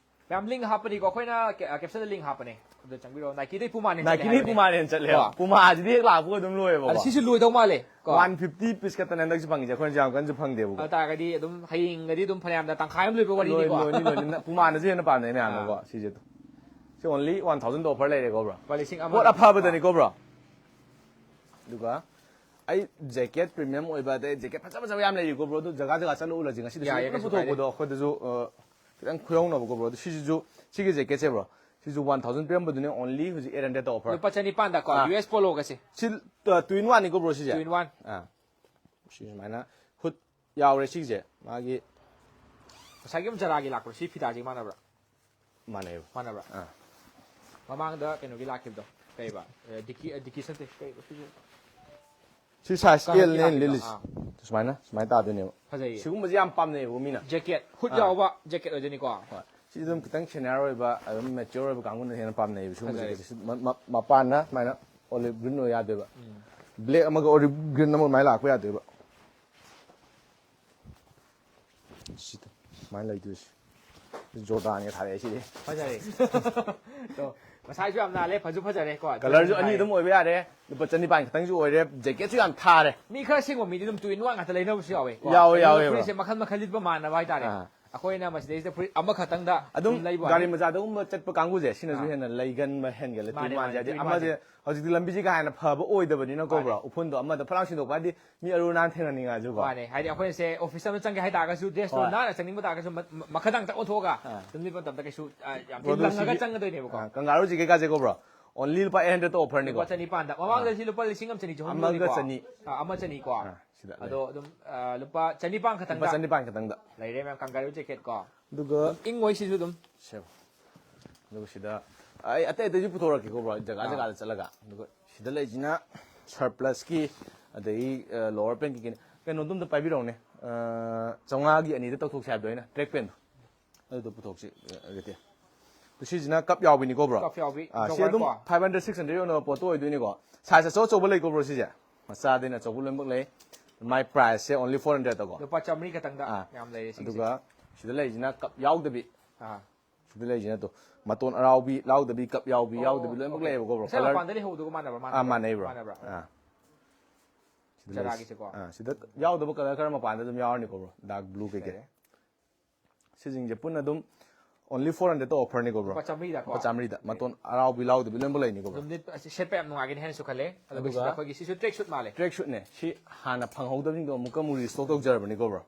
ꯃꯌꯥꯝ ꯂꯤꯡ ꯍꯥꯞꯄꯅꯤꯀꯣ, ꯑꯩꯈꯣꯏꯅ ꯀꯦꯞꯁꯟꯗ ꯂꯤꯡ ꯍꯥꯞꯄꯅꯦ, ꯑꯗꯨꯗ ꯆꯪꯕꯤꯔꯣ꯫ ꯅꯥꯏꯀꯤꯗꯩ ꯄꯨꯃꯥꯅ ꯍꯦꯟꯅ ꯆꯠꯂꯦ ꯅꯥꯏꯀꯤꯗꯒꯤ ꯍꯥꯏꯕꯅꯦ꯫ ꯄꯨꯃꯥꯅ ꯍꯦꯟꯅ ꯆꯠꯂꯦꯕ꯫ ꯀꯣ꯫ ꯄꯨꯃꯥꯁꯤꯗꯤ ꯍꯦꯛ ꯂꯥꯛꯄꯒ ꯑꯗꯨꯝ ꯂꯣꯏꯌꯦꯕꯀꯣ꯫ ꯑꯗ ꯁꯤꯁꯨ ꯂꯣꯏꯗꯧ ꯃꯥꯜꯂꯦ ꯀꯣ꯫ ꯋꯥꯟ ꯐꯤꯐꯇꯤ ꯄꯤꯁ ꯈꯛꯇꯅꯦ ꯍꯟꯗꯛꯁꯨ ꯐꯪꯉꯤꯁꯦ, ꯑꯩꯈꯣꯏꯅꯁꯨ ꯌꯥꯝ ꯀꯟꯅꯁꯨ ꯐꯪꯗꯦꯕꯀꯣ꯫ ꯑꯗꯨ ꯇꯥꯔꯒꯗꯤ ꯑꯗꯨꯝ ꯍꯌꯦꯡꯒꯗꯤ ꯑꯗꯨꯝ ꯐꯅꯌꯥꯝꯅ ꯇꯪꯈꯥꯏ ꯑꯃ ꯂꯣꯏꯕ ꯂꯣꯏ- ꯋꯥꯔꯤꯅꯤꯀꯣ꯫ ꯂꯣꯏꯅꯤ ꯂꯣꯏꯅꯤ꯫ ꯅ- ꯄꯨꯃꯥꯅꯁꯨ ꯍꯦꯟꯅ ꯄꯥꯝꯅꯩ ꯃꯌꯥꯝꯅꯀꯣ꯫ ꯑꯥ꯫ ꯁꯤꯁꯦ ꯑꯗꯨꯝ ꯁꯤ ꯑꯣꯟꯂꯤ ꯋꯥꯟ ꯊꯥꯎꯖꯟꯗ ꯑꯣꯐꯔ ꯂꯩꯔꯦꯀꯣ ꯕ꯭ꯔꯣ꯫ ꯂꯨꯄꯥ ꯂꯤꯁꯤꯡ ꯑꯃ꯫ ꯄꯣꯠ ꯑꯐꯕꯗꯅꯤꯀꯣ ꯕ꯭ꯔꯣ꯫ ꯑꯗꯨꯒ ꯑꯩ ꯖꯦꯀꯦꯠ ꯄ꯭ꯔꯤꯃꯤꯌꯝ ꯑꯣꯏꯕ, ꯑꯗꯩ ꯖꯦꯀꯦꯠ ꯐꯖ ꯐꯖꯕ ꯌꯥꯝ ꯂꯩꯔꯤꯀꯣ ꯕ꯭ꯔꯣ꯫ ꯑꯗꯨ ꯖꯒꯥ ꯖꯒꯥ ꯆꯠꯂ ꯎꯠꯂꯁꯤ꯫ ꯉꯁꯤꯗꯤ ꯌꯥꯏꯌꯦ, ꯁꯤꯗ ꯀꯩꯁꯨ ꯄꯨꯊꯣꯛꯄꯗꯣ ꯑꯩꯈꯣꯏꯗꯁꯨ ꯑ, ꯈꯤꯇꯪ ꯈꯨꯌꯧꯅꯕꯀꯣ ꯕ꯭ꯔꯣ꯫ ꯑꯗꯨ ꯁꯤꯁꯤꯁꯨ, ꯁꯤꯒꯤ ꯖꯦꯀꯦꯠꯁꯦ ꯕ꯭ꯔꯣ, ꯁꯤꯁꯨ ꯋꯥꯟ ꯊꯥꯎꯖꯟ ꯄꯤꯔꯝꯕꯗꯨꯅꯦ, ꯑꯣꯟꯂꯤ ꯍꯧꯖꯤꯛ ꯑꯦꯠ ꯍꯟꯗ꯭ꯔꯦꯗ ꯑꯣꯐꯔ꯫ ꯂꯨꯄꯥ ꯆꯅꯤꯄꯥꯟꯗꯀꯣ, ꯑꯥ꯫ ꯌꯨ ꯑꯦꯁ ꯄꯣꯂꯣꯒꯁꯦ꯫ ꯁꯤ ꯇꯨ ꯏꯟ ꯋꯥꯟꯅꯤꯀꯣ ꯕ꯭ꯔꯣ ꯁꯤꯁꯦ꯫ Two in one. ꯑꯥ꯫ ꯁꯤ ꯁꯨꯃꯥꯏꯅ ꯍꯨꯠ ꯌꯥꯎꯔꯦ ꯁꯤꯁꯦ꯫ ꯃꯥꯒꯤ ꯉꯁꯥꯏꯒꯤ ꯑꯃ ꯖꯔꯥꯒꯤ ꯂꯥꯛꯄ꯭ꯔꯣ? ꯁꯤ ꯐꯤꯗꯥꯁꯤꯒ ꯃꯥꯟꯅꯕ꯭ꯔꯥ? ꯃꯥꯟꯅꯩꯕ꯫ ꯃꯥꯟꯅꯕ꯭ꯔꯥ? ꯑꯥ꯫ ꯃꯃꯥꯡꯗ ꯀꯩꯅꯣꯒꯤ ꯂꯥꯛꯈꯤꯕꯗꯣ ꯀꯩꯕ? ꯑ, ꯗꯤꯀꯤ ꯑ, ꯗꯤꯀꯤ ꯁꯟꯇꯦ ꯀꯩꯕ ꯁꯤꯁꯦ? ꯁꯤ ꯁꯥꯏꯖ ꯀꯥꯡꯒꯤ ꯑꯦꯜꯅꯦ ꯂꯥꯛꯄꯤꯗꯣ, ꯂꯤꯠꯂꯤꯁꯦ꯫ ꯑꯥ꯫ ꯁꯨꯃꯥꯏꯅ ꯁꯨꯃꯥꯏꯅ ꯇꯥꯗꯣꯏꯅꯦꯕ꯫ ꯐꯖꯩꯌꯦ꯫ ꯁꯤꯒꯨꯝꯕꯁꯦ ꯌꯥꯝ ꯄꯥꯝꯅꯩꯌꯦꯕ ꯃꯤꯅ꯫ ꯖꯦꯀꯦꯠ ꯍꯨꯠ ꯑꯥ꯫ ꯌꯥꯎꯕ ꯖꯦꯀꯦꯠ ꯑꯣꯏꯗꯣꯏꯅꯤꯀꯣ꯫ ꯍꯣꯏ꯫ ꯁꯤ ꯑꯗꯨꯝ ꯈꯤꯇꯪ ꯁꯦꯅꯤꯌꯔ ꯑꯣꯏꯕ, ꯑꯗꯨꯝ ꯃꯦꯆꯤꯌꯣꯔ ꯑꯣꯏꯕ ꯀꯥꯡꯕꯨꯅ ꯍꯦꯟꯅ ꯄꯥꯝꯅꯩꯌꯦꯕ ꯁꯤꯒꯨꯝꯕ ꯐꯖꯩ꯫ ꯖꯦꯀꯦꯠꯁꯦ꯫ ꯁꯤ ꯃ- ꯃ- ꯃꯄꯥꯟꯅ ꯁꯨꯃꯥꯏꯅ ꯑꯣꯂꯤꯚ ꯒ꯭ꯔꯤꯟ ꯑꯣꯏ ꯌꯥꯗꯣꯏꯕ꯫ ꯕ꯭ꯂꯦꯛ ꯑꯃꯒ ꯑꯣꯂꯤꯚ ꯒ꯭ꯔꯤꯟ ꯑꯃꯒ ꯑꯗꯨꯃꯥꯏꯅ ꯂꯥꯛꯄ ꯌꯥꯗꯣꯏꯕ꯫ ꯁꯤꯗ ꯁꯨꯃꯥꯏꯅ ꯂꯩꯗꯣꯏꯁꯦ꯫ ꯖꯣꯔꯗꯥꯟꯒ ꯊꯥꯔꯛꯑꯦ ꯁꯤꯗꯤ꯫ ꯐꯖꯔꯦ꯫ ꯇꯣ, ꯃꯁꯥꯏꯁꯨ ꯌꯥꯝ ꯅꯥꯜꯂꯦ, ꯐꯁꯨ ꯐꯖꯔꯦ ꯀꯣ꯫ ꯀꯂꯔꯁꯨ ꯑꯅꯤ ꯑꯗꯨꯝ ꯑꯣꯏꯕ ꯌꯥꯔꯦ꯫ ꯂꯨꯄꯥ ꯆꯅꯤꯄꯥꯟ ꯈꯛꯇꯪꯁꯨ ꯑꯣꯏꯔꯦ꯫ ꯖꯦꯀꯦꯠꯁꯨ ꯌꯥꯝ ꯊꯥꯔꯦ꯫ ꯃꯤ ꯈꯔ ꯁꯦꯡꯕ ꯃꯤꯗꯤ ꯑꯗꯨꯝ ꯇꯨ ꯏꯟ ꯋꯥꯟ ꯉꯥꯛꯇ ꯂꯩꯅꯕꯁꯨ ꯌꯥꯎꯋꯦ ꯀꯣ꯫ ꯌꯥꯎꯋꯦ, ꯑꯗꯨꯅ ꯌꯥꯎꯋꯦ, ꯐꯨꯔꯤꯠꯁꯦ ꯌꯥꯎꯋꯦ꯫ ꯃꯈꯜ ꯃꯈꯜ ꯂꯤꯠꯄ ꯃꯥꯟꯅꯕ ꯍꯥꯏꯇꯥꯔꯦ꯫ ꯑꯥ꯫ ꯑꯩꯈꯣꯏꯅ ꯃꯁꯤꯗꯩꯁꯤꯗ ꯐꯨꯔꯤꯠ ꯑꯃꯈꯛꯇꯪꯗ ꯑꯗꯨꯝ ꯑꯗꯨꯝ ꯂꯩꯕ ꯒꯥꯔꯤ ꯋꯥꯅꯤ꯫ ꯃꯆꯥꯗꯒꯨꯝꯕ ꯆꯠꯄ ꯀꯥꯡꯕꯨꯁꯦ ꯁꯤꯅꯁꯨ ꯑꯥ꯫ ꯍꯦꯟꯅ ꯂꯩꯒꯟꯕ ꯍꯦꯟꯒꯠꯂꯦ꯫ ꯃꯥꯅꯦ, ꯇꯨ ꯏꯟ ꯋꯥꯟꯁꯦ ꯃꯥꯅꯦ, ꯍꯥꯏꯗꯤ ꯇꯨ ꯏꯟ ꯑꯃꯁꯦ ꯋꯥꯟꯁꯦ꯫ ꯍꯧꯖꯤꯛꯇꯤ ꯂꯝꯕꯤꯁꯦ ꯀꯥ ꯍꯦꯟꯅ ꯐꯕ ꯑꯣꯏꯗꯕꯅꯤꯅꯀꯣ ꯃꯥꯅꯦ꯫ ꯕ꯭ꯔꯣ꯫ ꯎꯐꯨꯟꯗꯣ ꯑꯃꯗ ꯐꯠ ꯂꯥꯎ ꯁꯤꯟꯗꯣꯛꯄ ꯍꯥꯏꯗꯤ ꯃꯤ ꯑꯔꯨ ꯑꯅꯥꯟ ꯊꯦꯡꯅꯅꯤꯡꯉꯁꯨꯀꯣ꯫ ꯃꯥꯅꯦ, ꯍꯥꯏꯗꯤ ꯑꯩꯈꯣꯏꯅꯁꯦ ꯑꯣꯐꯤꯁ ꯑꯃ ꯆꯪꯒꯦ ꯍꯥꯏꯇꯥꯔꯒꯁꯨ ꯗ꯭ꯔꯦꯁꯇꯣ ꯍꯣꯏ꯫ ꯅꯥꯟꯅ ꯆꯪꯅꯤꯡꯕ ꯇꯥꯔꯒꯁꯨ ꯃ- ꯃ- ꯃꯈꯥꯗꯪ ꯇꯛ ꯑꯣꯟꯊꯣꯛꯑꯒ ꯑꯥ꯫ ꯑꯗꯨꯝ ꯂꯤꯠꯄ ꯃꯇꯝꯗ ꯀꯩꯁꯨ ꯑ, ꯌꯥꯝ ꯊꯤꯅ ꯕ꯭ꯔꯣ, ꯂꯪꯉꯒ ꯁꯤꯒꯤ- ꯆꯪꯒꯗꯣꯏꯅꯦꯕꯀꯣ꯫ ꯑꯥ, ꯀꯪꯒꯥꯔꯨ ꯖꯦꯀꯦꯠ ꯀꯥꯁꯦꯀꯣ ꯕ꯭ꯔꯣ, ꯑꯣꯟꯂꯤ ꯂꯨꯄꯥ ꯑꯩꯠ ꯍꯟꯗ꯭ꯔꯦꯗ ꯑꯣꯐꯔꯅꯤꯀꯣ꯫ ꯂꯨꯄꯥ ꯆꯅꯤꯄꯥꯟꯗ꯫ ꯃꯃꯥꯡꯗ ꯁꯤ ꯂꯨꯄꯥ ꯂꯤꯁꯤꯡ ꯑꯃ ꯆꯅꯤ ꯆꯍꯨꯝ ꯑꯃꯒ ꯌꯣꯜꯂꯤꯀꯣ꯫ ꯆꯅꯤ꯫ ꯑꯥ, ꯑꯃ ꯆꯅꯤꯀꯣ꯫ ꯑꯥ, ꯁꯤꯗ ꯑꯗꯣ ꯂꯩ꯫ ꯑꯗꯨꯝ ꯑ, ꯂꯨꯄꯥ ꯆꯅꯤꯄꯥꯟ ꯈꯛꯇꯪꯗ ꯂꯨꯄꯥ ꯆꯅꯤꯄꯥꯟ ꯈꯛꯇꯪꯗ꯫ ꯂꯩꯔꯦ ꯃꯌꯥꯝ, ꯀꯪꯒꯥꯔꯨ ꯖꯦꯀꯦꯠ ꯀꯣ꯫ ꯑꯗꯨꯒ ꯏꯪꯉꯣꯏ ꯁꯤꯁꯨ ꯑꯗꯨꯝ꯫ ꯁꯦ꯫ ꯑꯗꯨꯒ ꯁꯤꯗ ꯑꯩ ꯑꯇꯩ ꯑꯇꯩꯁꯨ ꯄꯨꯊꯣꯔꯛꯀꯦꯀꯣ ꯕ꯭ꯔꯣ, ꯖꯒꯥ ꯑꯥ꯫ ꯖꯒꯥꯗ ꯆꯠꯂꯒ꯫ ꯑꯗꯨꯒ ꯁꯤꯗ ꯂꯩꯁꯤꯅ ꯁꯔꯄ꯭ꯂꯁꯀꯤ, ꯑꯗꯒꯤ ꯂꯣꯋꯔ ꯄꯦꯟ ꯀꯩꯀꯩꯅꯤ꯫ ꯀꯩꯅꯣꯗꯣ ꯑꯝꯇ ꯄꯥꯏꯕꯤꯔꯛꯎꯅꯦ꯫ ꯑ, ꯆꯥꯝꯃꯉꯥꯒꯤ ꯑꯅꯤꯗ ꯇꯧꯊꯣꯛꯁꯦ ꯍꯥꯏꯕꯗꯣ ꯑꯩꯅ, ꯇ꯭ꯔꯦꯛ ꯄꯦꯟꯗꯣ꯫ ꯑꯗꯨꯗꯣ ꯄꯨꯊꯣꯛꯁꯤ꯫ ꯑ, ꯑꯗꯨꯗꯤ ꯁꯤꯁꯤꯅ ꯀꯞ ꯌꯥꯎꯕꯤꯅꯤꯀꯣ ꯕ꯭ꯔꯣ? ꯀꯞ ꯌꯥꯎꯕꯤ ꯑꯥ, ꯁꯤ ꯖꯣꯒꯔ ꯑꯗꯨꯝ ꯀꯣ ꯐꯥꯏꯚ ꯍꯟꯗ꯭ꯔꯦꯠ ꯁꯤꯛꯁ ꯍꯟꯗ꯭ꯔꯦꯠ ꯌꯣꯟꯅꯕ ꯄꯣꯠꯇꯣ ꯑꯣꯏꯗꯣꯏꯅꯤꯀꯣ꯫ ꯁꯥꯏꯖ ꯑꯆꯧ ꯑꯆꯧꯕ ꯂꯩꯀꯣ ꯕ꯭ꯔꯣ ꯁꯤꯁꯦ? ꯃꯆꯥꯗꯩꯅ ꯑꯆꯧꯕ ꯂꯣꯏꯅꯃꯛ ꯂꯩ꯫ My price say only four hundred ꯀꯣ꯫ ꯂꯨꯄꯥ ꯆꯥꯃꯔꯤ ꯈꯛꯇꯪꯗ ꯑꯥ꯫ ꯌꯥꯝ ꯂꯩꯔꯦ ꯁꯤꯒꯤꯁꯦ꯫ ꯑꯗꯨꯒ ꯁꯤꯗ ꯂꯩꯁꯤꯅ ꯀꯞ ꯌꯥꯎꯗꯕꯤ꯫ ꯑꯥ꯫ ꯁꯤꯗ ꯂꯩꯁꯤꯅ ꯇꯣ ꯃꯇꯣꯟ ꯑꯔꯥꯎꯕꯤ ꯂꯥꯎꯗꯕꯤ, ꯀꯞ ꯌꯥꯎꯕꯤ ꯌꯥꯎꯗꯕꯤ ꯂꯣꯏꯅꯃꯛ ꯑꯣꯀꯦ꯫ ꯂꯩꯌꯦꯕꯀꯣ ꯕ꯭ꯔꯣ꯫ ꯉꯁꯥꯏ ꯀꯂꯔ ꯃꯄꯥꯟꯗ ꯂꯩꯍꯧꯕꯗꯨꯒ ꯃꯥꯟꯅꯕ꯭ꯔꯥ? ꯑꯥ, ꯃꯥꯟꯅꯩ ꯕ꯭ꯔꯣ꯫ ꯃꯥꯟꯅꯕ꯭ꯔꯥ? ꯑꯥ꯫ ꯁꯤꯗ ꯖꯔꯥꯒꯤꯁꯦꯀꯣ? ꯑꯥ, ꯁꯤꯗ ꯌꯥꯎꯗꯕ ꯀꯂꯔ ꯈꯔ ꯃꯄꯥꯟꯗ ꯑꯗꯨꯝ ꯌꯥꯎꯔꯅꯤꯀꯣ ꯕ꯭ꯔꯣ, ꯗꯥꯔꯛ ꯕ꯭ꯂꯨ ꯀꯩꯀꯩ꯫ ꯂꯩꯔꯦ꯫ ꯁꯤꯁꯤꯡꯁꯦ ꯄꯨꯟꯅ ꯑꯗꯨꯝ only four hundredꯇ offerꯅꯤꯀꯣ ꯕ꯭ꯔꯣ꯫ ꯂꯨꯄꯥ ꯆꯥꯃꯔꯤꯗꯀꯣ? ꯂꯨꯄꯥ ꯆꯥꯃꯔꯤꯗ꯫ ꯃꯇꯣꯟ ꯑꯔꯥꯎꯕꯤ ꯂꯥꯎꯗꯕꯤ ꯂꯣꯏꯅꯃꯛ ꯂꯩꯅꯤꯀꯣ ꯕ꯭ꯔꯣ꯫ ꯑꯗꯨꯝꯗꯤ ꯑꯁꯤ ꯁꯦꯠꯄ ꯌꯥꯝ ꯅꯨꯡꯉꯥꯏꯒꯅꯤ ꯍꯥꯏꯅꯁꯨ ꯈꯜꯂꯦ꯫ ꯑꯗꯨꯒ ꯑꯗꯨꯒ ꯁꯤꯗ ꯑꯩꯈꯣꯏꯒꯤ ꯁꯤꯁꯨ track suit ꯃꯥꯜꯂꯦ꯫ Track suitꯅꯦ꯫ ꯁꯤ ꯍꯥꯟꯅ ꯐꯪꯍꯧꯗꯕꯁꯤꯡꯗꯣ ꯑꯃꯨꯛꯀ ꯑꯃꯨꯛ restock ꯇꯧꯖꯔꯕꯅꯤꯀꯣ ꯕ꯭ꯔꯣ꯫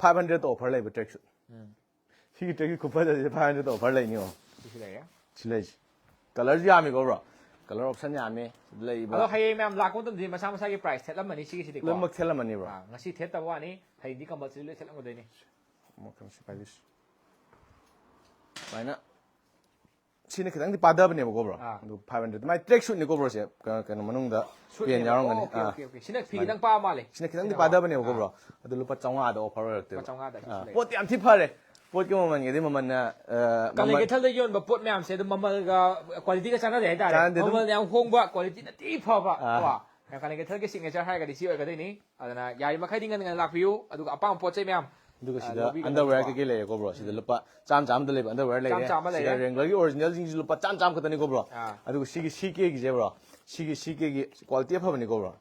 Five hundredꯇ offer ꯂꯩꯕ track suit꯫ ꯁꯤꯒꯤ track suit ꯈꯨꯐꯖꯁꯦ five hundredꯇ offer ꯂꯩꯅꯤꯀꯣ꯫ ꯁꯤꯁꯨ ꯂꯩꯔꯦ꯫ ꯁꯤ ꯂꯩꯁꯤ꯫ ꯀꯂꯔꯁꯨ ꯌꯥꯝꯃꯤꯀꯣ ꯕ꯭ꯔꯣ꯫ ꯀꯂꯔ option ꯌꯥꯝꯃꯤ꯫ ꯁꯤꯗ ꯂꯩꯔꯤꯕ ꯑꯗꯣ ꯍꯌꯦꯡ ꯃꯌꯥꯝ ꯂꯥꯛꯄ ꯃꯇꯝꯗꯗꯤ ꯃꯁꯥ ꯃꯁꯥꯒꯤ price ꯊꯦꯠꯂꯝꯃꯅꯤ ꯁꯤꯒꯤꯁꯤꯗꯤꯀꯣ꯫ ꯂꯣꯏꯅꯃꯛ ꯊꯦꯠꯂꯝꯃꯅꯤ ꯕ꯭ꯔꯣ꯫ ꯑꯥ, ꯉꯁꯤ ꯊꯦꯠꯇꯕ ꯋꯥꯅꯤ, ꯍꯌꯦꯡꯗꯤ compulsory ꯂꯣꯏ ꯊꯦꯠꯂꯝꯒꯗꯣꯏꯅꯤ꯫ ꯑꯃꯨꯛ ꯀꯩꯅꯣ ꯁꯤ ꯄꯥꯏꯕꯤꯁꯤ꯫ ꯁꯨꯃꯥꯏꯅ ꯁꯤꯅ ꯈꯤꯇꯪꯗꯤ ꯄꯥꯗꯕꯅꯦꯕꯀꯣ ꯕ꯭ꯔꯣ꯫ ꯑꯥ꯫ ꯑꯗꯨ five hundred꯫ ꯃꯥꯏ track suitꯅꯤꯀꯣ ꯕ꯭ꯔꯣ ꯁꯦ꯫ ꯀ-, ꯀꯩꯅꯣ ꯃꯅꯨꯡꯗ ꯄꯦꯟ Suitꯅꯦꯕ꯫ ꯌꯥꯎꯔꯝꯒꯅꯤ꯫ ꯑꯣꯀꯦ, ꯑꯥ꯫ Okay, okay. ꯁꯤꯅ ꯐꯤꯈꯤꯗꯪ ꯄꯥ ꯃꯥꯜꯂꯦ꯫ ꯁꯤꯅ ꯈꯤꯇꯪꯗꯤ ꯁꯤꯅꯀꯣ꯫ ꯄꯥꯗꯕꯅꯦꯕꯀꯣ ꯑꯥ꯫ ꯕ꯭ꯔꯣ꯫ ꯑꯗꯨ ꯂꯨꯄꯥ ꯆꯥꯝꯃꯉꯥꯗ offer ꯑꯣꯏꯔꯛꯇꯣꯏꯕ꯫ ꯂꯨꯄꯥ ꯆꯥꯝꯃꯉꯥꯗ ꯁꯤꯁꯨ ꯑꯥ꯫ ꯂꯩ꯫ ꯄꯣꯠꯇꯤ ꯌꯥꯝ ꯊꯤ ꯐꯔꯦ꯫ ꯄꯣꯠꯀꯤ ꯃꯃꯜꯒꯗꯤ ꯃꯃꯜꯅ, ꯑ, ꯀꯥꯂꯦ ꯃꯃꯜ ꯀꯩꯊꯦꯜꯗ ꯌꯣꯟꯕ ꯄꯣꯠ ꯃꯌꯥꯝꯁꯦ ꯑꯗꯨꯝ ꯃꯃꯜꯒ qualityꯒ ꯆꯥꯟꯅꯗꯦ ꯍꯥꯏꯇꯥꯔꯦ꯫ ꯆꯥꯟꯅꯗꯦ ꯑꯗꯨꯝ꯫ ꯃꯃꯜꯅ ꯌꯥꯝ ꯍꯣꯡꯕ, qualityꯅ ꯊꯤ ꯐꯕ꯫ ꯑꯥ꯫ ꯀꯣ? ꯀꯥꯂꯦ ꯀꯩꯊꯦꯜꯒꯤ signature ꯍꯥꯏꯔꯒꯗꯤ ꯁꯤ ꯑꯣꯏꯒꯗꯣꯏꯅꯤ꯫ ꯑꯗꯨꯅ ꯌꯥꯔꯤ ꯃꯈꯩꯗꯤ ꯉꯟꯅ ꯉꯟꯅ ꯂꯥꯛꯄꯤꯌꯨ꯫ ꯑꯗꯨꯒ ꯑꯄꯥꯝꯕ ꯄꯣꯠ ꯆꯩ ꯃꯌꯥꯝ, ꯑꯗꯨꯒ ꯑ, ꯁꯤꯗ ꯂꯧꯕꯤꯒꯗꯕꯅꯤꯀꯣ꯫ underwear ꯀꯩꯀꯩ ꯂꯩꯔꯦꯀꯣ ꯕ꯭ꯔꯣ꯫ ꯁꯤꯗ ꯂꯨꯄꯥ ꯆꯥꯝꯃ ꯆꯥꯝꯃꯗ ꯂꯩꯕ underwear ꯂꯩꯔꯦ꯫ ꯆꯥꯝꯃ ꯆꯥꯝꯃ ꯁꯤꯗ ꯂꯩꯔꯦ꯫ Wranglerꯒꯤ originalꯁꯤꯡꯁꯤ ꯂꯨꯄꯥ ꯆꯥꯝꯃ ꯆꯥꯝꯃ ꯈꯛꯇꯅꯤꯀꯣ ꯕ꯭ꯔꯣ꯫ ꯑꯥ꯫ ꯑꯗꯨꯒ ꯁꯤꯒꯤ CKꯒꯤꯁꯦ ꯕ꯭ꯔꯣ, ꯁꯤꯒꯤ CKꯒꯤ quality ꯑꯐꯕꯅꯤꯀꯣ ꯕ꯭ꯔꯣ꯫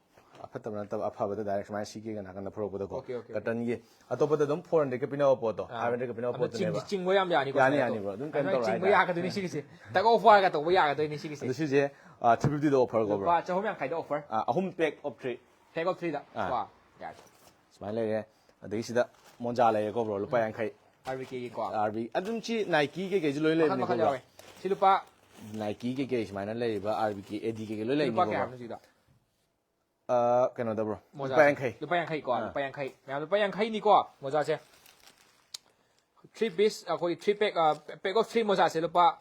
ꯑꯐꯠꯇꯕ ꯅꯠꯇꯕ ꯑꯐꯕꯗ direct ꯁꯨꯃꯥꯏꯅ CKꯒ ꯅꯥꯀꯟꯗ ꯐꯣꯔꯛꯄꯗꯀꯣ꯫ Okay, okay, okay. Cottonꯒꯤ꯫ ꯑꯇꯣꯞꯄꯗ ꯑꯗꯨꯝ four hundredꯀ ꯄꯤꯅꯕ ꯄꯣꯠꯇꯣ, ꯑꯥ꯫ five hundredꯀ ꯄꯤꯅꯕ ꯑꯗꯨꯝ ꯆꯤꯡ-, ꯄꯣꯠꯇꯨꯅꯦꯕ꯫ ꯆꯤꯡꯕ ꯌꯥꯝ ꯌꯥꯅꯤꯀꯣ ꯌꯥꯅꯤ, ꯁꯤꯗ ꯌꯥꯅꯤ ꯑꯗꯨꯝ꯫ ꯕ꯭ꯔꯣ꯫ ꯑꯗꯨꯝ ꯀꯩꯝ ꯑꯗꯨꯃꯥꯏꯅ ꯇꯧꯔꯣꯏ ꯆꯤꯡꯕ ꯍꯥꯏꯇꯥꯔꯦ꯫ ꯌꯥꯒꯗꯣꯏꯅꯤ ꯁꯤꯒꯤꯁꯦ꯫ Tug of warꯒ ꯇꯧꯕ ꯌꯥꯒꯗꯣꯏꯅꯤ ꯁꯤꯒꯤꯁꯦ꯫ ꯑꯗꯨ ꯁꯤꯁꯦ, ꯑ, three fiftyꯗ offer ꯀꯣ ꯕ꯭ꯔꯣ꯫ ꯂꯨꯄꯥ ꯆꯍꯨꯝ ꯌꯥꯡꯈꯩꯗ offer꯫ ꯑ, ꯑꯍꯨꯝ pack of three꯫ Pack of threeꯗ꯫ ꯑꯥ꯫ ꯀꯣ? ꯌꯥꯔꯦ꯫ ꯁꯨꯃꯥꯏꯅ ꯂꯩꯔꯦ꯫ ꯑꯗꯒꯤ ꯁꯤꯗ ꯃꯣꯟꯖꯥ ꯂꯩꯔꯦꯀꯣ ꯕ꯭ꯔꯣ, ꯂꯨꯄꯥ ꯌꯥꯡꯈꯩ꯫ RBKꯒꯤꯀꯣ꯫ RB ꯑꯗꯨꯝ ꯁꯤ Nike ꯀꯩꯀꯩꯁꯨ ꯂꯣꯏ ꯃꯈꯜ ꯂꯩꯕꯅꯤꯀꯣ ꯃꯈꯜ ꯕ꯭ꯔꯣ꯫ ꯌꯥꯎꯋꯦ꯫ ꯁꯤ ꯂꯨꯄꯥ Nike ꯀꯩꯀꯩ ꯁꯨꯃꯥꯏꯅ ꯂꯩꯔꯤꯕ, RBK, AD ꯀꯩꯀꯩ ꯂꯣꯏ ꯂꯨꯄꯥ ꯂꯩꯕꯅꯤꯀꯣ ꯀꯌꯥꯅꯣ ꯕ꯭ꯔꯣ꯫ ꯁꯤꯗ? ꯑ, ꯀꯩꯅꯣꯗ ꯕ꯭ꯔꯣ, ꯂꯨꯄꯥ ꯃꯣꯖꯥꯁꯦ꯫ ꯌꯥꯡꯈꯩ꯫ ꯂꯨꯄꯥ ꯌꯥꯡꯈꯩꯀꯣ, ꯑꯥ꯫ ꯂꯨꯄꯥ ꯌꯥꯡꯈꯩ꯫ ꯃꯌꯥꯝ ꯂꯨꯄꯥ ꯌꯥꯡꯈꯩꯅꯤꯀꯣ ꯃꯣꯖꯥꯁꯦ꯫ Three piece, ꯑꯩꯈꯣꯏ three pack, ꯑ, pack of three ꯃꯣꯖꯥꯁꯦ ꯂꯨꯄꯥ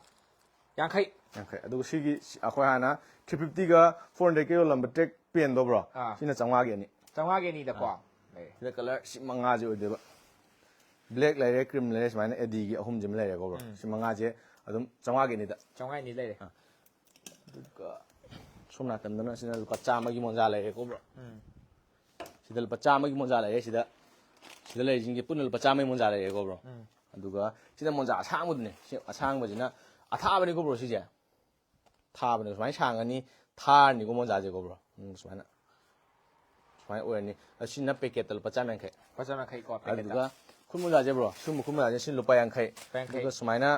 ꯌꯥꯡꯈꯩ꯫ ꯌꯥꯡꯈꯩ꯫ ꯑꯗꯨꯒ ꯁꯤꯒꯤ, ꯁꯤ-, ꯑꯩꯈꯣꯏ ꯍꯥꯟꯅ three fiftyꯒ four hundredꯀ ꯌꯣꯜꯂꯝꯕ track pantꯗꯣ ꯕ꯭ꯔꯣ, ꯑꯥ꯫ ꯁꯤꯅ ꯆꯥꯝꯃꯉꯥꯒꯤ ꯑꯅꯤ꯫ ꯆꯥꯝꯃꯉꯥꯒꯤ ꯑꯅꯤꯗꯀꯣ꯫ ꯑꯥ꯫ ꯂꯩꯔꯦ꯫ ꯁꯤꯗ colour ꯁꯤ ꯃꯉꯥꯁꯤ ꯑꯣꯏꯗꯣꯏꯕ꯫ Black ꯂꯩꯔꯦ, cream ꯂꯩꯔꯦ, ꯁꯨꯃꯥꯏꯅ ADꯒꯤ ꯑꯍꯨꯝꯁꯤꯃ ꯂꯩꯔꯦꯀꯣ ꯕ꯭ꯔꯣ꯫ ꯎꯝ꯫ ꯁꯤ ꯃꯉꯥꯁꯦ ꯑꯗꯨꯝ ꯆꯥꯝꯃꯉꯥꯒꯤ ꯑꯅꯤꯗ꯫ ꯆꯥꯝꯃꯉꯥ ꯑꯅꯤ ꯂꯩꯔꯦ꯫ ꯑꯗꯨꯒ ꯁꯣꯝ ꯅꯥꯀꯟꯗꯅ ꯁꯤꯅ ꯂꯨꯄꯥ ꯆꯥꯝꯃꯒꯤ ꯃꯣꯟꯖꯥ ꯂꯩꯔꯦꯀꯣ ꯕ꯭ꯔꯣ꯫ ꯎꯝ꯫ ꯁꯤꯗ ꯂꯨꯄꯥ ꯆꯥꯝꯃꯒꯤ ꯃꯣꯟꯖꯥ ꯂꯩꯔꯦ꯫ ꯁꯤꯗ ꯁꯤꯗ ꯂꯩꯔꯤꯁꯤꯡꯁꯦ ꯄꯨꯟꯅ ꯂꯨꯄꯥ ꯆꯥꯝꯃꯒꯤ ꯃꯣꯟꯖꯥ ꯂꯩꯔꯦꯀꯣ ꯕ꯭ꯔꯣ꯫ ꯎꯝ꯫ ꯑꯗꯨꯒ ꯁꯤꯅ ꯃꯣꯟꯖꯥ ꯑꯁꯥꯡꯕꯗꯨꯅꯦ꯫ ꯁꯤ ꯑꯁꯥꯡꯕꯁꯤꯅ ꯑꯊꯥꯕꯅꯤꯀꯣ ꯕ꯭ꯔꯣ꯫ ꯁꯤꯁꯦ ꯊꯥꯕꯅꯦ꯫ ꯁꯨꯃꯥꯏꯅ ꯁꯥꯡꯉꯅꯤ, ꯊꯥꯔꯅꯤꯀꯣ ꯃꯣꯟꯖꯥꯁꯦꯀꯣ ꯕ꯭ꯔꯣ꯫ ꯎꯝ, ꯁꯨꯃꯥꯏꯅ ꯁꯨꯃꯥꯏꯅ ꯑꯣꯏꯔꯅꯤ꯫ ꯑꯁꯤꯅ ꯄꯦꯀꯦꯠꯇ ꯂꯨꯄꯥ ꯆꯥꯝ ꯌꯥꯡꯈꯩ꯫ ꯂꯨꯄꯥ ꯆꯥꯝ ꯌꯥꯡꯈꯩꯀꯣ, ꯄꯦꯀꯦꯠꯇ꯫ ꯑꯗꯨꯒ ꯈꯨꯔꯃꯨꯖꯥꯁꯦ ꯕ꯭ꯔꯣ, ꯁꯤꯒꯨꯝꯕ ꯈꯨꯔꯃꯨꯖꯥꯁꯦ ꯁꯤ ꯂꯨꯄꯥ ꯌꯥꯡꯈꯩ꯫ ꯌꯥꯡꯈꯩ꯫ ꯑꯗꯨꯒ ꯁꯨꯃꯥꯏꯅ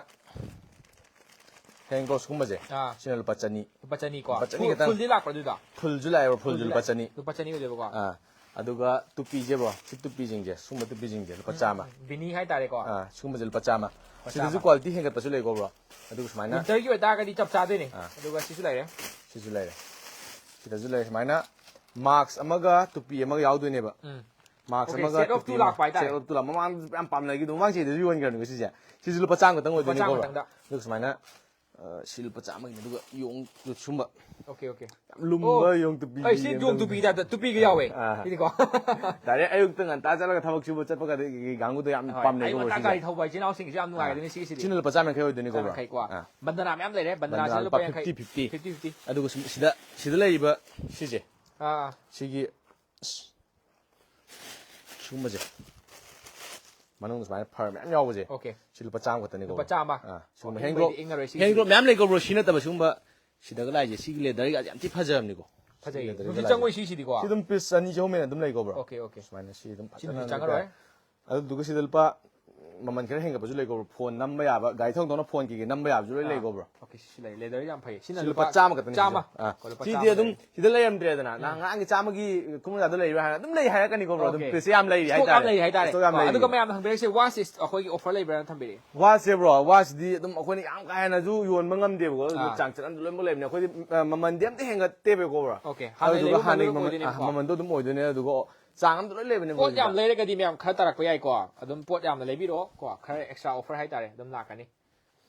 ꯍꯦꯟ ꯀ꯭ꯔꯣꯁꯀꯨꯝꯕꯁꯦ ꯑꯥ꯫ ꯁꯤꯅ ꯂꯨꯄꯥ ꯆꯅꯤ꯫ ꯂꯨꯄꯥ ꯆꯅꯤꯀꯣ꯫ ꯂꯨꯄꯥ ꯆꯅꯤ ꯐꯨꯜ- ꯈꯛꯇꯪ꯫ ꯐꯨꯜꯗꯤ ꯂꯥꯛꯄ꯭ꯔꯥ ꯑꯗꯨꯗꯣ? ꯐꯨꯜꯁꯨ ꯂꯥꯛꯑꯦꯕ, ꯐꯨꯜꯁꯨ ꯐꯨꯜꯗꯤ ꯂꯨꯄꯥ ꯂꯥꯛꯑꯦ꯫ ꯆꯅꯤ꯫ ꯂꯨꯄꯥ ꯆꯅꯤ ꯑꯣꯏꯗꯣꯏꯕꯀꯣ꯫ ꯑꯥ꯫ ꯑꯗꯨꯒ ꯇꯨꯄꯤꯁꯦ ꯕ꯭ꯔꯣ, ꯁꯤ ꯇꯨꯄꯤꯁꯤꯡꯁꯦ, ꯁꯨꯝꯕ ꯇꯨꯄꯤꯁꯤꯡꯁꯦ ꯂꯨꯄꯥ ꯆꯥꯝꯃ꯫ ꯕꯤꯅꯤ ꯍꯥꯏꯇꯥꯔꯦꯀꯣ꯫ ꯑꯥ, ꯁꯤꯒꯨꯝꯕꯁꯦ ꯂꯨꯄꯥ ꯆꯥꯝꯃ꯫ ꯂꯨꯄꯥ ꯁꯤꯗꯁꯨ ꯆꯥꯝꯃ꯫ ꯀ꯭ꯋꯥꯂꯤꯇꯤ ꯍꯦꯟꯒꯠꯄꯁꯨ ꯂꯩꯀꯣ ꯕ꯭ꯔꯣ꯫ ꯑꯗꯨꯒ ꯁꯨꯃꯥꯏꯅ ꯋꯤꯟꯇꯔꯒꯤ ꯑꯣꯏꯇꯥꯔꯒꯗꯤ ꯆꯞ ꯆꯥꯗꯣꯏꯅꯦ꯫ ꯑꯥ꯫ ꯑꯗꯨꯒ ꯁꯤꯁꯨ ꯂꯩꯔꯦ꯫ ꯁꯤꯁꯨ ꯂꯩꯔꯦ꯫ ꯁꯤꯗꯁꯨ ꯂꯩꯔꯦ꯫ ꯁꯨꯃꯥꯏꯅ ꯃꯥꯛꯁ ꯑꯃꯒ ꯇꯨꯄꯤ ꯑꯃꯒ ꯌꯥꯎꯗꯣꯏꯅꯦꯕ꯫ ꯎꯝ꯫ ꯃꯥꯛꯁ Okay, ꯑꯃꯒ set of ꯇꯨꯄꯤ two ꯑꯃ꯫ ꯂꯥꯛꯄ ꯍꯥꯏꯇꯥꯔꯦ꯫ Set of two ꯂꯥꯛꯄ꯫ ꯃꯃꯥꯡꯗꯁꯨ ꯌꯥꯝ ꯄꯥꯝꯅꯈꯤꯗꯣ꯫ ꯃꯃꯥꯡ ꯆꯍꯤꯗꯁꯨ ꯌꯣꯟꯈ꯭ꯔꯕꯅꯤꯀꯣ ꯁꯤꯁꯦ꯫ ꯁꯤꯁꯨ ꯂꯨꯄꯥ ꯆꯥꯝꯃ ꯈꯛꯇꯪ ꯂꯨꯄꯥ ꯑꯣꯏꯗꯣꯏꯅꯤꯀꯣ ꯆꯥꯝꯃ ꯕ꯭ꯔꯣ꯫ ꯈꯛꯇꯪꯗ꯫ ꯑꯗꯨꯒ ꯁꯨꯃꯥꯏꯅ ꯑ, ꯁꯤ ꯂꯨꯄꯥ ꯆꯥꯝꯃꯒꯤꯅꯤ꯫ ꯑꯗꯨꯒ ꯌꯣꯡ ꯁꯨꯝꯕ Okay, okay꯫ ꯌꯥꯝ ꯂꯨꯝꯕ ꯑꯣ, ꯌꯣꯡ ꯇꯨꯄꯤꯒꯤ ꯑꯩ ꯁꯤ ꯌꯣꯡ ꯌꯣꯡ ꯇꯨꯄꯤ꯫ ꯇꯨꯄꯤ ꯇꯥꯏꯞꯇ ꯇꯨꯄꯤꯒ ꯌꯥꯎꯋꯦ꯫ ꯑꯥ꯫ ꯁꯤꯗꯤꯀꯣ꯫ ꯗꯥꯏꯔꯦꯛ ꯑꯌꯨꯛꯇ ꯉꯟꯇꯥ ꯆꯠꯂꯒ ꯊꯕꯛ ꯁꯨꯕ ꯆꯠꯄꯒ ꯀꯥꯡꯕꯨꯗꯣ ꯌꯥꯝ ꯍꯣꯏ, ꯄꯥꯝꯅꯩꯀꯣ ꯑꯌꯨꯛ ꯉꯟꯇꯥ ꯁꯤꯁꯦ꯫ ꯒꯥꯔꯤ ꯊꯧꯕ ꯏꯆꯤꯟ ꯏꯅꯥꯎꯁꯤꯡꯒꯤꯁꯨ ꯌꯥꯝ ꯅꯨꯡꯉꯥꯏꯒꯗꯣꯏꯅꯤ ꯁꯤꯒꯤꯁꯤꯗꯤ꯫ ꯁꯤꯅ ꯂꯨꯄꯥ ꯆꯥꯝ ꯌꯥꯡꯈꯩ ꯑꯣꯏꯗꯣꯏꯅꯤꯀꯣ ꯕ꯭ꯔꯣ꯫ ꯆꯥꯝ ꯌꯥꯡꯈꯩꯀꯣ꯫ ꯑꯥ꯫ ꯕꯟꯗꯅꯥ ꯃꯌꯥꯝ ꯂꯩꯔꯦ꯫ ꯕꯟꯗꯅꯥ ꯕꯟꯗꯅꯥ ꯁꯤꯅ ꯂꯨꯄꯥ ꯂꯨꯄꯥ ꯌꯥꯡꯈꯩ꯫ fifty fifty꯫ Fifty fifty꯫ ꯑꯗꯨꯒ ꯁꯨꯝ ꯁꯤꯗ ꯁꯤꯗ ꯂꯩꯔꯤꯕ ꯁꯤꯁꯦ꯫ ꯑꯥ꯫ ꯁꯤꯒꯤ ꯑꯁ, ꯁꯤꯒꯨꯝꯕꯁꯦ ꯃꯅꯨꯡꯗ ꯁꯨꯃꯥꯏꯅ ꯐꯔ ꯃꯌꯥꯝ ꯌꯥꯎꯕꯁꯦ꯫ Okay꯫ ꯁꯤ ꯂꯨꯄꯥ ꯆꯥꯝꯃ ꯈꯛꯇꯅꯤꯀꯣ꯫ ꯂꯨꯄꯥ ꯆꯥꯝꯃ꯫ ꯑꯥ, ꯁꯤꯒꯨꯝꯕ ꯑꯣ, ꯍꯦꯟꯒ꯭ꯔꯣꯞ ꯏꯪꯕꯗꯤ ꯏꯪꯉꯔꯣꯏ ꯁꯤꯒꯤꯁꯤꯗꯤ꯫ ꯍꯦꯟꯒ꯭ꯔꯣꯞ ꯃꯌꯥꯝ ꯂꯩꯀꯣ ꯕ꯭ꯔꯣ꯫ ꯁꯤ ꯅꯠꯇꯕ ꯁꯤꯒꯨꯝꯕ ꯁꯤꯗꯒ ꯂꯥꯛꯏꯁꯦ꯫ ꯁꯤꯒꯤ ꯂꯦꯗꯔꯒꯁꯦ ꯌꯥꯝ ꯊꯤ ꯐꯖꯕꯅꯤꯀꯣ꯫ ꯐꯖꯩꯌꯦ꯫ ꯁꯤꯒꯤ ꯂꯦꯗꯔꯒ ꯍꯧꯖꯤꯛ ꯂꯥꯛꯏꯁꯦ꯫ ꯆꯪꯉꯣꯏ ꯁꯤꯁꯤꯗꯤꯀꯣ꯫ ꯁꯤ ꯑꯗꯨꯝ ꯄꯤꯁ ꯑꯅꯤ ꯆꯍꯨꯝ ꯍꯦꯟꯅ ꯑꯗꯨꯝ ꯂꯩꯀꯣ ꯕ꯭ꯔꯣ꯫ Okay, okay꯫ ꯁꯨꯃꯥꯏꯅ ꯁꯤ ꯑꯗꯨꯝ ꯁꯤꯗꯤ ꯐꯖꯅ ꯆꯪꯉꯔꯣꯏ꯫ ꯑꯗꯨꯗꯨꯒ ꯁꯤꯗ ꯂꯨꯄꯥ ꯃꯃꯜ ꯈꯔ ꯍꯦꯟꯒꯠꯄꯁꯨ ꯂꯩꯀꯣ ꯕ꯭ꯔꯣ꯫ ꯐꯣꯟ ꯅꯝꯕ ꯌꯥꯕ, ꯒꯥꯔꯤ ꯊꯧꯗꯧꯅ ꯐꯣꯟ ꯀꯩꯀꯩ ꯅꯝꯕ ꯌꯥꯕꯁꯨ ꯂꯣꯏ ꯂꯩꯀꯣ ꯕ꯭ꯔꯣ꯫ Okay, ꯁꯤꯁꯨ ꯂꯩ꯫ ꯂꯦꯗꯔ ꯌꯥꯝ ꯐꯩ꯫ ꯁꯤꯅ ꯁꯤ ꯂꯨꯄꯥ ꯆꯥꯝꯃ ꯈꯛꯇꯅꯤ ꯆꯥꯝꯃ꯫ ꯁꯤꯁꯦ꯫ ꯑꯥ꯫ ꯀꯣ, ꯂꯨꯄꯥ ꯁꯤꯗꯤ ꯆꯥꯝꯃ ꯑꯗꯨꯝ ꯂꯩ꯫ ꯁꯤꯗ ꯂꯩꯔꯝꯗ꯭ꯔꯦꯗꯅ, ꯅꯍꯥꯟ ꯉꯔꯥꯡꯒꯤ ꯆꯥꯝꯃꯒꯤ ꯈꯨꯃꯨꯖꯥꯗꯣ ꯂꯩꯕ꯭ꯔꯥ ꯍꯥꯏꯔ ꯑꯗꯨꯝ ꯂꯩ ꯍꯥꯏꯔꯛꯀꯅꯤꯀꯣ ꯕ꯭ꯔꯣ꯫ ꯑꯗꯨꯝ Okay꯫ ꯄꯤꯁꯁꯦ ꯌꯥꯝ ꯂꯩꯔꯤ Stock ꯌꯥꯝ ꯍꯥꯏꯇꯥꯔꯦ꯫ ꯂꯩꯔꯤ ꯍꯥꯏꯇꯥꯔꯦ꯫ Stock ꯌꯥꯝ ꯀꯣ, ꯂꯩꯔꯤ꯫ ꯑꯗꯨꯒ ꯃꯌꯥꯝꯅ ꯍꯪꯕꯤꯔꯛꯏꯁꯦ ꯋꯥꯁ ꯑꯩꯈꯣꯏꯒꯤ offer ꯂꯩꯕ꯭ꯔꯥꯅ ꯊꯝꯕꯤꯔꯛꯑꯦ꯫ ꯋꯥꯁꯁꯦ ꯕ꯭ꯔꯣ, ꯋꯥꯁꯁꯤꯗꯤ ꯑꯗꯨꯝ ꯑꯩꯈꯣꯏꯅ ꯌꯥꯝ ꯀꯥ ꯍꯦꯟꯅꯁꯨ ꯌꯣꯟꯕ ꯉꯝꯗꯦꯕꯀꯣ꯫ ꯑꯗꯨꯝ ꯑꯥ꯫ ꯆꯥꯡꯆꯠ ꯑꯃꯗ ꯂꯣꯏꯅꯃꯛ ꯂꯩꯕꯅꯦ꯫ ꯑꯩꯈꯣꯏꯗꯤ, ꯑ, ꯃꯃꯜꯗꯤ ꯑꯝꯇ ꯍꯦꯟꯒꯠꯇꯦꯕꯀꯣ ꯕ꯭ꯔꯣ꯫ Okay꯫ ꯍꯥꯟꯅ ꯑꯗꯨꯗꯨꯒ ꯂꯩꯕ ꯍꯥꯟꯅꯒꯤ ꯃꯃꯜ ꯃꯃꯜ, ꯑꯣꯏꯗꯣꯏꯅꯦꯕꯀꯣ꯫ ꯑ, ꯃꯃꯜꯗꯣ ꯑꯗꯨꯝ ꯑꯣꯏꯗꯣꯏꯅꯦ꯫ ꯑꯗꯨꯒ ꯆꯥꯡ ꯑꯃꯗ ꯂꯣꯏ ꯂꯩꯕꯅꯦ ꯄꯣꯠ ꯌꯥꯝ ꯃꯣꯏꯁꯤꯗ꯫ ꯂꯩꯔꯒꯗꯤ ꯃꯌꯥꯝ ꯈꯔ ꯇꯥꯔꯛꯄ ꯌꯥꯏꯀꯣ꯫ ꯑꯗꯨꯝ ꯄꯣꯠ ꯌꯥꯝꯅ ꯂꯩꯕꯤꯔꯛꯑꯣ ꯀꯣ, ꯈꯔ extra offer ꯍꯥꯏꯇꯥꯔꯦ, ꯑꯗꯨꯝ ꯂꯥꯛꯀꯅꯤ꯫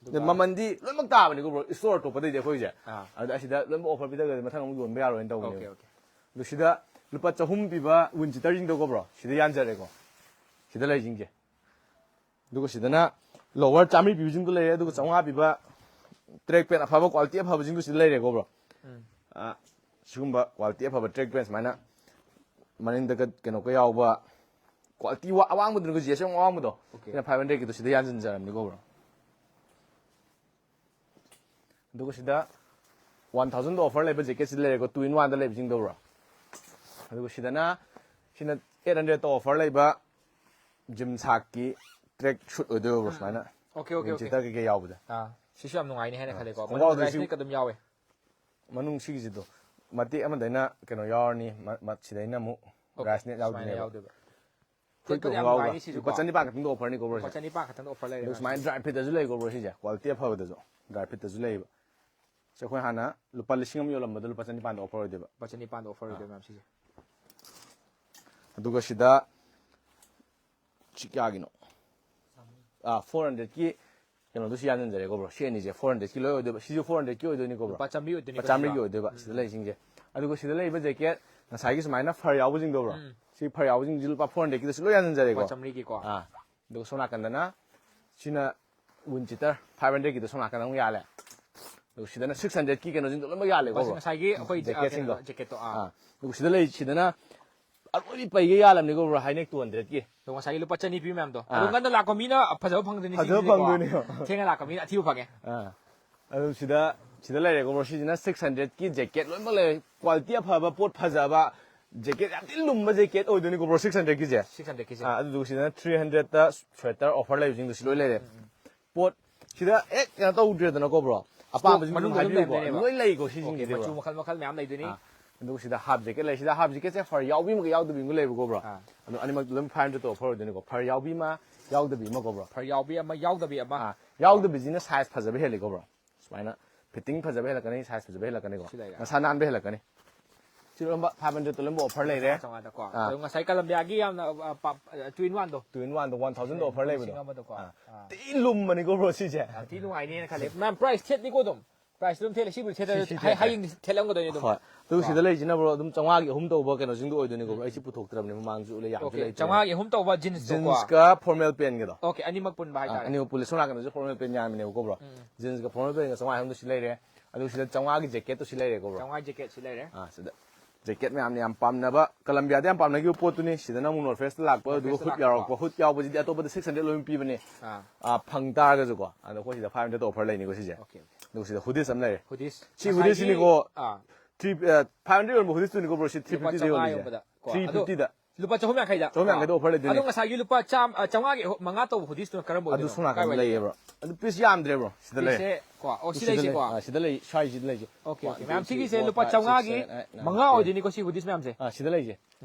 ꯑꯗꯨꯒ ꯃꯃꯜꯗꯤ ꯂꯣꯏꯅꯃꯛ ꯇꯥꯕꯅꯤꯀꯣ ꯕ꯭ꯔꯣ, store ꯑꯇꯣꯞꯄꯗꯩꯗꯤ ꯑꯩꯈꯣꯏꯁꯦ꯫ ꯑꯥ꯫ ꯑꯗꯨꯗ ꯑꯁꯤꯗ ꯂꯣꯏꯅꯃꯛ offer ꯄꯤꯊꯈ꯭ꯔꯗꯤ ꯃꯊꯪ ꯑꯃꯨꯛ ꯌꯣꯟꯕ ꯌꯥꯔꯣꯏꯅ ꯇꯧꯕꯅꯦꯕ꯫ Okay, okay꯫ ꯑꯗꯨ ꯁꯤꯗ ꯂꯨꯄꯥ ꯆꯍꯨꯝ ꯄꯤꯕ wind cheaterꯁꯤꯡꯗꯣꯀꯣ ꯕ꯭ꯔꯣ, ꯁꯤꯗ ꯌꯥꯟꯖꯔꯦꯀꯣ, ꯁꯤꯗ ꯂꯩꯁꯤꯡꯁꯦ꯫ ꯑꯗꯨꯒ ꯁꯤꯗꯅ ꯂꯣꯋꯔ ꯆꯥꯝꯃꯔꯤ ꯄꯤꯕꯁꯤꯡꯗꯣ ꯂꯩꯔꯦ, ꯑꯗꯨꯒ ꯆꯥꯝꯃꯉꯥ ꯄꯤꯕ ꯇ꯭ꯔꯦꯛ ꯄꯦꯟ ꯑꯐꯕ, ꯀ꯭ꯋꯥꯂꯤꯇꯤ ꯑꯐꯕꯁꯤꯡꯗꯣ ꯁꯤꯗ ꯂꯩꯔꯦꯀꯣ, ꯕ꯭ꯔꯣ? ꯎꯝ꯫ ꯑ, ꯁꯤꯒꯨꯝꯕ ꯀ꯭ꯋꯥꯂꯤꯇꯤ ꯑꯐꯕ ꯇ꯭ꯔꯦꯛ ꯄꯦꯟ ꯁꯨꯃꯥꯏꯅ ꯃꯅꯤꯡꯗꯒ ꯀꯩꯅꯣꯒ ꯌꯥꯎꯕ, ꯀ꯭ꯋꯥꯂꯤꯇꯤ ꯋꯥ-, ꯑꯋꯥꯡꯕꯗꯨꯅ ꯖꯤ ꯑꯦꯁ ꯑꯦꯝ ꯑꯋꯥꯡꯕꯗꯣ, ꯑꯣꯀꯦ꯫ ꯁꯤꯅ ꯐꯥꯏꯚ ꯍꯟꯗ꯭ꯔꯦꯗꯀꯤꯗꯣ ꯁꯤꯗ ꯌꯥꯟꯁꯤꯟꯖꯔꯕꯅꯤꯀꯣ, ꯕ꯭ꯔꯣ? ꯑꯗꯨꯒ ꯁꯤꯗ ꯋꯥꯟ ꯊꯥꯎꯖꯟꯗ ꯑꯣꯐꯔ ꯂꯩꯕ ꯖꯦꯀꯦꯠꯁꯤꯗ ꯂꯩꯔꯦꯀꯣ, ꯇꯨ ꯏꯟ ꯋꯥꯟꯗ ꯂꯩꯕꯁꯤꯡꯗꯣ, ꯕ꯭ꯔꯣ? ꯑꯗꯨꯒ ꯁꯤꯗꯅ, ꯁꯤꯅ ꯑꯩꯠ ꯍꯟꯗ꯭ꯔꯦꯗꯇ ꯑꯣꯐꯔ ꯂꯩꯕ ꯖꯤꯝ ꯁꯥꯔꯛꯀꯤ ꯇ꯭ꯔꯦꯛ ꯁꯨꯠ ꯑꯣꯏꯗꯣꯏꯕ, ꯕ꯭ꯔꯣ, ꯁꯨꯃꯥꯏꯅ꯫ ꯑꯣꯀꯦ, ꯑꯣꯀꯦ, ꯋꯤꯟ ꯑꯣꯀꯦ꯫ ꯆꯤꯇꯔ ꯀꯩꯀꯩ ꯌꯥꯎꯕꯗ꯫ ꯑꯥ, ꯁꯤꯁꯨ ꯌꯥꯝ ꯅꯨꯡꯉꯥꯏꯅꯤ ꯍꯥꯏꯅ ꯑꯥ꯫ ꯈꯜꯂꯦꯀꯣ꯫ ꯈꯣꯡꯒ꯭ꯔꯥꯎꯗꯨꯁꯨ ꯃꯅꯨꯡꯗ ꯔꯥꯏꯁ ꯅꯦꯛꯀ ꯑꯗꯨꯝ ꯌꯥꯎꯋꯦ꯫ ꯃꯅꯨꯡ ꯁꯤꯒꯤꯁꯤꯗꯣ ꯃꯇꯦꯛ ꯑꯃꯗꯩꯅ ꯀꯩꯅꯣ ꯌꯥꯎꯔꯅꯤ, ꯃ-, ꯃ-, ꯁꯤꯗꯩꯅ ꯑꯃꯨꯛ ꯑꯣꯀꯦ, ꯔꯥꯏꯁ ꯅꯦꯛ ꯁꯨꯃꯥꯏꯅ ꯌꯥꯎꯗꯣꯏꯅꯦꯕ꯫ ꯌꯥꯎꯗꯣꯏꯕ꯫ ꯐꯨꯔꯤꯠꯀ ꯇꯦꯛꯄꯗꯤ ꯌꯥꯝ ꯈꯣꯡꯒ꯭ꯔꯥꯎꯒ ꯅꯨꯡꯉꯥꯏꯅꯤ ꯁꯤꯁꯨꯀꯣ꯫ ꯂꯨꯄꯥ ꯆꯅꯤꯄꯥꯟ ꯈꯛꯇꯪꯗ ꯑꯣꯐꯔꯅꯤꯀꯣ, ꯕ꯭ꯔꯣ, ꯂꯨꯄꯥ ꯁꯦ꯫ ꯆꯅꯤꯄꯥꯟ ꯈꯛꯇꯪꯗ ꯑꯣꯐꯔ ꯂꯩꯔꯦ ꯑꯗꯨꯒ ꯁꯨꯃꯥꯏꯅ ꯃꯥꯁꯦ꯫ ꯗ꯭ꯔꯥꯏ ꯐꯤꯠꯇꯁꯨ ꯂꯩꯀꯣ, ꯕ꯭ꯔꯣ, ꯁꯤꯁꯦ꯫ ꯀ꯭ꯋꯥꯂꯤꯇꯤ ꯑꯐꯕꯗꯁꯨ ꯗ꯭ꯔꯥꯏ ꯐꯤꯠꯇꯁꯨ ꯂꯩꯌꯦꯕ꯫ ꯁꯤ ꯑꯩꯈꯣꯏ ꯍꯥꯟꯅ ꯂꯨꯄꯥ ꯂꯤꯁꯤꯡ ꯑꯃ ꯌꯣꯜꯂꯝꯕꯗꯣ ꯂꯨꯄꯥ ꯆꯅꯤꯄꯥꯟꯗ ꯑꯣꯐꯔ ꯑꯣꯏꯗꯣꯏꯕ꯫ ꯂꯨꯄꯥ ꯆꯅꯤꯄꯥꯟꯗ ꯑꯣꯐꯔ ꯑꯥ꯫ ꯑꯣꯏꯗꯣꯏꯕ, ꯃꯌꯥꯝ, ꯁꯤꯁꯦ꯫ ꯑꯗꯨꯒ ꯁꯤꯗ ꯁꯤ ꯀꯌꯥꯒꯤꯅꯣ? ꯑꯥ, ꯐꯣꯔ ꯍꯟꯗ꯭ꯔꯦꯗꯀꯤ ꯀꯩꯅꯣꯗꯨꯁꯨ ꯌꯥꯟꯁꯤꯟꯖꯔꯦꯀꯣ, ꯕ꯭ꯔꯣ꯫ ꯁꯤ ꯑꯅꯤꯁꯦ ꯐꯣꯔ ꯍꯟꯗ꯭ꯔꯦꯗꯀꯤ ꯂꯣꯏ ꯑꯣꯏꯗꯣꯏꯕ꯫ ꯁꯤꯁꯨ ꯐꯣꯔ ꯍꯟꯗ꯭ꯔꯦꯗꯀꯤ ꯑꯣꯏꯗꯣꯏꯅꯤꯀꯣ, ꯕ꯭ꯔꯣ꯫ ꯂꯨꯄꯥ ꯆꯥꯝꯃꯔꯤ ꯑꯣꯏꯗꯣꯏꯅꯤꯀꯣ, ꯂꯨꯄꯥ ꯆꯥꯝꯃꯔꯤꯒꯤ ꯁꯤꯁꯨ? ꯑꯣꯏꯗꯣꯏꯕ, ꯎꯝ꯫ ꯁꯤꯗ ꯂꯩꯔꯤꯁꯤꯡꯁꯦ꯫ ꯑꯗꯨꯒ ꯁꯤꯗ ꯂꯩꯕ ꯖꯦꯀꯦꯠ, ꯉꯁꯥꯏꯒꯤ ꯁꯨꯃꯥꯏꯅ ꯐꯔ ꯌꯥꯎꯕꯁꯤꯡꯗꯣ, ꯕ꯭ꯔꯣ꯫ ꯎꯝ꯫ ꯁꯤ ꯐꯔ ꯌꯥꯎꯕꯁꯤꯡꯁꯤ ꯂꯨꯄꯥ ꯐꯣꯔ ꯍꯟꯗ꯭ꯔꯦꯗꯀꯤꯗꯁꯨ ꯂꯣꯏ ꯌꯥꯟꯁꯤꯟꯖꯔꯦꯀꯣ꯫ ꯂꯨꯄꯥ ꯆꯥꯝꯃꯔꯤꯒꯤꯀꯣ꯫ ꯑꯥ꯫ ꯑꯗꯨꯒ ꯁꯣꯝ ꯅꯥꯀꯟꯗꯅ ꯁꯤꯅ ꯋꯤꯟ ꯆꯤꯇꯔ ꯐꯥꯏꯚ ꯍꯟꯗ꯭ꯔꯦꯗꯀꯤꯗ ꯁꯣꯝ ꯅꯥꯀꯟꯗ ꯑꯃꯨꯛ ꯌꯥꯜꯂꯦ꯫ ꯑꯗꯨꯒ ꯁꯤꯗꯅ ꯁꯤꯛꯁ ꯍꯟꯗ꯭ꯔꯦꯗꯀꯤ ꯀꯩꯅꯣꯁꯤꯡꯗꯣ ꯂꯣꯏꯅꯃꯛ ꯌꯥꯜꯂꯦꯀꯣ, ꯕ꯭ꯔꯣ꯫ ꯉꯁꯥꯏꯒꯤ ꯑꯩꯈꯣꯏ, ꯑ, ꯖꯦꯀꯦꯠꯁꯤꯡꯗꯣ꯫ ꯀꯩꯅꯣ, ꯖꯦꯀꯦꯠꯇꯣ, ꯑꯥ꯫ ꯑꯥ꯫ ꯑꯗꯨꯒ ꯁꯤꯗ ꯂꯩ, ꯁꯤꯗꯅ ꯑꯔꯣꯏꯕꯤ ꯄꯩꯒ ꯌꯥꯜꯂꯝꯅꯤꯀꯣ, ꯕ꯭ꯔꯣ, ꯍꯥꯏꯅꯦꯛ ꯇꯨ ꯍꯟꯗ꯭ꯔꯦꯗꯀꯤ꯫ ꯑꯗꯣ ꯉꯁꯥꯏꯒꯤ ꯂꯨꯄꯥ ꯆꯅꯤ ꯄꯤ ꯃꯌꯥꯝꯗꯣ꯫ ꯑꯥ꯫ ꯑꯗꯣ ꯉꯟꯅ ꯂꯥꯛꯄ ꯃꯤꯅ ꯐꯖꯕ ꯐꯪꯗꯣꯏꯅꯤ, ꯐꯖꯕ ꯁꯤꯁꯤꯗꯤꯀꯣ꯫ ꯐꯪꯗꯣꯏꯅꯤ꯫ ꯊꯦꯡꯅ ꯂꯥꯛꯄ ꯃꯤꯅ ꯑꯊꯤꯕ ꯐꯪꯉꯦ꯫ ꯑꯥ꯫ ꯑꯗꯨ ꯁꯤꯗ, ꯁꯤꯗ ꯂꯩꯔꯦꯀꯣ, ꯕ꯭ꯔꯣ꯫ ꯁꯤꯁꯤꯅ ꯁꯤꯛꯁ ꯍꯟꯗ꯭ꯔꯦꯗꯀꯤ ꯖꯦꯀꯦꯠ ꯂꯣꯏꯅꯃꯛ ꯂꯩꯔꯦ꯫ ꯀ꯭ꯋꯥꯂꯤꯇꯤ ꯑꯐꯕ, ꯄꯣꯠ ꯐꯖꯕ, ꯖꯦꯀꯦꯠ ꯌꯥꯝ ꯊꯤꯅ ꯂꯨꯝꯕ ꯖꯦꯀꯦꯠ ꯑꯣꯏꯗꯣꯏꯅꯤꯀꯣ, ꯕ꯭ꯔꯣ, ꯁꯤꯛꯁ ꯍꯟꯗ꯭ꯔꯦꯗꯀꯤꯁꯦ꯫ ꯁꯤꯛꯁ ꯍꯟꯗ꯭ꯔꯦꯗꯀꯤꯁꯦ꯫ ꯑꯥ, ꯑꯗꯨꯗꯨꯒ ꯁꯤꯗꯅ ꯊ꯭ꯔꯤ ꯍꯟꯗ꯭ꯔꯦꯗꯇ ꯁ꯭ꯋꯦꯇꯔ ꯑꯣꯐꯔ ꯂꯩꯕꯁꯤꯡꯗꯣ ꯁꯤ ꯂꯣꯏ ꯂꯩꯔꯦ꯫ ꯎꯝ, ꯎꯝ꯫ ꯄꯣꯠ ꯁꯤꯗ ꯍꯦꯛ ꯀꯩꯅꯣ ꯇꯧꯗ꯭ꯔꯦꯗꯅꯀꯣ, ꯕ꯭ꯔꯣ꯫ ꯑꯄꯥꯝꯕꯁꯤꯡꯗꯣ ꯃꯅꯨꯡꯗ ꯑꯗꯨꯝ ꯍꯥꯏꯕꯤꯌꯨꯀꯣ꯫ ꯂꯩꯔꯝꯗꯣꯏꯅꯦꯕ꯫ ꯂꯣꯏ ꯂꯩꯀꯣ, ꯑꯣꯀꯦ, ꯁꯤꯁꯤꯡꯁꯤꯗꯤ, ꯃꯆꯨ ꯕ꯭ꯔꯣ꯫ ꯃꯈꯜ ꯃꯈꯜ ꯃꯌꯥꯝ ꯂꯩꯗꯣꯏꯅꯤ꯫ ꯑꯥ, ꯑꯗꯨꯒ ꯁꯤꯗ ꯍꯥꯞ ꯖꯦꯀꯦꯠ ꯂꯩ꯫ ꯁꯤꯗ ꯍꯥꯞ ꯖꯦꯀꯦꯠꯁꯦ ꯐꯔ ꯌꯥꯎꯕꯤ ꯑꯃꯒ ꯌꯥꯎꯗꯕꯤ ꯑꯃꯒ ꯂꯩꯕꯀꯣ, ꯕ꯭ꯔꯣ꯫ ꯑꯥ꯫ ꯑꯗꯣ ꯑꯅꯤꯃꯛ ꯂꯣꯏ ꯐꯥꯏꯚ ꯍꯟꯗ꯭ꯔꯦꯗꯇ ꯑꯣꯐꯔ ꯑꯣꯏꯗꯣꯏꯅꯤꯀꯣ꯫ ꯐꯔ ꯌꯥꯎꯕꯤ ꯑꯃ, ꯌꯥꯎꯗꯕꯤ ꯑꯃꯀꯣ, ꯕ꯭ꯔꯣ꯫ ꯐꯔ ꯌꯥꯎꯕꯤ ꯑꯃ, ꯌꯥꯎꯗꯕꯤ ꯑꯃ꯫ ꯑꯥ, ꯌꯥꯎꯗꯕꯤꯁꯤꯅ ꯁꯥꯏꯖ ꯐꯖꯕ ꯍꯦꯜꯂꯤꯀꯣ, ꯕ꯭ꯔꯣ꯫ ꯁꯨꯃꯥꯏꯅ ꯐꯤꯠꯇꯤꯡ ꯐꯖꯕ ꯍꯦꯜꯂꯛꯀꯅꯤ, ꯁꯥꯏꯖ ꯐꯖꯕ ꯍꯦꯜꯂꯛꯀꯅꯤꯀꯣ꯫ ꯁꯤ ꯂꯩꯔꯦ꯫ ꯃꯁꯥ ꯅꯥꯟꯕ ꯍꯦꯜꯂꯛꯀꯅꯤ꯫ ꯁꯤ ꯂꯣꯏꯅꯃꯛ ꯐꯥꯏꯚ ꯍꯟꯗ꯭ꯔꯦꯗꯇ ꯂꯣꯏꯅꯃꯛ ꯑꯣꯐꯔ ꯂꯩꯔꯦ꯫ ꯆꯥꯝꯃꯉꯥꯗꯀꯣ꯫ ꯑꯥ꯫ ꯑꯗꯣ ꯉꯁꯥꯏ ꯀꯂꯝꯕꯤꯌꯥꯒꯤ ꯌꯥꯝꯅ, ꯑ, ꯄꯥꯞ-, ꯑ, ꯇꯨ ꯏꯟ ꯋꯥꯟꯗꯣ꯫ ꯇꯨ ꯏꯟ ꯋꯥꯟꯗꯣ, ꯋꯥꯟ ꯊꯥꯎꯖꯟꯗ ꯑꯣꯐꯔ ꯂꯩꯕꯗꯣ꯫ ꯂꯤꯁꯤꯡ ꯑꯃꯗꯀꯣ꯫ ꯑꯥ꯫ ꯑꯥ꯫ ꯊꯤ ꯂꯨꯝꯕꯅꯤꯀꯣ, ꯕ꯭ꯔꯣ, ꯁꯤꯁꯦ꯫ ꯌꯥꯝ ꯊꯤ ꯅꯨꯡꯉꯥꯏꯅꯦꯅ ꯈꯜꯂꯦ꯫ ꯃꯌꯥꯝ ꯄ꯭ꯔꯥꯏꯁ ꯊꯦꯠꯅꯤꯀꯣ ꯑꯗꯨꯝ꯫ Price ꯑꯗꯨꯝ ꯊꯦꯠꯂꯦ, ꯁꯤꯕꯨꯗꯤ ꯊꯦꯠꯂꯦ, ꯁꯤ, ꯁꯤ ꯍꯌꯦꯡ ꯊꯦꯠꯂꯝꯒꯗꯣꯏꯅꯦ ꯑꯗꯨꯝ꯫ ꯍꯣꯏ꯫ ꯑꯗꯨ ꯁꯤꯗ ꯂꯩꯁꯤꯅ ꯕ꯭ꯔꯣ ꯑꯗꯨꯝ ꯆꯥꯝꯃꯉꯥꯒꯤ ꯑꯍꯨꯝ ꯇꯧꯕ ꯀꯩꯅꯣꯁꯤꯡꯗꯣ ꯑꯣꯏꯗꯣꯏꯅꯤꯀꯣ ꯕ꯭ꯔꯣ꯫ ꯑꯩ ꯁꯤ ꯄꯨꯊꯣꯛꯇ꯭ꯔꯕꯅꯦ, ꯃꯃꯥꯡꯁꯨ ꯎꯠꯂꯦ, ꯌꯥꯝꯁꯨ ꯂꯩꯇ꯭ꯔꯦ꯫ ꯆꯥꯝꯃꯉꯥꯒꯤ ꯑꯍꯨꯝ ꯇꯧꯕ ꯖꯤꯟꯁꯇꯣꯀꯣ꯫ ꯖꯤꯟꯁꯀ ꯐꯣꯔꯃꯦꯜ ꯄꯦꯟꯒꯗꯣ꯫ ꯑꯣꯀꯦ, ꯑꯅꯤꯃꯛ ꯄꯨꯟꯕ ꯍꯥꯏꯇꯥꯔꯦ꯫ ꯑꯅꯤꯃꯛ ꯄꯨꯜꯂꯦ꯫ ꯁꯣꯝ ꯅꯥꯀꯟꯗꯁꯨ ꯐꯣꯔꯃꯦꯜ ꯄꯦꯟ ꯌꯥꯝꯃꯤꯅꯦꯕꯀꯣ ꯕ꯭ꯔꯣ꯫ ꯖꯤꯟꯁꯀ ꯐꯣꯔꯃꯦꯜ ꯄꯦꯟꯒ ꯆꯥꯝꯃꯉꯥ ꯑꯍꯨꯝꯗꯣ ꯁꯤ ꯂꯩꯔꯦ꯫ ꯑꯗꯨ ꯁꯤꯗ ꯆꯥꯝꯃꯉꯥꯒꯤ ꯖꯦꯀꯦꯠꯇꯣ ꯁꯤ ꯂꯩꯔꯦꯀꯣ ꯕ꯭ꯔꯣ꯫ ꯆꯥꯝꯃꯉꯥ ꯖꯦꯀꯦꯠ ꯁꯤ ꯂꯩꯔꯦ꯫ ꯑꯥ, ꯁꯤꯗ ꯖꯦꯀꯦꯠ ꯃꯌꯥꯝꯅ ꯌꯥꯝ ꯄꯥꯝꯅꯕ, ꯀꯂꯝꯕꯤꯌꯥꯗ ꯌꯥꯝ ꯄꯥꯝꯅꯒꯤꯕ ꯄꯣꯠꯇꯨꯅꯤ꯫ ꯁꯤꯗꯅ ꯑꯃꯨꯛ ꯅꯣꯔꯠ ꯐꯦꯁꯇ ꯂꯥꯛꯄ, ꯅꯣꯔꯠ ꯑꯗꯨꯒ ꯐꯦꯁꯇ ꯍꯨꯠ ꯂꯥꯛꯄ꯫ ꯌꯥꯎꯔꯛꯄ꯫ ꯍꯨꯠ ꯌꯥꯎꯕꯁꯤꯗꯤ ꯑꯇꯣꯞꯄꯗ ꯁꯤꯛꯁ ꯍꯟꯗ꯭ꯔꯦꯗ ꯂꯣꯏ ꯄꯤꯕꯅꯦ꯫ ꯑꯥ꯫ ꯑꯥ, ꯐꯪ ꯇꯥꯔꯒꯁꯨꯀꯣ꯫ ꯑꯗꯣ ꯑꯩꯈꯣꯏ ꯁꯤꯗ ꯐꯥꯏꯚ ꯍꯟꯗ꯭ꯔꯦꯗ ꯑꯣꯐꯔ ꯂꯩꯅꯤꯀꯣ ꯁꯤꯁꯦ꯫ Okay, okay. ꯑꯗꯨꯒ ꯁꯤꯗ ꯍꯨꯗꯤꯁ ꯑꯃ ꯂꯩꯔꯦ꯫ ꯍꯨꯗꯤꯁ꯫ ꯁꯤ ꯉꯁꯥꯏꯒꯤ, ꯍꯨꯗꯤꯁꯁꯤꯅꯤꯀꯣ꯫ ꯑꯥ꯫ ꯊ꯭ꯔꯤ, ꯑ, ꯐꯥꯏꯚ ꯍꯟꯗ꯭ꯔꯦꯗ ꯌꯣꯟꯕ ꯍꯨꯗꯤꯁꯇꯨꯅꯤꯀꯣ ꯕ꯭ꯔꯣ, ꯁꯤ ꯊ꯭ꯔꯤ ꯂꯨꯄꯥ ꯐꯤꯐꯇꯤꯗ ꯆꯥꯝꯃꯉꯥ ꯌꯣꯜꯂꯤꯁꯦ꯫ ꯌꯣꯟꯕꯗ ꯀꯣ꯫ ꯊ꯭ꯔꯤ ꯑꯗꯣ ꯐꯤꯐꯇꯤꯗ꯫ ꯂꯨꯄꯥ ꯆꯍꯨꯝ ꯌꯥꯡꯈꯩꯗ꯫ ꯆꯍꯨꯝ ꯌꯥꯡꯈꯩꯗ ꯑꯣꯐꯔ ꯂꯩꯗꯣꯏꯅꯦ꯫ ꯑꯗꯣ ꯉꯁꯥꯏꯒꯤ ꯂꯨꯄꯥ ꯆꯥꯝ-, ꯑ, ꯆꯥꯝꯃꯉꯥꯒꯤ ꯃꯉꯥ ꯇꯧꯕ ꯍꯨꯗꯤꯁꯇꯨꯅ ꯀꯔꯝꯕ ꯑꯗꯨ ꯑꯣꯏꯗꯣꯏꯅꯣ? ꯁꯣꯝ ꯅꯥꯀꯟꯗ ꯀꯥꯏꯋꯥꯏꯗ ꯂꯩꯌꯦꯕ꯭ꯔꯣ꯫ ꯑꯗꯨ ꯄꯤꯁ ꯌꯥꯝꯗ꯭ꯔꯦꯕ꯭ꯔꯣ꯫ ꯁꯤꯗ ꯂꯩ꯫ ꯄꯤꯁꯁꯦ ꯀꯣ, ꯑꯣ, ꯁꯤ ꯁꯤꯗ ꯂꯩꯁꯦꯀꯣ꯫ ꯂꯩ꯫ ꯑꯥ, ꯁꯤꯗ ꯂꯩ, ꯁ꯭ꯋꯥꯏꯁꯤꯗ ꯂꯩꯁꯦ꯫ Okay, One, okay. two, ꯃꯌꯥꯝ three, ꯁꯤꯒꯤꯁꯦ four, ꯂꯨꯄꯥ five, six, ꯆꯥꯝꯃꯉꯥꯒꯤ seven, eight, nine, ꯃꯉꯥ ten. ꯑꯣꯏꯗꯣꯏꯅꯤꯀꯣ ꯁꯤ ꯍꯨꯗꯤꯁ ꯃꯌꯥꯝꯁꯦ꯫ ꯑꯥ, ꯁꯤꯗ ꯂꯩꯁꯦ꯫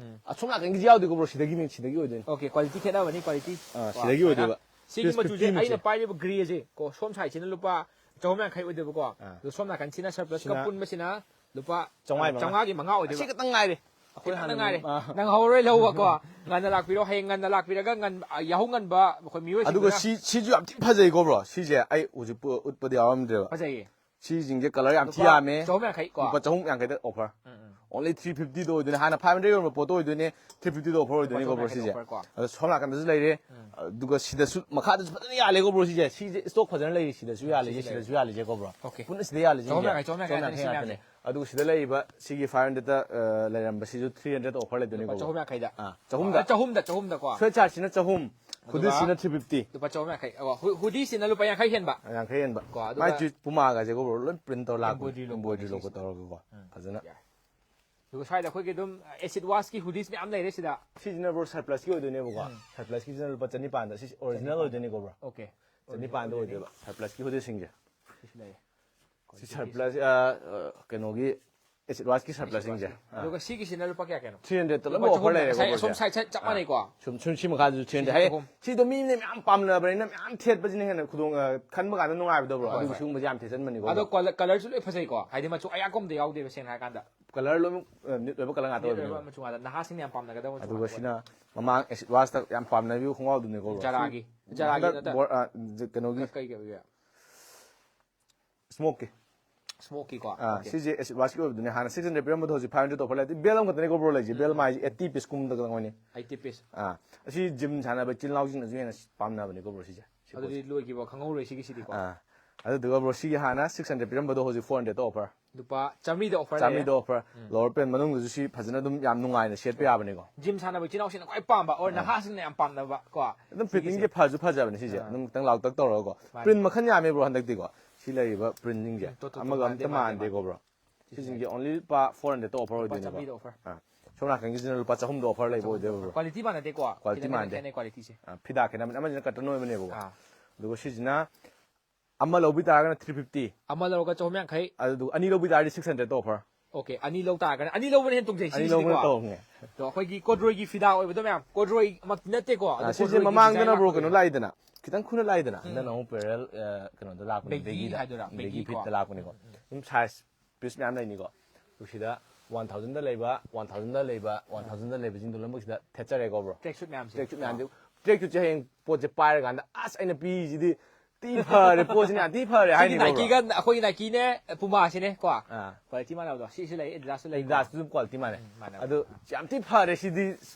ꯑꯁꯣꯝ ꯅꯥꯀꯟꯒꯤꯁꯤ ꯌꯥꯎꯗꯦꯀꯣ ꯕ꯭ꯔꯣ, ꯁꯤꯗꯒꯤꯅꯤ, ꯁꯤꯗꯒꯤ ꯑꯣꯏꯗꯣꯏꯅꯤ꯫ ꯑꯣꯀꯦ, ꯀ꯭ꯋꯥꯂꯤꯇꯤ ꯈꯦꯠꯅꯕꯅꯤ, ꯀ꯭ꯋꯥꯂꯤꯇꯤ꯫ ꯑꯥ, ꯀꯣ, ꯁꯤꯗꯒꯤ ꯑꯣꯏꯗꯣꯏꯕ꯫ ꯁꯤꯒꯤ Piece ꯃꯆꯨꯁꯦ fifty ꯃꯨꯛꯁꯦ꯫ ꯑꯩꯅ ꯄꯥꯏꯔꯤꯕ ꯒ꯭ꯔꯦꯁꯦ ꯀꯣ, ꯁꯣꯝ ꯁꯥꯏꯠꯁꯤꯅ ꯂꯨꯄꯥ ꯆꯍꯨꯝ ꯌꯥꯡꯈꯩ ꯑꯣꯏꯗꯣꯏꯕꯀꯣ꯫ ꯑꯥ꯫ ꯑꯗꯣ ꯁꯣꯝ ꯅꯥꯀꯟꯁꯤꯅ ꯁꯔꯄ꯭ꯂꯁꯀ ꯁꯤꯅ ꯄꯨꯟꯕꯁꯤꯅ ꯂꯨꯄꯥ ꯆꯥꯝꯃꯉꯥꯒꯤ ꯃꯉꯥ꯫ ꯆꯥꯝꯃꯉꯥꯒꯤ ꯃꯉꯥ ꯑꯣꯏꯗꯣꯏꯕ꯫ ꯑꯁꯤ ꯈꯛꯇꯪ ꯉꯥꯏꯔꯦ꯫ ꯑꯩꯈꯣꯏ ꯈꯤꯇꯪ ꯍꯥꯟꯅ ꯉꯥꯏꯔꯦ꯫ ꯑꯥ꯫ ꯅꯪꯍꯧꯔꯣꯏ ꯂꯧꯕꯀꯣ꯫ ꯉꯟꯅ ꯂꯥꯛꯄꯤꯔꯣ꯫ ꯍꯌꯦꯡ ꯉꯟꯅ ꯂꯥꯛꯄꯤꯔꯒ ꯉꯟ-, ꯑ, ꯌꯥꯍꯧ ꯉꯟꯕ, ꯑꯩꯈꯣꯏ ꯃꯤꯑꯣꯏꯁꯤꯡꯗꯨꯅ꯫ ꯑꯗꯨꯒ ꯁꯤ, ꯁꯤꯁꯨ ꯌꯥꯝ ꯊꯤ ꯐꯖꯩꯀꯣ ꯕ꯭ꯔꯣ꯫ ꯁꯤꯁꯦ ꯑꯩ ꯍꯧꯖꯤꯛ ꯄꯨ-, ꯎꯠꯄꯗꯤ ꯌꯥꯎꯔꯝꯗ꯭ꯔꯦꯕ꯫ ꯐꯖꯩꯌꯦ꯫ ꯁꯤꯁꯤꯡꯁꯦ ꯀꯂꯔ ꯌꯥꯝ ꯊꯤ ꯂꯨꯄꯥ ꯌꯥꯝꯃꯦ꯫ ꯆꯍꯨꯝ ꯌꯥꯡꯈꯩ ꯀꯣ꯫ ꯂꯨꯄꯥ ꯆꯍꯨꯝ ꯌꯥꯡꯈꯩꯗ ꯑꯣꯐꯔ꯫ ꯎꯝ, ꯎꯝ꯫ Only three fiftyꯗ ꯑꯣꯏꯗꯣꯏꯅꯦ꯫ ꯍꯥꯟꯅ five hundred ꯌꯣꯟꯕ ꯄꯣꯠꯇꯣ ꯑꯣꯏꯗꯣꯏꯅꯦ, three fiftyꯗ ꯑꯣꯐꯔ ꯑꯣꯏꯗꯣꯏꯅꯤꯀꯣ ꯕ꯭ꯔꯣ ꯁꯤꯁꯦ꯫ Offer ꯀꯣ꯫ ꯑꯗꯣ ꯁꯣꯝ ꯅꯥꯀꯟꯗꯁꯨ ꯂꯩꯔꯦ꯫ ꯑꯗꯨꯒ ꯁꯤꯗꯁꯨ, ꯃꯈꯥꯗꯁꯨ ꯐꯖꯅ ꯌꯥꯜꯂꯦꯀꯣ ꯕ꯭ꯔꯣ ꯁꯤꯁꯦ꯫ ꯁꯤꯁꯦ ꯁ꯭ꯇꯣꯛ ꯐꯖꯅ ꯂꯩꯔꯤ꯫ ꯁꯤꯗꯁꯨ ꯌꯥꯜꯂꯤꯁꯦ, ꯁꯤꯁꯦ ꯁꯤꯗꯁꯨ ꯌꯥꯜꯂꯤꯁꯦꯀꯣ ꯕ꯭ꯔꯣ꯫ ꯑꯣꯀꯦ꯫ ꯄꯨꯟꯅ ꯁꯤꯗ ꯌꯥꯜꯂꯤꯁꯦ꯫ ꯆꯍꯨꯝ ꯌꯥꯡꯈꯩ, ꯆꯍꯨꯝ ꯌꯥꯡꯈꯩ ꯉꯥꯛꯇꯅꯤ ꯁꯤ ꯉꯥꯛꯇꯅꯦ꯫ ꯃꯌꯥꯝꯁꯦ꯫ ꯑꯗꯨꯒ ꯁꯤꯗ ꯂꯩꯔꯤꯕ ꯁꯤꯒꯤ five hundredꯇ, ꯑ, ꯂꯩꯔꯝꯕ ꯁꯤꯁꯨ three hundredꯇ ꯑꯣꯐꯔ ꯂꯩꯗꯣꯏꯅꯤꯀꯣ ꯂꯨꯄꯥ ꯕ꯭ꯔꯣ꯫ ꯆꯍꯨꯝ ꯌꯥꯡꯈꯩꯗ꯫ ꯑꯥ, ꯆꯍꯨꯝꯗ꯫ ꯑ, ꯆꯍꯨꯝꯗ, ꯆꯍꯨꯝꯗꯀꯣ꯫ Sweatshirt ꯁꯤꯅ ꯆꯍꯨꯝ, ꯑꯗꯨꯒ ꯍꯨꯗꯤꯁꯁꯤꯅ three fifty꯫ ꯂꯨꯄꯥ ꯆꯍꯨꯝ ꯌꯥꯡꯈꯩ꯫ ꯑꯣ, ꯍꯨ-, ꯍꯨꯗꯤꯁꯤꯅ ꯂꯨꯄꯥ ꯌꯥꯡꯈꯩ ꯍꯦꯟꯕ꯫ ꯌꯥꯡꯈꯩ ꯍꯦꯟꯕ꯫ ꯀꯣ, ꯑꯗꯨꯒ ꯃꯥꯏ ꯇꯨ-, ꯄꯨꯃꯥꯒꯁꯦꯀꯣ ꯕ꯭ꯔꯣ, ꯂꯣꯏ ꯄ꯭ꯔꯤꯟ ꯇꯧꯔ ꯂꯥꯛꯄ꯫ Embroidery ꯂꯣꯛꯄ Embroidery ꯁꯤꯁꯦ꯫ ꯂꯣꯛꯄ ꯇꯧꯔꯒꯀꯣ꯫ ꯎꯝ꯫ ꯐꯖꯅ꯫ ꯌꯥꯏ꯫ ꯑꯗꯨꯒ ꯁ꯭ꯋꯥꯏꯗ ꯑꯩꯈꯣꯏꯒꯤ ꯑꯗꯨꯝ acid washꯀꯤ ꯍꯨꯗꯤꯁ ꯃꯌꯥꯝ ꯂꯩꯔꯦ ꯁꯤꯗ꯫ ꯁꯤꯁꯤꯅ ꯕ꯭ꯔꯣ ꯁꯔꯄ꯭ꯂꯁꯀꯤ ꯑꯣꯏꯗꯣꯏꯅꯦꯕꯀꯣ꯫ ꯁꯔꯄ꯭ꯂꯁꯀꯤꯁꯤꯅ ꯂꯨꯄꯥ ꯆꯅꯤꯄꯥꯟꯗ꯫ ꯁꯤ ꯑꯣꯔꯤꯖꯤꯅꯦꯜ ꯑꯣꯏꯗꯣꯏꯅꯤꯀꯣ ꯕ꯭ꯔꯣ꯫ ꯑꯣꯀꯦ꯫ ꯆꯅꯤꯄꯥꯟꯗ ꯑꯣꯏꯗꯣꯏꯕ ꯁꯔꯄ꯭ꯂꯁꯀꯤ ꯍꯨꯗꯤꯁꯁꯤꯡꯁꯦ꯫ ꯁꯤꯁꯨ ꯂꯩꯔꯦ꯫ ꯁꯤ ꯁꯔꯄ꯭ꯂꯁ, ꯑ, ꯑ, ꯀꯩꯅꯣꯒꯤ acid washꯀꯤ ꯁꯔꯄ꯭ꯂꯁꯁꯤꯡꯁꯦ꯫ ꯑꯥ꯫ ꯑꯗꯨꯒ ꯁꯤꯒꯤꯁꯤꯅ ꯂꯨꯄꯥ ꯀꯌꯥ ꯀꯌꯥꯅꯣ? Three hundredꯇ ꯂꯣꯏ ꯂꯨꯄꯥ ꯑꯣꯐꯔ ꯆꯍꯨꯝꯗ꯫ ꯂꯩꯔꯦꯀꯣ ꯉꯁꯥꯏ ꯕ꯭ꯔꯣ ꯑꯁꯣꯝ ꯁꯦ꯫ ꯁꯥꯏꯠ ꯁꯥꯏꯠ ꯆꯞ ꯑꯥ꯫ ꯃꯥꯟꯅꯩꯀꯣ꯫ ꯁꯨꯝ, ꯁꯨꯝ ꯁꯤ ꯃꯈꯥꯗꯁꯨ three hundred꯫ ꯁꯤꯁꯨ ꯍꯦ, ꯆꯍꯨꯝ꯫ ꯁꯤꯗꯣ ꯃꯤꯅ ꯃꯌꯥꯝ ꯄꯥꯝꯅꯕꯅꯤꯅ ꯃꯌꯥꯝ ꯊꯦꯠꯄꯁꯤꯅ ꯍꯦꯟꯅ ꯈꯨꯗꯣꯡ, ꯑ, ꯈꯟꯕ ꯀꯥꯟꯗ ꯅꯨꯡꯉꯥꯏꯕꯗꯣ ꯕ꯭ꯔꯣ꯫ ꯍꯣꯏ, ꯑꯗꯨꯒꯤ ꯍꯣꯏ꯫ ꯁꯤꯒꯨꯝꯕꯁꯦ ꯌꯥꯝ ꯊꯦꯠꯆꯟꯕꯅꯤꯀꯣ ꯑꯗꯣ ꯕ꯭ꯔꯣ꯫ ꯀꯂꯔ, ꯀꯂꯔꯁꯨ ꯂꯣꯏ ꯐꯖꯩꯀꯣ꯫ ꯍꯥꯏꯗꯤ ꯃꯆꯨ ꯑꯌꯥꯛꯄ ꯑꯝꯇ ꯌꯥꯎꯗꯦꯕ ꯁꯦꯡꯅ ꯍꯥꯏꯔꯀꯥꯟꯗ꯫ ꯀꯂꯔ ꯂꯣꯏꯅꯃꯛ, ꯑ, ꯅ꯭ꯌꯨꯠ ꯑꯣꯏꯕ ꯀꯂꯔ ꯉꯥꯛꯇ ꯅ꯭ꯌꯨꯠ ꯑꯣꯏꯕꯅꯦꯕ꯫ ꯑꯣꯏꯕ ꯃꯆꯨ ꯉꯥꯛꯇ꯫ ꯅꯍꯥꯁꯤꯡꯅ ꯌꯥꯝ ꯄꯥꯝꯅꯒꯗꯕ ꯃꯆꯨ ꯑꯗꯨꯒ ꯉꯥꯛꯇ ꯁꯤꯅ ꯑꯣꯏꯕ꯫ ꯃꯃꯥꯡ acid washꯇ ꯌꯥꯝ ꯄꯥꯝꯅꯕꯤꯕ ꯈꯣꯡꯒ꯭ꯔꯥꯎꯗꯨꯅꯤꯀꯣ ꯕ꯭ꯔꯣ꯫ ꯖꯥꯔꯥꯒꯤ꯫ ꯖꯥꯔꯥꯒꯤ ꯍꯟꯗꯛ ꯅꯠꯇꯕ꯫ ꯕꯣꯔ-, ꯑ, ꯖ-, ꯀꯩꯅꯣꯒꯤ ꯀꯩ, ꯀꯩ ꯑꯣꯏꯒꯦ? Smokeꯀꯤ꯫ Smokeꯀꯤꯀꯣ? ꯑꯥ, ꯁꯤꯁꯦ ꯑꯦꯁꯤꯠ ꯋꯥꯁꯀꯤ ꯑꯣꯏꯕꯗꯨꯅꯦ, ꯍꯥꯟꯅ six hundred ꯄꯤꯔꯝꯕꯗꯣ ꯍꯧꯖꯤꯛ five hundred offer ꯂꯩ꯫ ꯑꯗꯨ belt ꯑꯃꯈꯛꯇꯅꯤꯀꯣ bro ꯂꯩꯁꯦ, belt ꯃꯥꯏꯁꯦ eighty piece ꯀꯨꯝꯕꯗ ꯈꯛꯇꯪ ꯑꯣꯏꯅꯤ꯫ Eighty piece. ꯑꯥ, ꯑꯁꯤ gym ꯁꯥꯟꯅꯕ ꯏꯆꯤꯜ ꯏꯅꯥꯎꯁꯤꯡꯅꯁꯨ ꯍꯦꯟꯅ ꯄꯥꯝꯅꯕꯅꯤꯀꯣ bro ꯁꯤꯁꯦ꯫ ꯁꯤ ꯄꯣꯠꯁꯦ꯫ ꯑꯗꯨꯗꯤ ꯂꯣꯏꯈꯤꯕ ꯈꯪꯍꯧꯔꯣꯏ ꯁꯤꯒꯤꯁꯤꯗꯤꯀꯣ? ꯑꯥ, ꯑꯗꯨꯗꯨꯒ bro ꯁꯤꯒꯤ ꯍꯥꯟꯅ six hundred ꯄꯤꯔꯝꯕꯗꯣ ꯍꯧꯖꯤꯛ four hundred offer꯫ ꯂꯨꯄꯥ ꯆꯥꯝꯃꯔꯤꯗ offer ꯂꯩꯔꯦ꯫ ꯆꯥꯝꯃꯔꯤꯗ offer꯫ Lower pant ꯃꯅꯨꯡꯗꯁꯨ ꯁꯤ ꯐꯖꯅ ꯑꯗꯨꯝ ꯌꯥꯝ ꯅꯨꯡꯉꯥꯏꯅ ꯁꯦꯠꯄ ꯌꯥꯕꯅꯤꯀꯣ꯫ Gym ꯁꯥꯟꯅꯕ ꯏꯆꯤꯜ ꯏꯅꯥꯎꯁꯤꯡꯅ ꯈ꯭ꯋꯥꯏ ꯄꯥꯝꯕ or ꯅꯍꯥꯁꯤꯡꯅ ꯌꯥꯝ ꯄꯥꯝꯅꯕ ꯀꯣ? ꯑꯗꯨꯝ fittingꯁꯦ ꯐꯁꯨ ꯐꯖꯕꯅꯦ ꯁꯤꯁꯦ꯫ ꯑꯗꯨꯝ ꯈꯤꯇꯪ ꯂꯥꯎꯇꯛ ꯇꯧꯔꯒꯀꯣ꯫ ꯃꯥꯅꯦ꯫ Print ꯃꯈꯜ ꯌꯥꯝꯃꯦ bro ꯍꯟꯗꯛꯇꯤꯀꯣ꯫ ꯁꯤ ꯂꯩꯔꯤꯕ printꯁꯤꯡꯁꯦ ꯎꯝ, ꯇꯣꯞ ꯇꯣꯞꯄ ꯑꯃꯒ ꯃꯥꯟꯗꯦ, ꯑꯝꯇ ꯃꯥꯟꯗꯦ, ꯃꯥꯟꯗꯦꯀꯣ bro꯫ ꯁꯤꯁꯤꯡꯁꯦ only ꯂꯨꯄꯥ four hundredꯇ offer ꯂꯨꯄꯥ ꯑꯣꯏꯗꯣꯏꯅꯦꯕ꯫ ꯆꯥꯝꯃꯔꯤꯗ offer꯫ ꯑꯥ꯫ ꯁꯣꯝ ꯅꯥꯀꯟꯒꯤꯁꯤꯅ ꯂꯨꯄꯥ ꯆꯍꯨꯝꯗ offer ꯂꯩꯕ ꯑꯣꯏꯗꯣꯏꯕ bro꯫ Quality ꯃꯥꯟꯅꯗꯦꯀꯣ? Quality ꯈꯦꯠꯅꯕ-, ꯃꯥꯟꯅꯗꯦ꯫ ꯈꯦꯠꯅꯩ qualityꯁꯦ꯫ ꯑꯥ, ꯐꯤꯗꯥ ꯈꯦꯠꯅꯕꯅꯤ, ꯑꯃꯁꯤꯅ cotton ꯑꯣꯏꯕꯅꯦꯕꯀꯣ꯫ ꯑꯥ꯫ ꯑꯗꯨꯒ ꯁꯤꯁꯤꯅ ꯑꯃ ꯂꯧꯕꯤ ꯇꯥꯔꯒꯅ three fifty꯫ ꯑꯃ ꯂꯧꯔꯒ ꯆꯍꯨꯝ ꯌꯥꯡꯈꯩ꯫ ꯑꯗꯨꯗꯨꯒ ꯑꯅꯤ ꯂꯧꯕꯤ ꯇꯥꯔꯗꯤ six hundredꯇ offer꯫ Okay, ꯑꯅꯤ ꯂꯧ ꯇꯥꯔꯒꯅ, ꯑꯅꯤ ꯂꯧꯕꯅ ꯍꯦꯟꯅ ꯇꯣꯡꯖꯩ ꯑꯅꯤ ꯂꯧꯕꯅ ꯁꯤꯒꯤꯁꯤꯗꯤꯀꯣ꯫ ꯇꯧꯕꯅꯦ꯫ ꯑꯗꯣ ꯑꯩꯈꯣꯏꯒꯤ corduroyꯒꯤ ꯐꯤꯗꯥ ꯑꯣꯏꯕꯗꯣ ꯃꯌꯥꯝ, corduroy ꯃꯛꯇꯤ ꯅꯠꯇꯦꯀꯣ꯫ ꯑꯗꯣ ꯑꯥ, ꯁꯤꯁꯦ corduroyꯒꯤ ꯃꯃꯥꯡꯗꯅ design bro ꯀꯩꯅꯣ ꯂꯥꯛꯄꯗꯣ꯫ ꯂꯥꯛꯏꯗꯅ, ꯈꯤꯇꯪ ꯈꯨꯅ ꯂꯥꯛꯏꯗꯅ, ꯍꯟꯗꯛꯅ ꯑꯃꯨꯛ parallel, ꯑ, ꯀꯩꯅꯣꯗ ꯂꯥꯛꯄꯅꯦ, Baggy baggyꯗ, ꯍꯥꯏꯗꯣꯏꯔꯥ? baggy Baggyꯀꯣ? fitꯇ ꯂꯥꯛꯄꯅꯤꯀꯣ꯫ ꯑꯗꯨꯝ size piece ꯃꯌꯥꯝ ꯂꯩꯅꯤꯀꯣ꯫ ꯑꯗꯨ ꯁꯤꯗ one thousandꯗ ꯂꯩꯕ, one thousandꯗ ꯂꯩꯕ, one thousandꯗ ꯂꯩꯕꯁꯤꯡꯗꯣ ꯂꯣꯏꯅꯃꯛ ꯁꯤꯗ ꯊꯦꯠꯆꯔꯦꯀꯣ bro꯫ Tracksuit ꯃꯌꯥꯝꯁꯦ꯫ Tracksuit ꯃꯌꯥꯝꯁꯦ, tracksuitꯁꯦ ꯍꯌꯦꯡ ꯄꯣꯠꯁꯦ ꯄꯥꯏꯔꯀꯥꯟꯗ ꯑꯁ ꯑꯩꯅ ꯄꯤꯔꯤꯁꯤꯗꯤ ꯊꯤ ꯐꯔꯦ, ꯄꯣꯠꯁꯤꯅ ꯌꯥꯝ ꯊꯤ ꯐꯔꯦ ꯁꯤꯒꯤ ꯍꯥꯏꯅꯤꯀꯣ bro꯫ Nikeꯒ ꯑꯩꯈꯣꯏꯒꯤ Nikeꯅꯦ, Pumaꯁꯤꯅꯦ ꯀꯣ꯫ ꯑꯥ꯫ Quality ꯃꯥꯟꯅꯕꯗꯣ꯫ ꯁꯤꯁꯨ ꯂꯩ, Adidasꯁꯨ ꯂꯩ꯫ Adidasꯇꯨ ꯑꯗꯨꯝ quality ꯃꯥꯟꯅꯩ꯫ ꯎꯝ, ꯃꯥꯟꯅꯕ꯫ ꯑꯗꯨ ꯌꯥꯝ ꯊꯤ ꯐꯔꯦ ꯁꯤꯗꯤ,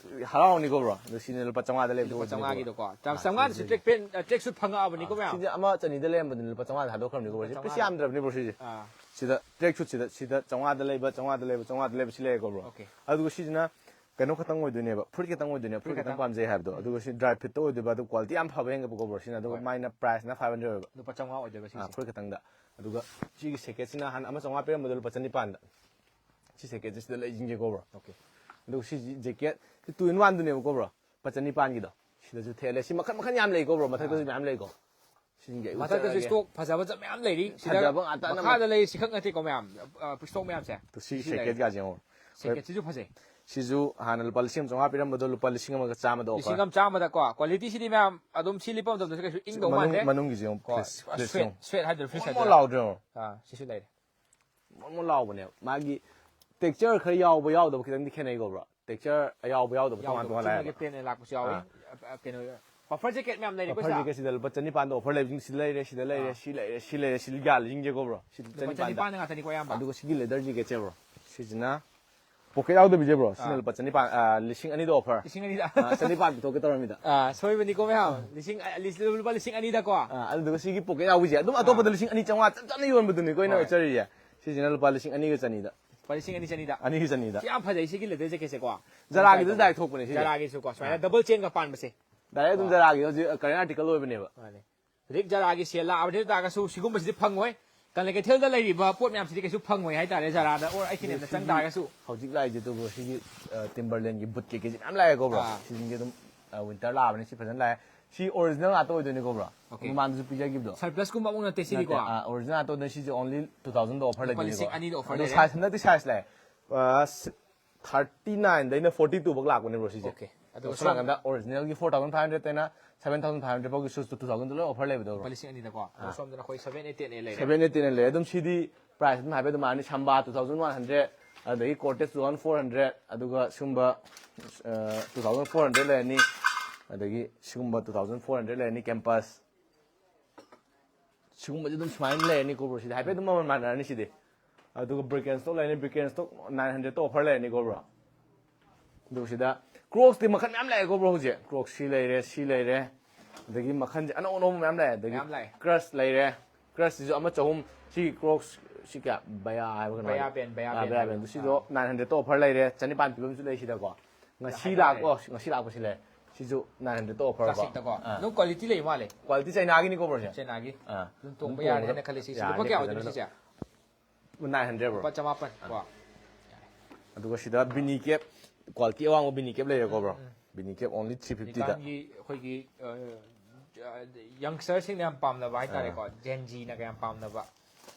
ꯍꯔꯥꯎꯅꯤꯀꯣ bro꯫ ꯑꯗꯨ ꯁꯤꯅ ꯂꯨꯄꯥ ꯆꯥꯝꯃꯉꯥꯗ ꯂꯩꯕꯗꯣ ꯂꯨꯄꯥ ꯑꯣꯏꯗꯣꯏꯅꯤꯀꯣ꯫ ꯆꯥꯝꯃꯉꯥꯒꯤꯗꯣꯀꯣ꯫ ꯆꯥꯝ-, ꯑꯥ, ꯆꯥꯝꯃꯉꯥꯗꯁꯨ ꯁꯤꯗꯤ track pant, ꯑ, tracksuit ꯐꯪꯉꯛꯑꯕꯅꯤꯀꯣ ꯃꯌꯥꯝ꯫ ꯁꯤꯗꯤ ꯑꯃ ꯆꯅꯤꯗ ꯂꯩꯔꯝꯕꯗꯨꯅ ꯂꯨꯄꯥ ꯆꯥꯝꯃꯉꯥꯗ ꯊꯥꯗꯣꯛꯈ꯭ꯔꯕꯅꯤꯀꯣ bro꯫ ꯂꯨꯄꯥ Piece ꯆꯥꯝꯃꯉꯥꯗ꯫ ꯌꯥꯝꯗ꯭ꯔꯕꯅꯤ bro ꯁꯤꯁꯦ꯫ ꯑꯥ꯫ ꯁꯤꯗ tracksuitꯁꯤꯗ, ꯁꯤꯗ ꯆꯥꯝꯃꯉꯥꯗ ꯂꯩꯕ, ꯆꯥꯝꯃꯉꯥꯗ ꯂꯩꯕ, ꯆꯥꯝꯃꯉꯥꯗ ꯂꯩꯕ ꯁꯤ ꯂꯩꯔꯦꯀꯣ bro꯫ Okay꯫ ꯑꯗꯨꯒ ꯁꯤꯁꯤꯅ ꯀꯩꯅꯣ ꯈꯛꯇꯪ ꯑꯣꯏꯗꯣꯏꯅꯦꯕ, ꯐꯨꯔꯤꯠ ꯈꯛꯇꯪ ꯑꯣꯏꯗꯣꯏꯅꯦꯕ, ꯐꯨꯔꯤꯠ ꯐꯨꯔꯤꯠ ꯈꯛꯇꯪ ꯈꯛꯇꯪ꯫ ꯄꯥꯝꯖꯩ ꯍꯥꯏꯕꯗꯣ꯫ ꯑꯗꯨꯒ ꯁꯤ dry fitꯇ ꯑꯣꯏꯗꯣꯏꯕ, ꯑꯗꯨ quality ꯌꯥꯝ ꯐꯕ ꯍꯦꯟꯒꯠꯄꯀꯣ bro ꯁꯤꯅ꯫ ꯑꯗꯨꯒ ꯍꯣꯏ꯫ ꯃꯥꯏꯅ priceꯅ five hundred ꯑꯣꯏꯕ꯫ ꯂꯨꯄꯥ ꯆꯥꯝꯃꯉꯥ ꯑꯣꯏꯗꯣꯏꯕ ꯑꯥ, ꯁꯤꯁꯦ꯫ ꯐꯨꯔꯤꯠ ꯈꯛꯇꯪꯗ꯫ ꯑꯗꯨꯒ ꯁꯤꯒꯤ jacketꯁꯤꯅ ꯍꯥꯟꯅ ꯑꯃ ꯆꯥꯝꯃꯉꯥ ꯄꯤꯔꯝꯕꯗꯣ ꯂꯨꯄꯥ ꯆꯅꯤꯄꯥꯟꯗ꯫ ꯁꯤ jacketꯁꯦ ꯁꯤꯗ ꯂꯩꯁꯤꯟꯒꯦꯀꯣ bro꯫ Okay꯫ ꯑꯗꯨꯒ ꯁꯤ jacket, ꯁꯤ two in oneꯗꯨꯅꯦꯕꯀꯣ bro꯫ ꯂꯨꯄꯥ ꯆꯅꯤꯄꯥꯟꯒꯤꯗꯣ꯫ ꯁꯤꯗꯁꯨ ꯊꯦꯠꯂꯦ꯫ ꯁꯤ ꯃꯈꯜ ꯃꯈꯜ ꯌꯥꯝ ꯂꯩꯀꯣ bro꯫ ꯃꯊꯛꯇꯁꯨ ꯃꯌꯥꯝ ꯂꯩꯀꯣ꯫ ꯁꯤꯁꯤꯡꯁꯦ ꯑꯩ ꯃꯊꯛꯇꯁꯨ ꯎꯠꯆꯔꯛꯑꯒꯦ꯫ Stock ꯐꯖ ꯐꯖ ꯃꯌꯥꯝ ꯂꯩꯔꯤ꯫ ꯁꯤꯗ ꯐꯖꯕ ꯉꯥꯛꯇꯅ ꯃꯈꯥꯗ ꯂꯩꯔꯤ ꯁꯤ ꯈꯛ ꯅꯠꯇꯦꯀꯣ ꯃꯌꯥꯝ, ꯑ, stock ꯃꯌꯥꯝꯁꯦ꯫ ꯁꯤ ꯁꯤ ꯂꯩꯔꯦ꯫ jacketꯀꯥꯁꯦ ꯌꯦꯡꯉꯣ꯫ Jacketꯁꯤꯁꯨ ꯐꯖꯩ꯫ ꯁꯤꯁꯨ ꯍꯥꯟꯅ ꯂꯨꯄꯥ ꯂꯤꯁꯤꯡ ꯑꯃ ꯆꯥꯝꯃꯉꯥ ꯄꯤꯔꯝꯕꯗꯣ ꯂꯨꯄꯥ ꯂꯤꯁꯤꯡ ꯑꯃꯒ ꯆꯥꯝꯃꯗ offer꯫ ꯂꯤꯁꯤꯡ ꯑꯃ ꯆꯥꯝꯃꯗꯀꯣ꯫ Qualityꯁꯤꯗꯤ ꯃꯌꯥꯝ ꯑꯗꯨꯝ ꯁꯤ ꯂꯤꯠꯄ ꯃꯇꯝꯗꯁꯨ ꯀꯩꯁꯨ ꯏꯪꯗꯧ ꯃꯅꯨꯡ-, ꯃꯥꯟꯗꯦ꯫ ꯃꯅꯨꯡꯒꯤꯁꯦ ꯌꯦꯡꯉꯣ, ꯀꯣ, fleece, ꯄꯨꯔꯥ fleece sweat, ꯌꯦꯡꯉꯣ꯫ sweat ꯍꯥꯏꯗꯣꯏꯔꯥ, fleece ꯃꯣꯟ ꯃꯣꯟ ꯍꯥꯏꯗꯣꯏꯔꯥ? ꯂꯥꯎꯗ꯭ꯔꯣ? ꯑꯥ, ꯁꯤꯁꯨ ꯂꯩꯔꯦ꯫ ꯃꯣꯟ ꯃꯣꯟ ꯂꯥꯎꯕꯅꯦꯕ꯫ ꯃꯥꯒꯤ texture ꯈꯔ ꯌꯥꯎꯕ ꯌꯥꯎꯗꯕ ꯈꯤꯇꯪꯗꯤ ꯈꯦꯠꯅꯩꯀꯣ bro꯫ Texture ꯌꯥꯎꯕ ꯌꯥꯎꯗꯕ ꯇꯣꯉꯥꯟ ꯌꯥꯎꯗꯕ ꯇꯣꯉꯥꯟ ꯆꯨꯝꯅꯒꯤ ꯂꯥꯛꯑꯦꯕ꯫ Plain ꯑꯣꯏꯅ ꯂꯥꯛꯄꯁꯨ ꯌꯥꯎꯋꯤ꯫ ꯑꯥ꯫ ꯑ, ꯑ, ꯀꯩꯅꯣ, Puffer jacket ꯃꯌꯥꯝ ꯂꯩꯔꯦꯀꯣ, ꯄꯐꯔ ꯁꯤꯗ? ꯖꯦꯀꯦꯠ ꯁꯤꯗ ꯂꯨꯄꯥ ꯆꯅꯤꯄꯥꯟꯗ ꯑꯣꯐꯔ ꯂꯩꯕꯁꯤꯡ ꯁꯤ ꯂꯩꯔꯦ, ꯁꯤꯗ ꯂꯩꯔꯦ, ꯑꯥ꯫ ꯁꯤ ꯂꯩꯔꯦ, ꯁꯤ ꯂꯩꯔꯦ, ꯁꯤ ꯌꯥꯜꯂꯤꯁꯤꯡꯁꯦꯀꯣ, ꯕ꯭ꯔꯣ? ꯁꯤ ꯂꯨꯄꯥ ꯆꯅꯤꯄꯥꯟꯗ꯫ ꯆꯅꯤꯄꯥꯟꯗ ꯉꯥꯛꯇꯅꯤꯀꯣ, ꯑꯌꯥꯝꯕ? ꯑꯗꯨꯒ ꯁꯤꯒꯤ ꯂꯦꯗꯔ ꯖꯦꯀꯦꯠꯁꯦ, ꯕ꯭ꯔꯣ, ꯁꯤꯁꯤꯅ ꯄꯣꯀꯦꯠ ꯌꯥꯎꯗꯕꯤꯁꯦ, ꯕ꯭ꯔꯣ, ꯁꯤꯅ ꯑꯥ꯫ ꯂꯨꯄꯥ ꯆꯅꯤꯄꯥꯟ, ꯑꯥ, ꯂꯤꯁꯤꯡ ꯑꯅꯤꯗ ꯑꯣꯐꯔ꯫ ꯂꯤꯁꯤꯡ ꯑꯅꯤꯗ? ꯑꯥ, ꯆꯅꯤꯄꯥꯟ ꯄꯤꯊꯣꯛꯀꯦ ꯇꯧꯔꯝꯃꯤꯗ꯫ ꯑꯥ, ꯁꯣꯏꯕꯅꯤꯀꯣ, ꯃꯌꯥꯝ꯫ ꯂꯤꯁꯤꯡ, ꯑ, ꯂꯤꯁꯤꯡ, ꯂꯨꯄꯥ ꯂꯤꯁꯤꯡ ꯑꯅꯤꯗꯀꯣ? ꯑꯥ, ꯑꯗꯨꯗꯨꯒ ꯁꯤꯒꯤ ꯄꯣꯀꯦꯠ ꯌꯥꯎꯕꯁꯦ ꯑꯗꯨꯝ ꯑꯇꯣꯞꯄꯗ ꯑꯥ꯫ ꯂꯤꯁꯤꯡ ꯑꯅꯤ ꯆꯥꯝꯃꯉꯥ ꯆꯞ ꯆꯥꯅ ꯌꯣꯟꯕꯗꯨꯅꯤꯀꯣ ꯑꯩꯅ ꯍꯣꯏ꯫ ꯎꯠꯆꯔꯤꯁꯦ꯫ ꯁꯤꯁꯤꯅ ꯂꯨꯄꯥ ꯂꯤꯁꯤꯡ ꯑꯅꯤꯒ ꯆꯅꯤꯗ꯫ ꯂꯨꯄꯥ ꯂꯤꯁꯤꯡ ꯑꯅꯤ ꯆꯅꯤꯗ? ꯑꯅꯤꯒ ꯆꯅꯤꯗ꯫ ꯁꯤ ꯌꯥꯝ ꯐꯖꯩ, ꯁꯤꯒꯤ ꯂꯦꯗꯔ ꯖꯦꯀꯦꯠꯁꯦꯀꯣ꯫ ꯖꯔꯥꯒꯤꯗ ꯗꯥꯏꯔꯦꯛ ꯊꯣꯛꯄꯅꯦ ꯁꯤꯁꯦ꯫ ꯖꯔꯥꯒꯤꯁꯨꯀꯣ, ꯁꯨꯃꯥꯏꯅ ꯑꯥ꯫ ꯗꯕꯜ ꯆꯦꯟꯒ ꯄꯥꯟꯕꯁꯦ꯫ ꯗꯥꯏꯔꯦꯛ ꯑꯗꯨꯝ ꯀꯣ꯫ ꯖꯔꯥꯒꯤ ꯍꯧꯖꯤꯛ ꯀꯔꯦꯟ ꯑꯥꯔꯇꯤꯀꯜ ꯑꯣꯏꯕꯅꯦꯕ꯫ ꯃꯥꯅꯦ꯫ ꯍꯧꯖꯤꯛ ꯖꯔꯥꯒꯤ ꯁꯦꯜ ꯂꯥꯛꯑꯕ ꯇꯥꯔꯒꯁꯨ ꯁꯤꯒꯨꯝꯕꯁꯤꯗꯤ ꯐꯪꯉꯣꯏ꯫ ꯀꯪꯂꯩ ꯀꯩꯊꯦꯜꯗ ꯂꯩꯔꯤꯕ ꯄꯣꯠ ꯃꯌꯥꯝꯁꯤꯗꯤ ꯀꯩꯁꯨ ꯐꯪꯉꯣꯏ ꯍꯥꯏꯇꯥꯔꯦ, ꯖꯔꯥꯗ ꯑꯣꯔ ꯑꯩꯆ ꯑꯦꯟ ꯑꯦꯝꯗ ꯆꯪ ꯁꯤꯒꯤ ꯇꯥꯔꯒꯁꯨ꯫ ꯍꯧꯖꯤꯛ ꯂꯥꯛꯏꯁꯦ, ꯑꯗꯨꯕꯨ ꯁꯤꯒꯤ, ꯑ, ꯇꯤꯝꯕꯔꯂꯦꯟꯒꯤ ꯕꯨꯠ ꯀꯩꯀꯩꯁꯦ ꯃꯌꯥꯝ ꯂꯥꯛꯑꯦꯀꯣ, ꯕ꯭ꯔꯣ? ꯑꯥ꯫ ꯁꯤꯁꯤꯡꯁꯦ ꯑꯗꯨꯝ, ꯑ, ꯋꯤꯟꯇꯔ ꯂꯥꯛꯑꯕꯅꯤꯅ ꯁꯤ ꯐꯖꯅ ꯂꯥꯛꯑꯦ꯫ ꯁꯤ ꯑꯣꯔꯤꯖꯤꯅꯦꯜ ꯉꯥꯛꯇ ꯑꯣꯏꯗꯣꯏꯅꯤꯀꯣ, ꯕ꯭ꯔꯣ? ꯑꯣꯀꯦ꯫ ꯃꯃꯥꯡꯗꯁꯨ ꯄꯤꯖꯈꯤꯕꯗꯣ꯫ ꯁꯔꯄ꯭ꯂꯁꯀꯨꯝꯕ ꯑꯃꯨꯛ ꯅꯠꯇꯦ ꯁꯤꯗꯤꯀꯣ? ꯅꯠꯇꯦ, ꯑ, ꯑꯣꯔꯤꯖꯤꯅꯦꯜ ꯉꯥꯛꯇ ꯑꯣꯏꯗꯣꯏꯅꯤ꯫ ꯁꯤꯁꯦ only two thousand offer ꯂꯨꯄꯥ ꯂꯩꯗꯣꯏꯅꯤꯀꯣ꯫ ꯂꯤꯁꯤꯡ ꯑꯅꯤꯗ offer ꯑꯗꯣ ꯂꯩꯔꯦ? Size, ꯍꯟꯗꯛꯇꯤ size ꯂꯥꯛꯑꯦ꯫ ꯑ, ꯁ-, thirty nine ꯗꯩꯅ forty two ꯐꯥꯎ ꯂꯥꯛꯄꯅꯦ, ꯕ꯭ꯔꯣ, ꯁꯤꯁꯦ꯫ ꯑꯣꯀꯦ꯫ ꯑꯗꯨꯒ ꯑꯗꯣ ꯁꯣꯝ ꯁꯣꯝ ꯅꯥꯀꯟꯗ ꯑꯣꯔꯤꯖꯤꯅꯦꯜꯒꯤ four thousand five hundred ꯇꯩꯅ seven thousand five hundred ꯐꯥꯎꯒꯤ ꯁꯨꯁꯇꯨ two thousand ꯂꯣꯏ offer ꯂꯩꯕꯗꯣ, ꯕ꯭ꯔꯣ? ꯂꯨꯄꯥ ꯂꯤꯁꯤꯡ ꯑꯅꯤꯗꯀꯣ? ꯑꯗꯣ ꯑꯥ꯫ ꯁꯣꯝꯗꯅ ꯑꯩꯈꯣꯏ seven eight ten ꯑꯦ ꯂꯩꯔꯦ꯫ Seven eight ten ꯑꯦ ꯂꯩꯔꯦ꯫ ꯑꯗꯨꯝ ꯁꯤꯗꯤ price ꯑꯗꯨꯝ ꯍꯥꯏꯐꯦꯠ ꯑꯗꯨꯝ ꯃꯥꯟꯅꯅꯤ꯫ ꯁꯝꯕꯥ two thousand one hundred, ꯑꯗꯒꯤ ꯀꯣꯔꯇꯦꯖ two thousand four hundred, ꯑꯗꯨꯒ ꯁꯤꯒꯨꯝꯕ, ꯑ, two thousand four hundred ꯂꯩꯔꯅꯤ, ꯑꯗꯒꯤ ꯁꯤꯒꯨꯝꯕ two thousand four hundred ꯂꯩꯔꯅꯤ, ꯀꯦꯝꯄꯁ꯫ ꯁꯤꯒꯨꯝꯕꯁꯦ ꯑꯗꯨꯝ ꯁꯨꯃꯥꯏꯅ ꯂꯩꯔꯅꯤꯀꯣ, ꯕ꯭ꯔꯣ, ꯁꯤꯗꯤ ꯍꯥꯏꯐꯦꯠ ꯑꯗꯨꯝ ꯃꯃꯜ ꯃꯥꯟꯅꯔꯅꯤ ꯁꯤꯗꯤ꯫ ꯑꯗꯨꯒ ꯕ꯭ꯔꯤꯀꯦꯟ ꯁ꯭ꯇꯣꯛ ꯂꯩꯔꯅꯤ, ꯕ꯭ꯔꯤꯀꯦꯟ ꯁ꯭ꯇꯣꯛ nine hundredꯇ offer ꯂꯩꯔꯅꯤꯀꯣ, ꯕ꯭ꯔꯣ꯫ ꯑꯗꯨꯒ ꯁꯤꯗ ꯀ꯭ꯔꯣꯛꯁꯇꯤ ꯃꯈꯜ ꯃꯌꯥꯝ ꯂꯥꯛꯑꯦꯀꯣ, ꯕ꯭ꯔꯣ, ꯍꯧꯖꯤꯛ꯫ ꯀ꯭ꯔꯣꯛꯁ ꯁꯤ ꯂꯩꯔꯦ, ꯁꯤ ꯂꯩꯔꯦ, ꯑꯗꯒꯤ ꯃꯈꯜꯁꯦ ꯑꯅꯧ ꯑꯅꯧꯕ ꯃꯌꯥꯝ ꯂꯥꯛꯑꯦ꯫ ꯑꯗꯒꯤ ꯃꯌꯥꯝ ꯂꯥꯛꯑꯦ꯫ ꯀ꯭ꯔꯁ ꯂꯩꯔꯦ, ꯀ꯭ꯔꯁꯁꯤꯁꯨ ꯑꯃ ꯆꯍꯨꯝ, ꯁꯤ ꯀ꯭ꯔꯣꯛꯁ, ꯁꯤ ꯀꯌꯥ? ꯕꯌꯥ ꯍꯥꯏꯕ ꯀꯩꯅꯣ ꯍꯥꯏꯕ? ꯕꯌꯥ ꯄꯦꯟ, ꯕꯌꯥ ꯑꯥ, ꯄꯦꯟ ꯕꯌꯥ ꯍꯥꯏꯕ꯫ ꯄꯦꯟ꯫ ꯁꯤꯁꯨ ꯑꯥ꯫ Nine hundredꯇ offer ꯂꯩꯔꯦ, ꯆꯅꯤꯄꯥꯟ ꯄꯤꯕ ꯑꯃꯁꯨ ꯂꯩ ꯁꯤꯗꯀꯣ꯫ ꯉꯁꯤ ꯍꯥꯏꯇꯥꯔꯦ꯫ ꯂꯥꯛꯄ, ꯉꯁꯤ ꯂꯥꯛꯄꯁꯤ ꯂꯩ꯫ ꯁꯤꯁꯨ nine hundredꯇ offer ꯀꯣ꯫ ꯀ꯭ꯂꯥꯁꯤꯛꯇꯀꯣ꯫ ꯑꯥ꯫ ꯑꯗꯨꯝ quality ꯂꯩ ꯃꯥꯜꯂꯦ꯫ Quality ꯆꯥꯏꯅꯥꯒꯤꯅꯤꯀꯣ, ꯕ꯭ꯔꯣꯁꯦ? ꯆꯥꯏꯅꯥꯒꯤ꯫ ꯑꯥ꯫ ꯑꯗꯨꯝ ꯇꯣꯡꯕ ꯑꯗꯨꯝ ꯌꯥꯔꯦ ꯇꯣꯡꯕꯗ ꯍꯥꯏꯅ ꯈꯜꯂꯤ ꯁꯤꯁꯦ꯫ ꯌꯥꯔꯅꯤ ꯂꯨꯄꯥ ꯀꯌꯥ ꯑꯣꯏꯗꯣꯏꯅꯣ ꯐꯖꯅ꯫ ꯁꯤꯁꯦ? Nine hundred, bro. ꯂꯨꯄꯥ ꯆꯃꯥꯄꯟ ꯑꯥ꯫ ꯀꯣ꯫ ꯑꯗꯨꯒ ꯁꯤꯗ ꯕꯤꯅꯤ ꯀꯦꯞ, quality ꯑꯋꯥꯡꯕ ꯕꯤꯅꯤ ꯀꯦꯞ ꯂꯩꯔꯦꯀꯣ, ꯕ꯭ꯔꯣ? ꯎꯝ, ꯎꯝ꯫ ꯕꯤꯅꯤ ꯀꯦꯞ only three fiftyꯗ꯫ ꯅꯤꯀꯥꯟꯒꯤ ꯑꯩꯈꯣꯏꯒꯤ, ꯑ, ꯑ, youngsterꯁꯤꯡꯅ ꯌꯥꯝ ꯄꯥꯝꯅꯕ ꯍꯥꯏꯇꯥꯔꯦꯀꯣ꯫ ꯑꯥ꯫ Gen Zꯅꯒ ꯌꯥꯝ ꯄꯥꯝꯅꯕ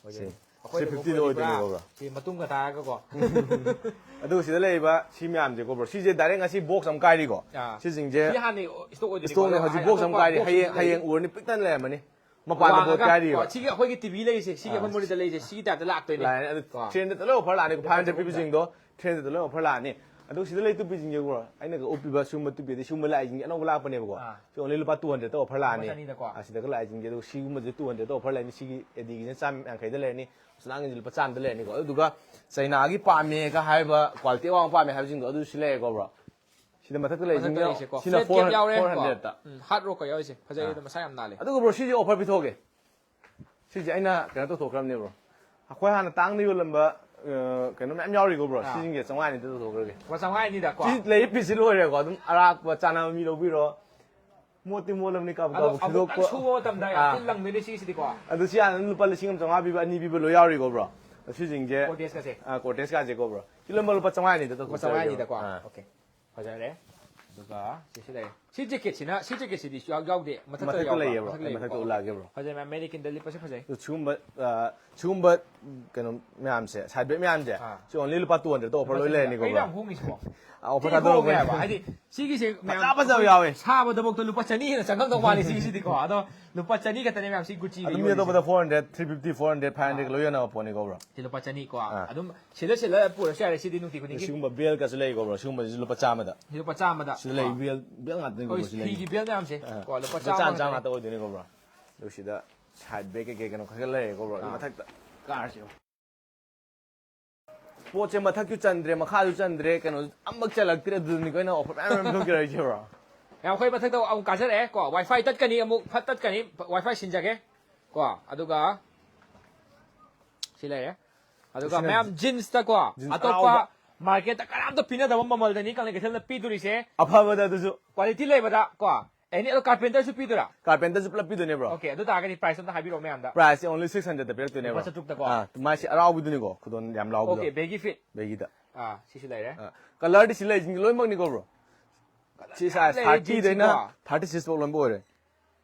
ꯁꯤ ꯑꯣꯏꯗꯣꯏꯅꯤ꯫ ꯑꯩꯈꯣꯏꯅ three fiftyꯗ ꯄꯨꯔꯗꯤ ꯄꯨꯔꯥ ꯑꯣꯏꯗꯣꯏꯅꯤꯀꯣ, ꯕ꯭ꯔꯣ? ꯁꯤ ꯃꯇꯨꯡꯒ ꯇꯥꯔꯒꯀꯣ꯫ ꯑꯗꯨꯒ ꯁꯤꯗ ꯂꯩꯔꯤꯕ ꯁꯤ ꯃꯌꯥꯝꯁꯦꯀꯣ, ꯕ꯭ꯔꯣ, ꯁꯤꯁꯦ direct ꯉꯁꯤ box ꯑꯃ ꯀꯥꯏꯔꯤꯀꯣ꯫ ꯑꯥ꯫ ꯁꯤꯁꯤꯡꯁꯦ ꯁꯤ ꯍꯥꯟꯅ stock ꯑꯣꯏꯗꯣꯏꯅꯤꯀꯣ? stockꯅꯦ, ꯍꯧꯖꯤꯛ box ꯑꯇꯣꯞꯄ ꯑꯃ ꯀꯥꯏꯔꯤ꯫ box ꯍꯌꯦꯡ, ꯑꯃ ꯍꯌꯦꯡ ꯂꯩ꯫ ꯎꯔꯅꯤ ꯄꯤꯛ ꯊꯟꯅ ꯂꯩꯔꯝꯃꯅꯤ꯫ ꯃꯄꯥꯟꯗ ꯕꯣꯠ ꯋꯥꯡꯉꯒ, ꯀꯥꯏꯔꯤꯕ꯫ ꯀꯣ, ꯁꯤꯒꯤ ꯑꯩꯈꯣꯏꯒꯤ ꯇꯤ ꯚꯤ ꯂꯩꯔꯤꯁꯦ, ꯁꯤꯒꯤ ꯑꯥ, ꯑꯩꯈꯣꯏ ꯃꯣꯅꯤꯇꯔ ꯂꯩꯔꯤꯁꯦ, ꯁꯤꯒꯤ ꯇꯥꯏꯞꯇ ꯂꯥꯛꯇꯣꯏꯅꯦ꯫ ꯂꯥꯛꯑꯅꯤ꯫ ꯑꯗꯨ ꯀꯣ꯫ Three hundredꯇ ꯂꯣꯏ offer ꯂꯥꯛꯑꯅꯤ, five hundred ꯄꯤꯕꯁꯤꯡꯗꯣ three hundredꯇ ꯂꯣꯏ offer ꯂꯥꯛꯑꯅꯤ꯫ ꯑꯗꯨ ꯁꯤꯗ ꯂꯩ ꯇꯨꯄꯤꯁꯤꯡꯁꯦ ꯎꯔꯣ, ꯑꯩꯅꯒ ꯎꯞꯄꯤꯕ ꯁꯤꯒꯨꯝꯕ ꯇꯨꯄꯤ ꯑꯗꯩ ꯁꯤꯒꯨꯝꯕ ꯂꯥꯛꯏꯁꯤꯡꯁꯦ ꯑꯅꯧꯕ ꯂꯥꯛꯄꯅꯦꯕꯀꯣ꯫ ꯑꯥ꯫ ꯁꯤ only ꯂꯨꯄꯥ two hundred offer ꯂꯥꯛꯑꯅꯤ꯫ ꯆꯅꯤꯗꯀꯣ꯫ ꯑꯥ, ꯁꯤꯗꯒ ꯂꯥꯛꯏꯁꯤꯡꯁꯦ ꯑꯗꯨ ꯁꯤꯒꯨꯝꯕꯁꯦ two hundred offer ꯂꯥꯛꯑꯅꯤ꯫ ꯁꯤꯒꯤ ꯑꯦꯗꯤꯒꯤꯁꯤꯅ ꯆꯥꯝ ꯌꯥꯡꯈꯩꯗ ꯂꯩꯔꯅꯤ꯫ ꯑꯁ, ꯅꯪꯒꯤꯁꯦ ꯂꯨꯄꯥ ꯆꯥꯝꯃꯗ ꯂꯩꯔꯅꯤꯀꯣ꯫ ꯑꯗꯨꯗꯨꯒ ꯆꯩꯅꯥꯒꯤ ꯄꯥꯝꯃꯦꯒ ꯍꯥꯏꯕ, quality ꯑꯋꯥꯡꯕ ꯄꯥꯝꯃꯦ ꯍꯥꯏꯕꯁꯤꯡꯗꯣ ꯑꯗꯨ ꯁꯤ ꯂꯩꯔꯦꯀꯣ, bro꯫ ꯁꯤꯗ ꯃꯊꯛꯇ ꯂꯩꯁꯤꯡꯁꯦ ꯃꯊꯛꯇ ꯂꯩꯁꯦꯀꯣ꯫ ꯁꯤꯅ Flat cap ꯌꯥꯎꯔꯦ, four hundredꯇ꯫ ꯎꯝ, hard rockꯀ ꯌꯥꯎꯔꯤꯁꯦ ꯐꯖꯩ꯫ ꯑꯥ꯫ ꯑꯗꯨꯝ ꯃꯁꯥ ꯌꯥꯝ ꯅꯥꯜꯂꯦ꯫ ꯑꯗꯨꯒ bro, ꯁꯤꯁꯦ offer ꯄꯤꯊꯣꯛꯑꯒꯦ꯫ ꯁꯤꯁꯦ ꯑꯩꯅ ꯀꯩꯅꯣ ꯇꯧꯊꯣꯛꯈ꯭ꯔꯕꯅꯦ bro꯫ ꯑꯩꯈꯣꯏ ꯍꯥꯟꯅ ꯇꯥꯡꯅ ꯌꯣꯜꯂꯝꯕ, ꯑ, ꯀꯩꯅꯣ ꯃꯌꯥꯝ ꯌꯥꯎꯔꯤꯀꯣ bro꯫ ꯑꯥ꯫ ꯁꯤꯁꯤꯡꯁꯦ ꯆꯥꯝꯃꯉꯥꯅꯤꯗ ꯇꯧꯊꯣꯛꯈ꯭ꯔꯒꯦ꯫ ꯂꯨꯄꯥ ꯆꯥꯝꯃꯉꯥꯅꯤꯗꯀꯣ꯫ ꯁꯤ ꯂꯩ ꯄꯤꯁꯁꯤ ꯂꯣꯏꯔꯦꯀꯣ꯫ ꯑꯗꯨꯝ ꯑꯔꯥꯛꯄ ꯆꯥꯅꯕ ꯃꯤ ꯂꯧꯕꯤꯔꯣ꯫ ꯃꯣꯠꯇꯤ ꯃꯣꯠꯂꯕꯅꯤ, ꯀꯥꯕꯨ ꯑꯗꯣ ꯀꯥꯕꯨ ꯑꯃꯨꯛꯇꯪ ꯁꯨꯗꯣꯛꯄ꯫ ꯁꯨꯕ ꯃꯇꯝꯗ ꯌꯥꯝ ꯑꯥ꯫ ꯊꯤꯅ ꯂꯪꯗꯣꯏꯅꯦ ꯁꯤꯒꯤꯁꯤꯗꯤꯀꯣ꯫ ꯑꯗꯨ ꯁꯤ ꯍꯥꯟꯅ ꯂꯨꯄꯥ ꯂꯤꯁꯤꯡ ꯑꯃ ꯆꯥꯝꯃꯉꯥ ꯄꯤꯕ, ꯑꯅꯤ ꯄꯤꯕ ꯂꯣꯏ ꯌꯥꯎꯔꯤꯀꯣ bro꯫ ꯁꯤꯁꯤꯡꯁꯦ Cortez-ꯀꯁꯦ꯫ ꯑꯥ, Cortez-ꯀꯥꯁꯦꯀꯣ bro꯫ ꯁꯤ ꯂꯣꯏꯅꯃꯛ ꯂꯨꯄꯥ ꯆꯥꯝꯃꯉꯥꯅꯤꯗ ꯂꯨꯄꯥ ꯇꯧꯊꯣꯛꯆꯔꯒꯦ꯫ ꯆꯥꯝꯃꯉꯥꯅꯤꯗꯀꯣ꯫ ꯑꯥ꯫ Okay꯫ ꯐꯖꯔꯦ꯫ ꯑꯗꯨꯒ ꯁꯤꯁꯨ ꯂꯩꯔꯦ꯫ ꯁꯤ jacketꯁꯤꯅ, ꯁꯤ jacketꯁꯤꯗꯤ ꯁꯨꯌꯥꯎ ꯌꯥꯎꯗꯦ꯫ ꯃꯊꯛꯇ ꯃꯊꯛꯇ ꯌꯥꯎꯕ꯭ꯔꯥ? ꯂꯩꯌꯦꯕ꯫ ꯃꯊꯛꯇ ꯂꯩꯌꯦꯕꯀꯣ꯫ ꯃꯊꯛꯇ ꯎꯠꯂꯛꯑꯒꯦ bro꯫ ꯐꯖꯩ ꯃꯌꯥꯝ, mannequinꯗ ꯂꯤꯠꯄꯁꯦ ꯐꯖꯩ꯫ ꯑꯗꯨ ꯁꯤꯒꯨꯝꯕ, ꯑ, ꯁꯤꯒꯨꯝꯕ ꯀꯩꯅꯣ ꯃꯌꯥꯝꯁꯦ, side bag ꯃꯌꯥꯝꯁꯦ, ꯑꯥ꯫ ꯁꯤ only ꯂꯨꯄꯥ two hundred offer ꯂꯣꯏ ꯂꯩꯔꯅꯤꯀꯣ ꯀꯩꯅ bro꯫ ꯌꯥꯝ ꯍꯣꯡꯉꯤꯁꯤꯕꯣ? ꯑ, offer ꯊꯤꯅ ꯊꯥꯗꯣꯔꯛꯄꯅꯦ꯫ ꯍꯣꯡꯉꯦ ꯍꯥꯏꯕ꯫ ꯍꯥꯏꯗꯤ ꯁꯤꯒꯤꯁꯦ ꯃꯌꯥꯝ ꯐꯖ ꯐꯖꯕ ꯌꯥꯎꯋꯦ꯫ ꯁꯥꯕꯗꯐꯥꯎꯗ ꯂꯨꯄꯥ ꯆꯅꯤ ꯍꯦꯟꯅ ꯆꯪꯉꯝꯗꯧ ꯃꯥꯜꯂꯦ ꯁꯤꯒꯤꯁꯤꯗꯤꯀꯣ꯫ ꯑꯗꯣ ꯂꯨꯄꯥ ꯆꯅꯤ ꯈꯛꯇꯅꯦ ꯃꯌꯥꯝ ꯁꯤ Gucciꯒꯤ ꯑꯗꯨꯝ ꯃꯤ ꯌꯣꯜꯂꯤꯁꯦ꯫ ꯑꯇꯣꯞꯄꯗ four hundred, three fifty, four hundred, five hundred ꯂꯣꯏ ꯌꯣꯟꯅꯕ ꯄꯣꯠꯅꯤꯀꯣ bro꯫ ꯁꯤ ꯂꯨꯄꯥ ꯆꯅꯤ ꯀꯣ꯫ ꯑꯥ꯫ ꯑꯗꯨꯝ ꯁꯤꯜꯂ ꯁꯤꯜꯂ ꯄꯨꯔꯁꯨ ꯌꯥꯔꯦ ꯁꯤꯗꯤ ꯅꯨꯡꯇꯤ ꯈꯨꯗꯤꯡꯒꯤ꯫ ꯁꯤꯒꯨꯝꯕ beltꯀꯁꯨ ꯂꯩꯀꯣ bro꯫ ꯁꯤꯒꯨꯝꯕꯁꯤꯁꯨ ꯂꯨꯄꯥ ꯆꯥꯝꯃꯗ꯫ ꯁꯤ ꯂꯨꯄꯥ ꯆꯥꯝꯃꯗ꯫ ꯁꯤꯗ ꯂꯩ ꯀꯣ꯫ belt, belt ꯉꯥꯛꯇꯅꯤꯀꯣ ꯍꯣꯏ, bro꯫ ꯁꯤ ꯂꯩ ꯐꯤꯒꯤ belt ꯃꯌꯥꯝꯁꯦ꯫ ꯑꯥ꯫ ꯀꯣ, ꯂꯨꯄꯥ ꯂꯨꯄꯥ ꯆꯥꯝꯃ ꯆꯥꯝꯃ ꯆꯥꯝꯃ ꯈꯛꯇꯅꯦ꯫ ꯉꯥꯛꯇ ꯑꯣꯏꯗꯣꯏꯅꯤꯀꯣ bro꯫ ꯑꯗꯨ ꯁꯤꯗ side bag ꯀꯩꯀꯩ ꯀꯩꯅꯣ ꯈꯔ ꯂꯩꯔꯦꯀꯣ bro꯫ ꯑꯗꯨ ꯑꯥ꯫ ꯃꯊꯛꯇ ꯀꯥꯔꯁꯦ꯫ ꯄꯣꯠꯁꯦ ꯃꯊꯛꯁꯨ ꯆꯟꯗ꯭ꯔꯦ, ꯃꯈꯥꯁꯨ ꯆꯟꯗ꯭ꯔꯦ, ꯀꯩꯅꯣ ꯑꯃꯐꯛ ꯆꯜꯂꯛꯇ꯭ꯔꯦ꯫ ꯑꯗꯨꯗꯅꯤꯀꯣ ꯑꯩꯅ offer ꯃꯌꯥꯝ ꯃꯌꯥꯝ ꯄꯤꯊꯣꯛꯄꯤꯔꯛꯏꯁꯦ bro꯫ ꯃꯌꯥꯝ ꯑꯩꯈꯣꯏ ꯃꯊꯛꯇ ꯑꯃꯨꯛ ꯀꯥꯖꯔꯛꯑꯦ ꯀꯣ꯫ Wi-Fi ꯇꯠꯀꯅꯤ, ꯑꯃꯨꯛ ꯐꯠ ꯇꯠꯀꯅꯤ꯫ Wi-Fi ꯁꯤꯟꯖꯒꯦ ꯀꯣ꯫ ꯑꯗꯨꯒ ꯁꯤ ꯂꯩꯔꯦ꯫ ꯑꯗꯨꯒ ꯁꯤꯅ ꯃꯌꯥꯝ jeansꯇ ꯀꯣ, jeans ꯑꯇꯣꯞꯄ ꯑꯔꯥꯎꯕ꯫ Marketꯇ ꯀꯅꯥꯝꯇ ꯄꯤꯅꯗꯕ ꯃꯃꯜꯗꯅꯤ ꯀꯪꯂꯩ ꯀꯩꯊꯦꯜꯅ ꯄꯤꯗꯣꯔꯤꯁꯦ꯫ ꯑꯐꯕꯗ ꯑꯗꯨꯁꯨ꯫ Quality ꯂꯩꯕꯗ ꯀꯣ꯫ Any ꯑꯗꯣ Carpenterꯁꯨ ꯄꯤꯗꯣꯏꯔꯥ? Carpenterꯁꯨ ꯄꯨꯂꯞ ꯄꯤꯗꯣꯏꯅꯦ bro꯫ Okay, ꯑꯗꯨ ꯇꯥꯔꯒꯗꯤ price ꯑꯝꯇ ꯍꯥꯏꯕꯤꯔꯛꯑꯣ ꯃꯌꯥꯝꯗ꯫ Priceꯁꯦ only six hundredꯇ ꯄꯤꯔꯛꯇꯣꯏꯅꯦ bro꯫ ꯂꯨꯄꯥ ꯆꯥꯇ꯭ꯔꯨꯛꯇꯀꯣ? ꯑꯥ, ꯃꯥꯁꯤ ꯑꯔꯥꯎꯕꯤꯗꯨꯅꯤꯀꯣ, ꯈꯨꯗꯣꯟ ꯌꯥꯝ ꯂꯥꯎꯕꯗꯣ꯫ Okay, baggy fit꯫ Baggyꯗ꯫ ꯑꯥ, ꯁꯤꯁꯨ ꯂꯩꯔꯦ꯫ ꯑꯥ, colourꯗꯤ ꯁꯤ ꯂꯩꯁꯤꯡꯁꯦ ꯂꯣꯏꯅꯃꯛꯅꯤꯀꯣ bro꯫ ꯁꯤ size ꯂꯩꯔꯦ thirtyꯗꯩꯅ jeansꯀꯣ꯫ Thirty six ꯐꯥꯎ ꯂꯣꯏꯅꯃꯛ ꯑꯣꯏꯔꯦ꯫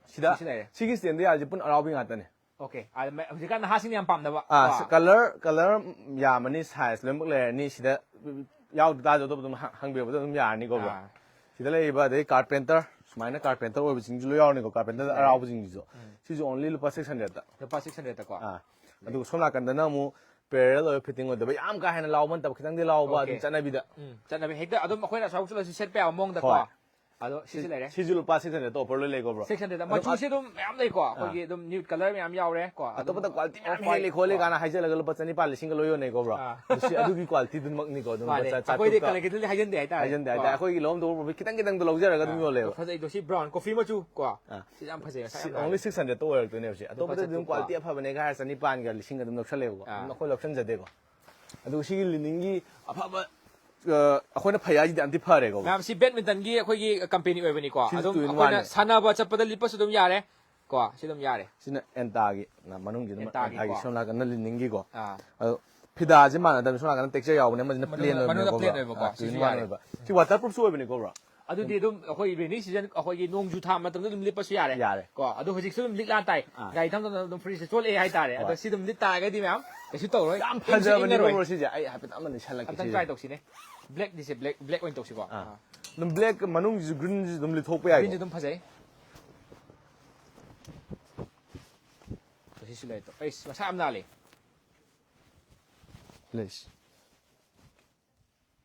ꯁꯤꯗ ꯁꯤꯁꯨ ꯂꯩꯔꯦ꯫ ꯁꯤꯒꯤ standꯗ ꯌꯥꯔꯤꯁꯦ ꯄꯨꯟꯅ ꯑꯔꯥꯎꯕꯤ ꯉꯥꯛꯇꯅꯦ꯫ Okay, ꯑꯥ, ꯃ-, ꯍꯧꯖꯤꯛꯀꯥꯟ ꯅꯍꯥꯁꯤꯡꯅ ꯌꯥꯝ ꯄꯥꯝꯅꯕ ꯑꯥ, ꯀꯣ꯫ ꯁꯤ colour, colour ꯌꯥꯝꯃꯅꯤ, size ꯂꯣꯏꯅꯃꯛ ꯂꯩꯔꯅꯤ꯫ ꯁꯤꯗ ꯌꯥꯎꯗ ꯇꯥꯔꯁꯨ ꯑꯇꯣꯞꯄ ꯑꯗꯨꯝ ꯍ-, ꯍꯪꯕꯤꯔꯛꯄꯗ ꯑꯗꯨꯝ ꯌꯥꯔꯅꯤꯀꯣ bro꯫ ꯑꯥ꯫ ꯁꯤꯗ ꯂꯩꯔꯤꯕ ꯑꯗꯩ Carpenter, ꯁꯨꯃꯥꯏꯅ Carpenter ꯑꯣꯏꯕꯁꯤꯡꯁꯨ ꯂꯣꯏ ꯌꯥꯎꯔꯅꯤꯀꯣ, Carpenterꯗ ꯂꯩꯔꯦ꯫ ꯑꯔꯥꯎꯕꯁꯤꯡꯁꯤꯁꯨ꯫ ꯎꯝ꯫ ꯁꯤꯁꯨ only ꯂꯨꯄꯥ six hundredꯇ꯫ ꯂꯨꯄꯥ six hundredꯇꯀꯣ꯫ ꯑꯥ꯫ ꯑꯗꯨꯒ ꯁꯣꯝ ꯅꯥꯀꯟꯗꯅ ꯑꯃꯨꯛ ꯄꯦꯔꯦꯂꯦꯜ ꯑꯣꯏꯕ ꯐꯤꯠꯇꯤꯡ ꯑꯣꯏꯗꯕ, ꯌꯥꯝ ꯀꯥ ꯍꯦꯟꯅ ꯂꯥꯎꯕ ꯅꯠꯇꯕ, ꯈꯤꯇꯪꯗꯤ ꯂꯥꯎꯕ, ꯑꯗꯨꯝ Okay. ꯆꯠꯅꯕꯤꯗ꯫ ꯎꯝ, ꯆꯠꯅꯕꯤ ꯍꯦꯛꯇ ꯑꯗꯨꯝ ꯑꯩꯈꯣꯏꯅ ꯑꯁꯥꯎ ꯆꯠꯂꯁꯨ ꯁꯦꯠꯄ ꯌꯥꯕ ꯃꯑꯣꯡꯗꯀꯣ꯫ ꯍꯣꯏ꯫ ꯑꯗꯣ ꯁꯤꯁꯨ ꯂꯩꯔꯦ. ꯁꯤꯁꯨ ꯂꯨꯄꯥ ꯁꯤꯛꯁ ꯍꯟꯗ꯭ꯔꯦꯗ ꯑꯣꯐꯔ ꯂꯣꯏ ꯂꯩꯀꯣ, ꯕ꯭ꯔꯣ? Six hundred. ꯑꯗꯨꯝ ꯃꯆꯨꯁꯦ ꯑꯗꯨꯝ ꯃꯌꯥꯝ ꯂꯩꯀꯣ, ꯑꯩꯈꯣꯏꯒꯤ ꯑꯗꯨꯝ ꯅ꯭ꯌꯨꯠ ꯀꯂꯔ ꯃꯌꯥꯝ ꯌꯥꯎꯔꯦ ꯀꯣ꯫ ꯑꯗꯨꯝ ꯑꯇꯣꯞꯄꯗ ꯀ꯭ꯋꯥꯂꯤꯇꯤ ꯃꯌꯥꯝ off white ꯍꯦꯜꯂꯤ ꯈꯣꯠꯂꯤ ꯀꯣ꯫ ꯀꯥꯏꯅ ꯍꯥꯏꯖꯜꯂꯒ ꯂꯨꯄꯥ ꯆꯅꯤꯄꯥꯟ ꯂꯤꯁꯤꯡꯒ ꯂꯣꯏ ꯌꯣꯟꯅꯩꯀꯣ, ꯕ꯭ꯔꯣ? ꯑꯥ꯫ ꯑꯗꯨ ꯁꯤ-, ꯑꯗꯨꯒꯤ ꯀ꯭ꯋꯥꯂꯤꯇꯤꯗꯨꯃꯛꯅꯤꯀꯣ, ꯑꯗꯨꯝ ꯃꯥꯅꯦ, ꯂꯨꯄꯥ ꯆꯥ-, ꯑꯩꯈꯣꯏꯗꯤ ꯆꯥꯇ꯭ꯔꯨꯛꯇ ꯀꯂꯦꯛꯇꯔꯗꯤ ꯍꯥꯏꯖꯟꯗꯦ ꯍꯥꯏꯇꯥꯔꯦ ꯍꯥꯏꯖꯟꯗꯦ꯫ ꯀꯣ꯫ ꯑꯩꯈꯣꯏꯒꯤ ꯂꯧꯐꯝ ꯊꯣꯛꯄ ꯄ꯭ꯔꯣꯐꯤꯠ ꯈꯤꯇꯪ ꯈꯤꯇꯪꯗ ꯂꯧꯖꯔꯒ ꯑꯗꯨꯝ ꯑꯥ, ꯌꯣꯜꯂꯦꯕ꯫ ꯐꯖꯩꯗꯣ ꯁꯤ ꯕ꯭ꯔꯥꯎꯟ ꯀꯣꯐꯤ ꯃꯆꯨ ꯀꯣ꯫ ꯑꯥ꯫ ꯁꯤ ꯌꯥꯝ ꯐꯖꯩ, ꯃꯁꯥ ꯁꯤ ꯌꯥꯝ ꯑꯣꯡꯂꯤ ꯅꯥꯜꯂꯦ꯫ ꯁꯤꯛꯁ ꯍꯟꯗ꯭ꯔꯦꯗꯇ ꯑꯣꯏꯔꯛꯇꯣꯏꯅꯦꯕ ꯁꯤ꯫ ꯑꯇꯣꯞꯄꯗꯗꯤ ꯑꯗꯨꯝ ꯆꯥꯇ꯭ꯔꯨꯛ ꯀꯣ꯫ ꯀ꯭ꯋꯥꯂꯤꯇꯤ ꯑꯐꯕꯅꯦꯒ ꯍꯥꯏꯔ ꯆꯅꯤꯄꯥꯟꯒ ꯂꯤꯁꯤꯡꯒ ꯑꯗꯨꯝ ꯂꯧꯁꯜꯂꯦꯕꯀꯣ꯫ ꯑꯥ꯫ ꯑꯗꯨꯝ ꯑꯩꯈꯣꯏ ꯂꯧꯁꯟꯖꯗꯦꯀꯣ꯫ ꯑꯗꯨꯒ ꯁꯤꯒꯤ ꯂꯤꯅꯤꯡꯒꯤ ꯑꯐꯕ, ꯑ, ꯑꯩꯈꯣꯏꯅ ꯐꯩ ꯍꯥꯏꯁꯤꯗꯤ ꯑꯝꯗꯤ ꯐꯔꯦꯀꯣ, ꯕ꯭ꯔꯣ꯫ ꯃꯌꯥꯝ ꯁꯤ ꯕꯦꯗꯃꯤꯟꯇꯟꯒꯤ ꯑꯩꯈꯣꯏꯒꯤ ꯀꯝꯄꯦꯅꯤ ꯑꯣꯏꯕꯅꯤꯀꯣ꯫ ꯁꯤꯁꯨ ꯑꯗꯨꯝ two in ꯑꯩꯈꯣꯏꯅ one ꯅꯦ꯫ ꯁꯥꯟꯅꯕ ꯆꯠꯄꯗ ꯂꯤꯠꯄꯁꯨ ꯑꯗꯨꯝ ꯌꯥꯔꯦ ꯀꯣ꯫ ꯁꯤ ꯑꯗꯨꯝ ꯌꯥꯔꯦ꯫ ꯁꯤꯅ ꯑꯦꯟꯇꯥꯒꯤ, ꯅ-, ꯃꯅꯨꯡꯒꯤ ꯑꯗꯨꯝ ꯑꯦꯟꯇꯥꯒꯤ ꯑꯦꯟꯇꯥꯒꯤ ꯀꯣ꯫ ꯁꯣꯝ ꯅꯥꯀꯟꯗ ꯂꯤꯅꯤꯡꯒꯤꯀꯣ꯫ ꯑꯥ꯫ ꯑꯗꯣ ꯐꯤꯗꯥꯁꯦ ꯃꯥꯟꯅꯗꯕꯅꯤ, ꯁꯣꯝ ꯅꯥꯀꯟꯗ ꯇꯦꯛꯆꯔ ꯌꯥꯎꯕꯅꯦ, ꯑꯃꯁꯤꯅ ꯃꯅꯨꯡꯗ-, ꯄ꯭ꯂꯦꯟ ꯃꯅꯨꯡꯗ ꯑꯣꯏꯕꯅꯦꯀꯣ, ꯄ꯭ꯂꯦꯟ ꯕ꯭ꯔꯣ꯫ ꯑꯣꯏꯕꯀꯣ꯫ ꯑꯥ, two in ꯁꯤꯁꯨ one ꯌꯥꯔꯦ꯫ ꯑꯣꯏꯕ꯫ ꯁꯤ ꯋꯥꯇꯔ ꯄ꯭ꯔꯨꯐꯁꯨ ꯑꯣꯏꯕꯅꯤꯀꯣ, ꯕ꯭ꯔꯣ꯫ ꯑꯗꯨꯗꯤ ꯑꯗꯨꯝ ꯑꯩꯈꯣꯏ ꯔꯦꯅꯤ ꯁꯤꯖꯟ, ꯑꯩꯈꯣꯏꯒꯤ ꯅꯣꯡꯖꯨ ꯊꯥ ꯃꯇꯝꯗ ꯑꯗꯨꯝ ꯂꯤꯠꯄꯁꯨ ꯌꯥꯔꯦ꯫ ꯌꯥꯔꯦ꯫ ꯀꯣ꯫ ꯑꯗꯣ ꯍꯧꯖꯤꯛꯁꯨ ꯑꯗꯨꯝ ꯂꯤꯠ ꯂꯥꯟ ꯇꯥꯏ꯫ ꯑꯥ꯫ ꯒꯥꯔꯤ ꯊꯝ ꯊꯝꯅ ꯑꯗꯨꯝ ꯐ꯭ꯔꯤꯖꯇ ꯆꯣꯠꯂꯛꯑꯦ ꯍꯥꯏꯇꯥꯔꯦ꯫ ꯑꯗꯣ ꯍꯣꯏ꯫ ꯁꯤ ꯑꯗꯨꯝ ꯂꯤꯠ ꯇꯥꯔꯒꯗꯤ ꯃꯌꯥꯝ ꯀꯩꯁꯨ ꯇꯧꯔꯣꯏ꯫ ꯌꯥꯝ ꯏꯪꯁꯨ ꯐꯖꯕꯅꯤꯀꯣ, ꯏꯪꯉꯔꯣꯏ꯫ ꯕ꯭ꯔꯣ, ꯁꯤꯁꯦ꯫ ꯑꯩ ꯍꯥꯏꯐꯦꯠ ꯑꯃ ꯂꯤꯠꯁꯜꯂꯛꯀꯦ, ꯑꯝꯇꯪ ꯁꯤꯁꯦ꯫ ꯇ꯭ꯔꯥꯏ ꯇꯧꯁꯤꯅꯦ꯫ ꯕ꯭ꯂꯦꯛ ꯗꯤꯁꯦ ꯕ꯭ꯂꯦꯛ, ꯕ꯭ꯂꯦꯛ ꯑꯣꯏꯅ ꯇꯧꯁꯤꯀꯣ꯫ ꯑꯥ꯫ ꯑꯥ꯫ ꯑꯗꯨꯝ ꯕ꯭ꯂꯦꯛ ꯃꯅꯨꯡꯒꯤꯁꯨ ꯒ꯭ꯔꯤꯟꯁꯨ ꯑꯗꯨꯝ ꯂꯤꯠꯊꯣꯛꯄ ꯌꯥꯏꯀꯣ꯫ ꯒ꯭ꯔꯤꯟꯁꯨ ꯑꯗꯨꯝ ꯐꯖꯩ꯫ ꯁꯤꯁꯨ ꯂꯩ꯫ ꯑꯩꯁ, ꯃꯁꯥ ꯌꯥꯝ ꯅꯥꯜꯂꯦ꯫ ꯂꯩꯁꯤ꯫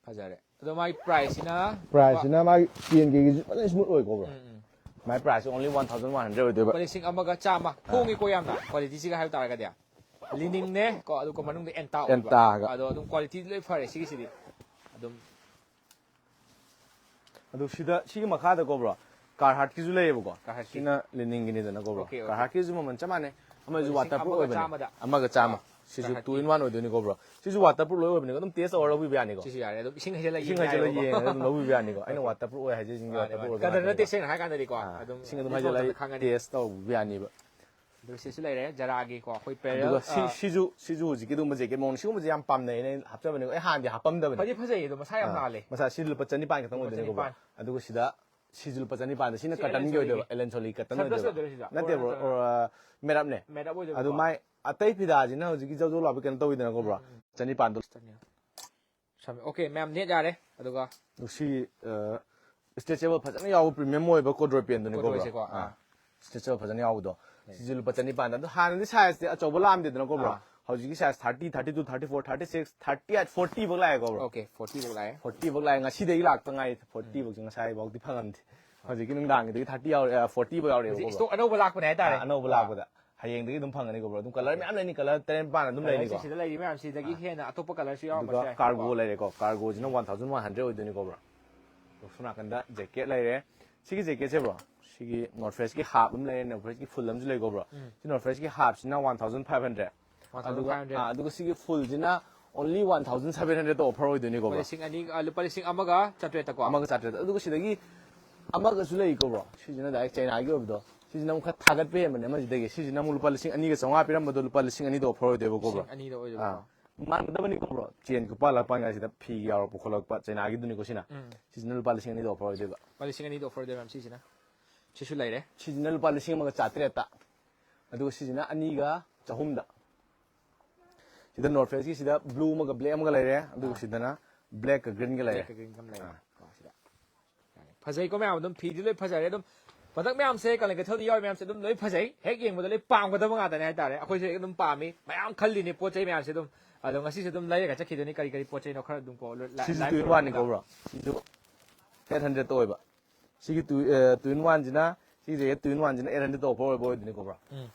ꯐꯖꯔꯦ꯫ ꯑꯗꯣ ꯃꯥꯒꯤ ꯄ꯭ꯔꯥꯏꯁꯁꯤꯅ? ꯄ꯭ꯔꯥꯏꯁꯁꯤꯅ ꯃꯥꯒꯤ ꯇꯦꯟ ꯀꯦꯒꯤꯁꯨ ꯐꯖꯅ ꯁ꯭ꯃꯨꯠ ꯑꯣꯏꯀꯣ, ꯕ꯭ꯔꯣ꯫ ꯎꯝ, ꯎꯝ꯫ ꯃꯥꯏ ꯄ꯭ꯔꯥꯏꯁꯁꯦ only one thousand one hundred ꯑꯣꯏꯗꯣꯏꯕ꯫ ꯂꯨꯄꯥ ꯂꯤꯁꯤꯡ ꯑꯃꯒ ꯆꯥꯝꯃ꯫ ꯍꯣꯡꯉꯤꯀꯣ ꯌꯥꯝꯅ, ꯀ꯭ꯋꯥꯂꯤꯇꯤꯁꯤꯒ ꯍꯥꯏꯕ ꯇꯥꯔꯒꯗꯤ꯫ ꯂꯤꯅꯤꯡꯅꯦ ꯀꯣ, ꯑꯗꯨꯒ ꯃꯅꯨꯡꯗ ꯑꯦꯟꯇꯥ ꯑꯣꯏꯕ꯫ ꯑꯦꯟꯇꯥꯒ꯫ ꯑꯗꯣ ꯑꯗꯨꯝ ꯀ꯭ꯋꯥꯂꯤꯇꯤꯗꯤ ꯂꯣꯏ ꯐꯔꯦ ꯁꯤꯒꯤꯁꯤꯗꯤ꯫ ꯑꯗꯨꯝ ꯑꯗꯨ ꯁꯤꯗ, ꯁꯤꯒꯤ ꯃꯈꯥꯗꯀꯣ, ꯕ꯭ꯔꯣ, ꯀꯥꯔꯍꯥꯠꯀꯤꯁꯨ ꯂꯩꯌꯦꯕꯀꯣ꯫ ꯀꯥꯔꯍꯥꯠꯀꯤ꯫ ꯁꯤꯅ ꯂꯤꯅꯤꯡꯒꯤꯅꯤꯗꯅꯀꯣ, ꯕ꯭ꯔꯣ꯫ Okay, okay. ꯀꯥꯔꯍꯥꯠꯀꯤꯁꯨ ꯃꯃꯜ ꯆꯞ ꯃꯥꯟꯅꯩ꯫ ꯑꯃꯁꯨ ꯂꯤꯁꯤꯡ ꯋꯥꯇꯔ ꯄ꯭ꯔꯨꯐ ꯑꯃꯒ ꯆꯥꯝꯃꯗ꯫ ꯑꯃꯒ ꯆꯥꯝꯃ꯫ ꯑꯥ, ꯁꯤꯁꯨ ꯀꯥꯔꯍꯥꯠꯀꯤ꯫ two in one ꯑꯣꯏꯗꯣꯏꯅꯤꯀꯣ, ꯕ꯭ꯔꯣ꯫ ꯁꯤꯁꯨ ꯋꯥꯇꯔ ꯄ꯭ꯔꯨꯐ ꯂꯣꯏ ꯑꯣꯏꯕꯅꯤꯀꯣ꯫ ꯑꯗꯨꯝ ꯇꯦꯁ ꯇꯧꯔ ꯂꯧꯕꯤꯕ ꯌꯥꯅꯤꯀꯣ꯫ ꯁꯤꯁꯨ ꯌꯥꯔꯦ꯫ ꯑꯗꯨꯝ ꯏꯁꯤꯡ ꯍꯩꯖꯤꯜꯂ ꯏꯁꯤꯡ ꯍꯩꯖꯤꯜꯂ ꯌꯦꯡꯉꯦ꯫ ꯌꯦꯡꯉꯒ ꯑꯗꯨꯝ ꯂꯧꯕꯤꯕ ꯌꯥꯅꯤꯀꯣ꯫ ꯑꯩꯅ Okay. ꯋꯥꯇꯔ ꯄ꯭ꯔꯨꯐ ꯑꯣꯏ ꯍꯥꯏꯖꯩꯁꯤꯡꯁꯦ ꯃꯥꯅꯦ, ꯋꯥꯇꯔ ꯃꯥꯅꯦ꯫ ꯄ꯭ꯔꯨꯐ ꯑꯣꯏꯕ ꯀꯗꯔ ꯅꯠꯇꯦ, ꯉꯥꯛꯇꯅꯤꯀꯣ꯫ ꯁꯦꯡꯅ ꯍꯥꯏ ꯀꯥꯟꯗꯗꯤꯀꯣ꯫ ꯑꯥ, ꯑꯗꯨꯝ ꯏꯁꯤꯡ ꯑꯗꯨꯝ ꯂꯤꯠꯄ ꯍꯩꯖꯤꯜꯂ ꯃꯇꯝꯗ ꯈꯪꯒꯅꯤ꯫ ꯇꯦꯁ ꯇꯧꯕꯤꯕ ꯌꯥꯅꯤꯕ꯫ ꯑꯗꯨꯒ ꯁꯤꯁꯨ ꯂꯩꯔꯦ, ꯖꯔꯥꯒꯤꯀꯣ, ꯑꯩꯈꯣꯏ ꯑꯗꯨꯒ ꯄꯦꯔꯦꯂꯦꯜ, ꯁꯤ-, ꯑ, ꯁꯤꯁꯨ, ꯁꯤꯁꯨ ꯍꯧꯖꯤꯛꯀꯤ ꯑꯗꯨꯝꯕꯁꯦ ꯀꯦ ꯃꯑꯣꯡ, ꯁꯤꯒꯨꯝꯕꯁꯦ ꯌꯥꯝ ꯄꯥꯝꯅꯩ, ꯑꯩꯅ ꯍꯥꯞꯆꯕꯅꯦꯀꯣ꯫ ꯑꯩ ꯍꯥꯟꯅꯗꯤ ꯍꯥꯞꯄꯝꯗꯕꯅꯦ꯫ ꯐꯗꯤ ꯐꯖꯩꯌꯦ, ꯑꯗꯣ ꯃꯁꯥ ꯌꯥꯝ ꯑꯥ, ꯅꯥꯜꯂꯦ꯫ ꯃꯁꯥ ꯁꯤ ꯂꯨꯄꯥ ꯆꯅꯤꯄꯥꯟ ꯈꯛꯇꯪ ꯂꯨꯄꯥ ꯑꯣꯏꯗꯣꯏꯅꯤꯀꯣ, ꯕ꯭ꯔꯣ꯫ ꯆꯅꯤꯄꯥꯟ꯫ ꯑꯗꯨꯒ ꯁꯤꯗ ꯁꯤꯁꯨ ꯂꯨꯄꯥ ꯆꯅꯤꯄꯥꯟꯗ, ꯁꯤꯅ ꯁꯤ ꯀꯇꯟꯒꯤ ꯑꯦꯂꯦꯟꯁꯣꯂꯤ꯫ ꯑꯣꯏꯗꯣꯏꯕ, ꯑꯦꯂꯦꯟꯁꯣꯂꯤ ꯀꯇꯟ Surplus ꯑꯣꯏꯗꯣꯏꯕ꯫ ꯑꯣꯏꯗꯣꯏꯔꯣ ꯁꯤꯗ? ꯅꯠꯇꯦ, ꯕ꯭ꯔꯣ, Pure ꯅꯠꯇ꯭ꯔꯒ? ꯑ, ꯃꯦꯠ ꯑꯞꯅꯦ꯫ Matte up ꯑꯣꯏꯗꯣꯏꯕꯀꯣ? ꯑꯗꯨ ꯃꯥꯏ ꯑꯇꯩ ꯐꯤꯗꯥꯁꯤꯅ ꯍꯧꯖꯤꯛꯀꯤ ꯖꯧ ꯖꯧ ꯂꯥꯎꯕ ꯀꯩꯅꯣ ꯇꯧꯋꯤꯗꯅꯀꯣ, ꯕ꯭ꯔꯣ꯫ ꯎꯝ, ꯎꯝ꯫ ꯆꯅꯤꯄꯥꯟꯗꯣ꯫ Okay, ꯃꯌꯥꯝ ꯅꯦꯠ ꯌꯥꯔꯦ꯫ ꯑꯗꯨꯒ ꯑꯗꯨ ꯁꯤ, ꯑ, ꯁ꯭ꯇ꯭ꯔꯦꯆꯦꯕꯜ ꯐꯖꯅ ꯌꯥꯎꯕ ꯄ꯭ꯔꯤꯃꯤꯌꯝ ꯑꯣꯏꯕ ꯀꯣꯗ꯭ꯔꯣꯏ ꯄꯦꯟꯗꯨꯅꯤꯀꯣ, ꯕ꯭ꯔꯣ꯫ ꯀꯣꯗ꯭ꯔꯣꯏꯁꯦꯀꯣ, ꯑꯥ꯫ ꯁ꯭ꯇ꯭ꯔꯦꯆꯦꯕꯜ ꯐꯖꯅ ꯌꯥꯎꯕꯗꯣ꯫ ꯁꯤꯁꯨ ꯂꯨꯄꯥ ꯆꯅꯤꯄꯥꯟꯗ꯫ ꯑꯗꯣ ꯍꯥꯟꯅꯗꯤ ꯁꯥꯏꯖꯇꯤ ꯑꯆꯧꯕ ꯂꯥꯛꯑꯝꯗꯦꯗꯅꯀꯣ, ꯕ꯭ꯔꯣ꯫ ꯑꯥ꯫ ꯍꯧꯖꯤꯛꯀꯤ size thirty, thirty two, thirty four, thirty six, thirty eight, forty ꯐꯥꯎ ꯂꯥꯛꯑꯦꯀꯣ, bro? Okay, forty ꯐꯥꯎ ꯂꯥꯛꯑꯦ. Forty ꯐꯥꯎ ꯂꯥꯛꯑꯦ, ꯉꯁꯤꯗꯒꯤ ꯂꯥꯛꯇ ꯉꯥꯏ꯫ Forty ꯐꯥꯎꯁꯤ ꯉꯁꯥꯏꯐꯥꯎꯗꯤ ꯐꯪꯉꯝꯗꯦ꯫ ꯍꯧꯖꯤꯛꯀꯤ ꯅꯨꯡꯗꯥꯡꯒꯤꯗꯒꯤ thirty ꯌꯥꯎꯔꯦ, forty ꯐꯥꯎ ꯌꯥꯎꯔꯦꯕꯀꯣ, ꯍꯧꯖꯤꯛ bro. Stock ꯑꯅꯧꯕ ꯂꯥꯛꯄꯅꯦ ꯍꯥꯏꯇꯥꯔꯦ. ꯑꯅꯧꯕ ꯂꯥꯛꯄꯗ ꯍꯌꯦꯡꯗꯒꯤ ꯑꯗꯨꯝ ꯐꯪꯒꯅꯤꯀꯣ, bro. ꯑꯗꯨꯝ color ꯃꯌꯥꯝ ꯂꯩꯅꯤ, color ꯇꯔꯦꯠ ꯅꯤꯄꯥꯟ ꯑꯗꯨꯝ ꯂꯩꯅꯤꯀꯣ꯫ Colourꯁꯦ ꯁꯤꯗ ꯂꯩꯔꯤ ꯃꯌꯥꯝꯁꯤꯗꯒꯤ ꯍꯦꯟꯅ ꯑꯇꯣꯞꯄ colourꯁꯨ ꯌꯥꯎꯔꯝꯕꯁꯨ ꯑꯗꯨꯒ ꯌꯥꯏ. Cargo ꯂꯩꯔꯦꯀꯣ, Cargoꯁꯤꯅ one thousand one hundred ꯑꯣꯏꯗꯣꯏꯅꯤꯀꯣ, bro. ꯑꯗꯣ ꯁꯣꯝ ꯅꯥꯀꯟꯗ jacket ꯂꯩꯔꯦ꯫ ꯁꯤꯒꯤ jacketꯁꯦ, bro, ꯁꯤꯒꯤ North Faceꯀꯤ half ꯑꯃ ꯂꯩꯔꯦ, North Faceꯀꯤ full ꯑꯃꯁꯨ ꯂꯩꯀꯣ, bro. ꯁꯤ North Faceꯀꯤ halfꯁꯤꯅ one thousand five hundred. ꯑꯗꯨꯒ, One thousand five hundred. ꯑꯥ, ꯑꯗꯨꯒ ꯁꯤꯒꯤ fullꯁꯤꯅ only one thousand seven hundredꯇ offer ꯑꯣꯏꯗꯣꯏꯅꯤꯀꯣ, bro. ꯂꯤꯁꯤꯡ ꯑꯅꯤ, ꯑ, ꯂꯨꯄꯥ ꯂꯤꯁꯤꯡ ꯑꯃꯒ ꯆꯥꯇ꯭ꯔꯦꯠꯇꯀꯣ. ꯑꯃꯒ ꯆꯥꯇ꯭ꯔꯦꯠ꯫ ꯑꯗꯨꯒ ꯁꯤꯗꯒꯤ ꯑꯃꯒꯁꯨ ꯂꯩꯀꯣ, bro. ꯁꯤꯁꯤꯅ direct Chinaꯒꯤ ꯑꯣꯏꯕꯗꯣ, ꯁꯤꯁꯤꯅ ꯑꯃꯨꯛ ꯈꯔ ꯊꯥꯒꯠꯄ ꯍꯦꯟꯕꯅꯦ ꯑꯃꯁꯤꯗꯒꯤ. ꯁꯤꯁꯤꯅ ꯑꯃꯨꯛ ꯂꯨꯄꯥ ꯂꯤꯁꯤꯡ ꯑꯅꯤꯒ ꯆꯥꯝꯃꯉꯥ ꯄꯤꯔꯝꯕꯗꯣ ꯂꯨꯄꯥ ꯂꯤꯁꯤꯡ ꯑꯅꯤꯗ offer ꯑꯣꯏꯗꯣꯏꯕꯀꯣ, bro. ꯂꯤꯁꯤꯡ ꯑꯅꯤꯗ ꯑꯣꯏꯗꯣꯏꯕꯀꯣ. ꯑꯥ. ꯃꯥꯟꯒꯗꯕꯅꯤꯀꯣ, bro. Chain ꯈꯨꯄꯥ ꯂꯛꯄ ꯀꯥꯟꯁꯤꯗ ꯐꯤꯒ ꯌꯥꯎꯔꯛꯄ ꯈꯣꯠꯂꯛꯄ Chinaꯒꯤꯗꯨꯅꯤꯀꯣ ꯁꯤꯅ. ꯁꯤꯁꯤꯅ ꯂꯨꯄꯥ ꯂꯤꯁꯤꯡ ꯑꯅꯤꯗ offer ꯑꯣꯏꯗꯣꯏꯕ. ꯂꯨꯄꯥ ꯂꯤꯁꯤꯡ ꯑꯅꯤꯗ offer ꯑꯣꯏꯗꯣꯏꯕ, ma'am, ꯁꯤꯁꯤꯅ. ꯁꯤꯁꯨ ꯂꯩꯔꯦ. ꯁꯤꯁꯤꯅ ꯂꯨꯄꯥ ꯂꯤꯁꯤꯡ ꯑꯃꯒ ꯆꯥꯇ꯭ꯔꯦꯠꯇ, ꯑꯗꯨꯒ ꯁꯤꯁꯤꯅ ꯑꯅꯤꯒ ꯆꯍꯨꯝꯗ. ꯁꯤꯗ North Faceꯀꯤ ꯁꯤꯗ blue ꯑꯃꯒ black ꯑꯃꯒ ꯂꯩꯔꯦ, ꯑꯗꯨꯒ ꯁꯤꯗꯅ blackꯀ greenꯒ ꯂꯩꯔꯦ. Blackꯀ greenꯒ ꯑꯃ ꯂꯩꯔꯦ. ꯀꯣ, ꯁꯤꯗ. ꯐꯖꯩꯀꯣ ꯃꯌꯥꯝ, ꯑꯗꯨꯝ ꯐꯤꯗꯤ ꯂꯣꯏ ꯐꯖꯔꯦ꯫ ꯑꯗꯨꯝ product ꯃꯌꯥꯝꯁꯦ, ꯀꯥꯂꯦꯟ ꯀꯩꯊꯦꯜꯗ ꯌꯥꯎꯔꯤ ꯃꯌꯥꯝꯁꯦ ꯑꯗꯨꯝ ꯂꯣꯏ ꯐꯖꯩ, ꯍꯦꯛ ꯌꯦꯡꯕꯗ ꯂꯣꯏ ꯄꯥꯝꯒꯗꯕ ꯉꯥꯛꯇꯅꯦ ꯍꯥꯏꯇꯥꯔꯦ꯫ ꯑꯩꯈꯣꯏꯁꯨ ꯑꯗꯨꯝ ꯄꯥꯝꯃꯤ, ꯃꯌꯥꯝ ꯈꯜꯂꯤꯅꯦ ꯄꯣꯠ ꯆꯩ ꯃꯌꯥꯝꯁꯦ ꯑꯗꯨꯝ. ꯑꯗꯣ ꯉꯁꯤꯁꯨ ꯑꯗꯨꯝ ꯂꯩꯔꯒ ꯆꯠꯈꯤꯗꯣꯏꯅꯤ, ꯀꯔꯤ ꯀꯔꯤ ꯄꯣꯠ ꯆꯩꯅꯣ ꯈꯔ ꯑꯗꯨꯝ ꯀꯣ, ꯂꯣ-, ꯂ-, ꯁꯤꯁꯨ live two in oneꯅꯤꯀꯣ, bro. ꯁꯤꯁꯨ eight hundredꯇ ꯑꯣꯏꯕ. ꯁꯤꯒꯤ two, ꯑ, two in oneꯁꯤꯅ, ꯁꯤꯒꯤ jacket two in oneꯁꯤꯅ eight hundredꯇ offer ꯑꯣꯏꯕ ꯑꯣꯏꯗꯣꯏꯅꯤꯀꯣ, bro.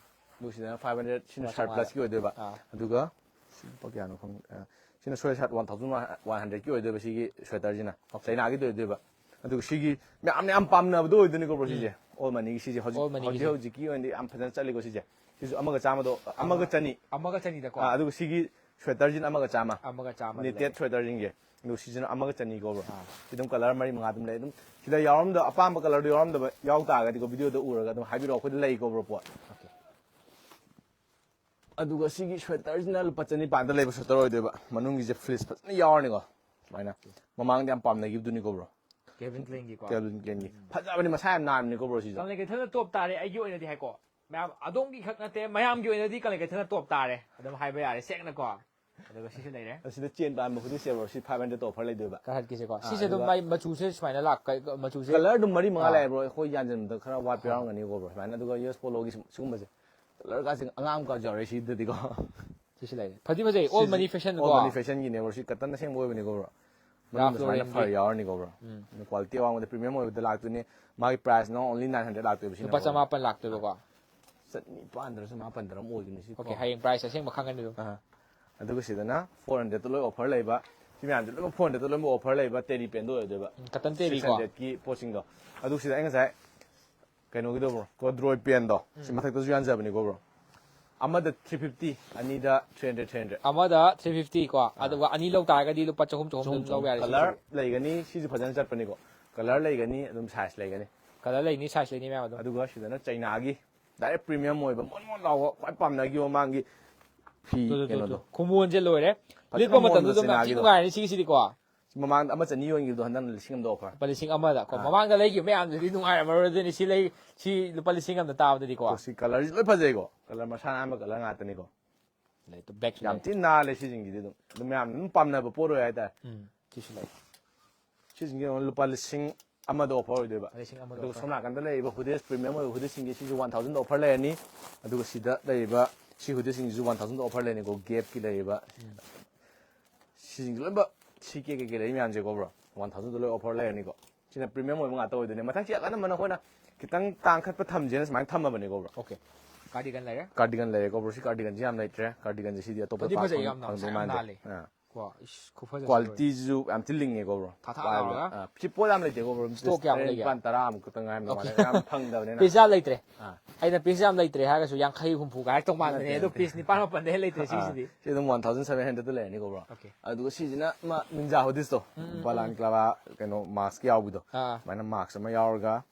ꯑꯗꯨꯒ ꯁꯤꯗꯅ five hundred, ꯁꯤꯅ ꯂꯨꯄꯥ surplusꯀꯤ ꯑꯣꯏꯗꯣꯏꯕ. ꯑꯥ. ꯑꯗꯨꯒ ꯁꯤ ꯂꯨꯄꯥ ꯀꯌꯥꯅꯣ ꯈꯪꯗꯦ. ꯑ, ꯁꯤꯅ ꯁꯣꯏ ꯁꯥꯠ one thousand one hundredꯀꯤ ꯑꯣꯏꯗꯣꯏꯕ, ꯁꯤꯒꯤ sweaterꯁꯤꯅ. Chinaꯒꯤꯗꯤ ꯑꯣꯏꯗꯣꯏꯕ. ꯑꯗꯨꯒ ꯁꯤꯒꯤ ꯃꯌꯥꯝꯅ ꯌꯥꯝ ꯄꯥꯝꯅꯕꯗꯣ ꯑꯣꯏꯗꯣꯏꯅꯤꯀꯣ, bro, ꯁꯤꯁꯦ. All moneyꯒꯤ ꯁꯤꯁꯦ ꯍꯧꯖꯤꯛ, All moneyꯒꯤ ꯍꯧꯖꯤꯛ, ꯍꯧꯖꯤꯛꯀꯤ ꯑꯣꯏꯅꯗꯤ ꯌꯥꯝ ꯐꯖꯅ ꯆꯠꯂꯤꯀꯣ ꯁꯤꯁꯦ. ꯁꯤꯁꯨ ꯑꯃꯒ ꯆꯥꯝꯃꯗꯣ, ꯑꯃꯒ ꯆꯅꯤ. ꯑꯃꯒ ꯆꯅꯤꯗꯀꯣ. ꯑꯥ, ꯑꯗꯨꯒ ꯁꯤꯒꯤ sweaterꯁꯤꯅ ꯑꯃꯒ ꯆꯥꯝꯃ. ꯑꯃꯒ ꯆꯥꯝꯃ Knitted ꯂꯩꯔꯦ. Sweaterꯁꯤꯡꯁꯦ. ꯑꯗꯨ ꯁꯤꯁꯤꯅ ꯑꯃꯒ ꯆꯅꯤꯀꯣ, bro. ꯑꯥ. ꯁꯤ ꯑꯗꯨꯝ color ꯃꯔꯤ ꯃꯉꯥ ꯑꯗꯨꯝ ꯂꯩ. ꯑꯗꯨꯝ ꯁꯤꯗ ꯌꯥꯎꯔꯝꯗꯕ, ꯑꯄꯥꯝꯕ colorꯗꯣ ꯌꯥꯎꯔꯝꯗꯕ ꯌꯥꯎ ꯇꯥꯔꯒꯗꯤꯀꯣ, videoꯗ ꯎꯔꯒ ꯑꯗꯨꯝ ꯍꯥꯏꯕꯤꯔꯛꯑꯣ, ꯑꯩꯈꯣꯏꯗ ꯂꯩꯀꯣ, bro, ꯄꯣꯠ. Okay. ꯑꯗꯨꯒ ꯁꯤꯒꯤ sweaterꯁꯤꯅ ꯂꯨꯄꯥ ꯆꯅꯤꯄꯥꯟꯗ ꯂꯩꯕ sweater ꯑꯣꯏꯗꯣꯏꯕ. ꯃꯅꯨꯡꯒꯤꯁꯦ fleece ꯐꯖꯅ ꯌꯥꯎꯔꯅꯤꯀꯣ. ꯁꯨꯃꯥꯏꯅ. ꯃꯃꯥꯡꯗ ꯌꯥꯝ ꯄꯥꯝꯅꯈꯤꯕꯗꯨꯅꯤꯀꯣ, bro. Calvin Kleinꯒꯤꯀꯣ. Calvin Kleinꯒꯤ. ꯐꯖꯕꯅꯤ, ꯃꯁꯥ ꯌꯥꯝ ꯅꯥꯟꯕꯅꯤꯀꯣ, bro, ꯁꯤꯁꯨ. ꯀꯥꯂꯦꯟ ꯀꯩꯊꯦꯜꯅ top ꯇꯥꯔꯦ ꯑꯩꯒꯤ ꯑꯣꯏꯅꯗꯤ ꯍꯥꯏꯀꯣ. ꯃꯌꯥꯝ ꯑꯗꯣꯝꯒꯤ ꯈꯛ ꯅꯠꯇꯦ, ꯃꯌꯥꯝꯒꯤ ꯑꯣꯏꯅꯗꯤ ꯀꯥꯂꯦꯟ ꯀꯩꯊꯦꯜꯅ top ꯇꯥꯔꯦ ꯑꯗꯨꯝ ꯍꯥꯏꯕ ꯌꯥꯔꯦ ꯁꯦꯡꯅꯀꯣ. ꯑꯗꯨꯒ ꯁꯤꯁꯨ ꯂꯩꯔꯦ. ꯑꯁꯤꯗ ꯆꯦꯟ ꯄꯥꯟꯕ ꯈꯨꯗꯤꯡꯁꯦ, bro, ꯁꯤ five hundredꯇ offer ꯂꯩꯗꯣꯏꯕ. Carharttꯀꯤꯁꯦꯀꯣ. ꯑꯥ, ꯁꯤꯁꯦ ꯑꯗꯨꯝ ꯑꯗꯨꯒ ꯃꯥꯏ ꯃꯆꯨꯁꯦ ꯁꯨꯃꯥꯏꯅ ꯂꯥꯛ-, ꯀꯩ-, ꯃꯆꯨꯁꯦ. Color ꯑꯗꯨꯝ ꯃꯔꯤ ꯃꯉꯥ ꯑꯥ. ꯂꯩ, bro. ꯑꯩꯈꯣꯏ ꯌꯥꯟꯁꯤꯟꯕꯗ ꯈꯔ ꯋꯥꯠꯄ ꯌꯥꯎꯔꯝꯒꯅꯤꯀꯣ, bro. ꯁꯨꯃꯥꯏꯅ ꯑꯗꯨꯒ U S Poloꯒꯤ ꯁꯨꯝ-, ꯁꯤꯒꯨꯝꯕꯁꯦ. Colorꯒꯁꯦ ꯑꯉꯥꯡꯕꯀꯁꯨ ꯌꯥꯎꯔꯦ ꯁꯤꯗꯗꯤꯀꯣ. ꯁꯤꯁꯨ ꯂꯩꯔꯦ꯫ ꯐꯗꯤ ꯐꯖꯩ, all money fashion ꯀꯣ꯫ All money fashionꯒꯤꯅꯦ ꯕ꯭ꯔꯣ꯫ ꯁꯤ cotton ꯑꯁꯦꯡꯕ ꯑꯣꯏꯕꯅꯤꯀꯣ ꯕ꯭ꯔꯣ꯫ ꯃꯅꯨꯡꯗ ꯁꯨꯃꯥꯏꯅ Lauren ꯐꯔ ꯌꯥꯎꯔꯅꯤꯀꯣ ꯕ꯭ꯔꯣ꯫ ꯑꯗꯨ quality ꯑꯋꯥꯡꯕꯗ premium ꯑꯣꯏꯕꯗ ꯂꯥꯛꯇꯣꯏꯅꯤ꯫ ꯃꯥꯒꯤ priceꯅ only nine hundred ꯂꯥꯛꯇꯣꯏꯕ ꯁꯤꯅ ꯂꯨꯄꯥ ꯕ꯭ꯔꯣ꯫ ꯆꯃꯥꯄꯟ ꯂꯥꯛꯇꯣꯏꯕꯀꯣ꯫ ꯆꯅꯤꯄꯥꯟꯗꯔ ꯆꯃꯥꯄꯟꯗꯔ ꯑꯃ ꯑꯣꯏꯒꯅꯤ ꯁꯤ Okay, ꯍꯌꯦꯡ price ꯑꯁꯦꯡꯕ ꯈꯪꯒꯅꯤ ꯑꯗꯨꯝ꯫ ꯑꯥ꯫ ꯑꯗꯨꯒ ꯁꯤꯗꯅ four hundredꯇ ꯂꯣꯏ offer ꯂꯩꯕ꯫ ꯁꯤ ꯃꯌꯥꯝꯁꯦ ꯂꯣꯏꯅꯃꯛ four hundredꯇ ꯂꯣꯏꯅꯃꯛ offer ꯂꯩꯕ terry penꯗ ꯑꯣꯏꯗꯣꯏꯕ꯫ ꯎꯝ, cotton terry ꯀꯣ꯫ Six hundredꯀꯤ ꯄꯣꯠꯁꯤꯡꯗꯣ꯫ ꯑꯗꯨ ꯁꯤꯗ ꯑꯩ ꯉꯁꯥꯏ ꯀꯩꯅꯣꯒꯤꯗꯣ ꯕ꯭ꯔꯣ, corduroy penꯗꯣ ꯁꯤ ꯃꯊꯛꯇꯁꯨ ꯌꯥꯟꯖꯕꯅꯤꯀꯣ ꯕ꯭ꯔꯣ꯫ ꯑꯃꯗ three fifty, ꯑꯅꯤꯗ three hundred, three hundred꯫ ꯑꯃꯗ three fifty ꯀꯣ, ꯑꯗꯨꯒ ꯑꯅꯤ ꯂꯧ ꯇꯥꯔꯒꯗꯤ ꯂꯨꯄꯥ ꯆꯍꯨꯝ ꯆꯍꯨꯝ ꯑꯗꯨꯝ ꯂꯧ ꯌꯥꯔꯦ꯫ Colour ꯂꯩꯒꯅꯤ, ꯁꯤꯁꯨ ꯐꯖꯅ ꯆꯠꯄꯅꯤꯀꯣ꯫ Colour ꯂꯩꯒꯅꯤ, ꯑꯗꯨꯝ size ꯂꯩꯒꯅꯤ꯫ Colour ꯂꯩꯅꯤ, size ꯂꯩꯅꯤ ꯃꯌꯥꯝ ꯑꯗꯨꯝ꯫ ꯑꯗꯨꯒ ꯁꯤꯗꯅ ꯆꯩꯅꯥꯒꯤ direct premium ꯑꯣꯏꯕ ꯃꯣꯟ ꯃꯣꯟ ꯂꯥꯎꯕ ꯈ꯭ꯋꯥꯏ ꯄꯥꯝꯅꯈꯤꯕ ꯃꯃꯥꯡꯒꯤ ꯐꯤ ꯇꯨ, ꯇꯨ, ꯇꯨ, ꯀꯩꯅꯣꯗꯣ꯫ ꯇꯨ꯫ ꯈꯨꯃꯣꯟꯁꯦ ꯂꯣꯏꯔꯦ꯫ ꯐꯖꯅ ꯂꯤꯠꯄ ꯃꯇꯝꯗ ꯃꯑꯣꯡꯗ ꯑꯗꯨꯝ ꯌꯥꯝ ꯊꯤ ꯆꯩꯅꯥꯒꯤꯗꯣ꯫ ꯅꯨꯡꯉꯥꯏꯔꯅꯤ ꯁꯤꯒꯤꯁꯤꯗꯤꯀꯣ꯫ ꯁꯤ ꯃꯃꯥꯡꯗ ꯑꯃ ꯆꯅꯤ ꯌꯣꯟꯈꯤꯕꯗꯣ ꯍꯟꯗꯛ ꯂꯤꯁꯤꯡ ꯑꯃꯗ offer꯫ ꯂꯨꯄꯥ ꯂꯤꯁꯤꯡ ꯑꯃꯗ ꯀꯣ꯫ ꯑꯥ꯫ ꯃꯃꯥꯡꯗ ꯂꯩꯈꯤꯕ ꯃꯌꯥꯝꯗꯨꯗꯤ ꯅꯨꯡꯉꯥꯏꯔꯝꯃꯔꯣꯏ꯫ ꯑꯗꯨꯅꯤ ꯁꯤ ꯂꯩ, ꯁꯤ ꯂꯨꯄꯥ ꯂꯤꯁꯤꯡ ꯑꯃꯗ ꯇꯥꯕꯗꯗꯤꯀꯣ꯫ ꯁꯤ colourꯁꯤ ꯂꯣꯏ ꯐꯖꯩꯀꯣ꯫ Colour ꯃꯁꯥ ꯅꯥꯟꯕ colour ꯉꯥꯛꯇꯅꯤꯀꯣ꯫ ꯂꯩ, ꯇꯨ, back ꯌꯥꯝ ꯊꯤꯅ ꯅꯥꯜꯂꯦ ꯁꯤꯁꯤꯡꯁꯤꯗꯤ ꯑꯗꯨꯝ꯫ ꯑꯗꯨꯝ ꯃꯌꯥꯝꯅ ꯑꯗꯨꯝ ꯄꯥꯝꯅꯕ ꯄꯣꯠ ꯑꯣꯏ ꯍꯥꯏꯇꯥꯔꯦ꯫ ꯎꯝ, ꯁꯤꯁꯨ ꯂꯩ꯫ ꯁꯤꯁꯤꯡꯁꯤ ꯑꯃꯨꯛ ꯂꯨꯄꯥ ꯂꯤꯁꯤꯡ ꯑꯃꯗ offer ꯑꯣꯏꯗꯣꯏꯕ꯫ ꯂꯤꯁꯤꯡ ꯑꯃꯗ ꯑꯗꯨꯒ offer꯫ ꯁꯣꯝ ꯅꯥꯀꯟꯗ ꯂꯩꯔꯤꯕ hoodies, premium ꯑꯣꯏꯕ hoodiesꯁꯤꯡꯁꯤ ꯁꯤꯁꯨ one thousandꯗ offer ꯂꯩꯔꯅꯤ꯫ ꯑꯗꯨꯒ ꯁꯤꯗ ꯂꯩꯔꯤꯕ ꯁꯤ hoodiesꯁꯤꯡꯁꯤꯁꯨ one thousandꯗ offer ꯂꯩꯔꯅꯤꯀꯣ꯫ Gapꯀꯤ ꯂꯩꯔꯤꯕ ꯁꯤꯁꯤꯡꯁꯤ ꯂꯣꯏꯅꯃꯛ ꯁꯤ ꯀꯦ ꯀꯩꯀꯩ ꯂꯩꯔꯤ ꯃꯌꯥꯝꯁꯦꯀꯣ ꯕ꯭ꯔꯣ, one thousandꯗ ꯂꯣꯏ offer ꯂꯩꯔꯅꯤꯀꯣ꯫ ꯁꯤꯅ premium ꯑꯣꯏꯕ ꯉꯥꯛꯇ ꯑꯣꯏꯗꯣꯏꯅꯦ꯫ ꯃꯊꯪꯁꯤ ꯑꯅꯝꯕꯅ ꯑꯩꯈꯣꯏꯅ ꯈꯤꯇꯪ ꯇꯥꯡꯈꯠꯄ ꯊꯝꯁꯦꯅ ꯁꯨꯃꯥꯏꯅ ꯊꯝꯃꯕꯅꯤꯀꯣ ꯕ꯭ꯔꯣ꯫ Okay, cardigan ꯂꯩꯔꯦ꯫ Cardigan ꯂꯩꯔꯦꯀꯣ ꯕ꯭ꯔꯣ꯫ ꯁꯤ cardiganꯁꯤ ꯌꯥꯝ ꯂꯩꯇ꯭ꯔꯦ꯫ Cardiganꯁꯦ ꯁꯤꯗꯤ ꯑꯇꯣꯞꯄ ꯐꯗꯤ ꯄꯥꯛ ꯐꯖꯩ ꯐꯪ- ꯌꯥꯝꯅ, ꯐꯪꯗꯧ ꯌꯥꯝ ꯃꯥꯟꯗꯦ꯫ ꯅꯥꯜꯂꯦ꯫ ꯑꯥ꯫ ꯀꯣ, ꯏꯁ, ꯈꯨꯐꯖꯁꯦ ꯂꯣꯏꯔꯦ꯫ Qualityꯁꯨ ꯌꯥꯝ ꯊꯤ ꯂꯤꯡꯉꯦꯀꯣ ꯕ꯭ꯔꯣ꯫ ꯊꯥ ꯊꯥ ꯂꯥꯎꯔꯒ꯫ ꯑꯥ, ꯁꯤ ꯄꯣꯠ ꯌꯥꯝ ꯂꯩꯇꯦꯀꯣ ꯕ꯭ꯔꯣ꯫ Stock ꯀꯌꯥꯃꯨꯛ ꯂꯩꯒꯦ? ꯅꯤꯄꯥꯟ ꯇꯔꯥꯃꯨꯛ ꯈꯛꯇ ꯉꯥꯏꯔꯝꯗꯧ ꯃꯥꯜꯂꯦ꯫ ꯌꯥꯝ ꯐꯪꯗꯕꯅꯤꯅ꯫ Piece ꯌꯥꯝ ꯂꯩꯇ꯭ꯔꯦ꯫ ꯑꯥ꯫ ꯑꯩꯅ piece ꯌꯥꯝ ꯂꯩꯇ꯭ꯔꯦ ꯍꯥꯏꯔꯒꯁꯨ ꯌꯥꯡꯈꯩ ꯍꯨꯝꯐꯨ ꯀꯥꯏꯔ ꯇꯧ ꯃꯥꯟꯕꯅꯦ꯫ ꯑꯗꯣ piece ꯅꯤꯄꯥꯟ ꯃꯥꯄꯟꯗꯩ ꯍꯦꯟꯅ ꯂꯩꯇ꯭ꯔꯦ ꯑꯥ, ꯁꯤꯒꯤꯁꯤꯗꯤ꯫ ꯁꯤ ꯑꯗꯨꯝ one thousand seven hundredꯇ ꯂꯩꯔꯅꯤꯀꯣ ꯕ꯭ꯔꯣ꯫ Okay. ꯑꯗꯨꯒ ꯁꯤꯁꯤꯅ ꯑꯃ Ninja hoodiesꯇꯣ, ꯎꯝ, ꯎꯝ, Balaclava ꯀꯩꯅꯣ mask ꯌꯥꯎꯕꯤꯗꯣ꯫ ꯑꯥ꯫ ꯑꯗꯨꯃꯥꯏꯅ mask ꯑꯃ ꯌꯥꯎꯔꯒ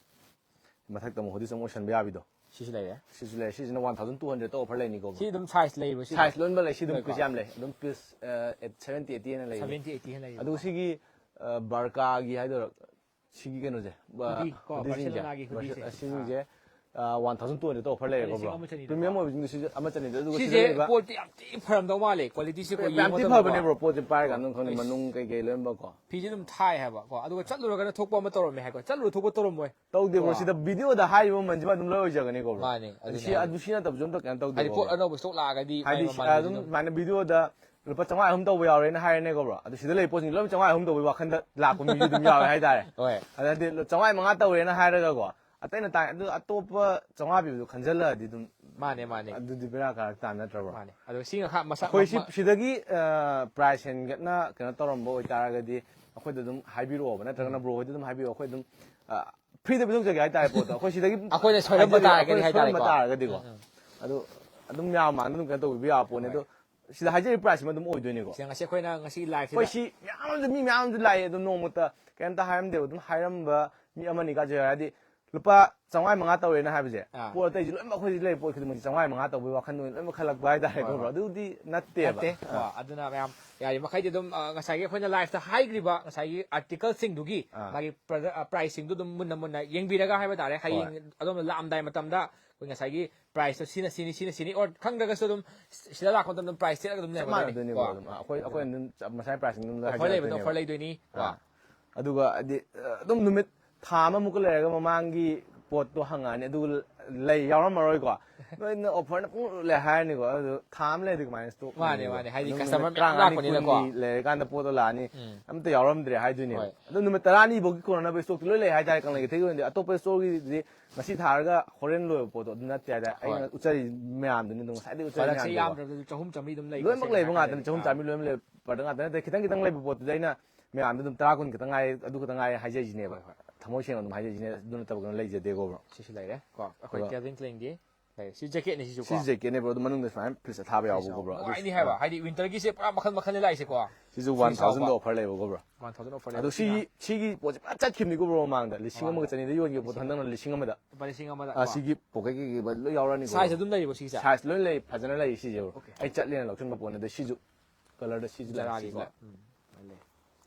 ꯃꯊꯛꯇ ꯑꯃꯨꯛ hoodies ꯑꯃ ꯑꯣꯏꯁꯟꯕ ꯌꯥꯕꯤꯗꯣ꯫ ꯁꯤꯁꯨ ꯂꯩꯔꯦ꯫ ꯁꯤꯁꯨ ꯂꯩꯔꯦ꯫ ꯁꯤꯁꯤꯅ one thousand two hundredꯇ offer ꯂꯩꯅꯤꯀꯣ ꯕ꯭ꯔꯣ꯫ ꯁꯤ ꯑꯗꯨꯝ size ꯂꯩꯕ꯭ꯔꯣ ꯁꯤ? Size ꯂꯣꯏꯅꯃꯛ ꯂꯩ꯫ ꯁꯤ ꯑꯗꯨꯝ ꯂꯩꯀꯣ? piece ꯌꯥꯝ ꯂꯩ꯫ ꯑꯗꯨꯝ piece, ꯑ, seventy eighty ꯍꯦꯟꯅ ꯂꯩꯌꯦꯕ꯫ Seventy eighty ꯍꯦꯟꯅ ꯂꯩꯌꯦꯕ꯫ ꯑꯗꯨꯒ ꯁꯤꯒꯤ, ꯑ, Barcaꯒꯤ ꯍꯥꯏꯗꯣꯏꯔꯥ, ꯁꯤꯒꯤ ꯀꯩꯅꯣꯁꯦ, ꯕ-, Hoodie ꯀꯣ, hoodiesꯁꯤꯡꯁꯦ, Barcelonaꯒꯤ hoodieꯁꯦ꯫ ꯑꯁꯤꯁꯤꯡꯁꯦ one thousand two hundred offer ꯂꯩꯔꯦꯀꯣ, ꯕ꯭ꯔꯣ? ꯂꯤꯁꯤꯡ ꯑꯃ ꯆꯅꯤꯗ꯫ ꯄ꯭ꯔꯤꯃꯤꯌꯝ ꯑꯣꯏꯕꯁꯤꯡꯗꯣ ꯁꯤꯁꯦ ꯑꯃ ꯆꯅꯤꯗ, ꯑꯗꯨꯒ ꯁꯤꯗ ꯁꯤꯁꯦ ꯂꯩꯔꯤꯕ ꯄꯣꯠꯇꯤ ꯌꯥꯝ ꯊꯤ ꯐꯔꯝꯗꯧ ꯃꯥꯜꯂꯦ, ꯀ꯭ꯋꯥꯂꯤꯇꯤꯁꯦ ꯀꯣ, ꯌꯥꯝ ꯊꯤ ꯌꯦꯡꯕ ꯐꯕꯅꯦ, ꯃꯇꯝꯗ꯫ ꯕ꯭ꯔꯣ, ꯄꯣꯠꯁꯦ ꯄꯥꯏꯔꯀꯥꯟꯗ ꯑꯗꯨꯝ ꯈꯪꯅꯤ, ꯃꯅꯨꯡ ꯀꯩꯀꯩ ꯂꯣꯏꯅꯃꯛꯀꯣ꯫ ꯐꯤꯁꯦ ꯑꯗꯨꯝ ꯊꯥꯏ ꯍꯥꯏꯕ ꯀꯣ, ꯑꯗꯨꯒ ꯆꯠꯂꯨꯔꯒꯅ ꯊꯣꯛꯄ ꯑꯃ ꯇꯧꯔꯝꯃꯦ ꯍꯥꯏꯀꯣ, ꯆꯠꯂꯨꯔ ꯊꯣꯛꯄ ꯇꯧꯔꯝꯃꯣꯏ꯫ ꯇꯧꯗꯦ, ꯕ꯭ꯔꯣ, ꯀꯣ꯫ ꯁꯤꯗ ꯚꯤꯗꯤꯑꯣꯗ ꯍꯥꯏꯔꯤꯕ ꯃꯃꯜꯁꯤꯃ ꯑꯗꯨꯝ ꯂꯣꯏ ꯑꯣꯏꯖꯒꯅꯤꯀꯣ, ꯕ꯭ꯔꯣ? ꯃꯥꯅꯦ, ꯑꯗꯨ ꯑꯗꯨꯅꯦ ꯁꯤ ꯍꯥꯏꯁꯦ꯫ ꯑꯗꯨ ꯁꯤ ꯅꯠꯇꯕꯁꯨ ꯑꯝꯇ ꯀꯩꯅꯣ ꯇꯧꯗꯦ, ꯍꯥꯏꯗꯤ ꯕ꯭ꯔꯣ꯫ ꯄꯣꯠ ꯑꯅꯧꯕ ꯁ꯭ꯇꯣꯛ ꯂꯥꯛꯑꯒꯗꯤ ꯍꯥꯏꯗꯤ ꯃꯥꯒꯤ ꯁꯤ- ꯃꯃꯜꯗꯨꯁꯨ ꯑꯗꯨꯝ ꯁꯨꯃꯥꯏꯅ ꯚꯤꯗꯤꯑꯣꯗ ꯂꯨꯄꯥ ꯆꯥꯝꯃꯉꯥ ꯑꯍꯨꯝ ꯇꯧꯕ ꯌꯥꯎꯔꯦꯅ ꯍꯥꯏꯔꯦꯅꯦꯀꯣ, ꯕ꯭ꯔꯣ? ꯑꯗꯨ ꯁꯤꯗ ꯂꯩ ꯄꯣꯠꯁꯤꯡ ꯂꯣꯏ ꯆꯥꯝꯃꯉꯥ ꯑꯍꯨꯝ ꯇꯧꯕꯒꯤ ꯋꯥꯈꯟꯗ ꯂꯥꯛꯄ ꯃꯤꯁꯨ ꯑꯗꯨꯝ ꯌꯥꯎꯋꯦ ꯍꯥꯏꯇꯥꯔꯦ꯫ ꯍꯣꯏ꯫ ꯑꯗꯨꯗꯤ ꯆꯥꯝꯃꯉꯥ ꯃꯉꯥ ꯇꯧꯔꯦꯅ ꯍꯥꯏꯔꯒꯀꯣ, ꯑꯇꯩꯅ ꯇꯥꯏ, ꯑꯗꯨ ꯑꯇꯣꯞꯄ ꯆꯥꯝꯃꯉꯥ ꯄꯤꯕꯗꯣ ꯈꯟꯖꯜꯂꯛꯑꯗꯤ ꯑꯗꯨꯝ ꯃꯥꯅꯦ, ꯃꯥꯅꯦ꯫ ꯑꯗꯨꯗꯤ ꯕꯦꯔꯥ ꯀꯥꯔꯛ ꯇꯥ ꯅꯠꯇ꯭ꯔꯕ꯭ꯔꯣ? ꯃꯥꯅꯦ꯫ ꯑꯗꯣ ꯁꯤ ꯉꯥꯏꯍꯥꯛ ꯃꯁꯥ ꯑꯩꯈꯣꯏ ꯁꯤ ꯃ- ꯁꯤꯗꯒꯤ ꯄ꯭ꯔꯥꯏꯁ ꯍꯦꯟꯒꯠꯅ ꯀꯩꯅꯣ ꯇꯧꯔꯝꯕ ꯑꯣꯏꯇꯥꯔꯒꯗꯤ ꯑꯩꯈꯣꯏꯗ ꯑꯗꯨꯝ ꯍꯥꯏꯕꯤꯔꯛꯑꯣꯕ, ꯅꯠꯇ꯭ꯔꯒꯅ ꯕ꯭ꯔꯣ ꯍꯣꯏꯗ ꯑꯗꯨꯝ ꯍꯥꯏꯕꯤꯔꯛꯑꯣ, ꯑꯩꯈꯣꯏ ꯑꯗꯨꯝ ꯐ꯭ꯔꯤꯗ ꯄꯤꯊꯣꯛꯆꯒꯦ ꯍꯥꯏꯇꯥꯔꯦ ꯄꯣꯠꯇꯣ꯫ ꯑꯩꯈꯣꯏ ꯁꯤꯗꯒꯤ ꯑꯩꯈꯣꯏꯅ ꯁꯣꯏꯔꯝꯕ ꯍꯥꯏꯖꯔꯤ, ꯇꯥꯔꯒꯗꯤ ꯑꯩꯈꯣꯏꯅ ꯁꯣꯏꯔꯝꯕ ꯍꯥꯏꯇꯥꯔꯦꯀꯣ꯫ ꯇꯥꯔꯒꯗꯤꯀꯣ꯫ ꯎꯝ, ꯎꯝ꯫ ꯑꯗꯨ ꯑꯗꯨꯝ ꯃꯌꯥꯝ ꯃꯥꯡꯗ ꯑꯗꯨꯝ ꯀꯩꯅꯣ ꯇꯧꯕꯤꯕ ꯌꯥꯕ ꯄꯣꯠꯅꯤ꯫ ꯑꯗꯣ ꯁꯤꯗ ꯍꯥꯏꯖꯔꯤꯕ ꯄ꯭ꯔꯥꯏꯁꯁꯤꯃ ꯑꯗꯨꯝ ꯑꯣꯏꯗꯣꯏꯅꯤꯀꯣ꯫ ꯁꯤꯗ ꯉꯁꯤ ꯑꯩꯈꯣꯏꯅ ꯉꯁꯤ ꯑꯩꯈꯣꯏ ꯂꯥꯏꯐꯁꯤꯗ ꯁꯤ ꯃꯌꯥꯝ ꯑꯃꯁꯨ, ꯃꯤ ꯃꯌꯥꯝ ꯑꯃꯁꯨ ꯂꯥꯛꯑꯦ, ꯑꯗꯨꯝ ꯅꯣꯡꯃꯇ ꯀꯩꯝꯇ ꯍꯥꯏꯔꯝꯗꯦꯕ, ꯑꯗꯨꯝ ꯍꯥꯏꯔꯝꯕ ꯃꯤ ꯑꯃꯅꯤ ꯀꯥꯖꯩ ꯍꯥꯏꯔꯗꯤ ꯂꯨꯄꯥ ꯆꯥꯝꯃꯉꯥ ꯃꯉꯥ ꯇꯧꯔꯦꯅ ꯍꯥꯏꯕꯁꯦ, ꯑꯥ꯫ ꯄꯣꯠ ꯑꯇꯩꯁꯨ ꯂꯣꯏꯅꯃꯛ ꯑꯩꯈꯣꯏ ꯂꯩ ꯄꯣꯠ ꯈꯨꯗꯤꯡꯃꯛꯁꯦ ꯆꯥꯝꯃꯉꯥ ꯃꯉꯥ ꯇꯧꯕꯒꯤ ꯋꯥꯈꯜꯗ ꯑꯣꯏꯅ ꯂꯣꯏꯅꯃꯛ ꯈꯜꯂꯛꯄ ꯍꯥꯏꯇꯥꯔꯦꯀꯣ, ꯍꯣꯏ, ꯕ꯭ꯔꯣ꯫ ꯍꯣꯏ꯫ ꯑꯗꯨꯗꯤ ꯅꯠꯇꯦꯕ꯫ ꯅꯠꯇꯦ꯫ ꯀꯣ, ꯑꯗꯨꯅ ꯃꯌꯥꯝ ꯌꯥꯔꯤ ꯃꯈꯩꯗꯤ ꯑꯗꯨꯝ, ꯑ, ꯉꯁꯥꯏꯒꯤ ꯑꯩꯈꯣꯏꯅ ꯂꯥꯏꯐꯇ ꯍꯥꯏꯈ꯭ꯔꯤꯕ ꯉꯁꯥꯏꯒꯤ ꯑꯥꯔꯇꯤꯀꯜꯁꯤꯡꯗꯨꯒꯤ ꯑꯥ꯫ ꯃꯥꯒꯤ ꯄ꯭ꯔꯗꯛ-, ꯑ, ꯄ꯭ꯔꯥꯏꯁꯁꯤꯡꯗꯨ ꯑꯗꯨꯝ ꯃꯨꯟꯅ ꯃꯨꯟꯅ ꯌꯦꯡꯕꯤꯔꯒ ꯍꯥꯏꯕ ꯇꯥꯔꯦ, ꯍꯌꯦꯡ ꯑꯗꯣꯝꯅ ꯂꯥꯛꯑꯝꯗꯥꯏ ꯃꯇꯝꯗ ꯑꯩꯈꯣꯏ ꯉꯁꯥꯏꯒꯤ ꯄ꯭ꯔꯥꯏꯁꯇꯣ ꯁꯤꯅ ꯁꯤꯅꯤ, ꯁꯤꯅ ꯁꯤꯅꯤ, ꯑꯣꯔ ꯈꯪꯗ꯭ꯔꯒꯁꯨ ꯑꯗꯨꯝ ꯁꯤꯗ ꯂꯥꯛꯄ ꯃꯇꯝꯗ ꯄ꯭ꯔꯥꯏꯁ ꯊꯦꯠꯂꯒ ꯑꯗꯨꯝ ꯆꯞ ꯂꯩꯔꯝꯒꯗꯣꯏꯅꯤ꯫ ꯃꯥꯟꯅꯗꯣꯏꯅꯤꯀꯣ꯫ ꯀꯣ꯫ ꯑꯗꯨꯝ ꯑꯩꯈꯣꯏ ꯑꯩꯈꯣꯏ ꯑꯗꯨꯝ ꯆꯞ- ꯃꯁꯥꯏ ꯄ꯭ꯔꯥꯏꯁꯤꯡ ꯑꯗꯨꯝ ꯑꯣꯐꯔ ꯂꯩꯕꯗꯣ ꯍꯥꯏꯖꯔꯛꯇꯣꯏꯅꯦꯕ꯫ ꯑꯣꯐꯔ ꯂꯩꯗꯣꯏꯅꯤ꯫ ꯀꯣ꯫ ꯑꯥ꯫ ꯑꯗꯨꯒ ꯍꯥꯏꯗꯤ, ꯑ, ꯑꯗꯨꯝ ꯅꯨꯃꯤꯠ ꯊꯥ ꯑꯃꯃꯨꯛꯀ ꯂꯩꯔꯒ ꯃꯃꯥꯡꯒꯤ ꯄꯣꯠꯇꯣ ꯍꯪꯉꯛꯑꯅꯤ, ꯑꯗꯨꯒ ꯂꯩ ꯌꯥꯎꯔꯝꯃꯔꯣꯏꯀꯣ꯫ ꯅꯣꯏꯅ ꯑꯣꯐꯔꯅ ꯄꯨꯡ ꯂꯩ ꯍꯥꯏꯔꯅꯤꯀꯣ, ꯑꯗꯨ ꯊꯥ ꯑꯃ ꯂꯩꯔꯗꯤ ꯀꯃꯥꯏꯅ ꯁ꯭ꯇꯣꯛ ꯃꯥꯅꯦ, ꯂꯩꯅꯤꯕ? ꯃꯥꯅꯦ꯫ ꯍꯥꯏꯗꯤ ꯑꯗꯨꯝ ꯀꯁꯇꯃꯔ ꯅꯨꯃꯤꯠ ꯃꯌꯥꯝ ꯇꯔꯥꯃꯉꯥꯅꯤ, ꯂꯥꯛꯄꯅꯤꯅꯀꯣ꯫ ꯀꯨꯟꯅꯤ ꯂꯩꯔꯀꯥꯟꯗ ꯄꯣꯠꯇꯣ ꯂꯥꯛꯑꯅꯤ, ꯎꯝ꯫ ꯑꯝꯇ ꯌꯥꯎꯔꯝꯗ꯭ꯔꯦ ꯍꯥꯏꯗꯣꯏꯅꯦꯕ꯫ ꯍꯣꯏ꯫ ꯑꯗꯣ ꯅꯨꯃꯤꯠ ꯇꯔꯥꯅꯤ ꯐꯥꯎꯒꯤ ꯀꯣꯟꯅꯅꯕ ꯁ꯭ꯇꯣꯛꯇꯤ ꯂꯣꯏ ꯂꯩ ꯍꯥꯏꯇꯥꯔꯦ, ꯀꯪꯂꯩ ꯀꯩꯊꯦꯜꯒꯤ ꯑꯣꯏꯅꯗꯤ꯫ ꯑꯇꯣꯞꯄ ꯁ꯭ꯇꯣꯔꯒꯤꯗꯤ ꯉꯁꯤ ꯊꯥꯔꯒ ꯍꯣꯔꯦꯟ ꯂꯣꯏꯕ ꯄꯣꯠꯇꯣ ꯑꯗꯨ ꯅꯠꯇꯦ ꯍꯥꯏꯇꯥꯔꯦ꯫ ꯑꯩꯅ ꯍꯣꯏ꯫ ꯎꯠꯆꯔꯤ ꯃꯌꯥꯝꯗꯨꯅꯤ, ꯑꯗꯨꯝ ꯉꯁꯥꯏꯗꯩ ꯎꯠꯆꯔꯤ ꯄ꯭ꯔꯗꯛꯁꯦ ꯃꯌꯥꯝꯗꯨꯅꯤꯀꯣ꯫ ꯌꯥꯝꯗ꯭ꯔꯕꯗꯁꯨ ꯆꯍꯨꯝ ꯆꯥꯝꯃꯔꯤ ꯑꯗꯨꯝ ꯂꯩꯀꯣ, ꯂꯣꯏꯅꯃꯛ ꯁꯦꯡꯅ ꯂꯩꯕ ꯉꯥꯛꯇꯅꯤ, ꯍꯥꯏꯔꯒꯗꯤ꯫ ꯆꯍꯨꯝ ꯑꯥ꯫ ꯆꯥꯝꯃꯔꯤ ꯂꯣꯏꯅꯃꯛ ꯂꯩꯕ ꯄ꯭ꯔꯗꯛ ꯉꯥꯛꯇ ꯅꯠꯇꯦ, ꯈꯤꯇꯪ ꯈꯤꯇꯪ ꯂꯩꯕ ꯄꯣꯠꯇꯨꯗꯤ ꯑꯩꯅ ꯃꯌꯥꯝꯗ ꯑꯗꯨꯝ ꯇꯔꯥ ꯀꯨꯟ ꯈꯤꯇꯪ ꯉꯥꯏ, ꯑꯗꯨ ꯈꯤꯇꯪ ꯉꯥꯏ ꯍꯥꯏꯖꯔꯤꯁꯤꯅꯦꯕ꯫ ꯍꯣꯏ, ꯍꯣꯏ꯫ ꯊꯃꯣꯏ ꯁꯦꯡꯅ ꯑꯗꯨꯝ ꯍꯥꯏꯖꯔꯤꯁꯤꯅꯦ, ꯑꯗꯨ ꯅꯠꯇꯕ ꯀꯩꯅꯣ ꯂꯩꯖꯗꯦꯀꯣ, ꯕ꯭ꯔꯣ꯫ ꯁꯤꯁꯨ ꯂꯩꯔꯦ ꯀꯣ, ꯑꯩꯈꯣꯏ ꯑꯗꯨꯒ ꯀꯦꯜꯚꯤꯟ ꯀ꯭ꯂꯦꯟꯒꯤ ꯂꯩꯔꯦ꯫ ꯁꯤ ꯖꯦꯀꯦꯠꯅꯤ ꯁꯤꯁꯨ ꯀꯣ꯫ ꯁꯤꯁꯦ ꯖꯦꯀꯦꯠꯅꯦ, ꯕ꯭ꯔꯣ, ꯑꯗꯨ ꯃꯅꯨꯡꯗ ꯁꯨꯃꯥꯏꯅ ꯐ꯭ꯂꯤꯠꯁ ꯑꯊꯥꯕ ꯌꯥꯎꯕꯀꯣ, ꯕ꯭ꯔꯣ꯫ ꯑꯗꯨ ꯅꯨꯡꯉꯥꯏꯅꯤ ꯍꯥꯏꯕ, ꯍꯥꯏꯗꯤ ꯋꯤꯟꯇꯔꯒꯤꯁꯦ ꯄꯨꯔꯥ ꯃꯈꯜ ꯃꯈꯜ ꯂꯥꯛꯏꯁꯦꯀꯣ꯫ ꯁꯤꯁꯨ ꯋꯥꯟ ꯊꯥꯎꯖꯟꯗ ꯑꯣꯐꯔ ꯂꯩꯕꯀꯣ, ꯕ꯭ꯔꯣ꯫ ꯋꯥꯟ ꯊꯥꯎꯖꯟ ꯑꯣꯐꯔ ꯑꯗꯣ ꯂꯩꯕꯁꯤꯅ ꯁꯤꯒꯤ, ꯁꯤꯒꯤ ꯄꯣꯠꯁꯦ ꯐꯖꯅ ꯆꯠꯈꯤꯕꯅꯤꯀꯣ, ꯕ꯭ꯔꯣ, ꯃꯃꯥꯡꯗ ꯂꯤꯁꯤꯡ ꯑꯃꯒ ꯆꯅꯤꯗ ꯌꯣꯟꯈꯤꯕ ꯄꯣꯠ ꯍꯟꯗꯛꯅ ꯂꯤꯁꯤꯡ ꯑꯃꯗ꯫ ꯂꯨꯄꯥ ꯂꯤꯁꯤꯡ ꯑꯃꯗ ꯑꯥ, ꯀꯣ꯫ ꯁꯤꯒꯤ ꯄꯣꯀꯦꯠ ꯀꯩꯀꯩ ꯂꯣꯏ ꯌꯥꯎꯔꯅꯤꯀꯣ, ꯁꯥꯏꯖ ꯕ꯭ꯔꯣ꯫ ꯑꯗꯨꯝ ꯂꯩꯔꯤꯕꯣ ꯁꯤꯒꯤꯁꯦ? ꯁꯥꯏꯖ ꯂꯣꯏ ꯂꯩ, ꯐꯖꯅ ꯂꯩ ꯁꯤꯁꯦ, ꯕ꯭ꯔꯣ꯫ ꯑꯣꯀꯦ꯫ ꯑꯩ ꯆꯠꯂꯦꯅ ꯂꯧꯁꯤꯟꯕ ꯄꯣꯠꯅꯦ꯫ ꯑꯗꯣ ꯁꯤꯁꯨ ꯀꯂꯔꯗ ꯁꯤꯁꯨ ꯂꯥꯛꯑꯦ, ꯁꯤꯁꯨ ꯖꯔꯥꯒꯤꯀꯣ꯫ ꯂꯥꯛꯑꯦ꯫ ꯎꯝ, ꯂꯩ꯫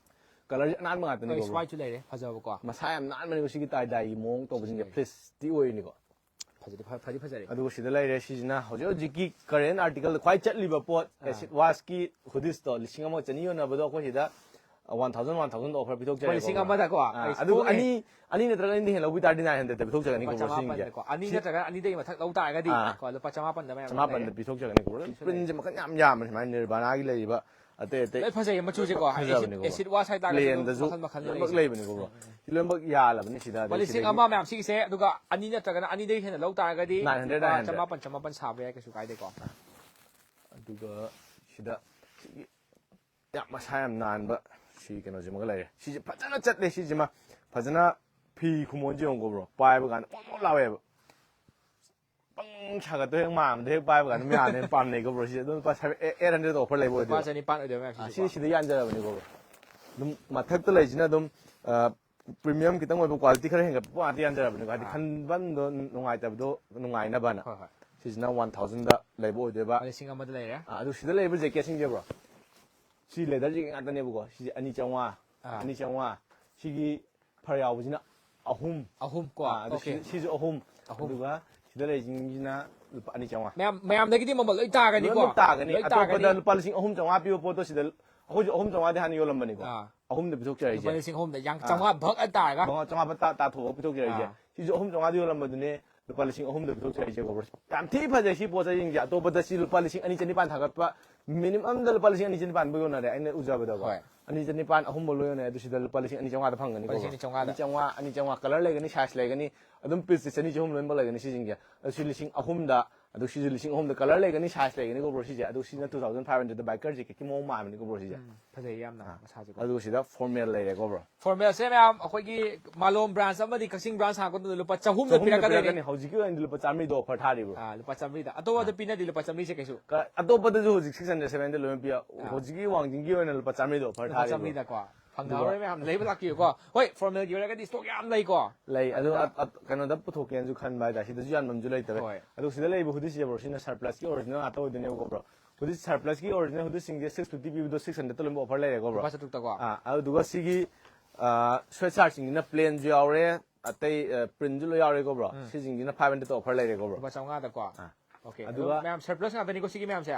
ꯀꯂꯔꯁꯦ ꯑꯅꯥꯟꯕ ꯉꯥꯛꯇꯅꯤꯀꯣ, ꯍꯣꯏ, ꯕ꯭ꯔꯣ꯫ ꯁ꯭ꯋꯥꯏꯠꯁꯨ ꯂꯩꯔꯦ, ꯐꯖꯕꯀꯣ꯫ ꯃꯁꯥ ꯌꯥꯝ ꯅꯥꯟꯕꯅꯤꯀꯣ, ꯁꯤꯒꯤ ꯇꯥꯏ ꯗꯥꯏꯒꯤ ꯃꯑꯣꯡ ꯇꯧꯕꯁꯤꯡꯁꯦ, ꯁꯤ ꯂꯩꯔꯦ꯫ ꯐ꯭ꯂꯤꯠꯁꯇꯤ ꯑꯣꯏꯔꯤꯅꯤꯀꯣ꯫ ꯐꯖꯗꯤ ꯐ- ꯐꯗꯤ ꯐꯖꯔꯦ꯫ ꯑꯗꯨꯒ ꯁꯤꯗ ꯂꯩꯔꯦ꯫ ꯁꯤꯁꯤꯅ ꯍꯧꯖꯤꯛ ꯍꯧꯖꯤꯛꯀꯤ current article ꯈ꯭ꯋꯥꯏ ꯆꯠꯂꯤꯕ ꯄꯣꯠ, ꯑꯥ꯫ ꯑꯦꯁꯤꯠ ꯋꯥꯁꯀꯤ ꯍꯨꯗꯤꯁꯇꯣ ꯂꯤꯁꯤꯡ ꯑꯃ ꯆꯅꯤ ꯌꯣꯟꯅꯕꯗꯣ ꯑꯩꯈꯣꯏ ꯁꯤꯗ ꯋꯥꯟ ꯊꯥꯎꯖꯟ ꯋꯥꯟ ꯊꯥꯎꯖꯟꯗ ꯑꯣꯐꯔ ꯄꯤꯊꯣꯛꯆꯔꯦ꯫ ꯂꯨꯄꯥ ꯂꯤꯁꯤꯡ ꯑꯃꯗꯀꯣ? ꯑꯥ, ꯑꯩꯁ, ꯑꯗꯨꯒ ꯍꯣꯡꯉꯦ꯫ ꯑꯅꯤ ꯑꯅꯤ ꯅꯠꯇ꯭ꯔꯒ ꯑꯅꯤꯗꯒꯤ ꯍꯦꯟꯅ ꯂꯧꯕꯤ ꯇꯥꯔꯗꯤ ꯅꯥꯏꯟ ꯍꯟꯗ꯭ꯔꯦꯗꯇ ꯄꯤꯊꯣꯛꯆꯒꯅꯤ ꯂꯨꯄꯥ ꯀꯣꯕ꯭ꯔꯣ ꯁꯤꯁꯤꯡꯁꯦ꯫ ꯆꯃꯥꯄꯟꯗꯀꯣ? ꯑꯅꯤ ꯅꯠꯇ꯭ꯔꯒ ꯑꯅꯤꯗꯒꯤ ꯃꯊꯛ ꯂꯧ ꯇꯥꯔꯒꯗꯤ ꯑꯥ꯫ ꯀꯣ, ꯂꯨꯄꯥ ꯆꯃꯥꯄꯟꯗ ꯃꯌꯥꯝ ꯆꯃꯥꯄꯟꯗ ꯄꯤꯊꯣꯛꯆꯒꯅꯤ ꯀꯣꯕ꯭ꯔꯣ꯫ ꯁꯤꯁꯨ ꯄ꯭ꯔꯤꯟꯁꯦ ꯃꯈꯜ ꯌꯥꯝ ꯌꯥꯝꯕꯅꯤ ꯁꯨꯃꯥꯏꯅ ꯅꯤꯔꯕꯥꯅꯥꯒꯤ ꯂꯩꯔꯤꯕ ꯑꯇꯩ ꯑꯇꯩ ꯂꯣꯏ ꯐꯖꯩꯌꯦ ꯃꯆꯨꯁꯦꯀꯣ꯫ ꯐꯖꯕꯅꯤ ꯀꯣꯕ꯭ꯔꯣ꯫ ꯑꯦꯁꯤꯠ ꯋꯥꯁ ꯍꯥꯏꯇꯥꯔꯒꯁꯨ ꯑꯗꯨꯝ ꯄ꯭ꯂꯦꯟꯗꯁꯨ ꯃꯈꯜ ꯃꯈꯜ ꯂꯣꯏꯅꯃꯛ ꯂꯩꯁꯦ꯫ ꯂꯩꯕꯅꯤ ꯀꯣꯕ꯭ꯔꯣ꯫ ꯁꯤ ꯂꯣꯏꯅꯃꯛ ꯌꯥꯜꯂꯕꯅꯤ ꯁꯤꯗ꯫ ꯂꯨꯄꯥ ꯑꯗꯩ ꯂꯤꯁꯤꯡ ꯁꯤꯗꯒꯤ ꯑꯃ ꯃꯌꯥꯝ ꯁꯤꯒꯤꯁꯦ, ꯑꯗꯨꯒ ꯑꯅꯤ ꯅꯠꯇ꯭ꯔꯒꯅ ꯑꯅꯤꯗꯒꯤ ꯍꯦꯟꯅ ꯂꯧ ꯇꯥꯔꯒꯗꯤ Nine hundred, ꯂꯨꯄꯥ nine hundred. ꯆꯃꯥꯄꯟ ꯆꯃꯥꯄꯟ ꯁꯥꯕ ꯌꯥꯏ, ꯀꯩꯁꯨ ꯀꯥꯏꯗꯦꯀꯣ꯫ ꯑꯗꯨꯒ ꯁꯤꯗ ꯁꯤꯒꯤ ꯌꯥꯝ ꯃꯁꯥ ꯌꯥꯝ ꯅꯥꯟꯕ ꯁꯤ ꯀꯩꯅꯣꯁꯤꯃꯒ ꯂꯩꯔꯦ꯫ ꯁꯤꯁꯦ ꯐꯖꯅ ꯆꯠꯂꯦ꯫ ꯁꯤꯁꯤꯃ ꯐꯖꯅ ꯐꯤ ꯈꯨꯃꯣꯟꯁꯦ ꯌꯦꯡꯉꯨꯀꯣ ꯕ꯭ꯔꯣ, ꯄꯥꯏꯕ ꯀꯥꯟꯗ ꯄꯣꯡ ꯄꯣꯡ ꯂꯥꯎꯋꯦꯕ꯫ ꯄꯪ ꯁꯥꯒꯠꯇꯣꯏ ꯍꯦꯛ ꯃꯥꯟꯕꯗ ꯍꯦꯛ ꯄꯥꯏꯕ ꯀꯥꯟꯗ ꯃꯌꯥꯝꯅ ꯍꯦꯛ ꯄꯥꯝꯅꯩꯀꯣ ꯕ꯭ꯔꯣ꯫ ꯁꯤꯁꯦ ꯑꯗꯨꯝ ꯂꯨꯄꯥ ꯑꯩꯠ ꯍꯟꯗ꯭ꯔꯦꯗ ꯑꯣꯐꯔ ꯂꯩꯕ ꯂꯨꯄꯥ ꯑꯣꯏꯗꯣꯏꯕ꯫ ꯆꯅꯤꯄꯥꯟ ꯑꯣꯏꯗꯣꯏꯕ ꯃꯌꯥꯝ ꯑꯥ, ꯁꯤꯁꯦꯀꯣ꯫ ꯁꯤ ꯁꯤꯗ ꯌꯥꯟꯖꯔꯕꯅꯤꯀꯣ ꯕ꯭ꯔꯣ꯫ ꯑꯗꯨꯝ ꯃꯊꯛꯇ ꯂꯩꯁꯤꯅ ꯑꯗꯨꯝ ꯄ꯭ꯔꯤꯃꯤꯌꯝ ꯈꯤꯇꯪ ꯑꯣꯏꯕ, ꯀ꯭ꯋꯥꯂꯤꯇꯤ ꯈꯔ ꯍꯦꯟꯒꯠꯄ ꯉꯥꯛꯇ ꯌꯥꯟꯖꯔꯕꯅꯤꯀꯣ꯫ ꯍꯥꯏꯗꯤ ꯑꯥ꯫ ꯈꯟꯕꯝꯗꯣ ꯅꯨꯡꯉꯥꯏꯇꯕꯗꯣ ꯅꯨꯡꯉꯥꯏꯅꯕꯅ꯫ ꯍꯣꯏ ꯍꯣꯏ꯫ ꯁꯤꯁꯤꯅ ꯋꯥꯟ ꯊꯥꯎꯖꯟꯗ ꯂꯩꯕ ꯑꯣꯏꯗꯣꯏꯕ꯫ ꯂꯤꯁꯤꯡ ꯑꯃꯗ ꯂꯩꯔꯦ꯫ ꯑꯥ, ꯑꯗꯨ ꯁꯤꯗ ꯂꯩꯔꯤꯕ ꯖꯦꯀꯦꯠꯁꯤꯡꯁꯦ ꯕ꯭ꯔꯣ, ꯁꯤ ꯂꯦꯗꯔ ꯖꯦꯀꯦꯠ ꯉꯥꯛꯇꯅꯦꯕꯀꯣ꯫ ꯁꯤꯁꯦ ꯑꯅꯤ ꯆꯥꯝꯃꯉꯥ, ꯑꯥ꯫ ꯑꯅꯤ ꯆꯥꯝꯃꯉꯥ꯫ ꯁꯤꯒꯤ ꯐꯔ ꯌꯥꯎꯕꯁꯤꯅ ꯑꯍꯨꯝ꯫ ꯑꯍꯨꯝ ꯀꯣ? ꯑꯥ, ꯑꯗꯨ Okay꯫ ꯁꯤ- ꯁꯤꯁꯨ ꯑꯍꯨꯝ꯫ ꯑꯍꯨꯝ꯫ ꯑꯗꯨꯒ ꯁꯤꯗ ꯂꯩꯔꯤꯁꯤꯡꯁꯤꯅ ꯂꯨꯄꯥ ꯑꯅꯤ ꯆꯥꯝꯃꯉꯥ꯫ ꯃꯌꯥꯝ ꯃꯌꯥꯝꯗꯒꯤꯗꯤ ꯃꯃꯜ ꯂꯣꯏ ꯇꯥꯒꯅꯤꯀꯣ? ꯂꯣꯏꯅꯃꯛ ꯇꯥꯒꯅꯤ꯫ ꯂꯣꯏ ꯑꯇꯣꯞꯄꯗ ꯇꯥꯒꯅꯤ꯫ ꯂꯨꯄꯥ ꯂꯤꯁꯤꯡ ꯑꯍꯨꯝ ꯆꯥꯝꯃꯉꯥ ꯄꯤꯕ ꯄꯣꯠꯇꯣ ꯁꯤꯗ ꯑꯩꯈꯣꯏꯁꯨ ꯑꯍꯨꯝ ꯆꯥꯝꯃꯉꯥꯗꯤ ꯍꯥꯟꯅ ꯌꯣꯜꯂꯝꯕꯅꯤꯀꯣ꯫ ꯑꯥ꯫ ꯑꯍꯨꯝꯗ ꯄꯤꯊꯣꯛꯆꯔꯤꯁꯦ꯫ ꯂꯨꯄꯥ ꯂꯤꯁꯤꯡ ꯑꯍꯨꯝꯗ ꯌꯥꯡ- ꯑꯥ꯫ ꯆꯥꯝꯃꯉꯥ ꯚꯛ ꯇꯥꯔꯒ? ꯆꯥꯝꯃꯉꯥ, ꯆꯥꯝꯃꯉꯥ ꯇꯥ- ꯇꯥꯊꯣꯛꯑꯒ ꯄꯤꯊꯣꯛꯆꯔꯤꯁꯦ꯫ ꯑꯥ꯫ ꯁꯤꯁꯨ ꯑꯍꯨꯝ ꯆꯥꯝꯃꯉꯥꯗ ꯌꯣꯜꯂꯝꯕꯗꯨꯅꯦ ꯂꯨꯄꯥ ꯂꯤꯁꯤꯡ ꯑꯍꯨꯝꯗ ꯄꯤꯊꯣꯛꯆꯔꯤꯁꯦ ꯀꯣꯕ꯭ꯔꯣ꯫ ꯌꯥꯝ ꯊꯤ ꯐꯖꯩ ꯁꯤ ꯄꯣꯠ ꯆꯩꯁꯤꯡꯁꯦ꯫ ꯑꯇꯣꯞꯄꯗ ꯁꯤ ꯂꯨꯄꯥ ꯂꯤꯁꯤꯡ ꯑꯅꯤ ꯆꯅꯤꯄꯥꯟ ꯊꯥꯒꯠꯄ, ꯃꯤꯅꯤꯃꯝꯗ ꯂꯨꯄꯥ ꯂꯤꯁꯤꯡ ꯑꯅꯤ ꯆꯅꯤꯄꯥꯟꯕꯨ ꯌꯣꯟꯅꯔꯦ ꯑꯩꯅ ꯎꯖꯕꯗꯀꯣ꯫ ꯍꯣꯏ꯫ ꯑꯅꯤ ꯆꯅꯤꯄꯥꯟ ꯑꯍꯨꯝꯕꯨ ꯂꯣꯏ ꯌꯣꯟꯅꯔꯦ꯫ ꯑꯗꯨ ꯁꯤꯗ ꯂꯨꯄꯥ ꯂꯤꯁꯤꯡ ꯑꯅꯤ ꯆꯥꯝꯃꯉꯥꯗ ꯐꯪꯒꯅꯤ ꯂꯨꯄꯥ ꯂꯤꯁꯤꯡ ꯀꯣꯕ꯭ꯔꯣ꯫ ꯑꯅꯤ ꯆꯥꯝꯃꯉꯥꯗ꯫ ꯑꯅꯤ ꯆꯥꯝꯃꯉꯥ, ꯑꯅꯤ ꯆꯥꯝꯃꯉꯥ꯫ ꯀꯂꯔ ꯂꯩꯒꯅꯤ, ꯁꯥꯏꯖ ꯂꯩꯒꯅꯤ꯫ ꯑꯗꯨꯝ ꯄꯤꯁꯁꯦ ꯆꯅꯤ ꯆꯍꯨꯝ ꯂꯣꯏꯅꯃꯛ ꯂꯩꯒꯅꯤ ꯁꯤꯁꯤꯡꯁꯦ꯫ ꯑꯗꯨ ꯁꯤ ꯂꯤꯁꯤꯡ ꯑꯍꯨꯝꯗ, ꯑꯗꯨ ꯁꯤꯁꯨ ꯂꯤꯁꯤꯡ ꯑꯍꯨꯝꯗ ꯀꯂꯔ ꯂꯩꯒꯅꯤ, ꯁꯥꯏꯖ ꯂꯩꯒꯅꯤ ꯀꯣꯕ꯭ꯔꯣ ꯁꯤꯁꯦ꯫ ꯑꯗꯨ ꯁꯤꯅ two thousand five hundred biker ꯖꯦꯀꯦꯠꯀꯤ ꯃꯑꯣꯡ ꯃꯥꯟꯕꯅꯤ ꯀꯣꯕ꯭ꯔꯣ ꯁꯤꯁꯦ꯫ ꯎꯝ, ꯐꯖꯩ ꯌꯥꯝꯅ ꯑꯥ꯫ ꯃꯁꯥꯁꯦꯀꯣ꯫ ꯑꯗꯨꯒ ꯁꯤꯗ ꯐꯣꯔꯃꯦꯜ ꯂꯩꯔꯦ ꯀꯣꯕ꯭ꯔꯣ꯫ ꯐꯣꯔꯃꯦꯜꯁꯦ ꯃꯌꯥꯝ ꯑꯩꯈꯣꯏꯒꯤ ꯃꯥꯂꯣꯝ ꯕ꯭ꯔꯥꯟꯁ ꯑꯃꯗꯤ ꯀꯛꯆꯤꯡ ꯕ꯭ꯔꯥꯟꯁ ꯍꯥꯡꯉꯛꯄꯗꯨꯗ ꯂꯨꯄꯥ ꯆꯍꯨꯝꯗ ꯆꯍꯨꯝꯗ ꯄꯤꯔꯛꯀꯗꯣꯏꯅꯦ꯫ ꯄꯤꯔꯛꯀꯅꯤ꯫ ꯍꯧꯖꯤꯛꯀꯤ ꯑꯣꯏꯅꯗꯤ ꯂꯨꯄꯥ ꯆꯥꯝꯃꯔꯤꯗꯣ ꯑꯣꯐꯔ ꯊꯥꯔꯤꯕ꯭ꯔꯣ꯫ ꯑꯥ, ꯂꯨꯄꯥ ꯆꯥꯝꯃꯔꯤꯗ꯫ ꯑꯇꯣꯞꯄꯗ ꯄꯤꯅꯗꯤ ꯂꯨꯄꯥ ꯆꯥꯝꯃꯔꯤꯁꯦ ꯀꯩꯁꯨ꯫ ꯀ- ꯑꯇꯣꯞꯄꯗꯁꯨ ꯍꯧꯖꯤꯛ six hundred, seven hundred ꯂꯣꯏꯅ ꯄꯤ꯫ ꯍꯧꯖꯤꯛꯀꯤ ꯋꯥꯡꯖꯤꯡꯒꯤ ꯑꯣꯏꯅ ꯂꯨꯄꯥ ꯆꯥꯝꯃꯔꯤꯗꯣ ꯑꯣꯐꯔ ꯂꯨꯄꯥ ꯊꯥꯔꯤꯕ꯭ꯔꯣ꯫ ꯆꯥꯝꯃꯔꯤꯗꯀꯣ ꯐꯪꯅꯍꯧꯔꯦ ꯃꯌꯥꯝ, ꯂꯩꯕ ꯂꯥꯛꯄꯤꯌꯨꯀꯣ꯫ ꯍꯣꯏ, ꯐꯣꯔꯃꯦꯜꯒꯤ ꯑꯣꯏꯔꯒꯗꯤ ꯁ꯭ꯇꯣꯛ ꯌꯥꯝ ꯂꯩꯀꯣ꯫ ꯂꯩ꯫ ꯑꯗꯨ ꯑꯗꯨꯅ ꯑ- ꯑ- ꯀꯩꯅꯣꯗ ꯄꯨꯊꯣꯛꯀꯦꯅꯁꯨ ꯈꯟꯕ ꯍꯥꯏꯇꯥꯔꯦ꯫ ꯁꯤꯗꯁꯨ ꯌꯥꯟꯐꯝꯁꯨ ꯂꯩꯇꯕ꯫ ꯍꯣꯏ꯫ ꯑꯗꯨ ꯁꯤꯗ ꯂꯩꯕ ꯍꯨꯗꯤꯁꯤꯁꯦ ꯕ꯭ꯔꯣ, ꯁꯤꯅ ꯁꯔꯄ꯭ꯂꯁꯀꯤ ꯑꯣꯔꯤꯖꯤꯅꯦꯜ ꯉꯥꯛꯇ ꯑꯣꯏꯗꯣꯏꯅꯦꯕꯀꯣ ꯕ꯭ꯔꯣ꯫ ꯍꯨꯗꯤ ꯁꯔꯄ꯭ꯂꯁꯀꯤ ꯑꯣꯔꯤꯖꯤꯅꯦꯜ ꯍꯨꯗꯤꯁꯤꯡꯁꯦ six fifty ꯄꯤꯕꯗꯣ six hundredꯇ ꯂꯣꯏꯅꯃꯛ ꯑꯣꯐꯔ ꯂꯩꯔꯦꯀꯣ ꯕ꯭ꯔꯣ꯫ ꯂꯨꯄꯥ ꯆꯥꯇ꯭ꯔꯨꯛꯇꯀꯣ꯫ ꯑꯥ, ꯑꯗꯨꯗꯨꯒ ꯁꯤꯒꯤ ꯁ꯭ꯋꯦꯠ ꯁꯥꯔꯠꯁꯤꯡꯁꯤꯅ ꯄ꯭ꯂꯦꯟꯁꯨ ꯌꯥꯎꯔꯦ, ꯑꯇꯩ ꯄ꯭ꯔꯤꯟꯁꯨ ꯂꯣꯏ ꯌꯥꯎꯔꯦꯀꯣ ꯕ꯭ꯔꯣ꯫ ꯁꯤꯁꯤꯡꯁꯤꯅ ꯐꯥꯏꯚ ꯍꯟꯗ꯭ꯔꯦꯗ ꯑꯣꯐꯔ ꯂꯩꯔꯦꯀꯣ ꯕ꯭ꯔꯣ꯫ ꯂꯨꯄꯥ ꯆꯥꯝꯃꯉꯥꯗꯀꯣ꯫ ꯑꯥ꯫ ꯑꯣꯀꯦ꯫ ꯑꯗꯨꯒ ꯑꯗꯨꯒ ꯃꯌꯥꯝ ꯁꯔꯄ꯭ꯂꯁ ꯉꯥꯛꯇꯅꯤꯀꯣ ꯁꯤꯒꯤ ꯃꯌꯥꯝꯁꯦ꯫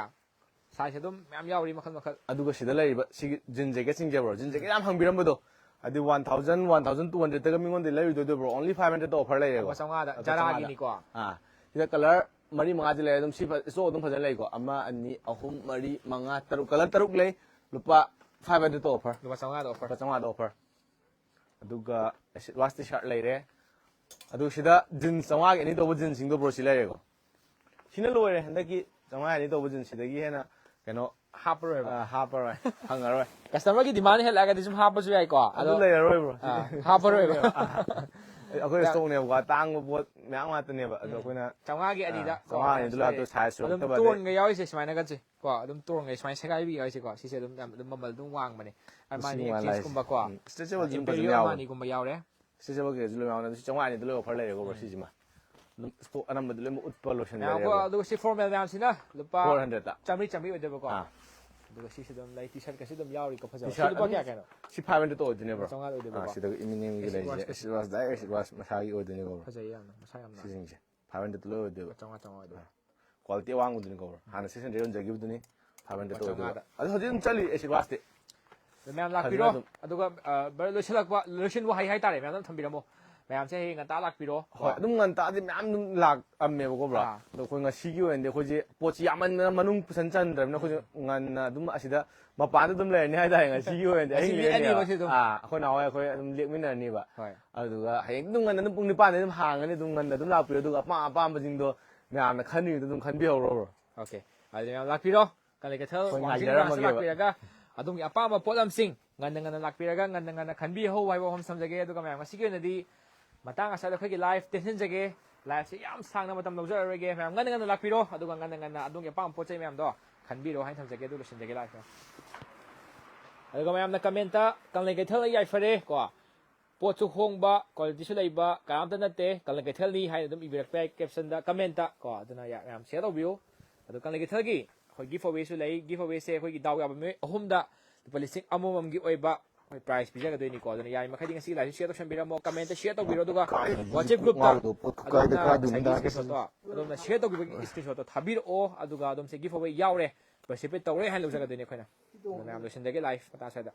ꯁꯥꯏꯖ ꯑꯗꯨꯝ ꯃꯌꯥꯝ ꯌꯥꯎꯔꯤ ꯃꯈꯜ ꯃꯈꯜ꯫ ꯑꯗꯨꯒ ꯁꯤꯗ ꯂꯩꯔꯤꯕ ꯁꯤꯒꯤ ꯖꯤꯟ ꯖꯦꯀꯦꯠꯁꯤꯡꯁꯦ ꯕ꯭ꯔꯣ, ꯖꯤꯟ ꯖꯦꯀꯦꯠ ꯌꯥꯝ ꯍꯪꯕꯤꯔꯝꯕꯗꯣ, ꯑꯗꯨ one thousand, one thousand two ꯍꯟꯗ꯭ꯔꯦꯗꯇꯒ ꯃꯤꯉꯣꯟꯗ ꯂꯩꯔꯨꯗꯣꯏꯗꯣ ꯕ꯭ꯔꯣ, ꯑꯣꯟꯂꯤ ꯐꯥꯏꯚ ꯍꯟꯗ꯭ꯔꯦꯗꯇ ꯑꯣꯐꯔ ꯂꯩꯔꯦꯀꯣ꯫ ꯂꯨꯄꯥ ꯆꯥꯝꯃꯉꯥꯗ꯫ ꯂꯨꯄꯥ ꯖꯥꯔꯥꯒꯤꯅꯤꯀꯣ꯫ ꯑꯥ, ꯁꯤꯗ ꯀꯂꯔ ꯃꯔꯤ ꯃꯉꯥꯗꯤ ꯂꯩ ꯑꯗꯨꯝ, ꯁꯤ ꯏꯁꯇꯣꯛ ꯑꯗꯨꯝ ꯐꯖꯅ ꯂꯩꯀꯣ꯫ ꯑꯃ, ꯑꯅꯤ, ꯑꯍꯨꯝ, ꯃꯔꯤ, ꯃꯉꯥ, ꯇꯔꯨꯛ, ꯀꯂꯔ ꯇꯔꯨꯛ ꯂꯩ꯫ ꯂꯨꯄꯥ ꯐꯥꯏꯚ ꯍꯟꯗ꯭ꯔꯦꯗꯇ ꯑꯣꯐꯔ꯫ ꯂꯨꯄꯥ ꯆꯥꯝꯃꯉꯥꯗ ꯑꯣꯐꯔ꯫ ꯂꯨꯄꯥ ꯆꯥꯝꯃꯉꯥꯗ ꯑꯣꯐꯔ꯫ ꯑꯗꯨꯒ ꯑꯦꯁꯤꯠ ꯋꯥꯁ ꯇꯤ ꯁꯥꯔꯠ ꯂꯩꯔꯦ꯫ ꯑꯗꯨ ꯁꯤꯗ ꯖꯤꯟꯁ ꯆꯥꯝꯃꯉꯥꯒꯤ ꯑꯅꯤ ꯇꯧꯕ ꯖꯤꯟꯁꯁꯤꯡꯗꯣ ꯕ꯭ꯔꯣ ꯁꯤ ꯂꯩꯔꯦꯀꯣ꯫ ꯁꯤꯅ ꯂꯣꯏꯔꯦ ꯍꯟꯗꯛꯀꯤ ꯆꯥꯝꯃꯉꯥ ꯑꯅꯤ ꯇꯧꯕ ꯖꯤꯟꯁ, ꯁꯤꯗꯒꯤ ꯍꯦꯟꯅ ꯀꯩꯅꯣ ꯍꯥꯞꯄꯔꯣꯏꯕ꯫ ꯑ, ꯍꯥꯞꯄꯔꯣꯏ, ꯐꯪꯉꯔꯣꯏ꯫ ꯀꯁꯇꯃꯔꯒꯤ ꯗꯤꯃꯥꯟ ꯍꯦꯜꯂꯛꯑꯒꯗꯤ ꯁꯨꯝ ꯍꯥꯞꯄꯁꯨ ꯌꯥꯏꯀꯣ꯫ ꯑꯗꯨ ꯑꯗꯣ ꯂꯩꯔꯔꯣꯏ ꯕ꯭ꯔꯣ꯫ ꯑꯥ, ꯍꯥꯞꯄꯔꯣꯏꯕ꯫ ꯑꯩꯈꯣꯏ ꯏꯁꯇꯣꯛꯅꯦꯕꯀꯣ, ꯑꯇꯥꯡꯕ ꯄꯣꯠ ꯃꯌꯥꯝ ꯉꯥꯛꯇꯅꯦꯕ꯫ ꯑꯗꯣ ꯑꯩꯈꯣꯏꯅ ꯆꯥꯝꯃꯉꯥꯒꯤ ꯑꯅꯤꯗ ꯑꯥ, ꯆꯥꯝꯃꯉꯥ ꯑꯅꯤꯗꯨ ꯂꯥꯛꯇꯣ ꯁꯥꯏꯖ ꯑꯗꯨꯝ ꯁꯨꯔꯛꯇꯕ ꯇꯣꯟꯒ ꯌꯥꯎꯔꯤꯁꯦ ꯁꯨꯃꯥꯏꯅꯒꯁꯦ ꯀꯣ, ꯑꯗꯨꯝ ꯇꯣꯟꯒ ꯁꯨꯃꯥꯏꯅ ꯁꯦꯒꯥꯏꯕꯤ ꯌꯥꯎꯔꯤꯁꯦꯀꯣ꯫ ꯁꯤꯁꯦ ꯑꯗꯨꯝ ꯌꯥꯝ ꯑꯗꯨꯝ ꯃꯃꯜ ꯑꯗꯨꯝ ꯋꯥꯡꯕꯅꯦ꯫ ꯑꯔꯃꯥꯅꯤ ꯂꯤꯁꯤꯡ ꯃꯉꯥ ꯑꯦꯛꯆꯦꯟꯖꯀꯨꯝꯕꯀꯣ꯫ ꯂꯥꯛꯏꯁꯦ꯫ ꯎꯝ, ꯏꯁꯇ꯭ꯔꯦꯆꯦꯕꯜꯁꯨ ꯑꯗꯨꯝ ꯐꯖꯅ ꯏꯝꯄꯦꯔꯤꯌꯦꯜ ꯌꯥꯎꯕꯅꯦ꯫ ꯑꯔꯃꯥꯅꯤꯒꯨꯝꯕ ꯌꯥꯎꯔꯦ꯫ ꯏꯁꯇ꯭ꯔꯦꯆꯦꯕꯜ ꯀꯩꯀꯩꯁꯨ ꯂꯣꯏ ꯌꯥꯎꯅ ꯁꯤ ꯆꯥꯝꯃꯉꯥ ꯑꯅꯤꯗ ꯂꯣꯏ ꯑꯣꯐꯔ ꯂꯩꯔꯦꯀꯣ ꯕ꯭ꯔꯣ꯫ ꯁꯤꯁꯤꯃ ꯑꯗꯨꯝ ꯏꯁꯇꯣꯛ ꯑꯅꯝꯕꯗ ꯂꯣꯏꯅꯃꯛ ꯎꯠꯄ ꯂꯣꯏꯁꯤꯟꯕ ꯃꯌꯥꯝ ꯀꯣ, ꯂꯩꯔꯦꯀꯣ꯫ ꯑꯗꯨꯒ ꯁꯤ ꯐꯣꯔꯃꯦꯜ ꯃꯌꯥꯝꯁꯤꯅ ꯂꯨꯄꯥ ꯐꯣꯔ ꯍꯟꯗ꯭ꯔꯦꯗꯇ꯫ ꯆꯥꯝꯃꯔꯤ ꯆꯥꯝꯃꯔꯤ ꯑꯣꯏꯗꯣꯏꯕꯀꯣ꯫ ꯑꯥ꯫ ꯑꯗꯨꯒ ꯁꯤꯁꯨ ꯑꯗꯨꯝ ꯂꯩ, ꯇꯤ ꯁꯥꯔꯠꯀꯁꯨ ꯑꯗꯨꯝ ꯌꯥꯎꯔꯤꯀꯣ, ꯐꯖꯕ꯫ ꯇꯤ ꯁꯤ ꯁꯥꯔꯠ ꯂꯨꯄꯥ ꯑꯗꯨꯝ ꯀꯌꯥ ꯀꯌꯥꯅꯣ? ꯁꯤ ꯐꯥꯏꯚ ꯍꯟꯗ꯭ꯔꯦꯗꯇ ꯑꯣꯏꯗꯣꯏꯅꯦ ꯕ꯭ꯔꯣ꯫ ꯆꯥꯝꯃꯉꯥꯗ ꯑꯣꯏꯗꯣꯏꯕꯀꯣ꯫ ꯑꯥ, ꯁꯤꯗꯒꯤ ꯏꯃꯤꯅꯤꯝꯒꯤ ꯑꯦꯁꯤꯠ ꯂꯩꯔꯤꯁꯦ ꯋꯥꯁꯀꯁꯨ꯫ ꯑꯦꯁꯤꯠ ꯋꯥꯁ, ꯗꯥꯏꯔꯦꯛ ꯑꯦꯁꯤꯠ ꯋꯥꯁ ꯃꯁꯥꯒꯤ ꯑꯣꯏꯗꯣꯏꯅꯦꯕ ꯕ꯭ꯔꯣ꯫ ꯐꯖꯩ ꯌꯥꯝꯅ, ꯃꯁꯥ ꯌꯥꯝ ꯅꯥꯟꯅ꯫ ꯁꯤꯁꯤꯡꯁꯦ ꯐꯥꯏꯚ ꯍꯟꯗ꯭ꯔꯦꯗꯇ ꯂꯣꯏ ꯑꯣꯏꯗꯣꯏꯕ꯫ ꯂꯨꯄꯥ ꯆꯥꯝꯃꯉꯥ ꯆꯥꯝꯃꯉꯥ ꯑꯣꯏꯗꯣꯏꯕ꯫ ꯀ꯭ꯋꯥꯂꯤꯇꯤ ꯑꯋꯥꯡꯕꯗꯨꯅꯤꯀꯣ ꯕ꯭ꯔꯣ꯫ ꯍꯥꯟꯅ ꯁꯤꯛꯁ ꯍꯟꯗ꯭ꯔꯦꯗ ꯌꯣꯟꯖꯈꯤꯕꯗꯨꯅꯤ, ꯐꯥꯏꯚ ꯍꯟꯗ꯭ꯔꯦꯗꯇ ꯂꯨꯄꯥ ꯑꯣꯏꯗꯣꯏꯕ꯫ ꯆꯥꯝꯃꯉꯥꯗ꯫ ꯑꯗꯣ ꯍꯧꯖꯤꯛ ꯑꯗꯨꯝ ꯆꯠꯂꯤ ꯑꯦꯁꯤꯠ ꯋꯥꯁꯇꯤ꯫ ꯑꯗꯨ ꯃꯌꯥꯝ ꯐꯖꯅ ꯂꯥꯛꯄꯤꯔꯣ꯫ ꯑꯗꯨꯝ ꯑꯗꯨꯒ ꯑ, ꯕ꯭ꯔꯗꯔ, ꯂꯣꯏꯁꯤꯜꯂꯛꯄ, ꯂꯣꯏꯁꯤꯟꯕ ꯋꯥꯍꯩ ꯍꯥꯏꯇꯥꯔꯦ, ꯃꯌꯥꯝ ꯑꯗꯨꯝ ꯊꯝꯕꯤꯔꯝꯃꯣ꯫ ꯃꯌꯥꯝꯁꯦ ꯍꯌꯦꯡ ꯉꯟꯇꯥ ꯂꯥꯛꯄꯤꯔꯣ꯫ ꯍꯣꯏ, ꯑꯗꯨꯝ ꯉꯟꯇꯥꯗꯤ ꯃꯌꯥꯝ ꯑꯗꯨꯝ ꯂꯥꯛꯑꯝꯃꯦꯕꯀꯣ ꯕ꯭ꯔꯣ꯫ ꯑꯥ꯫ ꯑꯗꯣ ꯑꯩꯈꯣꯏ ꯉꯁꯤꯒꯤ ꯑꯣꯏꯅꯗꯤ ꯑꯩꯈꯣꯏꯁꯦ ꯄꯣꯠꯁꯤ ꯌꯥꯝꯃꯟꯗꯅ ꯃꯅꯨꯡ ꯄꯨꯁꯟ ꯆꯟꯗ꯭ꯔꯕꯅꯤꯅ ꯑꯩꯈꯣꯏꯁꯦ ꯉꯟꯅ ꯑꯗꯨꯝ ꯑꯁꯤꯗ ꯃꯄꯥꯟꯗ ꯑꯗꯨꯝ ꯂꯩꯔꯅꯤ ꯍꯥꯏꯇꯥꯔꯦ ꯉꯁꯤꯒꯤ ꯑꯣꯏꯅꯗꯤ꯫ ꯑꯍꯤꯡ ꯉꯁꯤ ꯂꯦꯛꯑꯅꯦꯕ꯫ ꯂꯦꯛꯑꯅꯤꯕ ꯁꯤ ꯑꯗꯨꯝ꯫ ꯑꯥ, ꯑꯩꯈꯣꯏ ꯅꯍꯥꯟꯋꯥꯏ ꯑꯩꯈꯣꯏ ꯑꯗꯨꯝ ꯂꯦꯛꯃꯤꯟꯅꯔꯅꯤꯕ꯫ ꯍꯣꯏ꯫ ꯑꯗꯨꯒ ꯍꯌꯦꯡ ꯑꯗꯨꯝ ꯉꯟꯅ ꯑꯗꯨꯝ ꯄꯨꯡ ꯅꯤꯄꯥꯟꯗ ꯑꯗꯨꯝ ꯍꯥꯡꯉꯅꯤ꯫ ꯑꯗꯨꯝ ꯉꯟꯅ ꯑꯗꯨꯝ ꯂꯥꯛꯄꯤꯌꯨ꯫ ꯑꯗꯨꯒ ꯑꯄꯥꯝ ꯑꯄꯥꯝꯕꯁꯤꯡꯗꯣ ꯃꯌꯥꯝꯅ ꯈꯟꯕꯤꯕꯗꯣ ꯑꯗꯨꯝ ꯈꯟꯕꯤꯍꯧꯔꯣ ꯕ꯭ꯔꯣ꯫ ꯑꯣꯀꯦ꯫ ꯑꯗꯨꯗꯤ ꯃꯌꯥꯝ ꯂꯥꯛꯄꯤꯔꯣ꯫ ꯀꯪꯂꯩ ꯀꯩꯊꯦꯜ ꯍꯣꯏ, ꯋꯥꯡꯖꯤꯡ ꯉꯥꯏꯖꯔꯝꯃꯒꯦꯕ꯫ ꯕ꯭ꯔꯥꯟꯁꯇ ꯂꯥꯛꯄꯤꯔꯒ ꯑꯗꯣꯝꯒꯤ ꯑꯄꯥꯝꯕ ꯄꯣꯠꯂꯝꯁꯤꯡ ꯉꯟꯅ ꯉꯟꯅ ꯂꯥꯛꯄꯤꯔꯒ ꯉꯟꯅ ꯉꯟꯅ ꯈꯟꯕꯤꯍꯧ ꯍꯥꯏꯕ ꯋꯥꯐꯝ ꯊꯝꯖꯒꯦ꯫ ꯑꯗꯨꯒ ꯃꯌꯥꯝ ꯉꯁꯤꯒꯤ ꯑꯣꯏꯅꯗꯤ ꯃꯇꯥꯡ ꯑꯁꯤꯗ ꯑꯩꯈꯣꯏꯒꯤ ꯂꯥꯏꯐ ꯇꯦꯟꯁꯤꯟꯖꯒꯦ꯫ ꯂꯥꯏꯐꯁꯦ ꯌꯥꯝ ꯁꯥꯡꯅ ꯃꯇꯝ ꯂꯧꯖꯔꯔꯣꯏꯒꯦ꯫ ꯃꯌꯥꯝ ꯉꯟꯅ ꯉꯟꯅ ꯂꯥꯛꯄꯤꯔꯣ꯫ ꯑꯗꯨꯒ ꯉꯟꯅ ꯉꯟꯅ ꯑꯗꯣꯝꯒꯤ ꯑꯄꯥꯝꯕ ꯄꯣꯠ ꯆꯩ ꯃꯌꯥꯝꯗꯣ ꯈꯟꯕꯤꯔꯣ ꯍꯥꯏꯅ ꯊꯝꯖꯒꯦ꯫ ꯑꯗꯨ ꯂꯣꯏꯁꯤꯟꯖꯒꯦ ꯂꯥꯏꯐꯁꯦ꯫ ꯑꯗꯨꯒ ꯃꯌꯥꯝꯅ ꯀꯃꯦꯟꯇ "ꯀꯪꯂꯩ ꯀꯩꯊꯦꯜꯅ ꯌꯥꯏꯐꯔꯦ" ꯀꯣ, "ꯄꯣꯠꯁꯨ ꯍꯣꯡꯕ, ꯀ꯭ꯋꯥꯂꯤꯇꯤꯁꯨ ꯂꯩꯕ, ꯀꯅꯥꯝꯇ ꯅꯠꯇꯦ, ꯀꯪꯂꯩ ꯀꯩꯊꯦꯜꯅꯤ" ꯍꯥꯏꯅ ꯑꯗꯨꯝ ꯏꯕꯤꯔꯛꯄ ꯌꯥꯏ ꯀꯦꯞꯁꯟꯗ, ꯀꯃꯦꯟꯇ ꯀꯣ꯫ ꯑꯗꯨꯅ ꯌꯥ-, ꯃꯌꯥꯝ ꯁꯤꯌꯔ ꯇꯧꯕꯤꯌꯨ꯫ ꯑꯗꯣ ꯀꯪꯂꯩ ꯀꯩꯊꯦꯜꯒꯤ ꯑꯩꯈꯣꯏ ꯒꯤꯐ ꯑꯋꯦꯁꯨ ꯂꯩ꯫ ꯒꯤꯐ ꯑꯋꯦꯁꯦ ꯑꯩꯈꯣꯏꯒꯤ ꯗꯥꯎ ꯌꯥꯕ ꯃꯤꯑꯣꯏ ꯑꯍꯨꯝꯗ ꯂꯨꯄꯥ ꯂꯤꯁꯤꯡ ꯑꯃꯃꯝꯒꯤ ꯑꯣꯏꯕ ꯑꯩꯈꯣꯏ prize ꯄꯤꯖꯒꯗꯣꯏꯅꯤꯀꯣ꯫ ꯑꯗꯨꯅ ꯌꯥꯔꯤꯃꯈꯩꯗꯤ ꯉꯁꯤꯒꯤ live ꯁꯦ share ꯇꯧꯁꯟꯕꯤꯔꯝꯃꯣ, comment ꯇ share ꯇꯧꯕꯤꯔꯣ, ꯑꯗꯨꯒ WhatsApp group ꯇ ꯉꯥꯎꯗꯣ ꯄꯣꯠ ꯀꯥꯏꯗ ꯑꯗꯣꯝꯅ ꯀꯥꯗꯣꯏꯅꯣ ꯉꯁꯥꯏꯒꯤ ꯇꯥꯗꯦ꯫ Screenshot ꯇꯣ, ꯑꯗꯣꯝꯅ share ꯇꯧꯈꯤꯕꯒꯤ screenshot ꯇꯣ ꯊꯥꯕꯤꯔꯛꯑꯣ, ꯑꯗꯨꯒ ꯑꯗꯨꯝ ꯁꯦ giveaway ꯌꯥꯎꯔꯦ, participate ꯇꯧꯔꯦ ꯍꯥꯏꯅ ꯂꯧꯖꯒꯗꯣꯏꯅꯤ ꯑꯩꯈꯣꯏꯅ꯫ ꯑꯗꯨꯅ ꯌꯥꯝ ꯂꯣꯏꯁꯤꯟꯖꯒꯦ live ꯃꯇꯥꯡ ꯁ꯭ꯋꯥꯏꯗ꯫